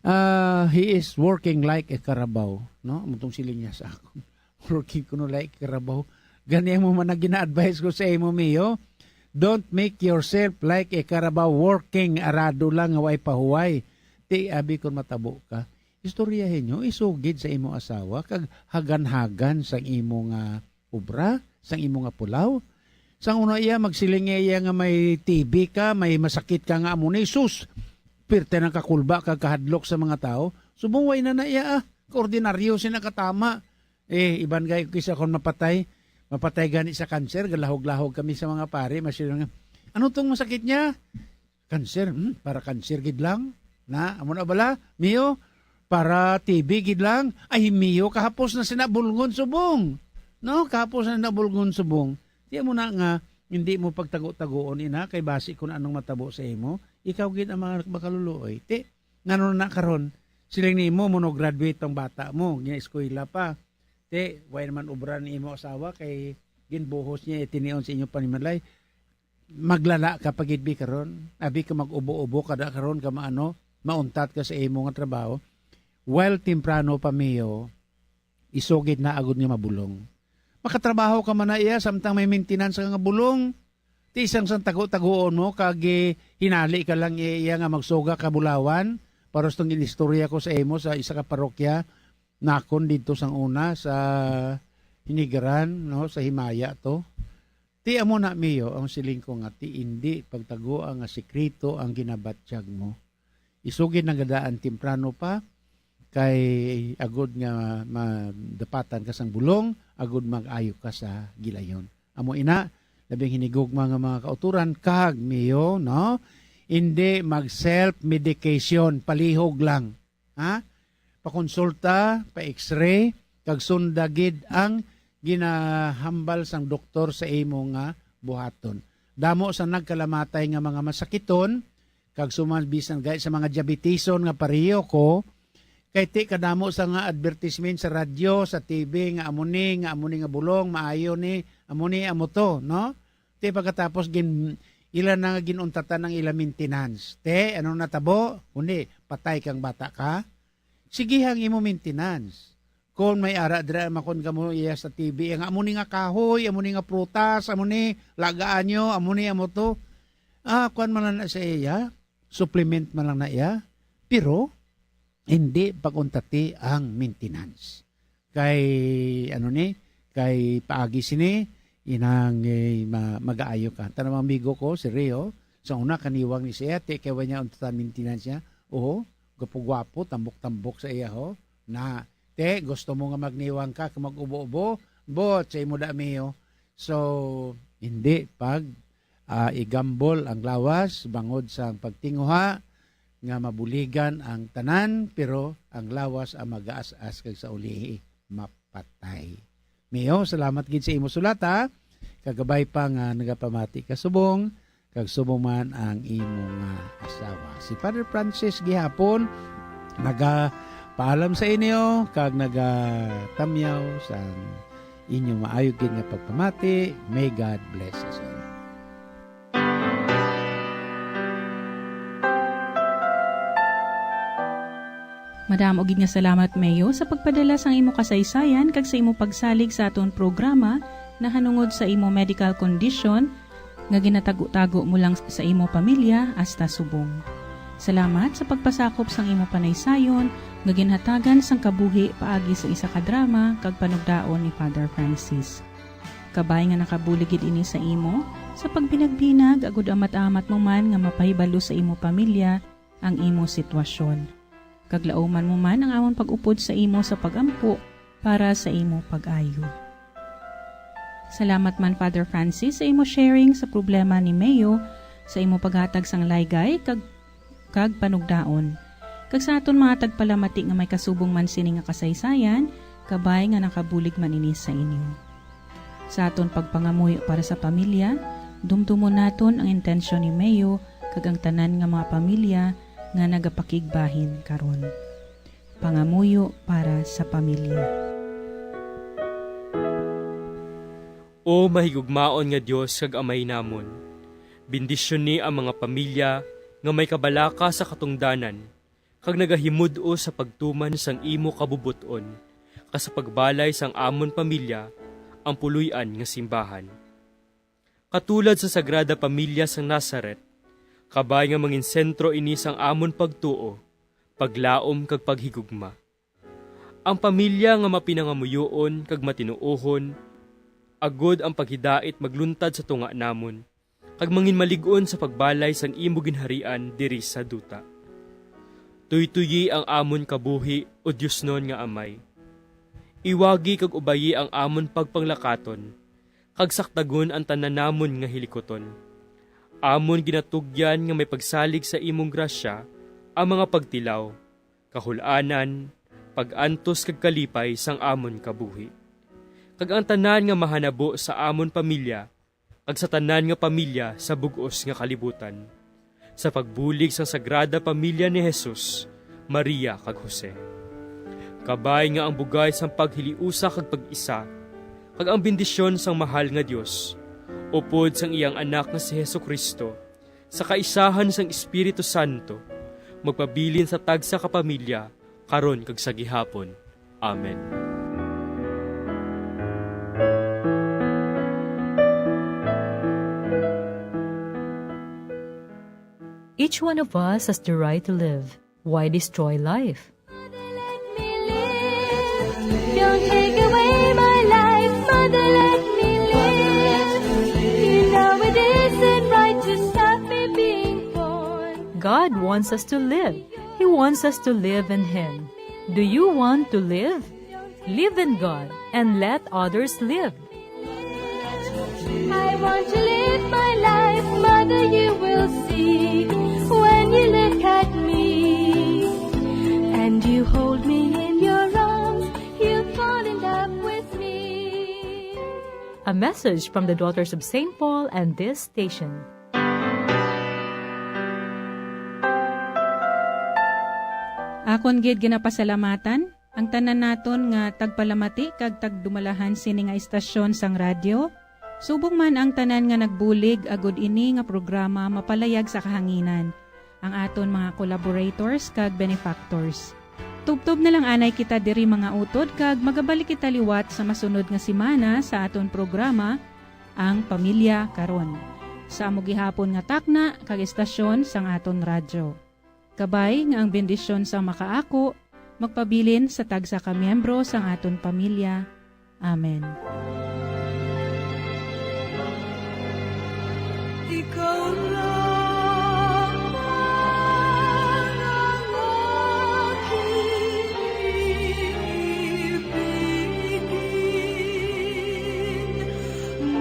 Ah, he is working like a carabao," no? Amo tong siling niya sa akon. Working kuno like carabao. Gani amo man ang gina-advise ko sa imo, Mio. Don't make yourself like a carabao working, arado lang nga way pahuway. Ti abi kon matabo ka, istoryahin nyo, isugid sa imo asawa, kag hagan-hagan sang imo nga obra, sang imo nga pulaw. Sang una iya, magsiling iya nga may T B ka, may masakit ka nga amo ni, sus, pirte nang kakulba kag kahadlok sa mga tawo. Subong way na na iya, ah, kaordinaryo sina katama. Eh, iban gay kisa kon mapatay, mapatay gani sa kanser, galahog-lahog kami sa mga pari, masiling nga, "Ano tong masakit niya?" Kanser, hmm, para kanser gid lang. Na, amo na bala, Mio, para T B gid lang. Ay, Mio, kahapos na sina bulngon subong. No, kahapos na sina bulngon subong. Di mo na nga, hindi mo pagtago-tagoon, ina, kay basi kung anong matabo sa imo, ikaw gid ang mga makaluluoy. Ti, ngano na karon? Siling nimo, mo no graduate ang bata mo, gina-eskwela pa. Ti, way naman obra ni imo asawa, kay ginbuhos niya itinion sa inyong panimalay. Maglala ka pa gid bi karon. Abi ka mag-ubo-ubo ka da karon ka maano, mauntat ka sa imo nga trabaho. While temprano pa, Mio, isugid na agud nga mabulong. Makatrabaho ka man na iya samtang may maintenance ka nga bulong. Ti sang sang tago-tagoon mo kag, eh, hinali ka lang iya nga magsuga ka bulawan. Paros tong ginistorya ko sa imo sa isa ka parokya nakon didto sang una sa Hinigaran, no, sa Himaya to. Ti amo na, Mio, ang siling ko nga ti indi pagtagoa nga sikreto ang ginabatyag mo. Isugid na nga daan temprano pa, kay agud nga madapatan ka sang bulong, agud mag-ayo ka sa gilayon. Amo ina, labing hinigugma nga mga kauturan, kag, Mio, no? Indi mag-self-medication, palihog lang. Ha? Pakonsulta, pa-X-ray, kag sunda gid ang ginahambal sang doktor sa imo nga buhaton. Damo sa nagkalamatay nga mga masakiton, kag suman bisan gay sa mga diabetison nga pareho ko, kay ti kadamo sa nga advertisement sa radyo, sa T V nga amo ni, nga amo ni nga bulong, maayo ni, amo ni, amo to, no? Ti pagkatapos gin, ila na nga ginuntatan ang ila maintenance. Te, ano natabo? Kundi, patay kang bata ka? Sige ang imo maintenance. Kon may ara dira, makon kamo iya sa T V, nga amo ni nga kahoy, amo ni nga prutas, amo ni lagaan nyo, amo ni, amo to. Ah, kuan man lang na sa iya, supplement man lang na iya. Pero, hindi pag-untati ang maintenance. Kay, ano ni, kay paagi sini, inang, eh, ma-, magaayo ka. Tanang amigo ko, si Rio, sa una, kaniwang ni siya, ti, kay wala niya untatan maintenance niya. Oo, gwapo-gwapo, tambok-tambok sa iya, ho. Na, te, gusto mo nga magniwang ka, ka mag-ubo-ubo? Bot, sa imo da, Mio. So, hindi pag, ah, igambol ang lawas, bangod sa pagtinguha, nga mabuligan ang tanan, pero ang lawas ang magaas-as kag sa ulihi mapatay. Mio, salamat gid sa imo sulat, ha. Kagabay pa nga nagapamati ka subong, kag subong man ang imo nga asawa. Si Father Francis gihapon nagapaalam sa inyo kag nagatamyaw sa inyo maayo gid nga pagpamati. May God bless us all. Madamo gid nga salamat, Mayo, sa pagpadala sang imo kasaysayan kag sa imo pagsalig sa aton programa nahanungod sa imo medical condition nga ginatago-tago mo lang sa imo pamilya hasta subong. Salamat sa pagpasakop sang imo panaysayon nga ginhatagan sang kabuhi paagi sa isa ka drama kag panugdaon ni Father Francis. Kabay nga nakabulig gid ini sa imo, sa pagbinagbinag, agud amat-amat mo man nga mapahibalo sa imo pamilya ang imo sitwasyon. Kag lauman mo man ang amon pag-upod sa imo sa pag-ampo para sa imo pag-ayo. Salamat man, Father Francis, sa imo sharing sa problema ni Mayo, sa imo paghatag sang laygay kag kag panugdaon. Kag sa aton mga tagpalamati nga may kasubong man sini nga kasaysayan, kabay nga nakabulig man ini sa inyo. Sa aton pagpangamuyo para sa pamilya, dumdumon naton ang intensyon ni Mayo kag ang tanan nga mga pamilya nga nagapakigbahin karon. Pangamuyo para sa pamilya. O mahigugmaon nga Dios kag Amay namon, bendisyoni ang mga pamilya nga may kabalaka sa katungdanan kag nagahimud-os sa pagtuman sang imo kabubot-on, kag sa pagbalay sang amon pamilya ang puloy-an nga simbahan. Katulad sa Sagrada Pamilya sang Nazaret, kabay nga mangin sentro ini sang amon pagtuo, paglaom kag paghigugma. Ang pamilya nga mapinangamuyoon kag matinuohon, agod ang paghidait magluntad sa tunga namon, kag manginmalig-on sa pagbalay sang imo ginharian diri sa duta. Tuytoyi ang amon kabuhi, O Diosnon nga Amay. Iwagi kag ubayi ang amon pagpanglakaton, kag sakdagon ang tanan namon nga hilikuton. Amon ginatugyan nga may pagsalig sa imong grasya ang mga pagtilaw, kahul-anan, pag-antos kag kalipay sang amon kabuhi, kag ang tanan nga mahanabo sa amon pamilya kag sa tanan nga pamilya sa bug-os nga kalibutan, sa pagbulig sang Sagrada Pamilya ni Jesus, Maria, kag Jose. Kabay nga ang bugay sang paghiliusa kag pag-isa, kag ang bendisyon sang mahal nga Dios, upod sang iyang Anak nga si Jesu-Cristo, sa kaisahan sang Espiritu Santo, magpabilin sa tagsa ka pamilya, karon kag sa gihapon. Amen. Each one of us has the right to live. Why destroy life? Mother, let me live. Don't take away my life. Mother, let me live. You know it isn't right to stop me being born. God wants us to live. He wants us to live in Him. Do you want to live? Live in God and let others live. I want to live my life, Mother, you will see when you look at me. And you hold me in your arms, you fall in love with me. A message from the Daughters of Saint Paul and this station. Akon gid ginapasalamatan ang tanan naton nga tagpalamati kag tagdumalahan sini nga istasyon sang radyo, subong man ang tanan nga nagbulig agud ini nga programa mapalayag sa kahanginan, ang aton mga collaborators kag benefactors. Tubtob na lang anay kita diri, mga utod, kag magabalik kita liwat sa masunod nga semana sa aton programa, Ang Pamilya Karon. Sa amo gihapon nga takna kag estasyon sang aton radyo. Kabay nga ang bendisyon sang makaako magpabilin sa tagsa ka miyembro sang aton pamilya. Amen. Ikaw lamang ang aking ibigin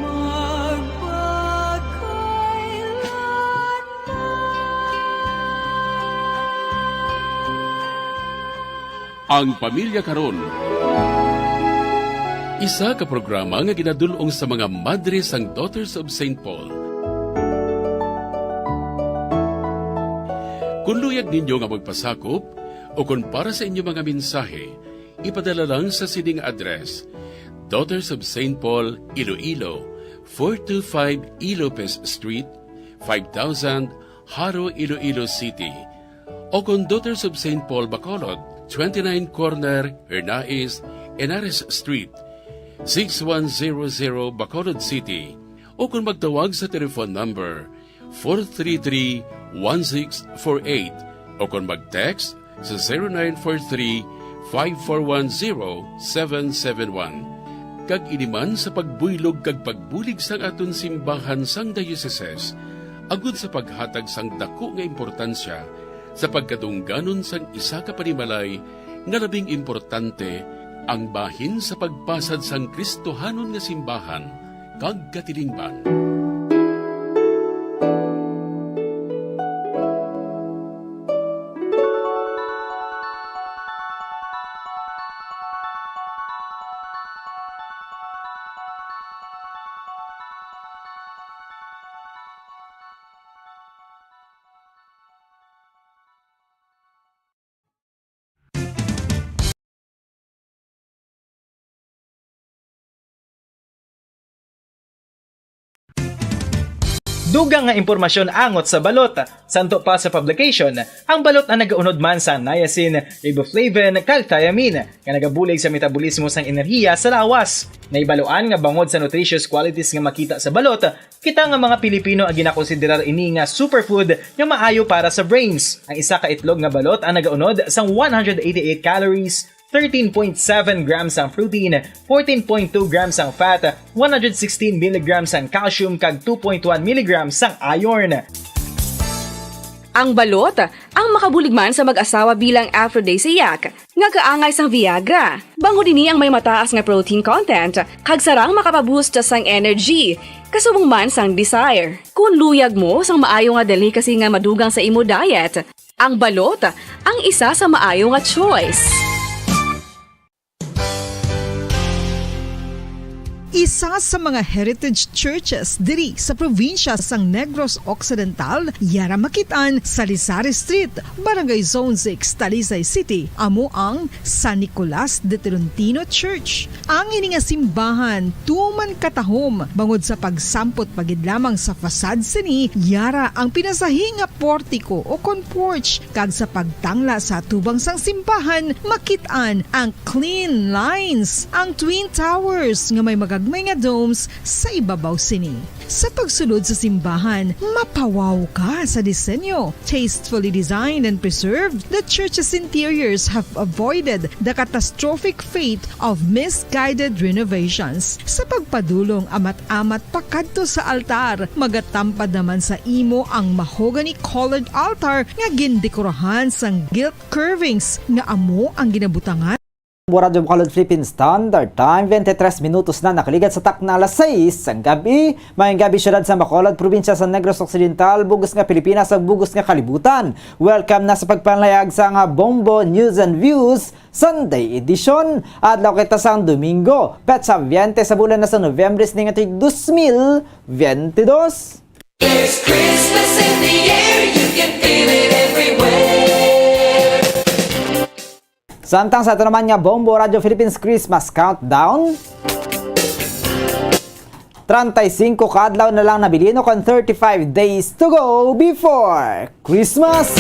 magpakailanman. Ang Pamilya Karon. Isa ka programa nga ginadul-ong sa mga madre sang Daughters of Saint Paul. Kung luyag ninyo nga magpasakop o kung para sa inyo mga mensahe, ipadala lang sa sining address: Daughters of Saint Paul, Iloilo, four two five Ilopez Street, five thousand, Jaro, Iloilo City. O kon Daughters of Saint Paul Bacolod, twenty-nine Corner Hernais, Henares Street, six one zero zero, Bacolod City. O kon magtawag sa telephone number four three three, one six four eight, o kon mag-text sa zero nine four three, five four one, zero seven seven one. Kag ini man sa pagbuylog kag pagbulig sang aton simbahan sang diocese, agud sa paghatag sang daku nga importansya sa pagkadungganon sang isa ka panimalay nga labing importante, ang bahin sa pagpasad sang Kristohanon nga simbahan kag katilingban. Dugang nga impormasyon angot sa balot. Santo pa sa publication, ang balot ang nagaunod man sa niacin, riboflavin, kag thiamine, nga nagabulig sa metabolismo sang enerhiya sa lawas. Nahibaluan nga bangod sa nutritious qualities nga makita sa balot, kita nga mga Pilipino ang ginakonsiderar ini nga superfood nga maayo para sa brains. Ang isa ka itlog nga balot ang nagaunod sang one hundred eighty-eight calories, thirteen point seven grams ang protein, fourteen point two grams ang fat, one hundred sixteen milligrams ang calcium, kag two point one milligrams ang iron. Ang balot, ang makabulig man sa mag-asawa bilang aphrodisiac, nga kaangay sang Viagra. Bangod ini ang may mataas nga protein content, kag sarang makapaboost sang energy, kasubong man sang desire. Kung luyag mo sang maayo nga delicacy nga madugang sa imo diet, ang balot ang isa sa maayo nga choice. Isa sa mga heritage churches diri sa probinsya sang Negros Occidental, yara makit-an sa Lisari Street, Barangay Zone six, Talisay City, amo ang San Nicolas de Tolentino Church. Ang ini nga simbahan tuman katahom bangod sa pagsampot pa gid lamang sa facade sini, yara ang pinasahi nga portiko o kon porch, kag sa pagtangla sa atubang sang simbahan, makit-an ang clean lines, ang twin towers nga may magagmay nga domes sa ibabaw sini. Sa pagsulod sa simbahan, mapawaw ka sa disenyo. Tastefully designed and preserved, the church's interiors have avoided the catastrophic fate of misguided renovations. Sa pagpadulong amat-amat pakadto sa altar, magatampad naman sa imo ang mahogany-colored altar nga gindekorahan sang gilt curvings nga amo ang ginabutangan. Radyo Bacolod Philippine Standard Time, twenty-three minutos na nakaligad sa takna alas sais sang gab-i. Maayong gab-i, siyudad sa Bacolod, probinsya sa Negros Occidental, bug-os nga Pilipinas, ug bug-os nga kalibutan. Welcome na sa pagpanlayag sa nga Bombo News and Views Sunday Edition. Adlaw kita sang Domingo, petsa twenty sa bulan na sa Nobyembre, sini nga tuig dos mil benti dos. There's Christmas in the air, you can feel it everywhere. Samtang sa ato naman nga Bombo Radyo Philippines Christmas Countdown, treinta y cinco ka adlaw na lang nabilin, o kon thirty-five days to go before Christmas.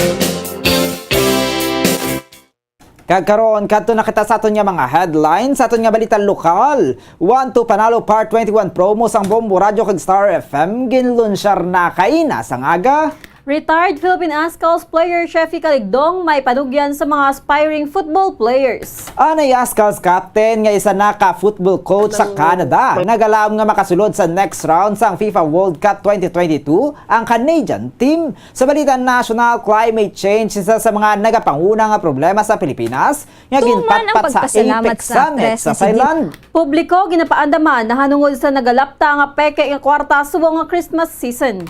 Kag karon, kadto na kita sa aton nga mga headlines, sa aton nga balita lokal. One to Panalo Part twenty-one promo sang Bombo Radyo kag Star F M, ginlunsyar na kaina sang aga. Retired Philippine Ascals player Sheffy Caligdong may panugyan sa mga aspiring football players. Anay Ascals captain nga isa na ka football coach sa Canada, nagalaom nga makasulod sa next round sang FIFA World Cup twenty twenty-two ang Canadian team. Sa balita national, climate change isa sa mga nagapanguna nga problema sa Pilipinas, nga Tuman ang ginpatpat sa pagpasalamat APEC sa Summit sa President. Thailand. Publiko ginapaandaman nahanungod sa nagalapta nga peke nga kwarta subong nga Christmas season.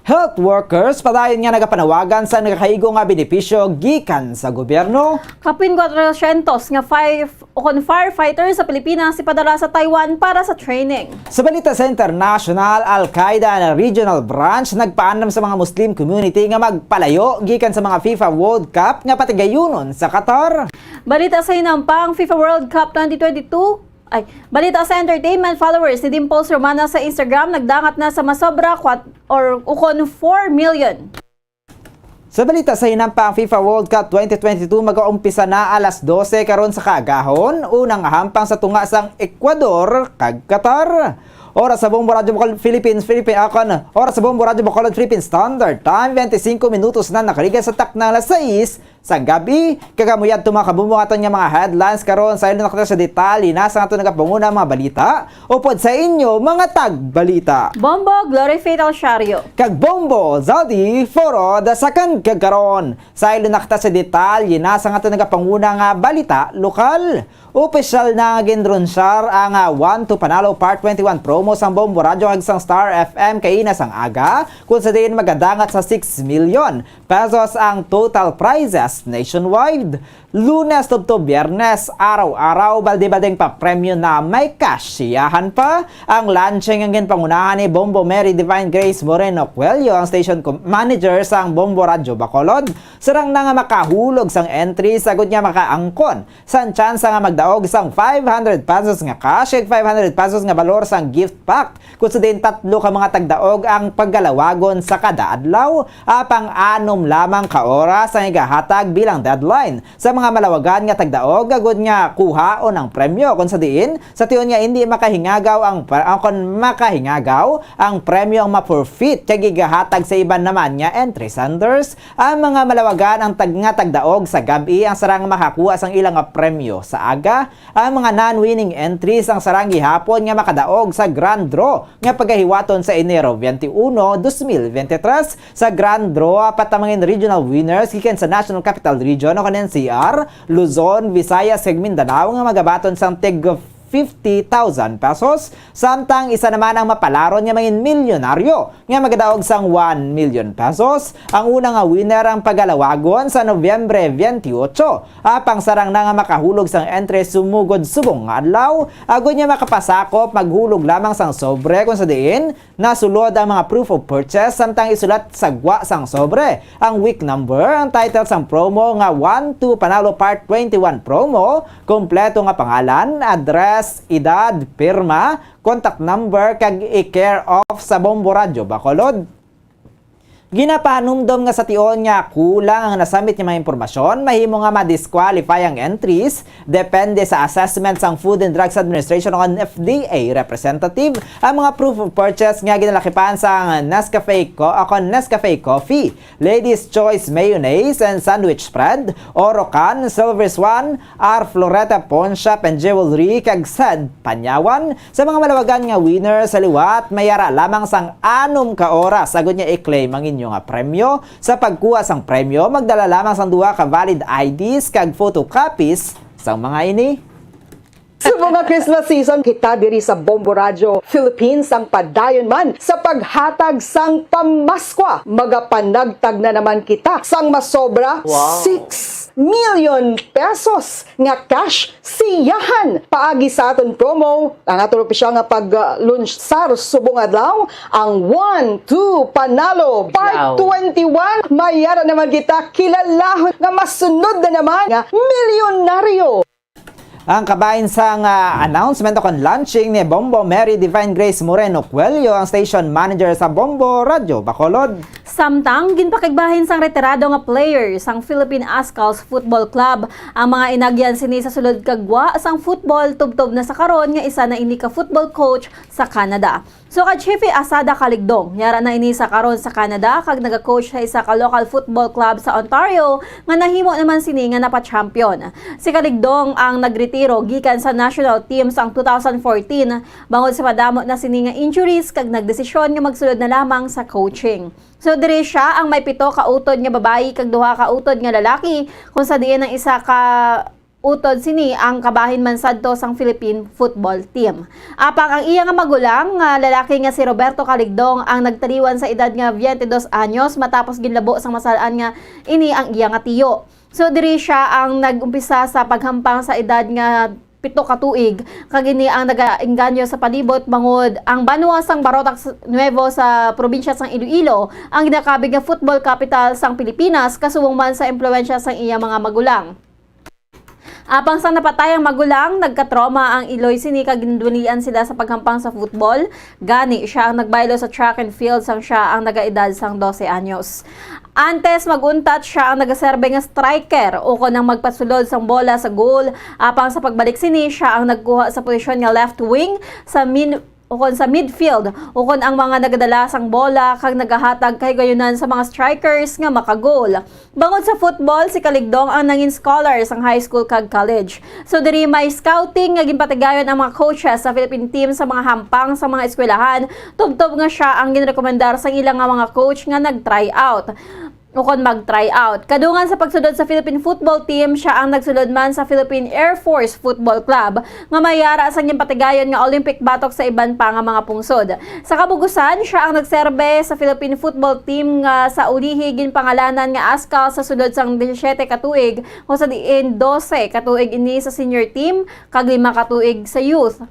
Health workers padayon nga nagapanawagan sa nagakaigo nga benepisyo gikan sa gobyerno. Kapin kwatro syentos nga five ukon firefighters sa Pilipinas ipadala sa Taiwan para sa training. Sa balita sa international, Al-Qaeda na regional branch nagpaandam sa mga Muslim community nga magpalayo gikan sa mga FIFA World Cup nga patigayunon sa Qatar. Balita sa hinampang, FIFA World Cup twenty twenty-two. Ay, balita sa entertainment, followers ni Dimples Romana sa Instagram nagdangat na sa masobra kwat-, or ukon four million. Sa balita sa hinampang, FIFA World Cup twenty twenty-two magaumpisa na alas dose karon sa kaagahon, unang hampang sa tunga sang Ecuador kag Qatar. Oras sa Bombo Radyo Bacolod Philippines, Philippine Akon. Oras sa Bombo Radyo Bacolod Philippines Standard Time, twenty-cinco minutos na nakaligas sa takna alas sais sang gabi. Kag amo yadto, mga kabombo, aton nga mga headlines karon. Sa ilo na kita sa detalye na sa aton nagapanguna mga balita. Upod sa inyo, mga tagbalita. Bombo Glory Faith Alciario. Kag Bombo Zaldi Foro the second kag karon. Sa ilo na kita sa detalye na sa aton nagapanguna nga balita lokal. Opisyal na nga ginrunsyar ang, ah, One to Panalo Part twenty-one promo sang Bombo Radyo kag sang Star F M kaina sang aga, kung sa diin magadangat sa six million pesos ang total prizes nationwide. Lunes tubtob Biyernes, araw-araw, balde-baldeng papremyo na may kasyahan pa. Ang launching ang ginpangunahan ni Bombo Mary Divine Grace Moreno Cuello, ang station com-, manager sang Bombo Radyo Bacolod. Sarang na nga makahulog sang entry, sagod nga makaangkon sang tsansa nga magdaog sang five hundred pesos nga cash kag five hundred pesos nga balor sang gift pack. Kung sa diin tatlo ka mga tagdaog ang pagalawagon sa kada adlaw, apang anom lamang ka oras ang igahatag bilang deadline sa mga malawagan nga tagdaog, agud nga kuhaon ang premyo. Kung sa diin, sa tion nga hindi makahingagaw ang pa-, ang, kung makahingagaw ang premyo ang ma-forfeit kag igahatag sa iban naman nga entry senders. Ang mga malawagan ang tag-, nga tagdaog sa gab-i ang sarang makakuha sang ila nga premyo sa aga. Ang mga non-winning entries ang sarang gihapon nga makadaog sa grand draw nga pagahiwaton sa Enero twenty-one, dos mil veintitrés. Sa grand draw, apat ang mga regional winners gikan sa National Capital Region o kan N C R, Luzon, Visayas, kag Mindanao nga magabaton sang tig fifty thousand pesos, samtang isa naman ang mapalaron nga mangin milyonaryo nga magadaog sang one million pesos. Ang una nga winner ang pagalawagon sa Nobyembre twenty-eight, apang sarang na nga makahulog sang entry sumugod subong nga adlaw, agud nga makapasakop maghulog lamang sang sobre, kung sa diin nasulod ang mga proof of purchase samtang isulat sa gwa sang sobre ang week number, ang title sang promo nga One to Panalo Part twenty-one promo, kompleto nga pangalan, address, edad, pirma, contact number, kag i-care of sa Bombo Radyo Bacolod. Ginapahanumdom nga sa tion nga kulang ang nasubmit nga mga impormasyon, mahimo nga ma-disqualify ang entries depende sa assessment sang Food and Drugs Administration o ang F D A representative ang mga proof of purchase nga ginalakipan sang Nescafe Co-, o kon Nescafe Coffee, Ladies Choice Mayonnaise and Sandwich Spread, Orocan, Silver Swan, Arfloreta Pawn Shop and Jewelry, kag Sed Panyawan. Sa mga malawagan nga winner sa liwat, may ara lamang sang anom ka oras agud nga i-claim ang inyo nga premyo. Sa pagkuha sang premyo, magdala lamang sang duha ka valid I Ds kag photocopies sang mga ini. Subong nga Christmas season, kita diri sa Bombo Radyo Philippines ang padayon man sa paghatag sang pamaskwa. Magapanagtag na naman kita sang masobra Wow. six million pesos nga cash siyahan. Paagi sa aton promo, ang aton opisyal nga pag-, ah, lunsar subong adlaw, ang One, Two, Panalo, Part Wow. twenty-one. May ara naman kita kilalahon nga masunod na naman nga milyonaryo. Ang kabahin sang, ah, announcement o kon launching ni Bombo Mary Divine Grace Moreno Cuello, ang station manager sa Bombo Radyo Bacolod. Samtang ginpakigbahin sang retirado nga player sang Philippine Ascals Football Club ang mga inagyan sini sa sulod kag gwa sang football, tubtob na sa karon nga isa na ini ka football coach sa Canada. So, kay Chiefy Asada Kaligdong, yara na ini sa karon sa Canada kag naga-coach sa isa ka local football club sa Ontario nga nahimo naman sini nga napa-champion. Si Kaligdong ang nagretiro gikan sa national team sang two thousand fourteen bangod sa madamo na sini nga injuries kag nagdesisyon nga magsulod na lamang sa coaching. So, diri sia ang may pito ka utod nga babayi kag duha ka utod nga lalaki, kung sa diin ang isa ka utod sini ang kabahin man sadto sang Philippine football team. Apang ang iya nga magulang nga lalaki nga si Roberto Kaligdong ang nagtaliwan sa edad nga twenty-dos anyos matapos ginlabo sang masal-an nga ini ang iya nga tiyo. So, diri sia ang nag-umpisa sa paghampang sa edad nga pito ka tuig, kag ini ang nagaengganyo sa palibot bangod ang banwa sang Barotac Nuevo sa probinsya sang Iloilo ang ginakabig nga football capital sang Pilipinas, kasubong man sa impluwensya sang iya mga magulang. Apang sang napatay ang magulang, nagka-trauma ang iloy sini kag gindulian sila sa paghampang sa football. Gani, sia ang nagbaylo sa track and field sang sia ang nagaedad sang dose anyos. Antes mag-untat, sia ang nagaserbe nga striker ukon ang magpasulod sang bola sa goal. Apang sa pagbalik sini, sia ang nagkuha sa posisyon nga left wing sa min ukon sa midfield, ukon ang mga nagadala sang bola kag nagahatag kahigayunan sa mga strikers nga makagol. Bangod sa football, si Kaligdong ang nangin scholar sang high school kag college. So, diri may scouting nga ginpatigayon ang mga coaches sa Philippine team sa mga hampang sa mga eskwelahan, tubtob nga sia ang ginrekomendar sang ila nga mga coach nga nag-try out ukon mag-try out. Kadungan sa pagsulod sa Philippine football team, sia ang nagsulod man sa Philippine Air Force Football Club, nga may ara sang ginpatigayon nga Olympic batok sa iban pa nga mga pungsod. Sa kabugusan, sia ang nagserbe sa Philippine football team nga sa ulihi ginpangalanan nga Askal sa sulod sang disisiete ka tuig, kung sa diin dose ka tuig ini sa senior team kag lima ka tuig sa youth.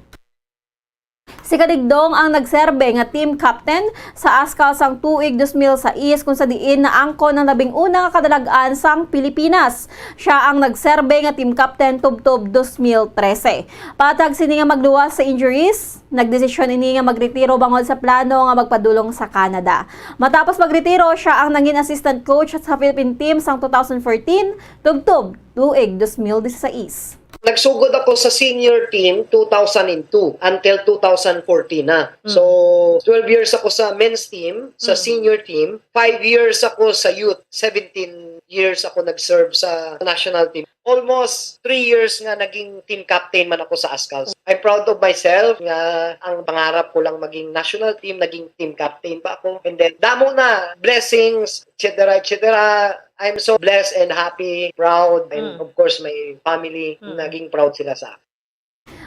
Si Kaligdong ang nagserbe nga team captain sa Askal sang tuig dos mil sais, kung sa diin naangkon ang labing una nga kadalag-an sang Pilipinas. Sia ang nagserbe nga team captain tubtob dos mil trese. Patag sini nga magluwas sa injuries, nagdesisyon ini nga magretiro bangod sa plano nga magpadulong sa Canada. Matapos magretiro, sia ang nangin assistant coach sa Philippine team sang two thousand fourteen tubtob tuig dos mil disisais. Nagsugod ako sa senior team two thousand and two until two thousand fourteen na. Mm. So, twelve years ako sa men's team, sa Mm. senior team, five years ako sa youth, seventeen years ako nag-serve sa national team. Almost three years nga naging team captain man ako sa Askals. I'm proud of myself nga ang pangarap ko lang maging national team, naging team captain pa ako. And then, damo na blessings, et cetera, et cetera. I'm so blessed and happy, proud, and Mm. of course, my family, Mm. naging proud sila sa akin.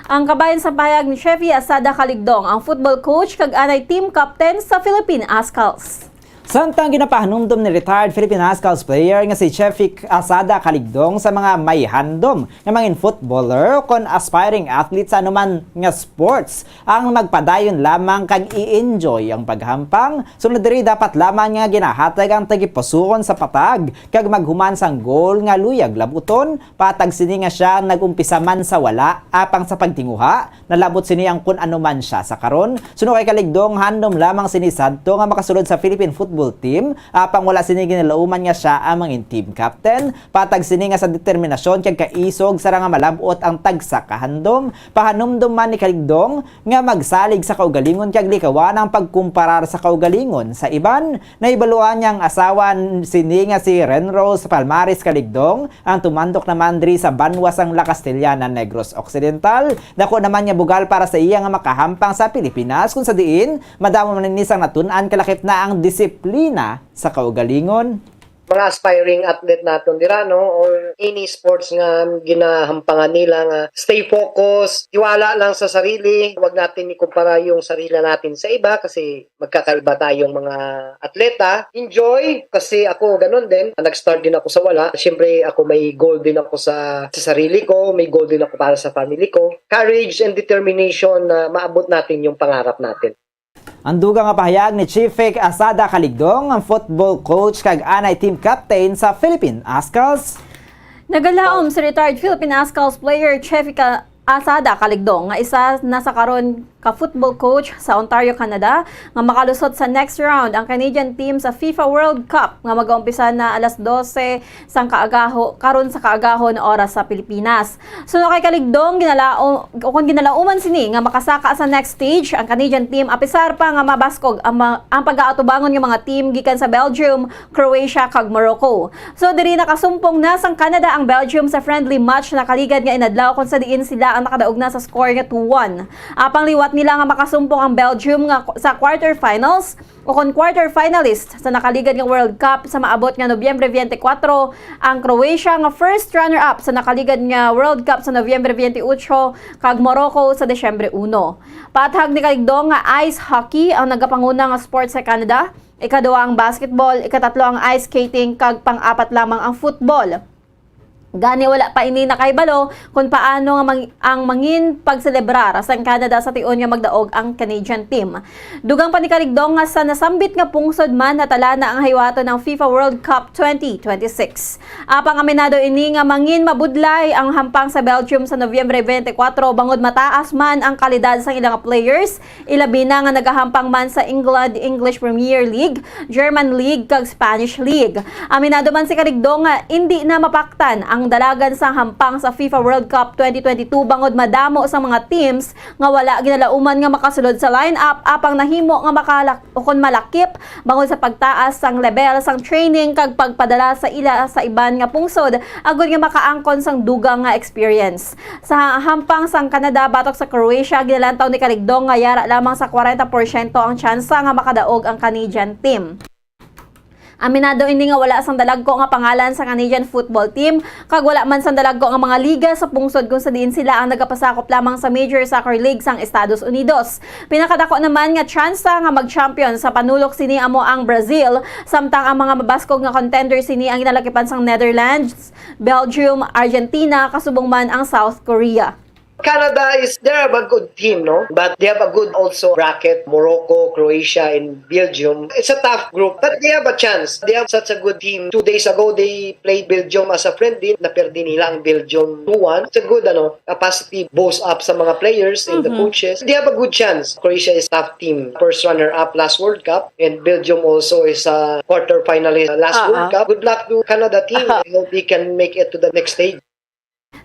Ang kabahin sa pahayag ni Chefy Asada Kaligdong, ang football coach kag anay team captain sa Philippine Askals. Samtang ginapahanumdom ni retired Philippine Askals player nga si Chefy Asada Kaligdong sa mga may handom nga mangin footballer o kon aspiring athlete sa anuman nga sports, ang magpadayon lamang kag i-enjoy ang paghampang. Sunod diri, dapat lamang nga ginahatag ang tagipusuon sa patag kag maghuman sang goal nga luyag labuton. Patag sini nga sia nag-umpisa man sa wala, apang sa pagtinguha, nalabot sini ang kun ano man sia sa karon. Suno kay Kaligdong, handom lamang sini sadto nga makasulod sa Philippine football team, apang wala sini ginalauman nga sia ang mangin team captain. Patag sini nga sa determinasyon kag kaisog, sara nga malab-ot ang tagsa ka handom. Pahanumdom man ni Kaligdong nga magsalig sa kaugalingon kag likawan ang pagkumparar sa kaugalingon sa iban. Nahibaluan niya ang asawa n-, sini nga si Renrose Palmares Kaligdong, ang tumandok naman diri sa banwa sang La Castellana, Negros Occidental. Dako naman nga bugal para sa iya nga makahampang sa Pilipinas, kung sa diin madamo man ini sang natun-an, kalakip na ang disiplina sa kaugalingon. Mga aspiring athlete naton dira, no, or any sports nga ginahampangan nila, nga stay focused, tiwala lang sa sarili, wag natin ikumpara yung sarili natin sa iba kasi magkakaiba tayong mga atleta. Enjoy, kasi ako ganun din. Nag-start din ako sa wala. Siyempre, ako may goal din ako sa, sa sarili ko, may goal din ako para sa family ko. Courage and determination na maabot natin yung pangarap natin. Ang dugang nga pahayag ni Chief Vic Asada Kaligdong, ang football coach kag anay team captain sa Philippine Askals. Nagalaom si retired Philippine Ascals player Chevy Ca-, Asada Caligdong, nga isa na sa karon ka football coach sa Ontario, Canada, nga makalusot sa next round ang Canadian team sa FIFA World Cup nga mag-umpisa na alas dose sang kaagaho, karon sa kaagahon oras sa Pilipinas. Suno kay Caligdong, ginalao-, o kon ginalauman sini nga makasaka sa next stage ang Canadian team, apisar pa nga mabaskog ang ma-, ang pag-aatubangon nga mga team gikan sa Belgium, Croatia, kag Morocco. So, diri nakasumpong na sang Canada ang Belgium sa friendly match nakaligad nga inadlaw, kung sa diin sila ang nakadaog na sa score nga two one. Apang liwat nila nga makasumpong ang Belgium nga sa quarterfinals o kon quarter finalist sa nakaligad nga World Cup sa maabot nga Nobyembre twenty-four, ang Croatia nga first runner-up sa nakaligad nga World Cup sa Nobyembre twenty-eight, kag Morocco sa Disyembre uno. Paathag ni Caligdong nga ice hockey ang nagapanguna nga sport sa Canada, ikaduha ang basketball, ikatatlo ang ice skating, kag pang-apat lamang ang football. Gani, wala pa ini nakahibalo kung paano nga mang-, ang mangin pagselebrar sang Canada sa tion nga magdaog ang Canadian team. Dugang pa ni Caligdong nga sa nasambit nga pungsod man natala na ang hiwaton ng FIFA World Cup twenty twenty-six. Apang aminado ini nga mangin mabudlay ang hampang sa Belgium sa Nobyembre twenty-four, bangod mataas man ang kalidad sang ilang players, ilabi na nga nagahampang man sa England, English Premier League, German League, kag Spanish League. Aminado man si Caligdong nga indi na mapaktan ang dalagan sang hampang sa FIFA World Cup twenty twenty-two, bangod madamo sang mga teams nga wala ginalauman nga makasulod sa lineup, apang nahimo nga makalak-, o kon malakip bangod sa pagtaas sang level sang training kag pagpadala sa ila sa iban nga pungsod, agod nga makaangkon sang dugang nga experience. Sa hampang sang Canada batok sa Croatia, ginalantaw ni Caligdong nga yara lamang sa kwarenta porsyento ang tsansa nga makadaog ang Canadian team. Aminado ini nga wala sang dalagko nga pangalan sa Canadian football team, kag wala man sang dalagko nga mga liga sa pungsod, kung sa diin sila ang nagapasakop lamang sa major soccer league sang Estados Unidos. Pinakadako naman nga tsansa nga mag-champion sa panulok sini amo ang Brazil, samtang ang mga mabaskog nga contender sini ang ginalakipan sang Netherlands, Belgium, Argentina, kasubong man ang South Korea. Canada is, they have a good team, no? But they have a good also bracket, Morocco, Croatia, and Belgium. It's a tough group, but they have a chance. They have such a good team. Two days ago, they played Belgium as a friendly. Naperdi nila ang Belgium two one. It's a good, ano, a positive boost up sa mga players and the Mhm. coaches. They have a good chance. Croatia is tough team. First runner-up last World Cup, and Belgium also is a quarter finalist last Ah, World ah. Cup. Good luck to Canada team. Ah. I hope they can make it to the next stage.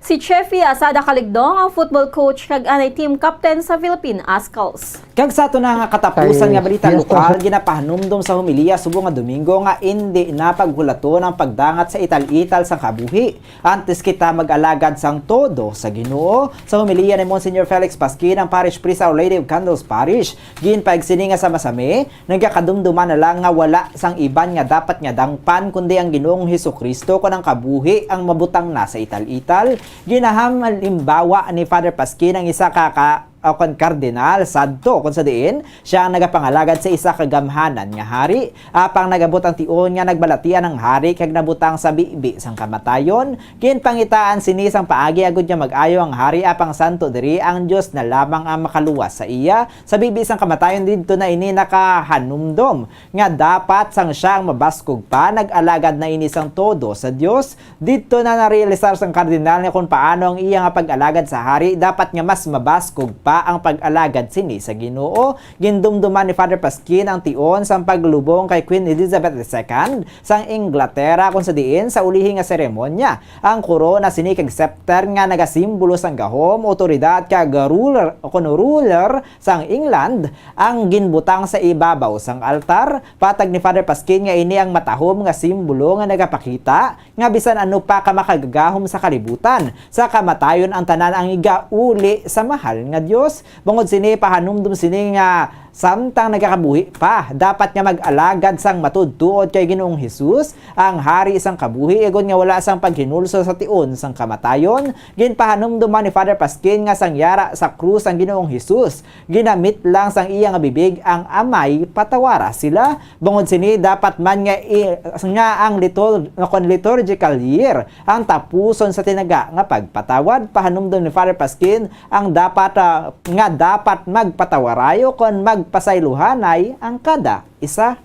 Si Chevy Asada Caligdong ang football coach kag anay team captain sa Philippine Ascals. Kag sa ato na nga katapusan Kay nga balita fiesta lokal, sa ginapahanumdom sa homilya subong nga Domingo nga indi na paghulaton ang pagdangat sa ital-ital sang kabuhi. Antes kita mag-alagad sang todo sa Ginoo, sa homilya ni Monsignor Felix Pasquin, ang parish priest sa Our Lady of Candles Parish, ginpahayag sini nga sa masami, nagakadumduman na lang nga wala sang iban nga dapat nga dangpan kundi ang Ginoong Jesu-Cristo, kon ang kabuhi ang mabutang na sa ital-ital. Ginahalimbawa ni Father Pasquin ang isa ka, ka, o kon kardinal sadto, kon sa diin siya ang nagapangalagad sa isa ka gamhanan nga hari. Apang nag-abot ang tion nga nagbalatian ang hari kag nabutang sa bibi sang kamatayon. Ginpangitaan sini sang paagi agud nga mag-ayo ang hari, apang santo diri ang Dios na lamang ang makaluwas sa iya. Sa bibi sang kamatayon, didto na ini nakahanumdom nga dapat sang siya ang mabaskog pa, nag-alagad na ini sang todo sa Dios. Didto na narealisar sang kardinal nga kon paano ang iya nga pag-alagad sa hari, dapat nga mas mabaskog pa ang pag-alagad sini sa Ginoo. Gindumduman ni Father Pasquin ang tion sang paglubong kay Queen Elizabeth the Second sang Inglaterra, kung sa diin sa ulihi nga seremonya, ang korona sini kag scepter nga nagasimbolo sang gahom, awtoridad, kag ruler, o kon ruler sang England, ang ginbutang sa ibabaw sang altar. Patag ni Father Pasquin nga ini ang matahom nga simbolo nga nagapakita nga bisan ano pa ka makagagahom sa kalibutan, sa kamatayon ang tanan ang igauli sa mahal nga Dios. Bangod sini, pahanumdom sini nga samtang nagakabuhi pa, dapat nga mag-alagad sang matuod-tuod kay Ginoong Hesus, ang Hari sang kabuhi, agod nga wala sang paghinulsol sa tion sang kamatayon. Ginpahanumdom man ni Father Pasquin nga sang yara sa krus ang Ginoong Hesus, ginamit lang sang iya nga bibig ang Amay, "Patawara sila." Bangod sini, dapat man nga i-, nga ang litur-, kon liturgical year ang tapuson sa tinaga nga pagpatawad. Pahanumdom ni Father Pasquin ang dapat, ah, nga dapat magpatawarayo kon magpasaylohanay ang kada isa.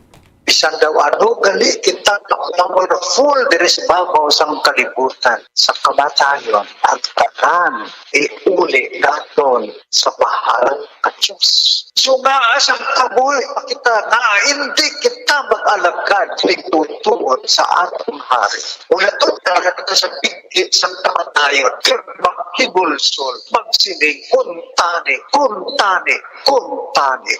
Bisan daw ano, gali kita nga powerful diri sa babaw sang kalibutan, sa kamatayon, ang tanan iuli naton sa Mahal nga Dios. So, ngaa sang kabuhi pa kita nga hindi kita mag-alagad ning tutuon sa atong Hari? Wala to, talaga kita sa bigit sa kamatayon, pero maghibulsol, magsiling, "Kuntani, kuntani, kuntani."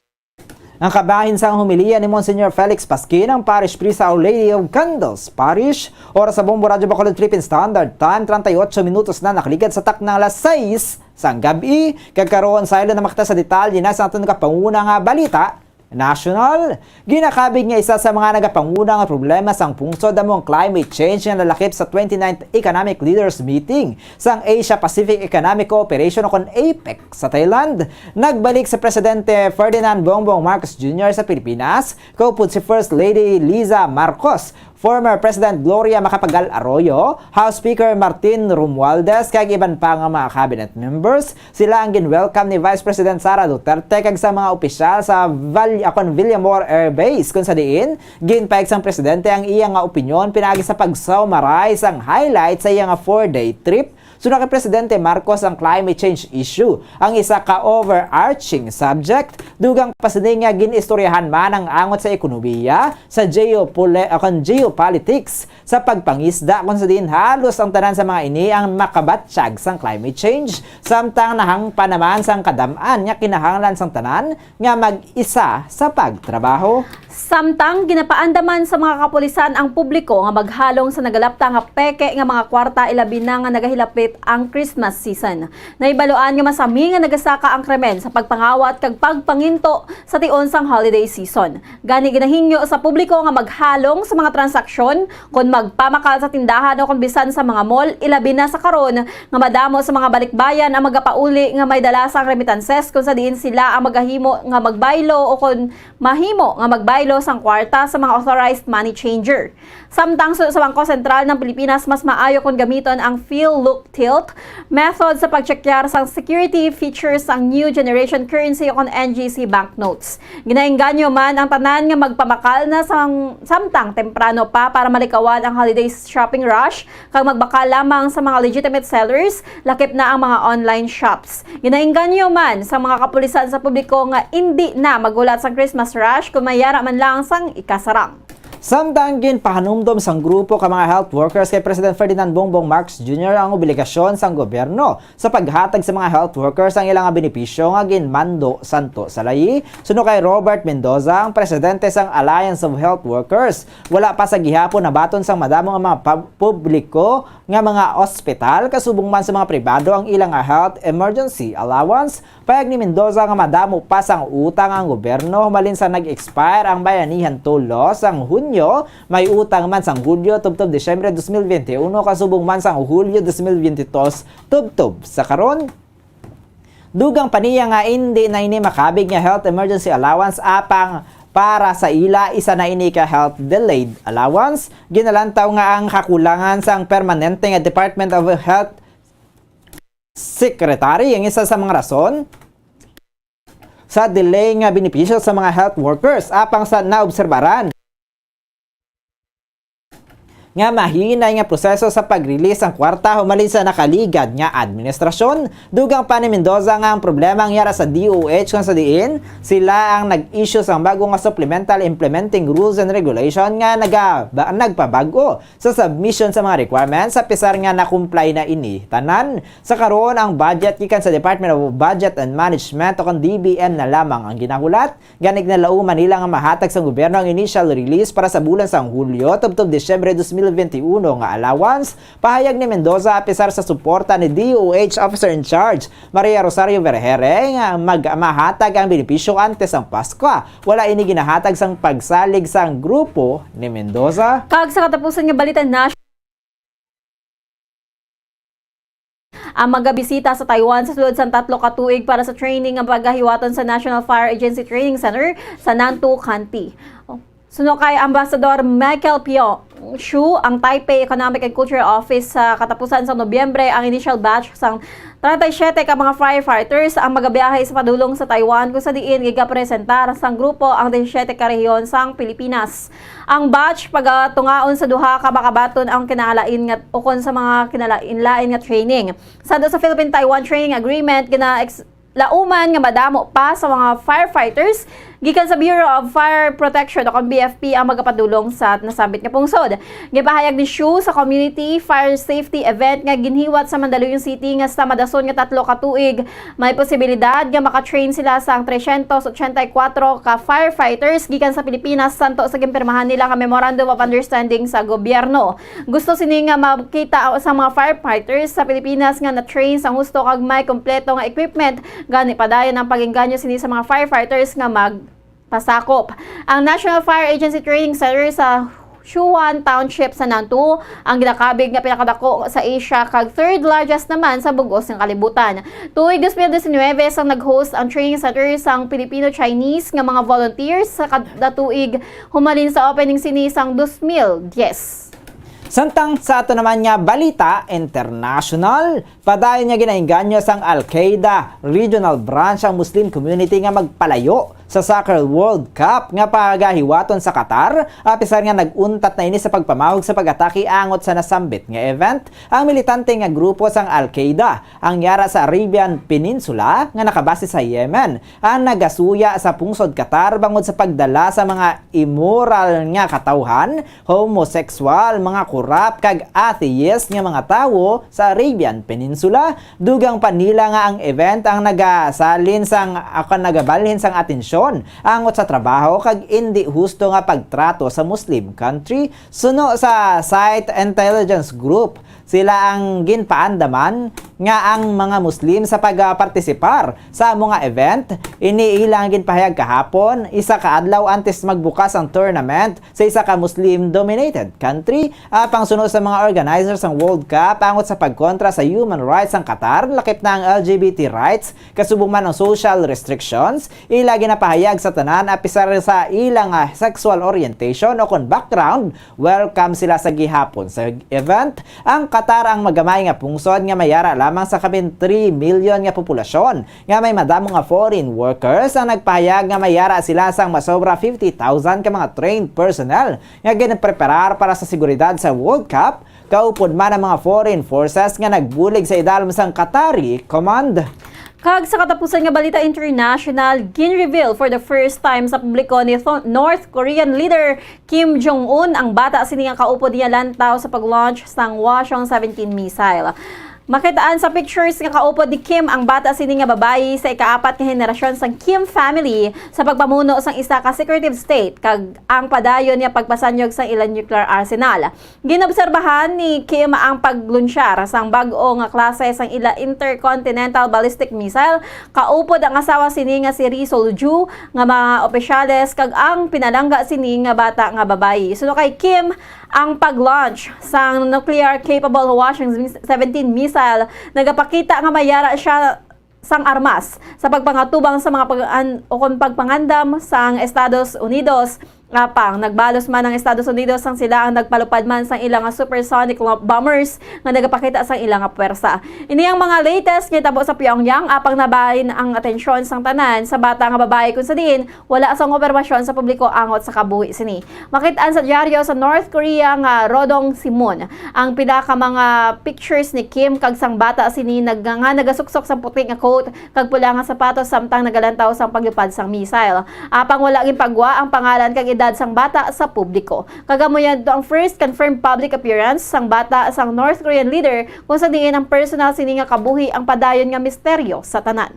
Ang kabahin sang homilya ni Monsignor Felix Pasquin, ang Parish Priest sa Our Lady of Candles Parish, oras sa Bombo Radyo Bacolod Philippine Standard Time, treinta y ocho minutos na nakaligad sa taknang alas sais sang gab-i, kag karon, saylo na makita sa detalye na sa aton kapanguna nga balita nasyonal. Ginakabig nga isa sa mga nagapanguna nga problema sang pungsod amo ang climate change nga nalakip sa twenty-ninth Economic Leaders Meeting sang Asia-Pacific Economic Cooperation o kon APEC sa Thailand. Nagbalik si Presidente Ferdinand Bongbong Marcos Junior sa Pilipinas, kaupod si First Lady Liza Marcos, former President Gloria Macapagal Arroyo, House Speaker Martin Romualdez, kag iban pa nga mga cabinet members. Sila ang gin-welcome ni Vice President Sara Duterte kag sa mga opisyal sa Val-, akon, Villamor Air Base, kung sa diin ginpahayag sang presidente ang iya nga opinyon pinaagi sa pag-summarize sang highlight sa iya nga four-day trip. Suno kay Presidente Marcos, ang climate change issue ang isa ka overarching subject, dugang pa sini nga gin-istoryahan man ang angot sa ekonomiya, sa geopole-, o kon geopolitics, sa pagpangisda, kung sa diin halos ang tanan sa mga ini ang makabatyag sang climate change, samtang nahangpan naman sang kadam-an nga kinahanglan sang tanan nga mag-isa sa pagtrabaho. Samtang ginapaandaman sa mga kapulisan ang publiko nga maghalong sa nagalapta nga peke nga mga kwarta, ilabi na nga nagahilapit ang Christmas season. Nahibaluan nga masami nga nagasaka ang krimen sa pagpangawat kag pagpanginto sa tion sang holiday season. Gani, ginahingyo sa publiko nga maghalong sa mga transaksyon kon magpamakal sa tindahan o kon bisan sa mga mall, ilabi na sa karon nga madamo sa mga balikbayan ang magapauli nga may dala sang remittances, kung sa diin sila ang magahimo nga magbaylo o kon mahimo nga magbaylo sang kwarta sa mga authorized money changer. Samtang suno sa Bangko Sentral ng Pilipinas, mas maayo kon gamiton ang feel, look, tilt method sa pagtsekyar sang security features sang new generation currency o kon N G C banknotes. Ginaengganyo man ang tanan nga magpamakal na sang, samtang temprano pa para malikawan ang holiday shopping rush kag magbakal lamang sa mga legitimate sellers, lakip na ang mga online shops. Ginaengganyo man sa mga kapulisan sa publiko nga indi na maghulat sang Christmas rush kon may yara man lang sang ikasarang. Samtang ginpahanumdom sang grupo ka mga health workers kay President Ferdinand Bongbong Marcos Junior ang obligasyon sang gobyerno sa paghatag sa mga health workers ang ila nga benepisyo nga ginmando santo sa layi. Suno kay Robert Mendoza, ang presidente sang Alliance of Health Workers, wala pa sa gihapon nabaton sang madamo nga mga pab-, publiko nga mga ospital, kasubong man sa mga pribado, ang ila nga health emergency allowance. Pahayag ni Mendoza nga madamo pa sang utang ang gobyerno humalin sa nag-expire ang Bayanihan Toll Law sang Hunyo, may utang man sang Hulyo tubtob Disyembre dos mil bente uno, kasubong man sang Hulyo dos mil bente dos tubtob sa karon. Dugang pa niya nga indi na ini makabig nga health emergency allowance, apang para sa ila, isa na ini ka health delayed allowance. Ginalantaw nga ang kakulangan sang permanente nga Department of Health Secretary ang isa sa mga rason sa delay nga benepisyo sa mga health workers, apang sa naobserbaran nga mahinay nga proseso sa pag-release ang kwarta humalin sa nakaligad nga administrasyon. Dugang pa ni Mendoza nga ang problema ang yara sa D O H, kung sa diin sila ang nag-issue sang bago nga Supplemental Implementing Rules and Regulation nga naga-, ba-, nagpabag-o sa submission sa mga requirements, sa pisar nga na-comply na ini tanan. Sa karon, ang budget gikan sa Department of Budget and Management o kon D B M na lamang ang ginahulat. Gani, ginalauman nila nga mahatag sang gobyerno ang initial release para sa bulan sang Hulyo tubtob Disyembre dos mil bente uno nga allowance. Pahayag ni Mendoza, apisar sa suporta ni D O H Officer in Charge Maria Rosario Vergeire nga mag-, mahatag ang benepisyo antes sang Pasko, wala ini ginahatag sang pagsalig sang grupo ni Mendoza. Kag sa katapusan nga balita, nas-, ang magabisita sa Taiwan sa sulod sang tatlo ka tuig para sa training ang pagahiwaton sa National Fire Agency Training Center sa Nantou County. Suno kay Ambassador Michael Pio Shu, ang Taipei Economic and Cultural Office, sa katapusan sa Nobyembre ang initial batch sang treinta y siete ka mga firefighters ang magabiyahe sa padulong sa Taiwan, kung sa diin gigapresentar sang grupo ang disisyete ka rehiyon sang Pilipinas. Ang batch pagatungaon sa duha ka makabaton ang kinahalain nga ukon sa mga kinalainlain nga training. Sa sa Philippine-Taiwan Training Agreement, gina-, lauman nga madamo pa sa mga firefighters gikan sa Bureau of Fire Protection o kon B F P ang magapadulong sa nasambit nga pungsod. Gipahayag ni Shu sa community fire safety event nga ginhiwat sa Mandaluyong City nga sa madason nga tatlo ka tuig, may posibilidad nga maka-train sila sang tresyentos ochenta y kuwatro ka firefighters gikan sa Pilipinas santo sa ginpirmahan nila nga Memorandum of Understanding sa gobyerno. Gusto sini nga makita sa mga firefighters sa Pilipinas nga na-train sang husto kag may kompleto nga equipment, gani padayon ang pag-engganyo sini sa mga firefighters nga magpasakop. Ang National Fire Agency Training Center sa Shuwan Township sa Nantou ang ginakabig nga pinakadako sa Asia kag third largest naman sa bug-os nga kalibutan. Tuig dos mil diecinuebe sang nag-host ang training center sang Filipino-Chinese nga mga volunteers sa kada tuig humalin sa opening sini sang dos mil diyes. Samtang sa ato naman nga balita international, padayon nga ginaengganyo sang Al-Qaeda Regional Branch ang Muslim community nga magpalayo sa Soccer World Cup nga pagahiwaton sa Qatar, apisar nga nag-untat na ini sa pagpamahog sa pag-atake angot sa nasambit nga event. Ang militante nga grupo sang Al-Qaeda ang yara sa Arabian Peninsula nga nakabase sa Yemen ang nagasuya sa pungsod Qatar bangod sa pagdala sa mga immoral nga katawhan, homosexual, mga korap, kag atheist nga mga tawo sa Arabian Peninsula. Dugang pa nila nga ang event ang nagasalin sang, ako, nagabalhin sang atensyon angot sa trabaho kag indi husto nga pagtrato sa Muslim country. Suno sa Site Intelligence Group, sila ang ginpaandaman nga ang mga Muslim sa pagpartisipar sa amo nga event. Ini ilang ginpahayag kahapon, isa ka adlaw antes magbukas ang tournament sa isa ka Muslim-dominated country. Apang suno sa mga organizers sang World Cup, angot sa pagkontra sa human rights sang Qatar, lakip na ang L G B T rights, kasubong man ang social restrictions, ila ginapahayag sa tanan apisar sa ilang, ah, sexual orientation o kon background. Welcome sila sa gihapon sa event. Ang Qatar ang magamay nga pungsod nga may yara lamang sa kapin three million nga populasyon, nga may madamo nga foreign workers ang nagpahayag nga may yara sila sang masobra fifty thousand ka mga trained personnel nga ginpreparar para sa seguridad sa World Cup, kaupod man ang mga foreign forces nga nagbulig sa idalom sang Qatari Command. Kag sa katapusan nga balita international, gin-reveal for the first time sa publiko ni Tho-, North Korean leader Kim Jong-un ang bata sini nga kaupod niya lantaw sa pag-launch sang Hwasong seventeen missile. Makitaan sa pictures nga kaupod ni Kim ang bata sini nga babayi sa ikaapat nga henerasyon sang Kim family sa pagpamuno sang isa ka secretive state kag ang padayon nga pagpasanyog sang ila nuclear arsenal. Ginobserbahan ni Kim ang paglunsyar sang bag-o nga klase sang ila intercontinental ballistic missile. Kaupod ang asawa sini nga si Ri Sol Ju nga mga opisyales kag ang pinalangga sini nga bata nga babayi. Suno kay Kim, ang pag-launch sang nuclear-capable Hwasong seventeen missile nagapakita nga may yara siya sang armas sa pagpangatubang sa mga pag-an-, o kon pagpangandam sang Estados Unidos. Apang nagbalos man ang Estados Unidos sang sila ang nagpalupad man sang ila nga supersonic lo-, bombers nga nagapakita sang ila nga puwersa. Ini ang mga latest nga hitabo sa Pyongyang, apang nabahin ang atensyon sang tanan sa bata nga babayi, kung sa diin wala sang operasyon sa publiko angot sa kabuhi sini. Makit-an sa dyaryo sa North Korea nga Rodong Sinmun ang pila ka mga pictures ni Kim kag sang bata sini nag-, nga nagasuksok sa puti nga coat kag pula nga sapatos samtang nagalantaw sang paglupad sang missile. Apang wala ginpagwa ang pangalan kag edad sang bata sa publiko. Kag amo yadto ang first confirmed public appearance sang bata sang North Korean leader, kung sa diin ang personal sini nga kabuhi ang padayon nga misteryo sa tanan.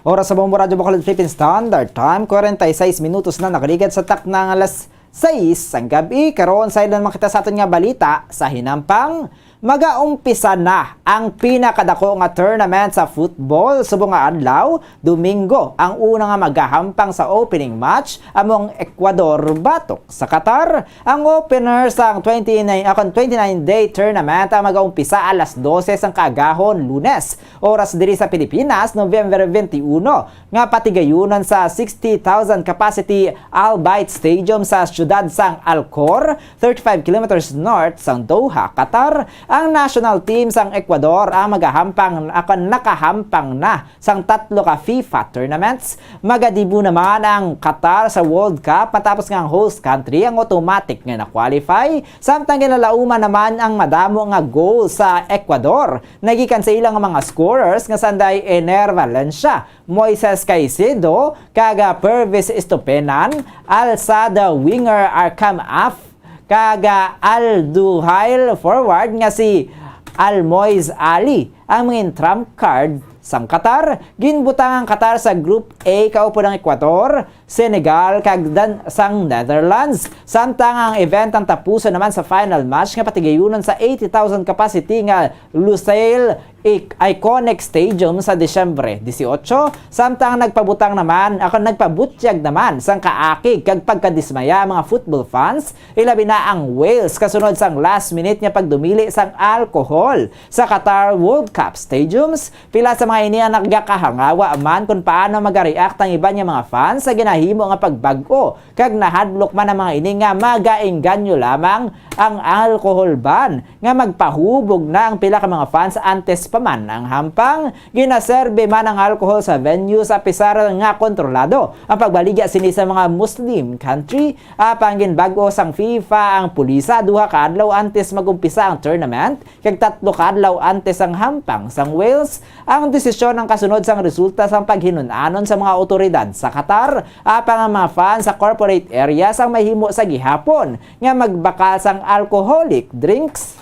Oras sa Bombo Radyo Bacolod Philippine Standard Time, kwarenta y seis minutos na nakaligad sa takna nga alas sais sang gab-i. Karon, sa ilan makita sa aton nga balita sa hinampang, Magaumpisa na ang pinakadako nga tournament sa football subong nga adlaw, Domingo, ang una nga magahampang sa opening match amo ang Ecuador batok sa Qatar. Ang opener sang twenty-nine, akon, twenty-nine day tournament ang magaumpisa alas dose sang kaagahon, Lunes, oras diri sa Pilipinas, November twenty-uno, nga patigayunon sa sixty thousand capacity Al Bayt Stadium sa siyudad sang Al Khor, thirty-five kilometers north sang Doha, Qatar. Ang national team sang Ecuador ang magahampang, akon, nakahampang na sang tatlo ka FIFA tournaments. Magadibo naman ang Qatar sa World Cup matapos nga ang host country ang automatic nga na-qualify. Samtang ginalauman naman ang madamo nga goal sa Ecuador nagikan sa ilang mga scorers nga sanday Ener Valencia, Moises Caicedo, kag Pervis Estupiñán, Al Sadd winger Akram Af, kag Al Duhail forward nga si Almoez Ali ang mga trump card sang Qatar. Ginbutang ang Qatar sa Group A kaupod ang Ecuador, Senegal, kag dan sang Netherlands. Samtang ang event ang tapuson naman sa final match nga patigayunon sa eighty thousand capacity nga Lusail Ic-, Iconic Stadium sa Disyembre dieciocho, samtang nagpabutang naman, ako, nagpabutyag naman sang kaakig kag pagkadismaya ang mga football fans, ilabi na ang Wales, kasunod sang last minute nga pagdumili sang alcohol sa Qatar World Cup stadiums. Pila sa mga ini ang nagakahangawa man kung paano magareact ang iban nga mga fans sa ginahimo nga pagbag-o, kag nahadlok man ang mga ini nga magaengganyo lamang ang alcohol ban nga magpahubog na ang pila ka mga fans antes pa man ang hampang. Ginaserbe man ang alcohol sa venue sa pesar nga kontrolado ang pagbaligya sini sa mga Muslim country. Apang ginbag-o sang FIFA ang pulisa duha ka adlaw antes mag-umpisa ang tournament kag tatlo ka adlaw antes ang hampang sang Wales. Ang desisyon ang kasunod sang resulta sang paghinun-anon sa mga awtoridad sa Qatar, apang ang mga fans sa corporate areas ang mahimo sa gihapon nga magbakal sang alcoholic drinks.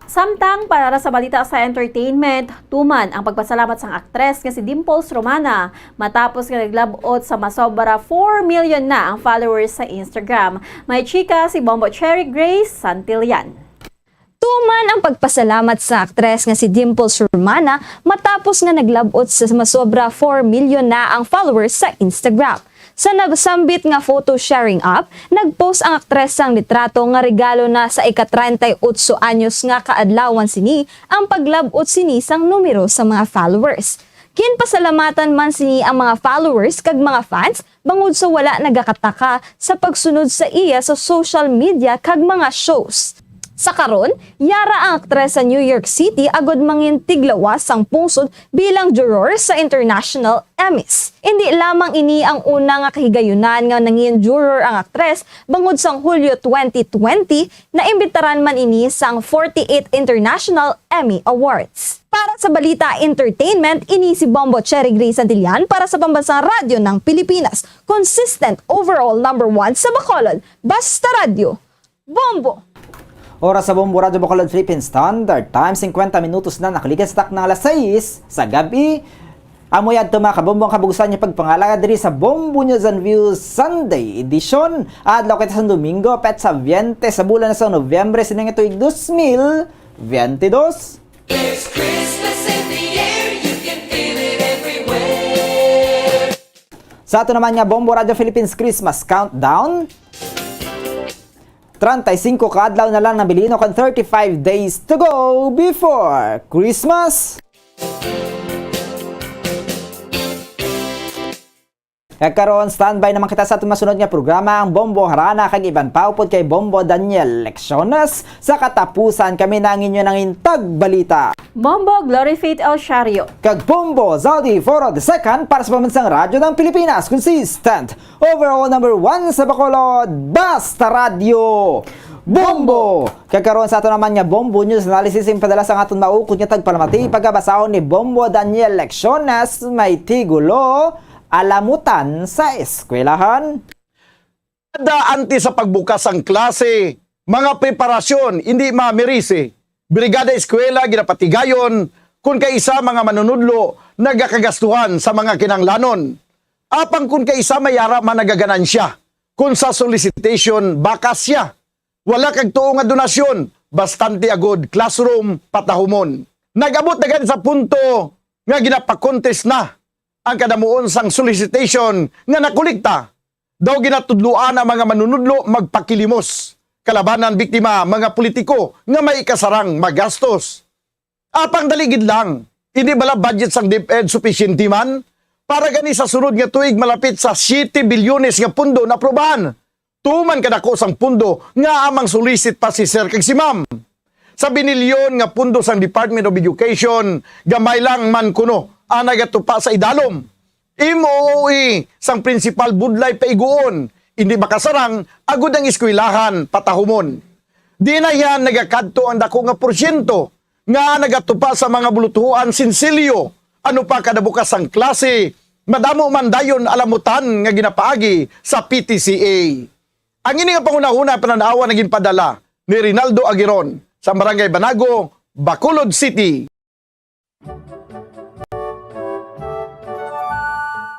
Samtang para sa balita sa entertainment, tuman ang pagpasalamat sang aktres nga si Dimples Romana matapos nga naglab-ot sa masobra four million na ang followers sa Instagram. May chika si Bombo Cherry Grace Santillan. Tuman ang pagpasalamat sa aktres nga si Dimples Romana matapos nga naglab-ot sa masobra four million na ang followers sa Instagram. Sa nasambit nga photo sharing app, nag-post ang aktres sang litrato nga regalo na sa ika-treinta y ocho anyos nga kaadlawan sini ang paglab-ot sini sang numero sa mga followers. Ginpasalamatan man sini ang mga followers kag mga fans bangod sa wala nagakataka sa pagsunod sa iya sa social media kag mga shows. Sa karon, yara ang aktres sa New York City agod mangin tiglawas sang pungsod bilang juror sa International Emmys. Indi lamang ini ang una nga kahigayunan nga nangin juror ang aktres, bangod sang Hulyo twenty twenty, naimbitaran man ini sang forty-eight International Emmy Awards. Para sa balita entertainment, ini si Bombo Cherry Grace Santillan para sa Pambansang Radyo ng Pilipinas, consistent overall number one sa Bacolod. Basta Radyo, Bombo! Oras sa Bombo Radyo Bacolod Philippine Standard Time, singkwenta minutos na nakalikan sa takna nga alas sais sa gab-i. Amo yadto, mga kabombo, ang kabugsan niya pagpangalaga diri sa Bombo News and Views Sunday Edition. Adlaw kita sa Domingo, petsa veinte sa bulan sa Nobyembre, sining tuig dos mil veintidós. There's Christmas in the air, you can feel it everywhere. Sa ato naman nga Bombo Radio Philippines Christmas Countdown, treinta y cinco ka adlaw na lang nabilin, kon thirty-five days to go before Christmas. Kag karon, standby naman kita sa aton masunod nga programa, ang Bombo Harana kag iban pa upod kay Bombo Daniel Lecciones. Sa katapusan, kami na ang inyo nangin tagbalita, Bombo Glory Faith El Shario. Kag Bombo Zaldi Foro the second para sa Pambansang Radyo ng Pilipinas. Consistent, overall number one sa Bacolod, Basta Radyo, Bombo! Kag karon sa ato naman nga Bombo News Analysis, ang padala sa aton maukod nga tagpalamati, pagabasahon ni Bombo Daniel Lecciones, may tigulo, Alamutan sa Eskwelahan. Kada antes sa pagbukas sang klase, mga preparasyon indi mamirisi. Brigada Eskwela ginapatigayon kon kaisa mga manunudlo nagakagastuhan sa mga kinahanglanon. Apang kon kaisa may ara man nagaganansya, kon sa solicitation, bakas siya. Wala kag tuo nga donasyon, bastante agud classroom patahumon. Nag-abot na gani sa punto nga ginapakontes na ang kadamuon sang solicitation nga nakolekta. Daw ginatudloan ang mga manunudlo magpakilimos kalabanan biktima, mga politiko nga may ikasarang magastos. Apang dali gid lang, hindi bala budget sang DepEd supisyente man para gani sa sunod nga tuig malapit sa siyete bilyones nga pundo na aprobahan? Tuman kadako sang pundo nga amang sulisit pa si Sir kag si Ma'am. Sa binilyon nga pundo sang Department of Education, gamay lang man kuno ang nagatupa sa idalom. M O O E sang prinsipal budlay paiguon, hindi makasarang agud ang eskwelahan patahumon. Di na yan nagakadto ang dako nga porsyento nga nagatupa sa mga bulutuhan sinsilyo, ano pa kada bukas sang klase, madamo man dayon alamutan nga ginapaagi sa P T C A. Ang ini nga panghunahuna panan-awan naging padala ni Rinaldo Aguiron sa Barangay Banago, Bacolod City.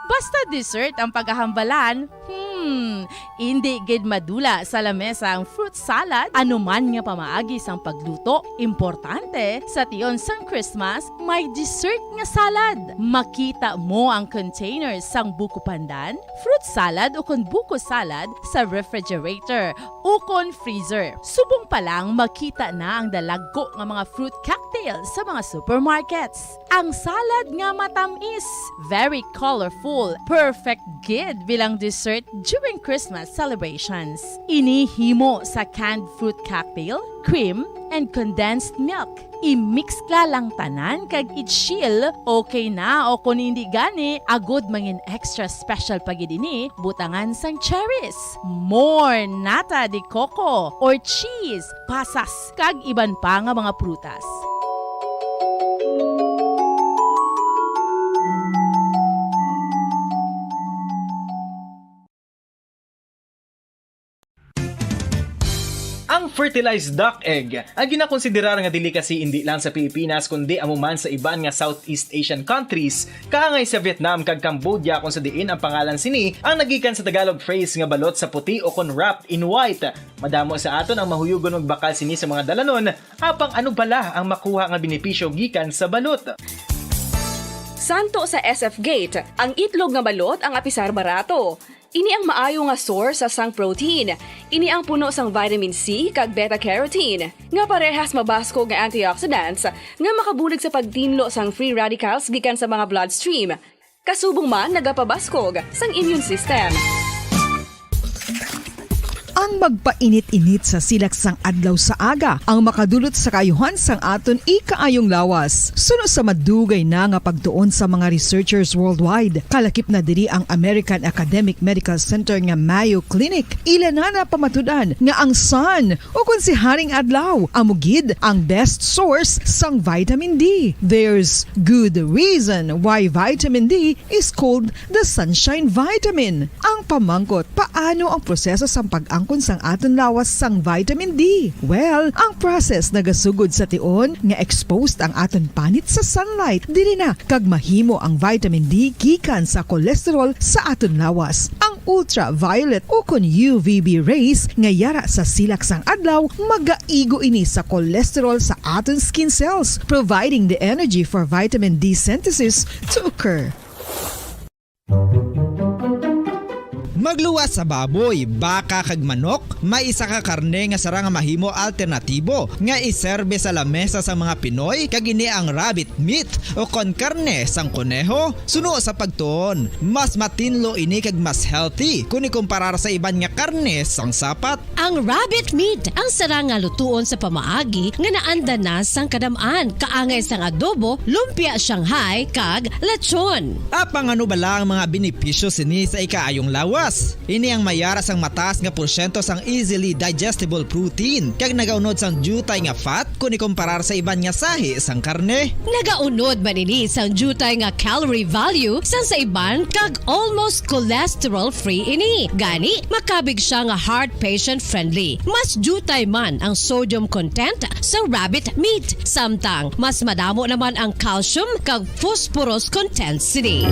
Basta dessert ang paghahambalan, hmm, indi gid madula sa lamesa ang fruit salad, anuman nga pamaagi sang pagluto. Importante, sa tion sang Christmas, may dessert nga salad. Makita mo ang containers sang buko pandan, fruit salad ukon buko salad sa refrigerator ukon freezer. Subong pa lang, makita na ang dalagko nga mga fruit cocktail sa mga supermarkets. Ang salad nga matamis, very colorful, perfect gid bilang dessert during Christmas celebrations. Ini himo sa canned fruit cocktail, cream, and condensed milk. I-mix la lang tanan kag i-chill, okay na, o kon indi gani, agud mangin extra special pa gid ini, butangan sang cherries, more nata de coco or cheese, pasas, kag iban pa nga mga prutas. Ang fertilized duck egg ang ginakonsiderar nga delicacy indi lang sa Pilipinas kundi amo man sa iban nga Southeast Asian countries, kaangay sa Vietnam kag Cambodia, kung sa diin ang pangalan sini ang nagikan sa Tagalog phrase nga balot sa puti o kon wrapped in white. Madamo sa aton ang mahuyugon magbakal sini sa mga dalanon, apang ano bala ang makuha nga benepisyo gikan sa balot? Santo sa S F Gate, ang itlog nga balot ang apisar barato. Ini ang maayo nga source sang protein. Ini ang puno sang vitamin C kag beta-carotene, nga parehas mabaskog nga antioxidants nga makabulig sa pagtinlo sang free radicals gikan sa mga bloodstream. Kasubong man nagapabaskog sang immune system. Ang magpainit-init sa silak sang adlaw sa aga ang makadulot sa kaayuhan sang aton ikaayong lawas. Suno sa madugay na nga pagtuon sa mga researchers worldwide, kalakip na diri ang American Academic Medical Center nga Mayo Clinic. Ila na napamatud-an nga ang sun, o kon si Haring Adlaw, amo gid ang best source sang vitamin D. There's good reason why vitamin D is called the sunshine vitamin. Ang pamangkot, paano ang proseso sang pag-angkon sang aton lawas sang vitamin D? Well, ang process nagasugod sa tion nga exposed ang aton panit sa sunlight. Diri na kag mahimo ang vitamin D gikan sa cholesterol sa aton lawas. Ang ultraviolet ukon U V B rays nga yara sa silak sang adlaw magaigo ini sa cholesterol sa aton skin cells, providing the energy for vitamin D synthesis to occur. Magluwas sa baboy, baka kag manok, may isa ka karne nga sarang nga mahimo alternatibo nga iserbe sa lamesa sang mga Pinoy, kag ini ang rabbit meat o kon karne sang koneho. Suno sa pagtuon, mas matinlo ini kag mas healthy kon ikumparar sa iban nga karne sang sapat. Ang rabbit meat ang sarang nga lutuon sa pamaagi nga naanda na sang kadam-an, kaangay sang adobo, lumpia Shanghai, kag lechon. Apang ano bala ang mga benepisyo sini sa ikaayong lawas? Ini ang mayara sang mataas nga porsyento sang easily digestible protein kag nagaunod sang diutay nga fat kon ikumparar sa iban nga sahi sang karne. Nagaunod man ini sang diutay nga calorie value sang sa iban kag almost cholesterol-free ini. Gani, makabig sia nga heart patient-friendly. Mas diutay man ang sodium content sa rabbit meat, samtang mas madamo naman ang calcium kag phosphorus content sini.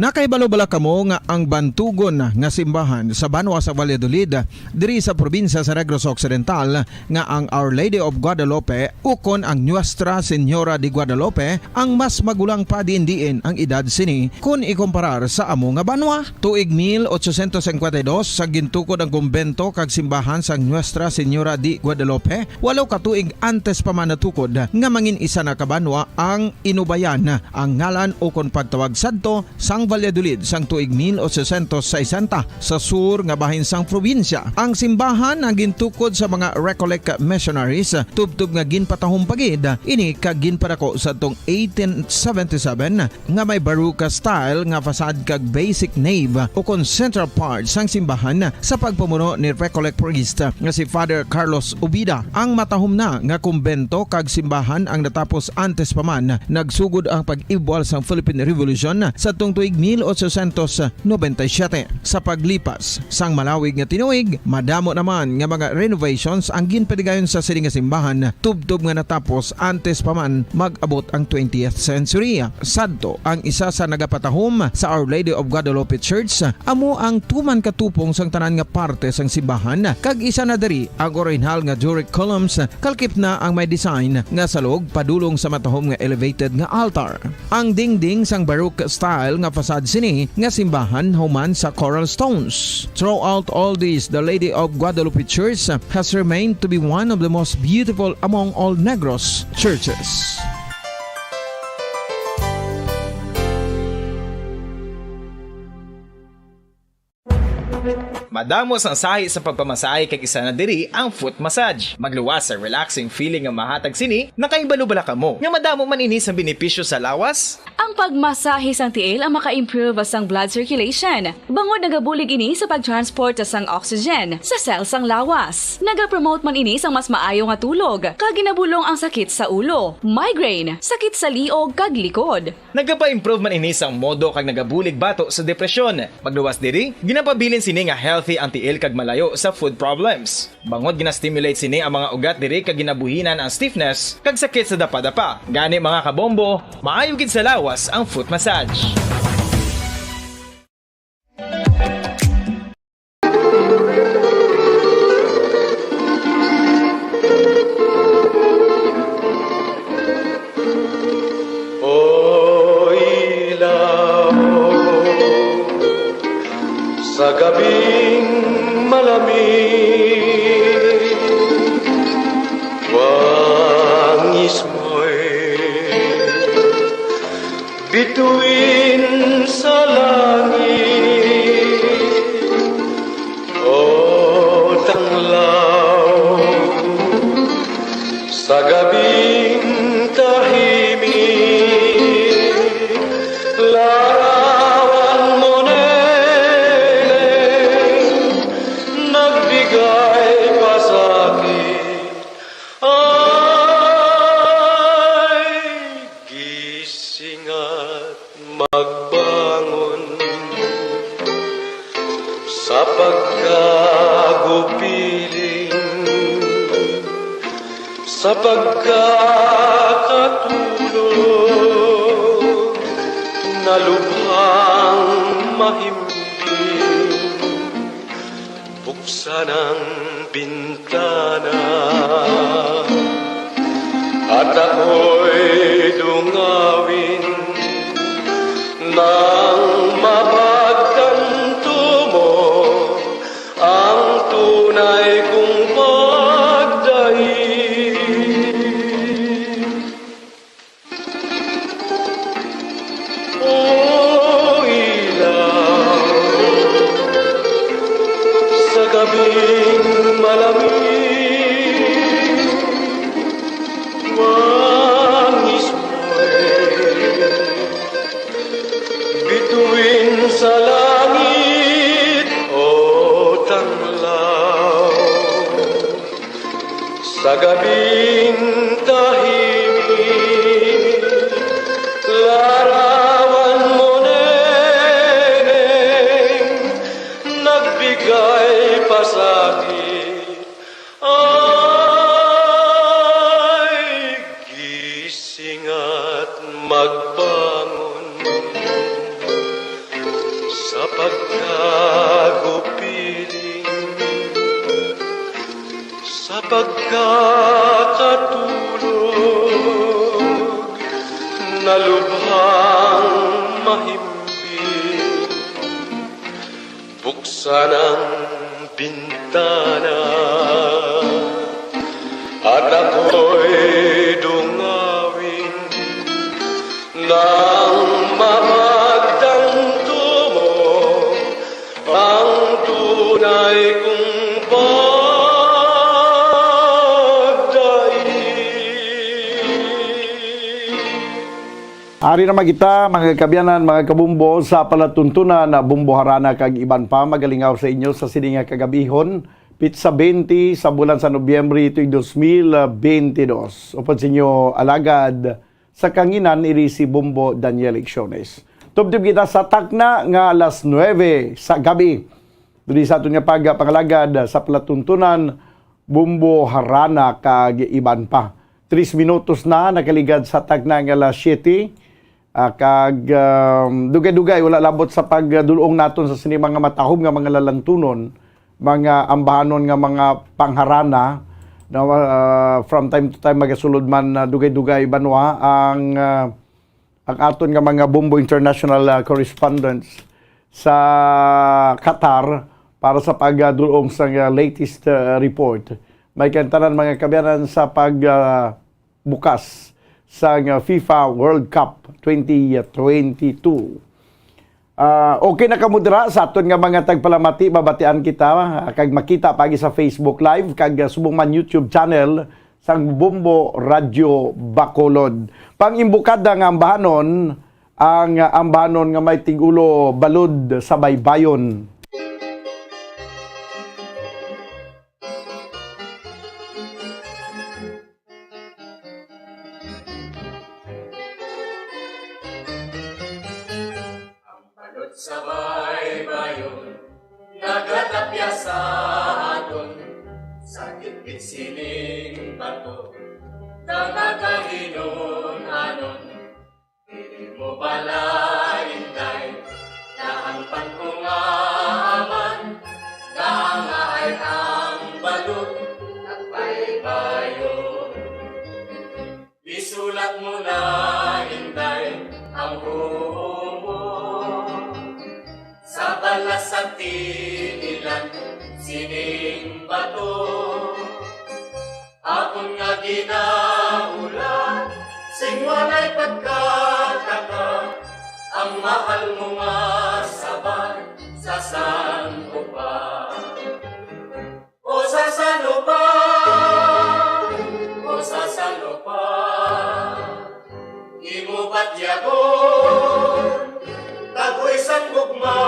Nakahibalo bala kamo nga ang bantugon nga simbahan sa banwa sa Valladolid, diri sa probinsya sa Negros Occidental, nga ang Our Lady of Guadalupe ukon ang Nuestra Señora de Guadalupe ang mas magulang pa diin-diin ang edad sini kon ikumparar sa amo nga banwa? Tuig mil ochocientos cincuenta y dos, sa gintukod ang kumbento kag simbahan sang Nuestra Señora de Guadalupe, walo ka tuig antes pa man natukod nga mangin isa na ka banwa ang Inubayan, ang ngalan ukon pagtawag sadto sang Valladolid sang tuig mil ochocientos sesenta, sa sur nga bahin sang probinsya. Ang simbahan ang gintukod sa mga Recollect missionaries, tubtob nga ginpatahom pa gid ini kag ginpadako sadtong eighteen seventy-seven, nga may Baroque style nga facade kag basic nave ukon central part sang simbahan sa pagpamuno ni Recollect priest nga si Father Carlos Ubida. Ang matahom na nga kumbento kag simbahan ang natapos antes pa man nagsugod ang pag-ibwal sang Philippine Revolution sadtong tuig mil ochocientos noventa y siete. Sa paglipas sang malawig nga tinuig, madamo naman nga mga renovations ang ginpadigayon sa sini nga simbahan, tubtob nga natapos antes pa man mag-abot ang twentieth century. Sadto, ang isa sa nagapatahom sa Our Lady of Guadalupe Church amo ang tuman katupong sang tanan nga parte sang simbahan, kag isa na diri ang orihinal nga Doric columns, kalkip na ang may design nga salog padulong sa matahom nga elevated nga altar. Ang dingding sang Baroque style nga facade sini nga simbahan human sa coral stones. Throughout all this, the Lady of Guadalupe Church has remained to be one of the most beautiful among all Negros churches. Madamo sang sahi sa pagpamasahe kag isa na diri ang foot massage. Magluwas sa relaxing feeling nga mahatag sini, nakahibalo bala kamo nga madamo man ini sang benepisyo sa lawas? Ang pagmasahe sang tiil ang maka-improve sang blood circulation, bangod nagabulig ini sa pag-transport sang oxygen sa cell sang lawas. Nagapromote man ini sang mas maayo nga tulog, kag ginabulong ang sakit sa ulo, migraine, sakit sa liog, kag likod. Nagapa-improve man ini sang modo kag nagabulig bato sa depresyon. Magluwas diri, ginapabilin sini nga healthy ang tiil kag malayo sa foot problems. Bangod gina-stimulate sini ang mga ugat diri kag ginabuhinan ang stiffness kag sakit sa dapadapa. Gani, mga kabombo, maayo gid sa lawas ang foot massage. O ilaw, sa gabing malamig, wangis mo'y bituin sa langit. O tanglaw, sa gabing tahimik, larawan mo, Neneng, nagbigay pasakit. Ay, gising at magbangon sa pagkagupiling, sa pagkakatulog na lubhang mahimbing. Buksan ang bintana at ako'y dungawin nang mapagtanto mo ang tunay kong pagdaig. O ilaw, sa gabing malamig, wangis mo'y bituin sa langit, o tanglaw. Sa gabing tahimik, larawan mo, Neneng, nagbigay pasakit. Ay, gising at magbangon. Pagkakatulog na lubhang mahimbing, buksan ang bintana at ako'y dungawin nang mapagtanto mo ang tunay kong pagdaig. Ari naman kita, mga kaabyanan, mga kabumbo, sa palatuntunan na Bumbo Harana kag iban pa. Magalingaw sa inyo sa sini nga kagabihon, pitsa twenty sa bulan sa Nobyembre, tuig dos mil bentidós. Upod sa inyo, alagad sa kanginan, iri si Bumbo Daniel Icciones. Tubtob kita sa takna nga alas nuebe sa gabi. Diri sa aton nga pag-, pangalagad sa palatuntunan, Bumbo Harana kag iban pa. Tris minutos na nakaligad sa takna nga alas siyete. Ah, kag, um, dugay-dugay, wala labot sa pagdulong naton sa sini mga matahom nga mga lalantunon, mga ambahanon nga mga pangharana, na, ah, from time to time magasulod man, ah, dugay-dugay, banwa, ang, ah, ang aton nga mga Bumbo International, ah, correspondents sa Qatar para sa pagdulong sa, ah, latest, ah, report. May kantanan, mga kaabyanan, sa pag, ah, bukas sang, ah, FIFA World Cup twenty twenty-two. Ah, okay na kamo dira sa aton nga mga tagpalamati, mabatian kita, ah, kag makita pagi sa Facebook Live kag, ah, subong man YouTube channel sang Bombo Radyo Bacolod. Pang-imbukada nga ambahanon, ang, ah, ambahanon nga may tigulo Balod sa Baybayon. Ang balod sa baybayon nagatapya sa aton, sa gitgit sining bato, nga nagahinon-anon. Dili mo bala, Inday, na ang pagkungaman, naangaay ang balod at baybayon. Isulat mo na, Inday, ang huo mo sa balas sa tinilan sining bato. Akon nga ginahulat sing walay pagkataka, ang mahal mo nga sabay sa san-o pa. O sa san-o pa, o sa san-o pa, imo batyagon, tagoy sang gugma.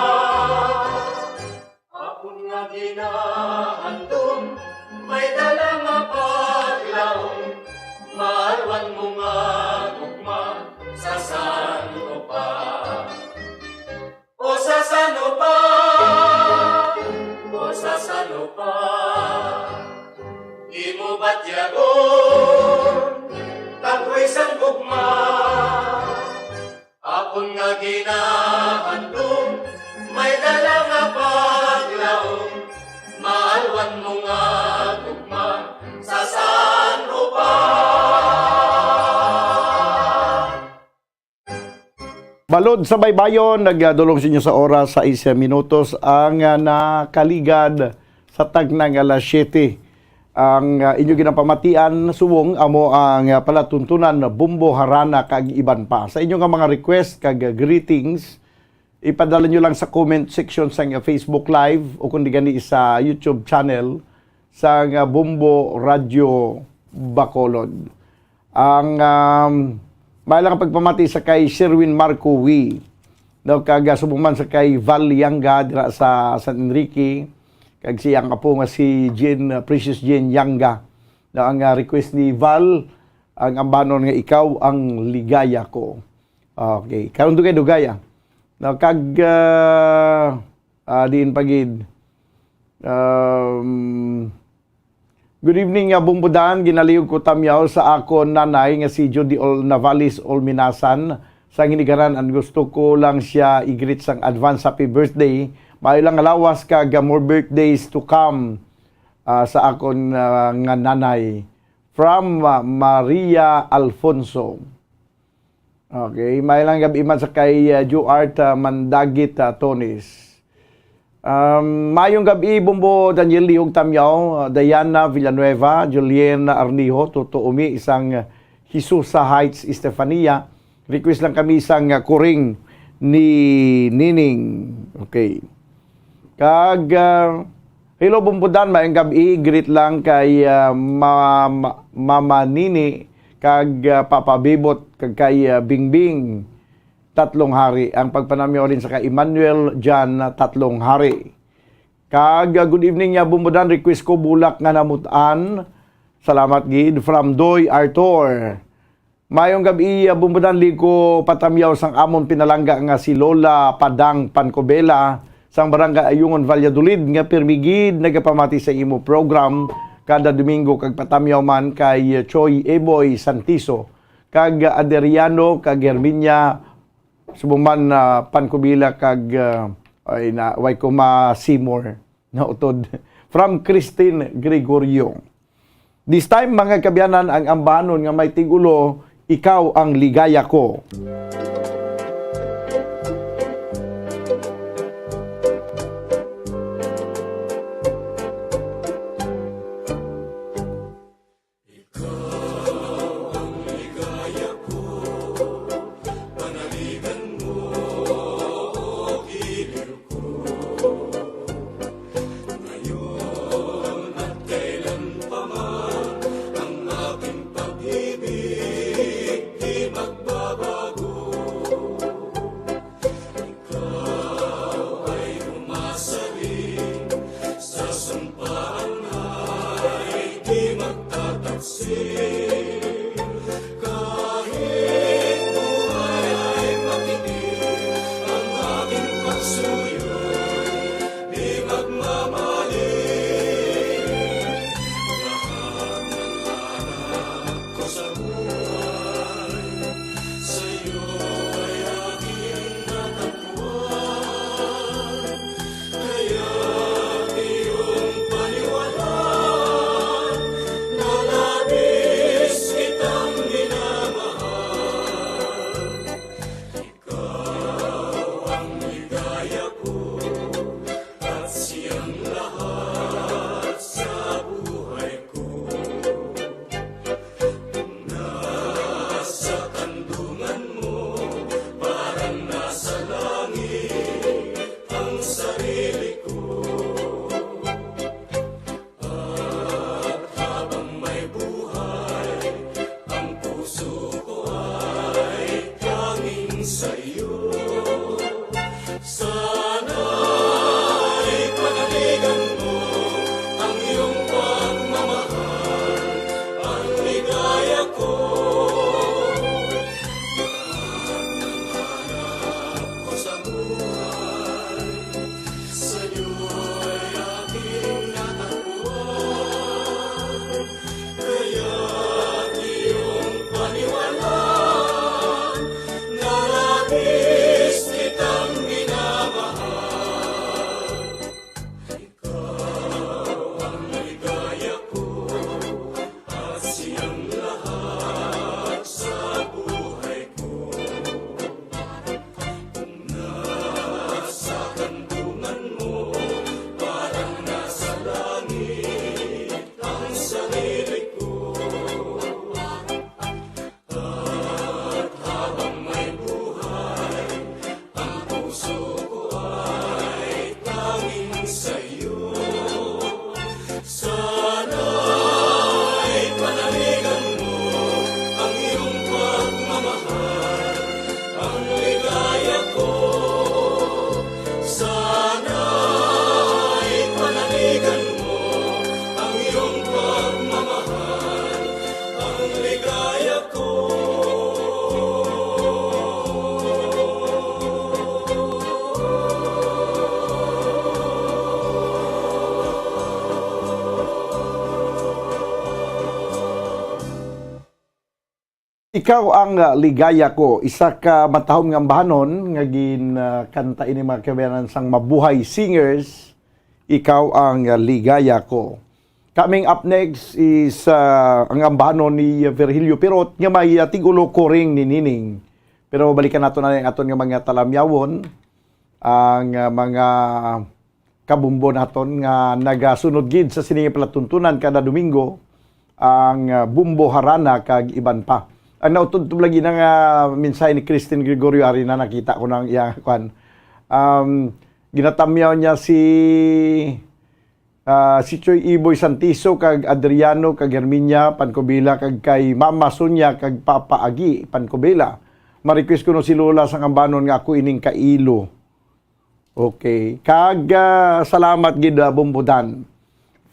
Akon nga ginahandom, may dala nga paglaom, maalwan mo nga gugma sa san-o pa. O sa san-o pa, o sa san-o pa, imo batyagon, tagoy sang gugma. Akon nga ginahandom, may dala nga paglaom, maalwan mo nga gugma sa san-o pa. Balod sa Baybayon, nagdulong sa inyo sa oras, sais minutos ang, ah, nakaligad sa takna nga alas siyete. Ang, ah, inyo ginapamatian subong amo ang, ah, palatuntunan, Bombo Harana kag iban pa. Sa inyo nga mga request kag, ah, greetings, ipadala nyo lang sa comment section sa, ah, Facebook Live o kundi gani sa YouTube channel sang, ah, Bombo Radyo Bacolod. Ang, um, may lang pagpamati sa kay Sherwin Marco Wee, no, kag, ah, subong man sa kay Val Yanga dira sa San Enrique, kag siyang apo nga si Jean, uh, Precious Jean Yanga. No, ang, uh, request ni Val, ang ambanon nga Ikaw ang Ligaya Ko. Okay. Karon dugay-dugay, ah. No, kag, uh, uh, diin pa gid. Um, good evening, uh, Bumbudan. Ginaliyog ko tamyaw sa akon nanay nga si Judy Ol-, Navales Olminasan. Sa hinigaran, ang gusto ko lang siya i-greet sang advance happy birthday. Maayo lang nga lawas kag, uh, more birthdays to come. ah, sa akon, ah, nga nanay. From, ah, Maria Alfonso. Okay, may lang gab-i man sa kay, ah, Juart, ah, Mandagit, ah, Tonis. Um, mayong gab-i, Bumbo Daniel Lihog Tamyaw, ah, Diana Villanueva, Juliana Arnijo, Toto Umi, isang, ah, Jesusa Heights, Estefania. Request lang kami isang, ah, kuring ni Nining. Okay. Kag, ah, hello, Bumbo Dan, mayong gab-i, greet lang kay, ah, ma-, ma-, Mama Nini, kag, ah, Papa Bibot, kag kay, ah, Bingbing Tatlong Hari. Ang pagpanamyaw rin sa kay Emmanuel Jan Tatlong Hari. Kag, ah, good evening, ah, Bumbo Dan, request ko bulak nga namutan. Salamat gid, from Doy Arthur. Mayong gab-i, ah, Bumbo Dan, liko patamyaw sang amon pinalangga nga si Lola Padang Pancobela sang Barangay Ayungon, Valladolid, nga pirmi gid nagapamati sa imo program kada Domingo, kag patamyaw man kay Choy Eboy Santiso, kag Adriano, kag Herminia, subong man, ah, Pancobela, kag, ah, ay na, way ko ma-, Seymour. Nautod. From Christine Gregorio. This time, mga kaabyanan, ang ambahanon nga may tig-ulo, Ikaw ang Ligaya Ko. Ikaw ang ligaya ko, panaligan mo, o kilid ko. Ngayon at kailan pa man, ang aking pag-ibig di magbabago. Ikaw ay umasaling sa sumpaan ay di magtataksil. Kahit buhay ay makinig, ang aking pagsuyo di magmamali. Lahat ng hanap ko sa buhay, sa'yo ay aking natagpuan. Kaya't iyong paniwalaan na labis kitang minamahal. Ikaw ang ligaya ko at siyang lahat sa buhay ko. Nasa kandungan mo, parang nasa langit ang sarili ko. At habang may buhay, ang puso ko ay tanging sa'yo. Sana'y panaligan mo ang iyong pagmamahal, ang ligaya ko. Lahat ng hanap ko sa buhay, sa'yo ay aking natagpuan. Kaya't iyong paniwalaan na labis kitang minamahal. Ikaw ang ligaya ko at siyang lahat sa buhay ko. Nasa kandungan mo, parang nasa langit ang sarili ko. At habang may buhay, ang puso ko ay tanging sa'yo. Sana'y panaligan mo ang iyong pagmamahal, ang ligaya ko. Sana'y panaligan mo ang iyong pagmamahal, ang ligaya ko. Ikaw ang, ah, ligaya ko, isa ka matahom nga ambahanon nga gin, ah, kanta ini, mga kabayanan, sang Mabuhay Singers, Ikaw ang, ah, Ligaya Ko. Coming up next is, ah, ang ambahanon ni Virgilio Pirot nga may, ah, tig-ulo, Kuring ni Nining. Pero balikan nato na ang aton nga mga talamyawon, ang, ah, mga kabumbo naton nga nagasunod gid sa sini nga palatuntunan kada Domingo, ang, ah, Bumbo Harana kag iban pa. Ang nautod lagi na nga mensahe ni Christine Gregorio, ari na, nakita ko na ang iyang kwan. Um, ginatamyaw niya si, ah, si Choy Iboy Santiso kag Adriano kag Herminia Pancobela kag kay Mama Sonia kag Papa Agi Pancobela. Ma-request ko no si Lola sang ambanon nga ako ining kailo. Okay. Kag, ah, salamat gid, ah, Bumbudan.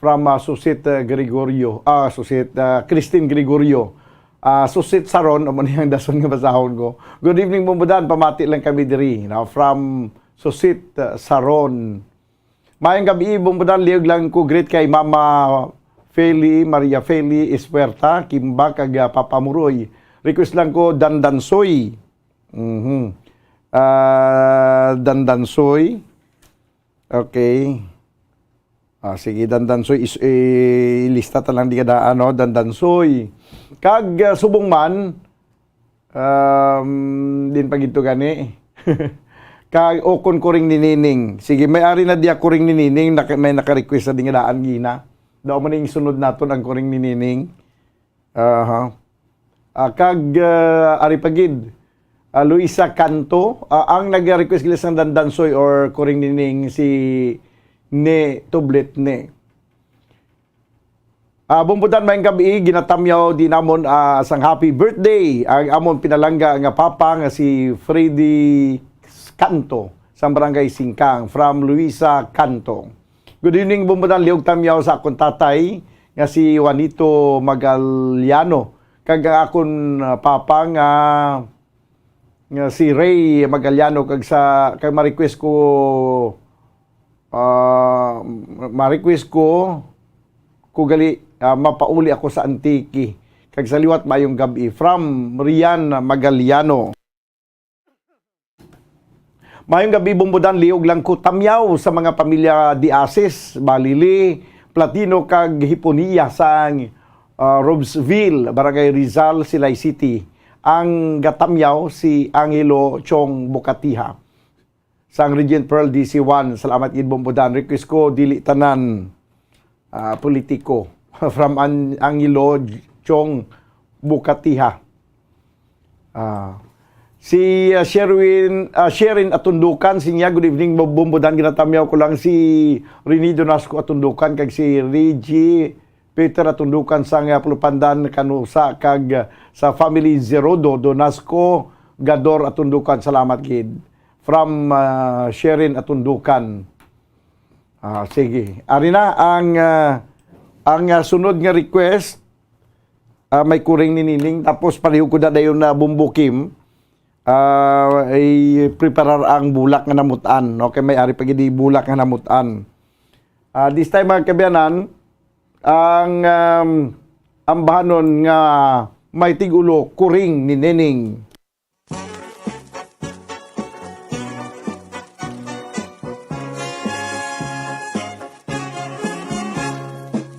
From, ah, Susit, ah, Gregorio. Ah, Susit, ah, Christine Gregorio. Ah, Susit Saron, amo ni ang dason nga basahon ko. Good evening, Bumbudan. Pamati lang kami diri. Now, from Susit, ah, Saron. Mayong gabi, Bumbudan. Liyog lang ko greet kay Mama Feli, Maria Feli Espuerta, Kimba, kag, ah, Papa Muroy. Request lang ko, Dandansoy. Mhm. Ah, Dandansoy. Okay. Ah, sige, Dandansoy. Is, eh, lista ta lang di kadaan, no? Dandansoy. Kag, ah, subong man, um, din pa gid to gani. Kag, o kon Kuring ni Nining. Sige, may ari na diya Kuring ni Nining, naka-, may naka-request na di kadaan gina. Daw mo ning sunod naton ang Kuring ni Nining. Aha. Ah, kag, ah, ari pa gid, ah, Luisa Canto, ah, ang nag-request gid sang Dandansoy or Kuring Nining si Ne Tublit Ne. Ah, Bumbudan, maayong gabi, ginatamyaw di namon, ah, sang happy birthday ang amon pinalangga nga papa nga si Freddy Canto sang Barangay Singkang, from Luisa Canto. Good evening, Bumbudan. Liog tamyaw sa akon tatay nga si Juanito Magaliano, kag ang akon, ah, papa nga, nga si Ray Magaliano, kag sa, kag ma-request ko, ah, ma-request ko, ko gali, ah, mapauli ako sa Antique. Kag sa liwat, mayong gabi. From Rian Magaliano. Mayong gabi, Bumbudan. Liog lang ko tamyaw sa mga pamilya Diasis, Balili, Platino, kag Hiponia sang, ah, Robesville, Barangay Rizal, Silay City. Ang gatamyaw si Angelo Chong Bukatiha. Sang Regent Pearl D C one, salamat gid, Bumbudan. Request ko, dili tanan, ah, politiko. From An-, Angelo Chong Bukatiha. Ah, si, ah, Sherwin, ah, Sherin Atundukan, sinya, "Good evening, Bu-, Bumbudan." Ginatamyaw ko lang si Rini Donasco Atundukan kag si Reggie Peter Atundukan sang, ah, Pulupandan, Kanusa, kag, ah, sa family Zerodo Donasco Gador Atundukan. Salamat gid. From, ah, Sherin Atundukan. Ah, sige. Ari na ang, ah, ang, ah, sunod nga request. Ah, may Kuring ni Nining. Tapos pareho ko na dayon na Bumbo Kim. Ah, i-preparar ang bulak nga namutan. Okay, may ari pa gid bulak nga namutan. Ah, this time, mga kaabyanan, ang, um, ambahanon nga may tig-ulo, Kuring ni Nining.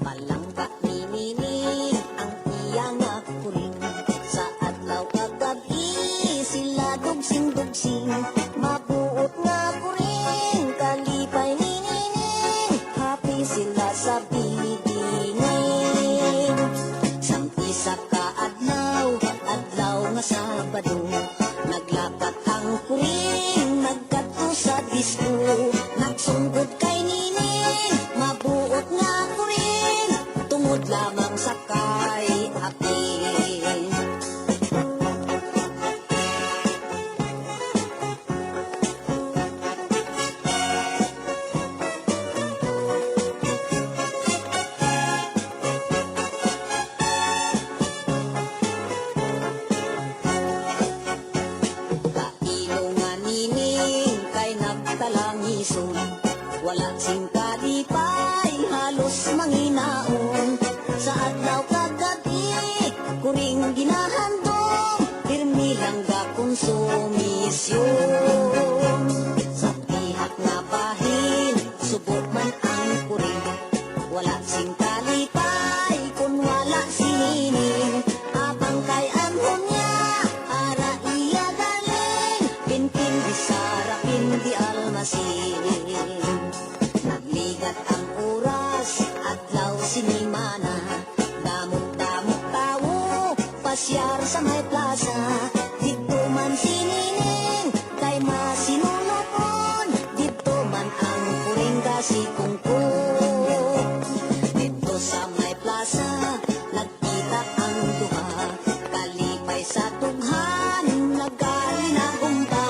Palangga ni Nini ang iya nga kuring. Sa adlaw kag gab-i sila dugsing-dugsing. Mabuot nga kuring, kalipay ni Nining. Happy sila sa bidining. Sang isa ka adlaw, adlaw nga Sabado, naglakat ang kuring, nagkadto sa disco. Nagsunggod kay Nining, mabuot nga kuring, tungod lamang sa kay apil. Kailo nga Nining kay nagtalangison, wala sing kalipay, halos manginaon. Sa adlaw kag gab-i, kuring ginahandom, pirmi lang gakonsumisyon. Sa dihak nga bahin, subo man ang kuring, wala sing Lipay kun wala si Nining, abang kay anhon niya, ara iya galing, pinpin di Sara, pin di Alma si Nining. Nagligat ang oras, adlaw, sinimana, damo-damo tawo, pasyar sa may plaza, didto man si Nining, kay masinulopon, didto man ang kuring ka si Kungkong. Didto sa may plaza, nagkita ang duha. Kalipay sa tughan, nagkalinagumba.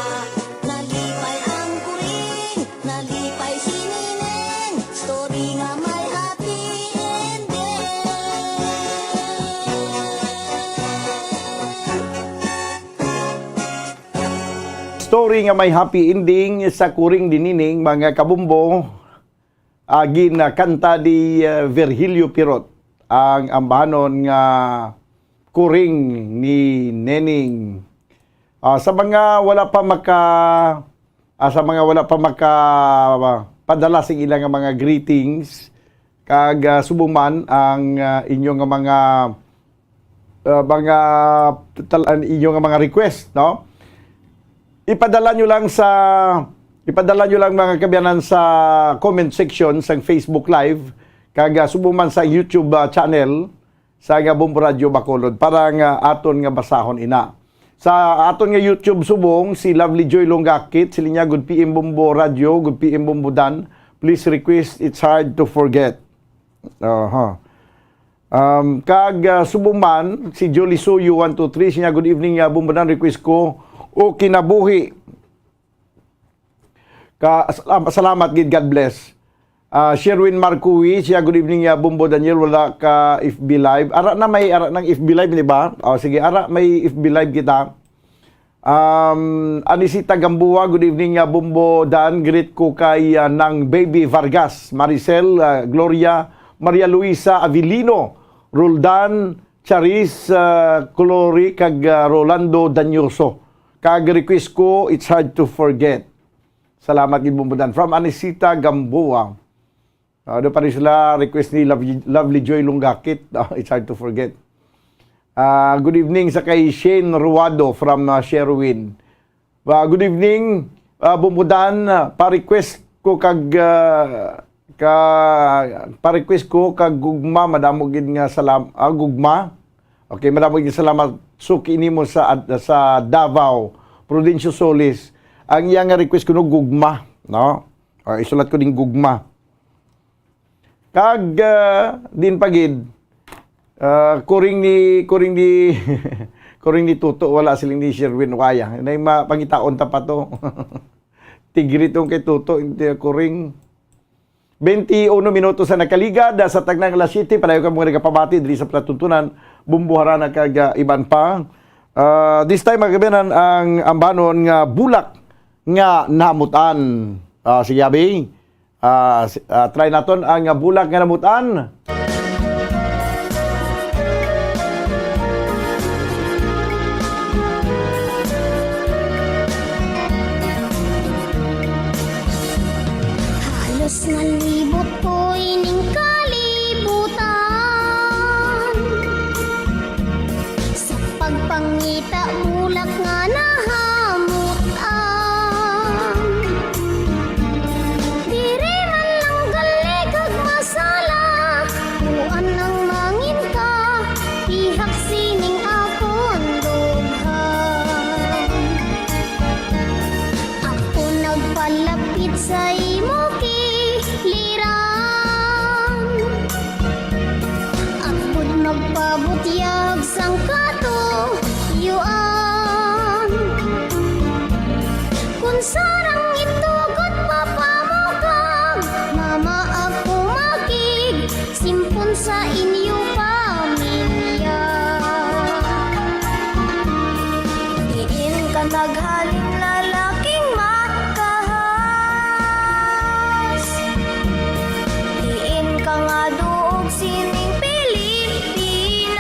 Nalipay ang kuring, nalipay si Nining. Story nga may happy ending. Story nga may happy ending sa kuring ni Nining, mga kabumbo, ah, ginakanta ni, ah, Virgilio Pirot, ang ambahanon nga kuring ni Nining. Ah, sa mga wala pa maka-, ah, sa mga wala pa maka-, padala sing ila nga mga greetings, kag, ah, subong man ang, ah, inyo nga mga, ah, mga tal-, ang inyo nga mga request, no? Ipadala nyo lang sa, ipadala nyo lang, mga kaabyanan, sa comment section sang Facebook Live, kag, ah, subong man sa YouTube, ah, channel sa nga Bombo Radio Bacolod para nga aton nga basahon ina. Sa aton nga YouTube subong, si Lovely Joy Longakit, siling niya, "Good P M Bombo Radio, good P M Bombo Dan. Please request It's Hard to Forget." Aha. Um, kag, ah, subong man, si Jolie Suyo one two three, siya, "Good evening, ah, Bombo Dan, request ko O Kinabuhi." Ka-, salam-, salamat gid, God bless. Ah, Sherwin Marcui, siya, "Good evening, ah, Bombo Daniel, wala ka F B Live." Ara na may, ara nang F B Live, di ba? Oh, sige, ara may F B Live kita. Um, Anisita Gamboa, "Good evening, ah, Bombo Dan. Greet ko kay, ah, Nang Baby Vargas, Maricel, ah, Gloria, Maria Luisa Avilino, Roldan, Charis, ah, Clori, kag, ah, Rolando Danyoso. Kag request ko, It's Hard to Forget." Salamat gid, Bombo Dan. From Anisita Gamboa. Ah, do pa rin sila, request ni Lovely, Lovely Joy Lungakit. Ah, It's Hard to Forget. Ah, good evening sa kay Shane Ruado from, ah, Sherwin. Ah, good evening, ah, Bombo Dan. Ah, pa-request ko kag, ah, ka, pa-request ko kag gugma, madamo gid nga salam-, ah, gugma. Okay, madamo gid salamat. Suki nimo sa ad-, sa Davao, Prudencio Solis. Ang iya nga request kuno gugma, no? O, isulat ko ding gugma. Kag, ah, din pa gid, ah, kuring ni, kuring ni, kuring ni Tuto, wala siling ni Sherwin Waya. Nay ma-, pangitaon ta pa to. Tigri tong kay Tuto, hindi kuring. Twenty-uno minutos sa nakaligad, ah, sa tagnang alas siyete, palayo ka mga nagapamati diri sa palatuntunan, bumbuharan na kag, ah, iban pa. Ah, this time, mga kaabyanan, ang ambanon nga bulak nga namutan. Ah, sige, abi. Ah, si-, ah, try naton ang, ah, bulak nga namutan. Halos nalibot ko ining kalibutan. Sa pagpangita bulak nga nahamutan. Diri man lang gali kag masala, kuan ang mangin ka, ihak sining akon dughan. Ako nagpalapit sa imo kiliran. Agod magpabutyag sang katuyuan. Kun sarang itugot mapamukag, mama ako makig, simpon sa inyo pamilya. Diin ka naghalin, lalaking makahas? Diin ka nga duog sining Pilipinas?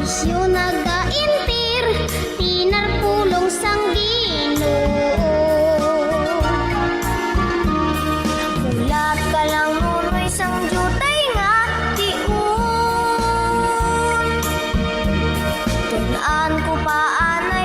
Siyo nagaintir, pinarpulong sang Ginoo. Hulat ka lang, Nonoy, sang diutay nga tion. Tun-an ko pa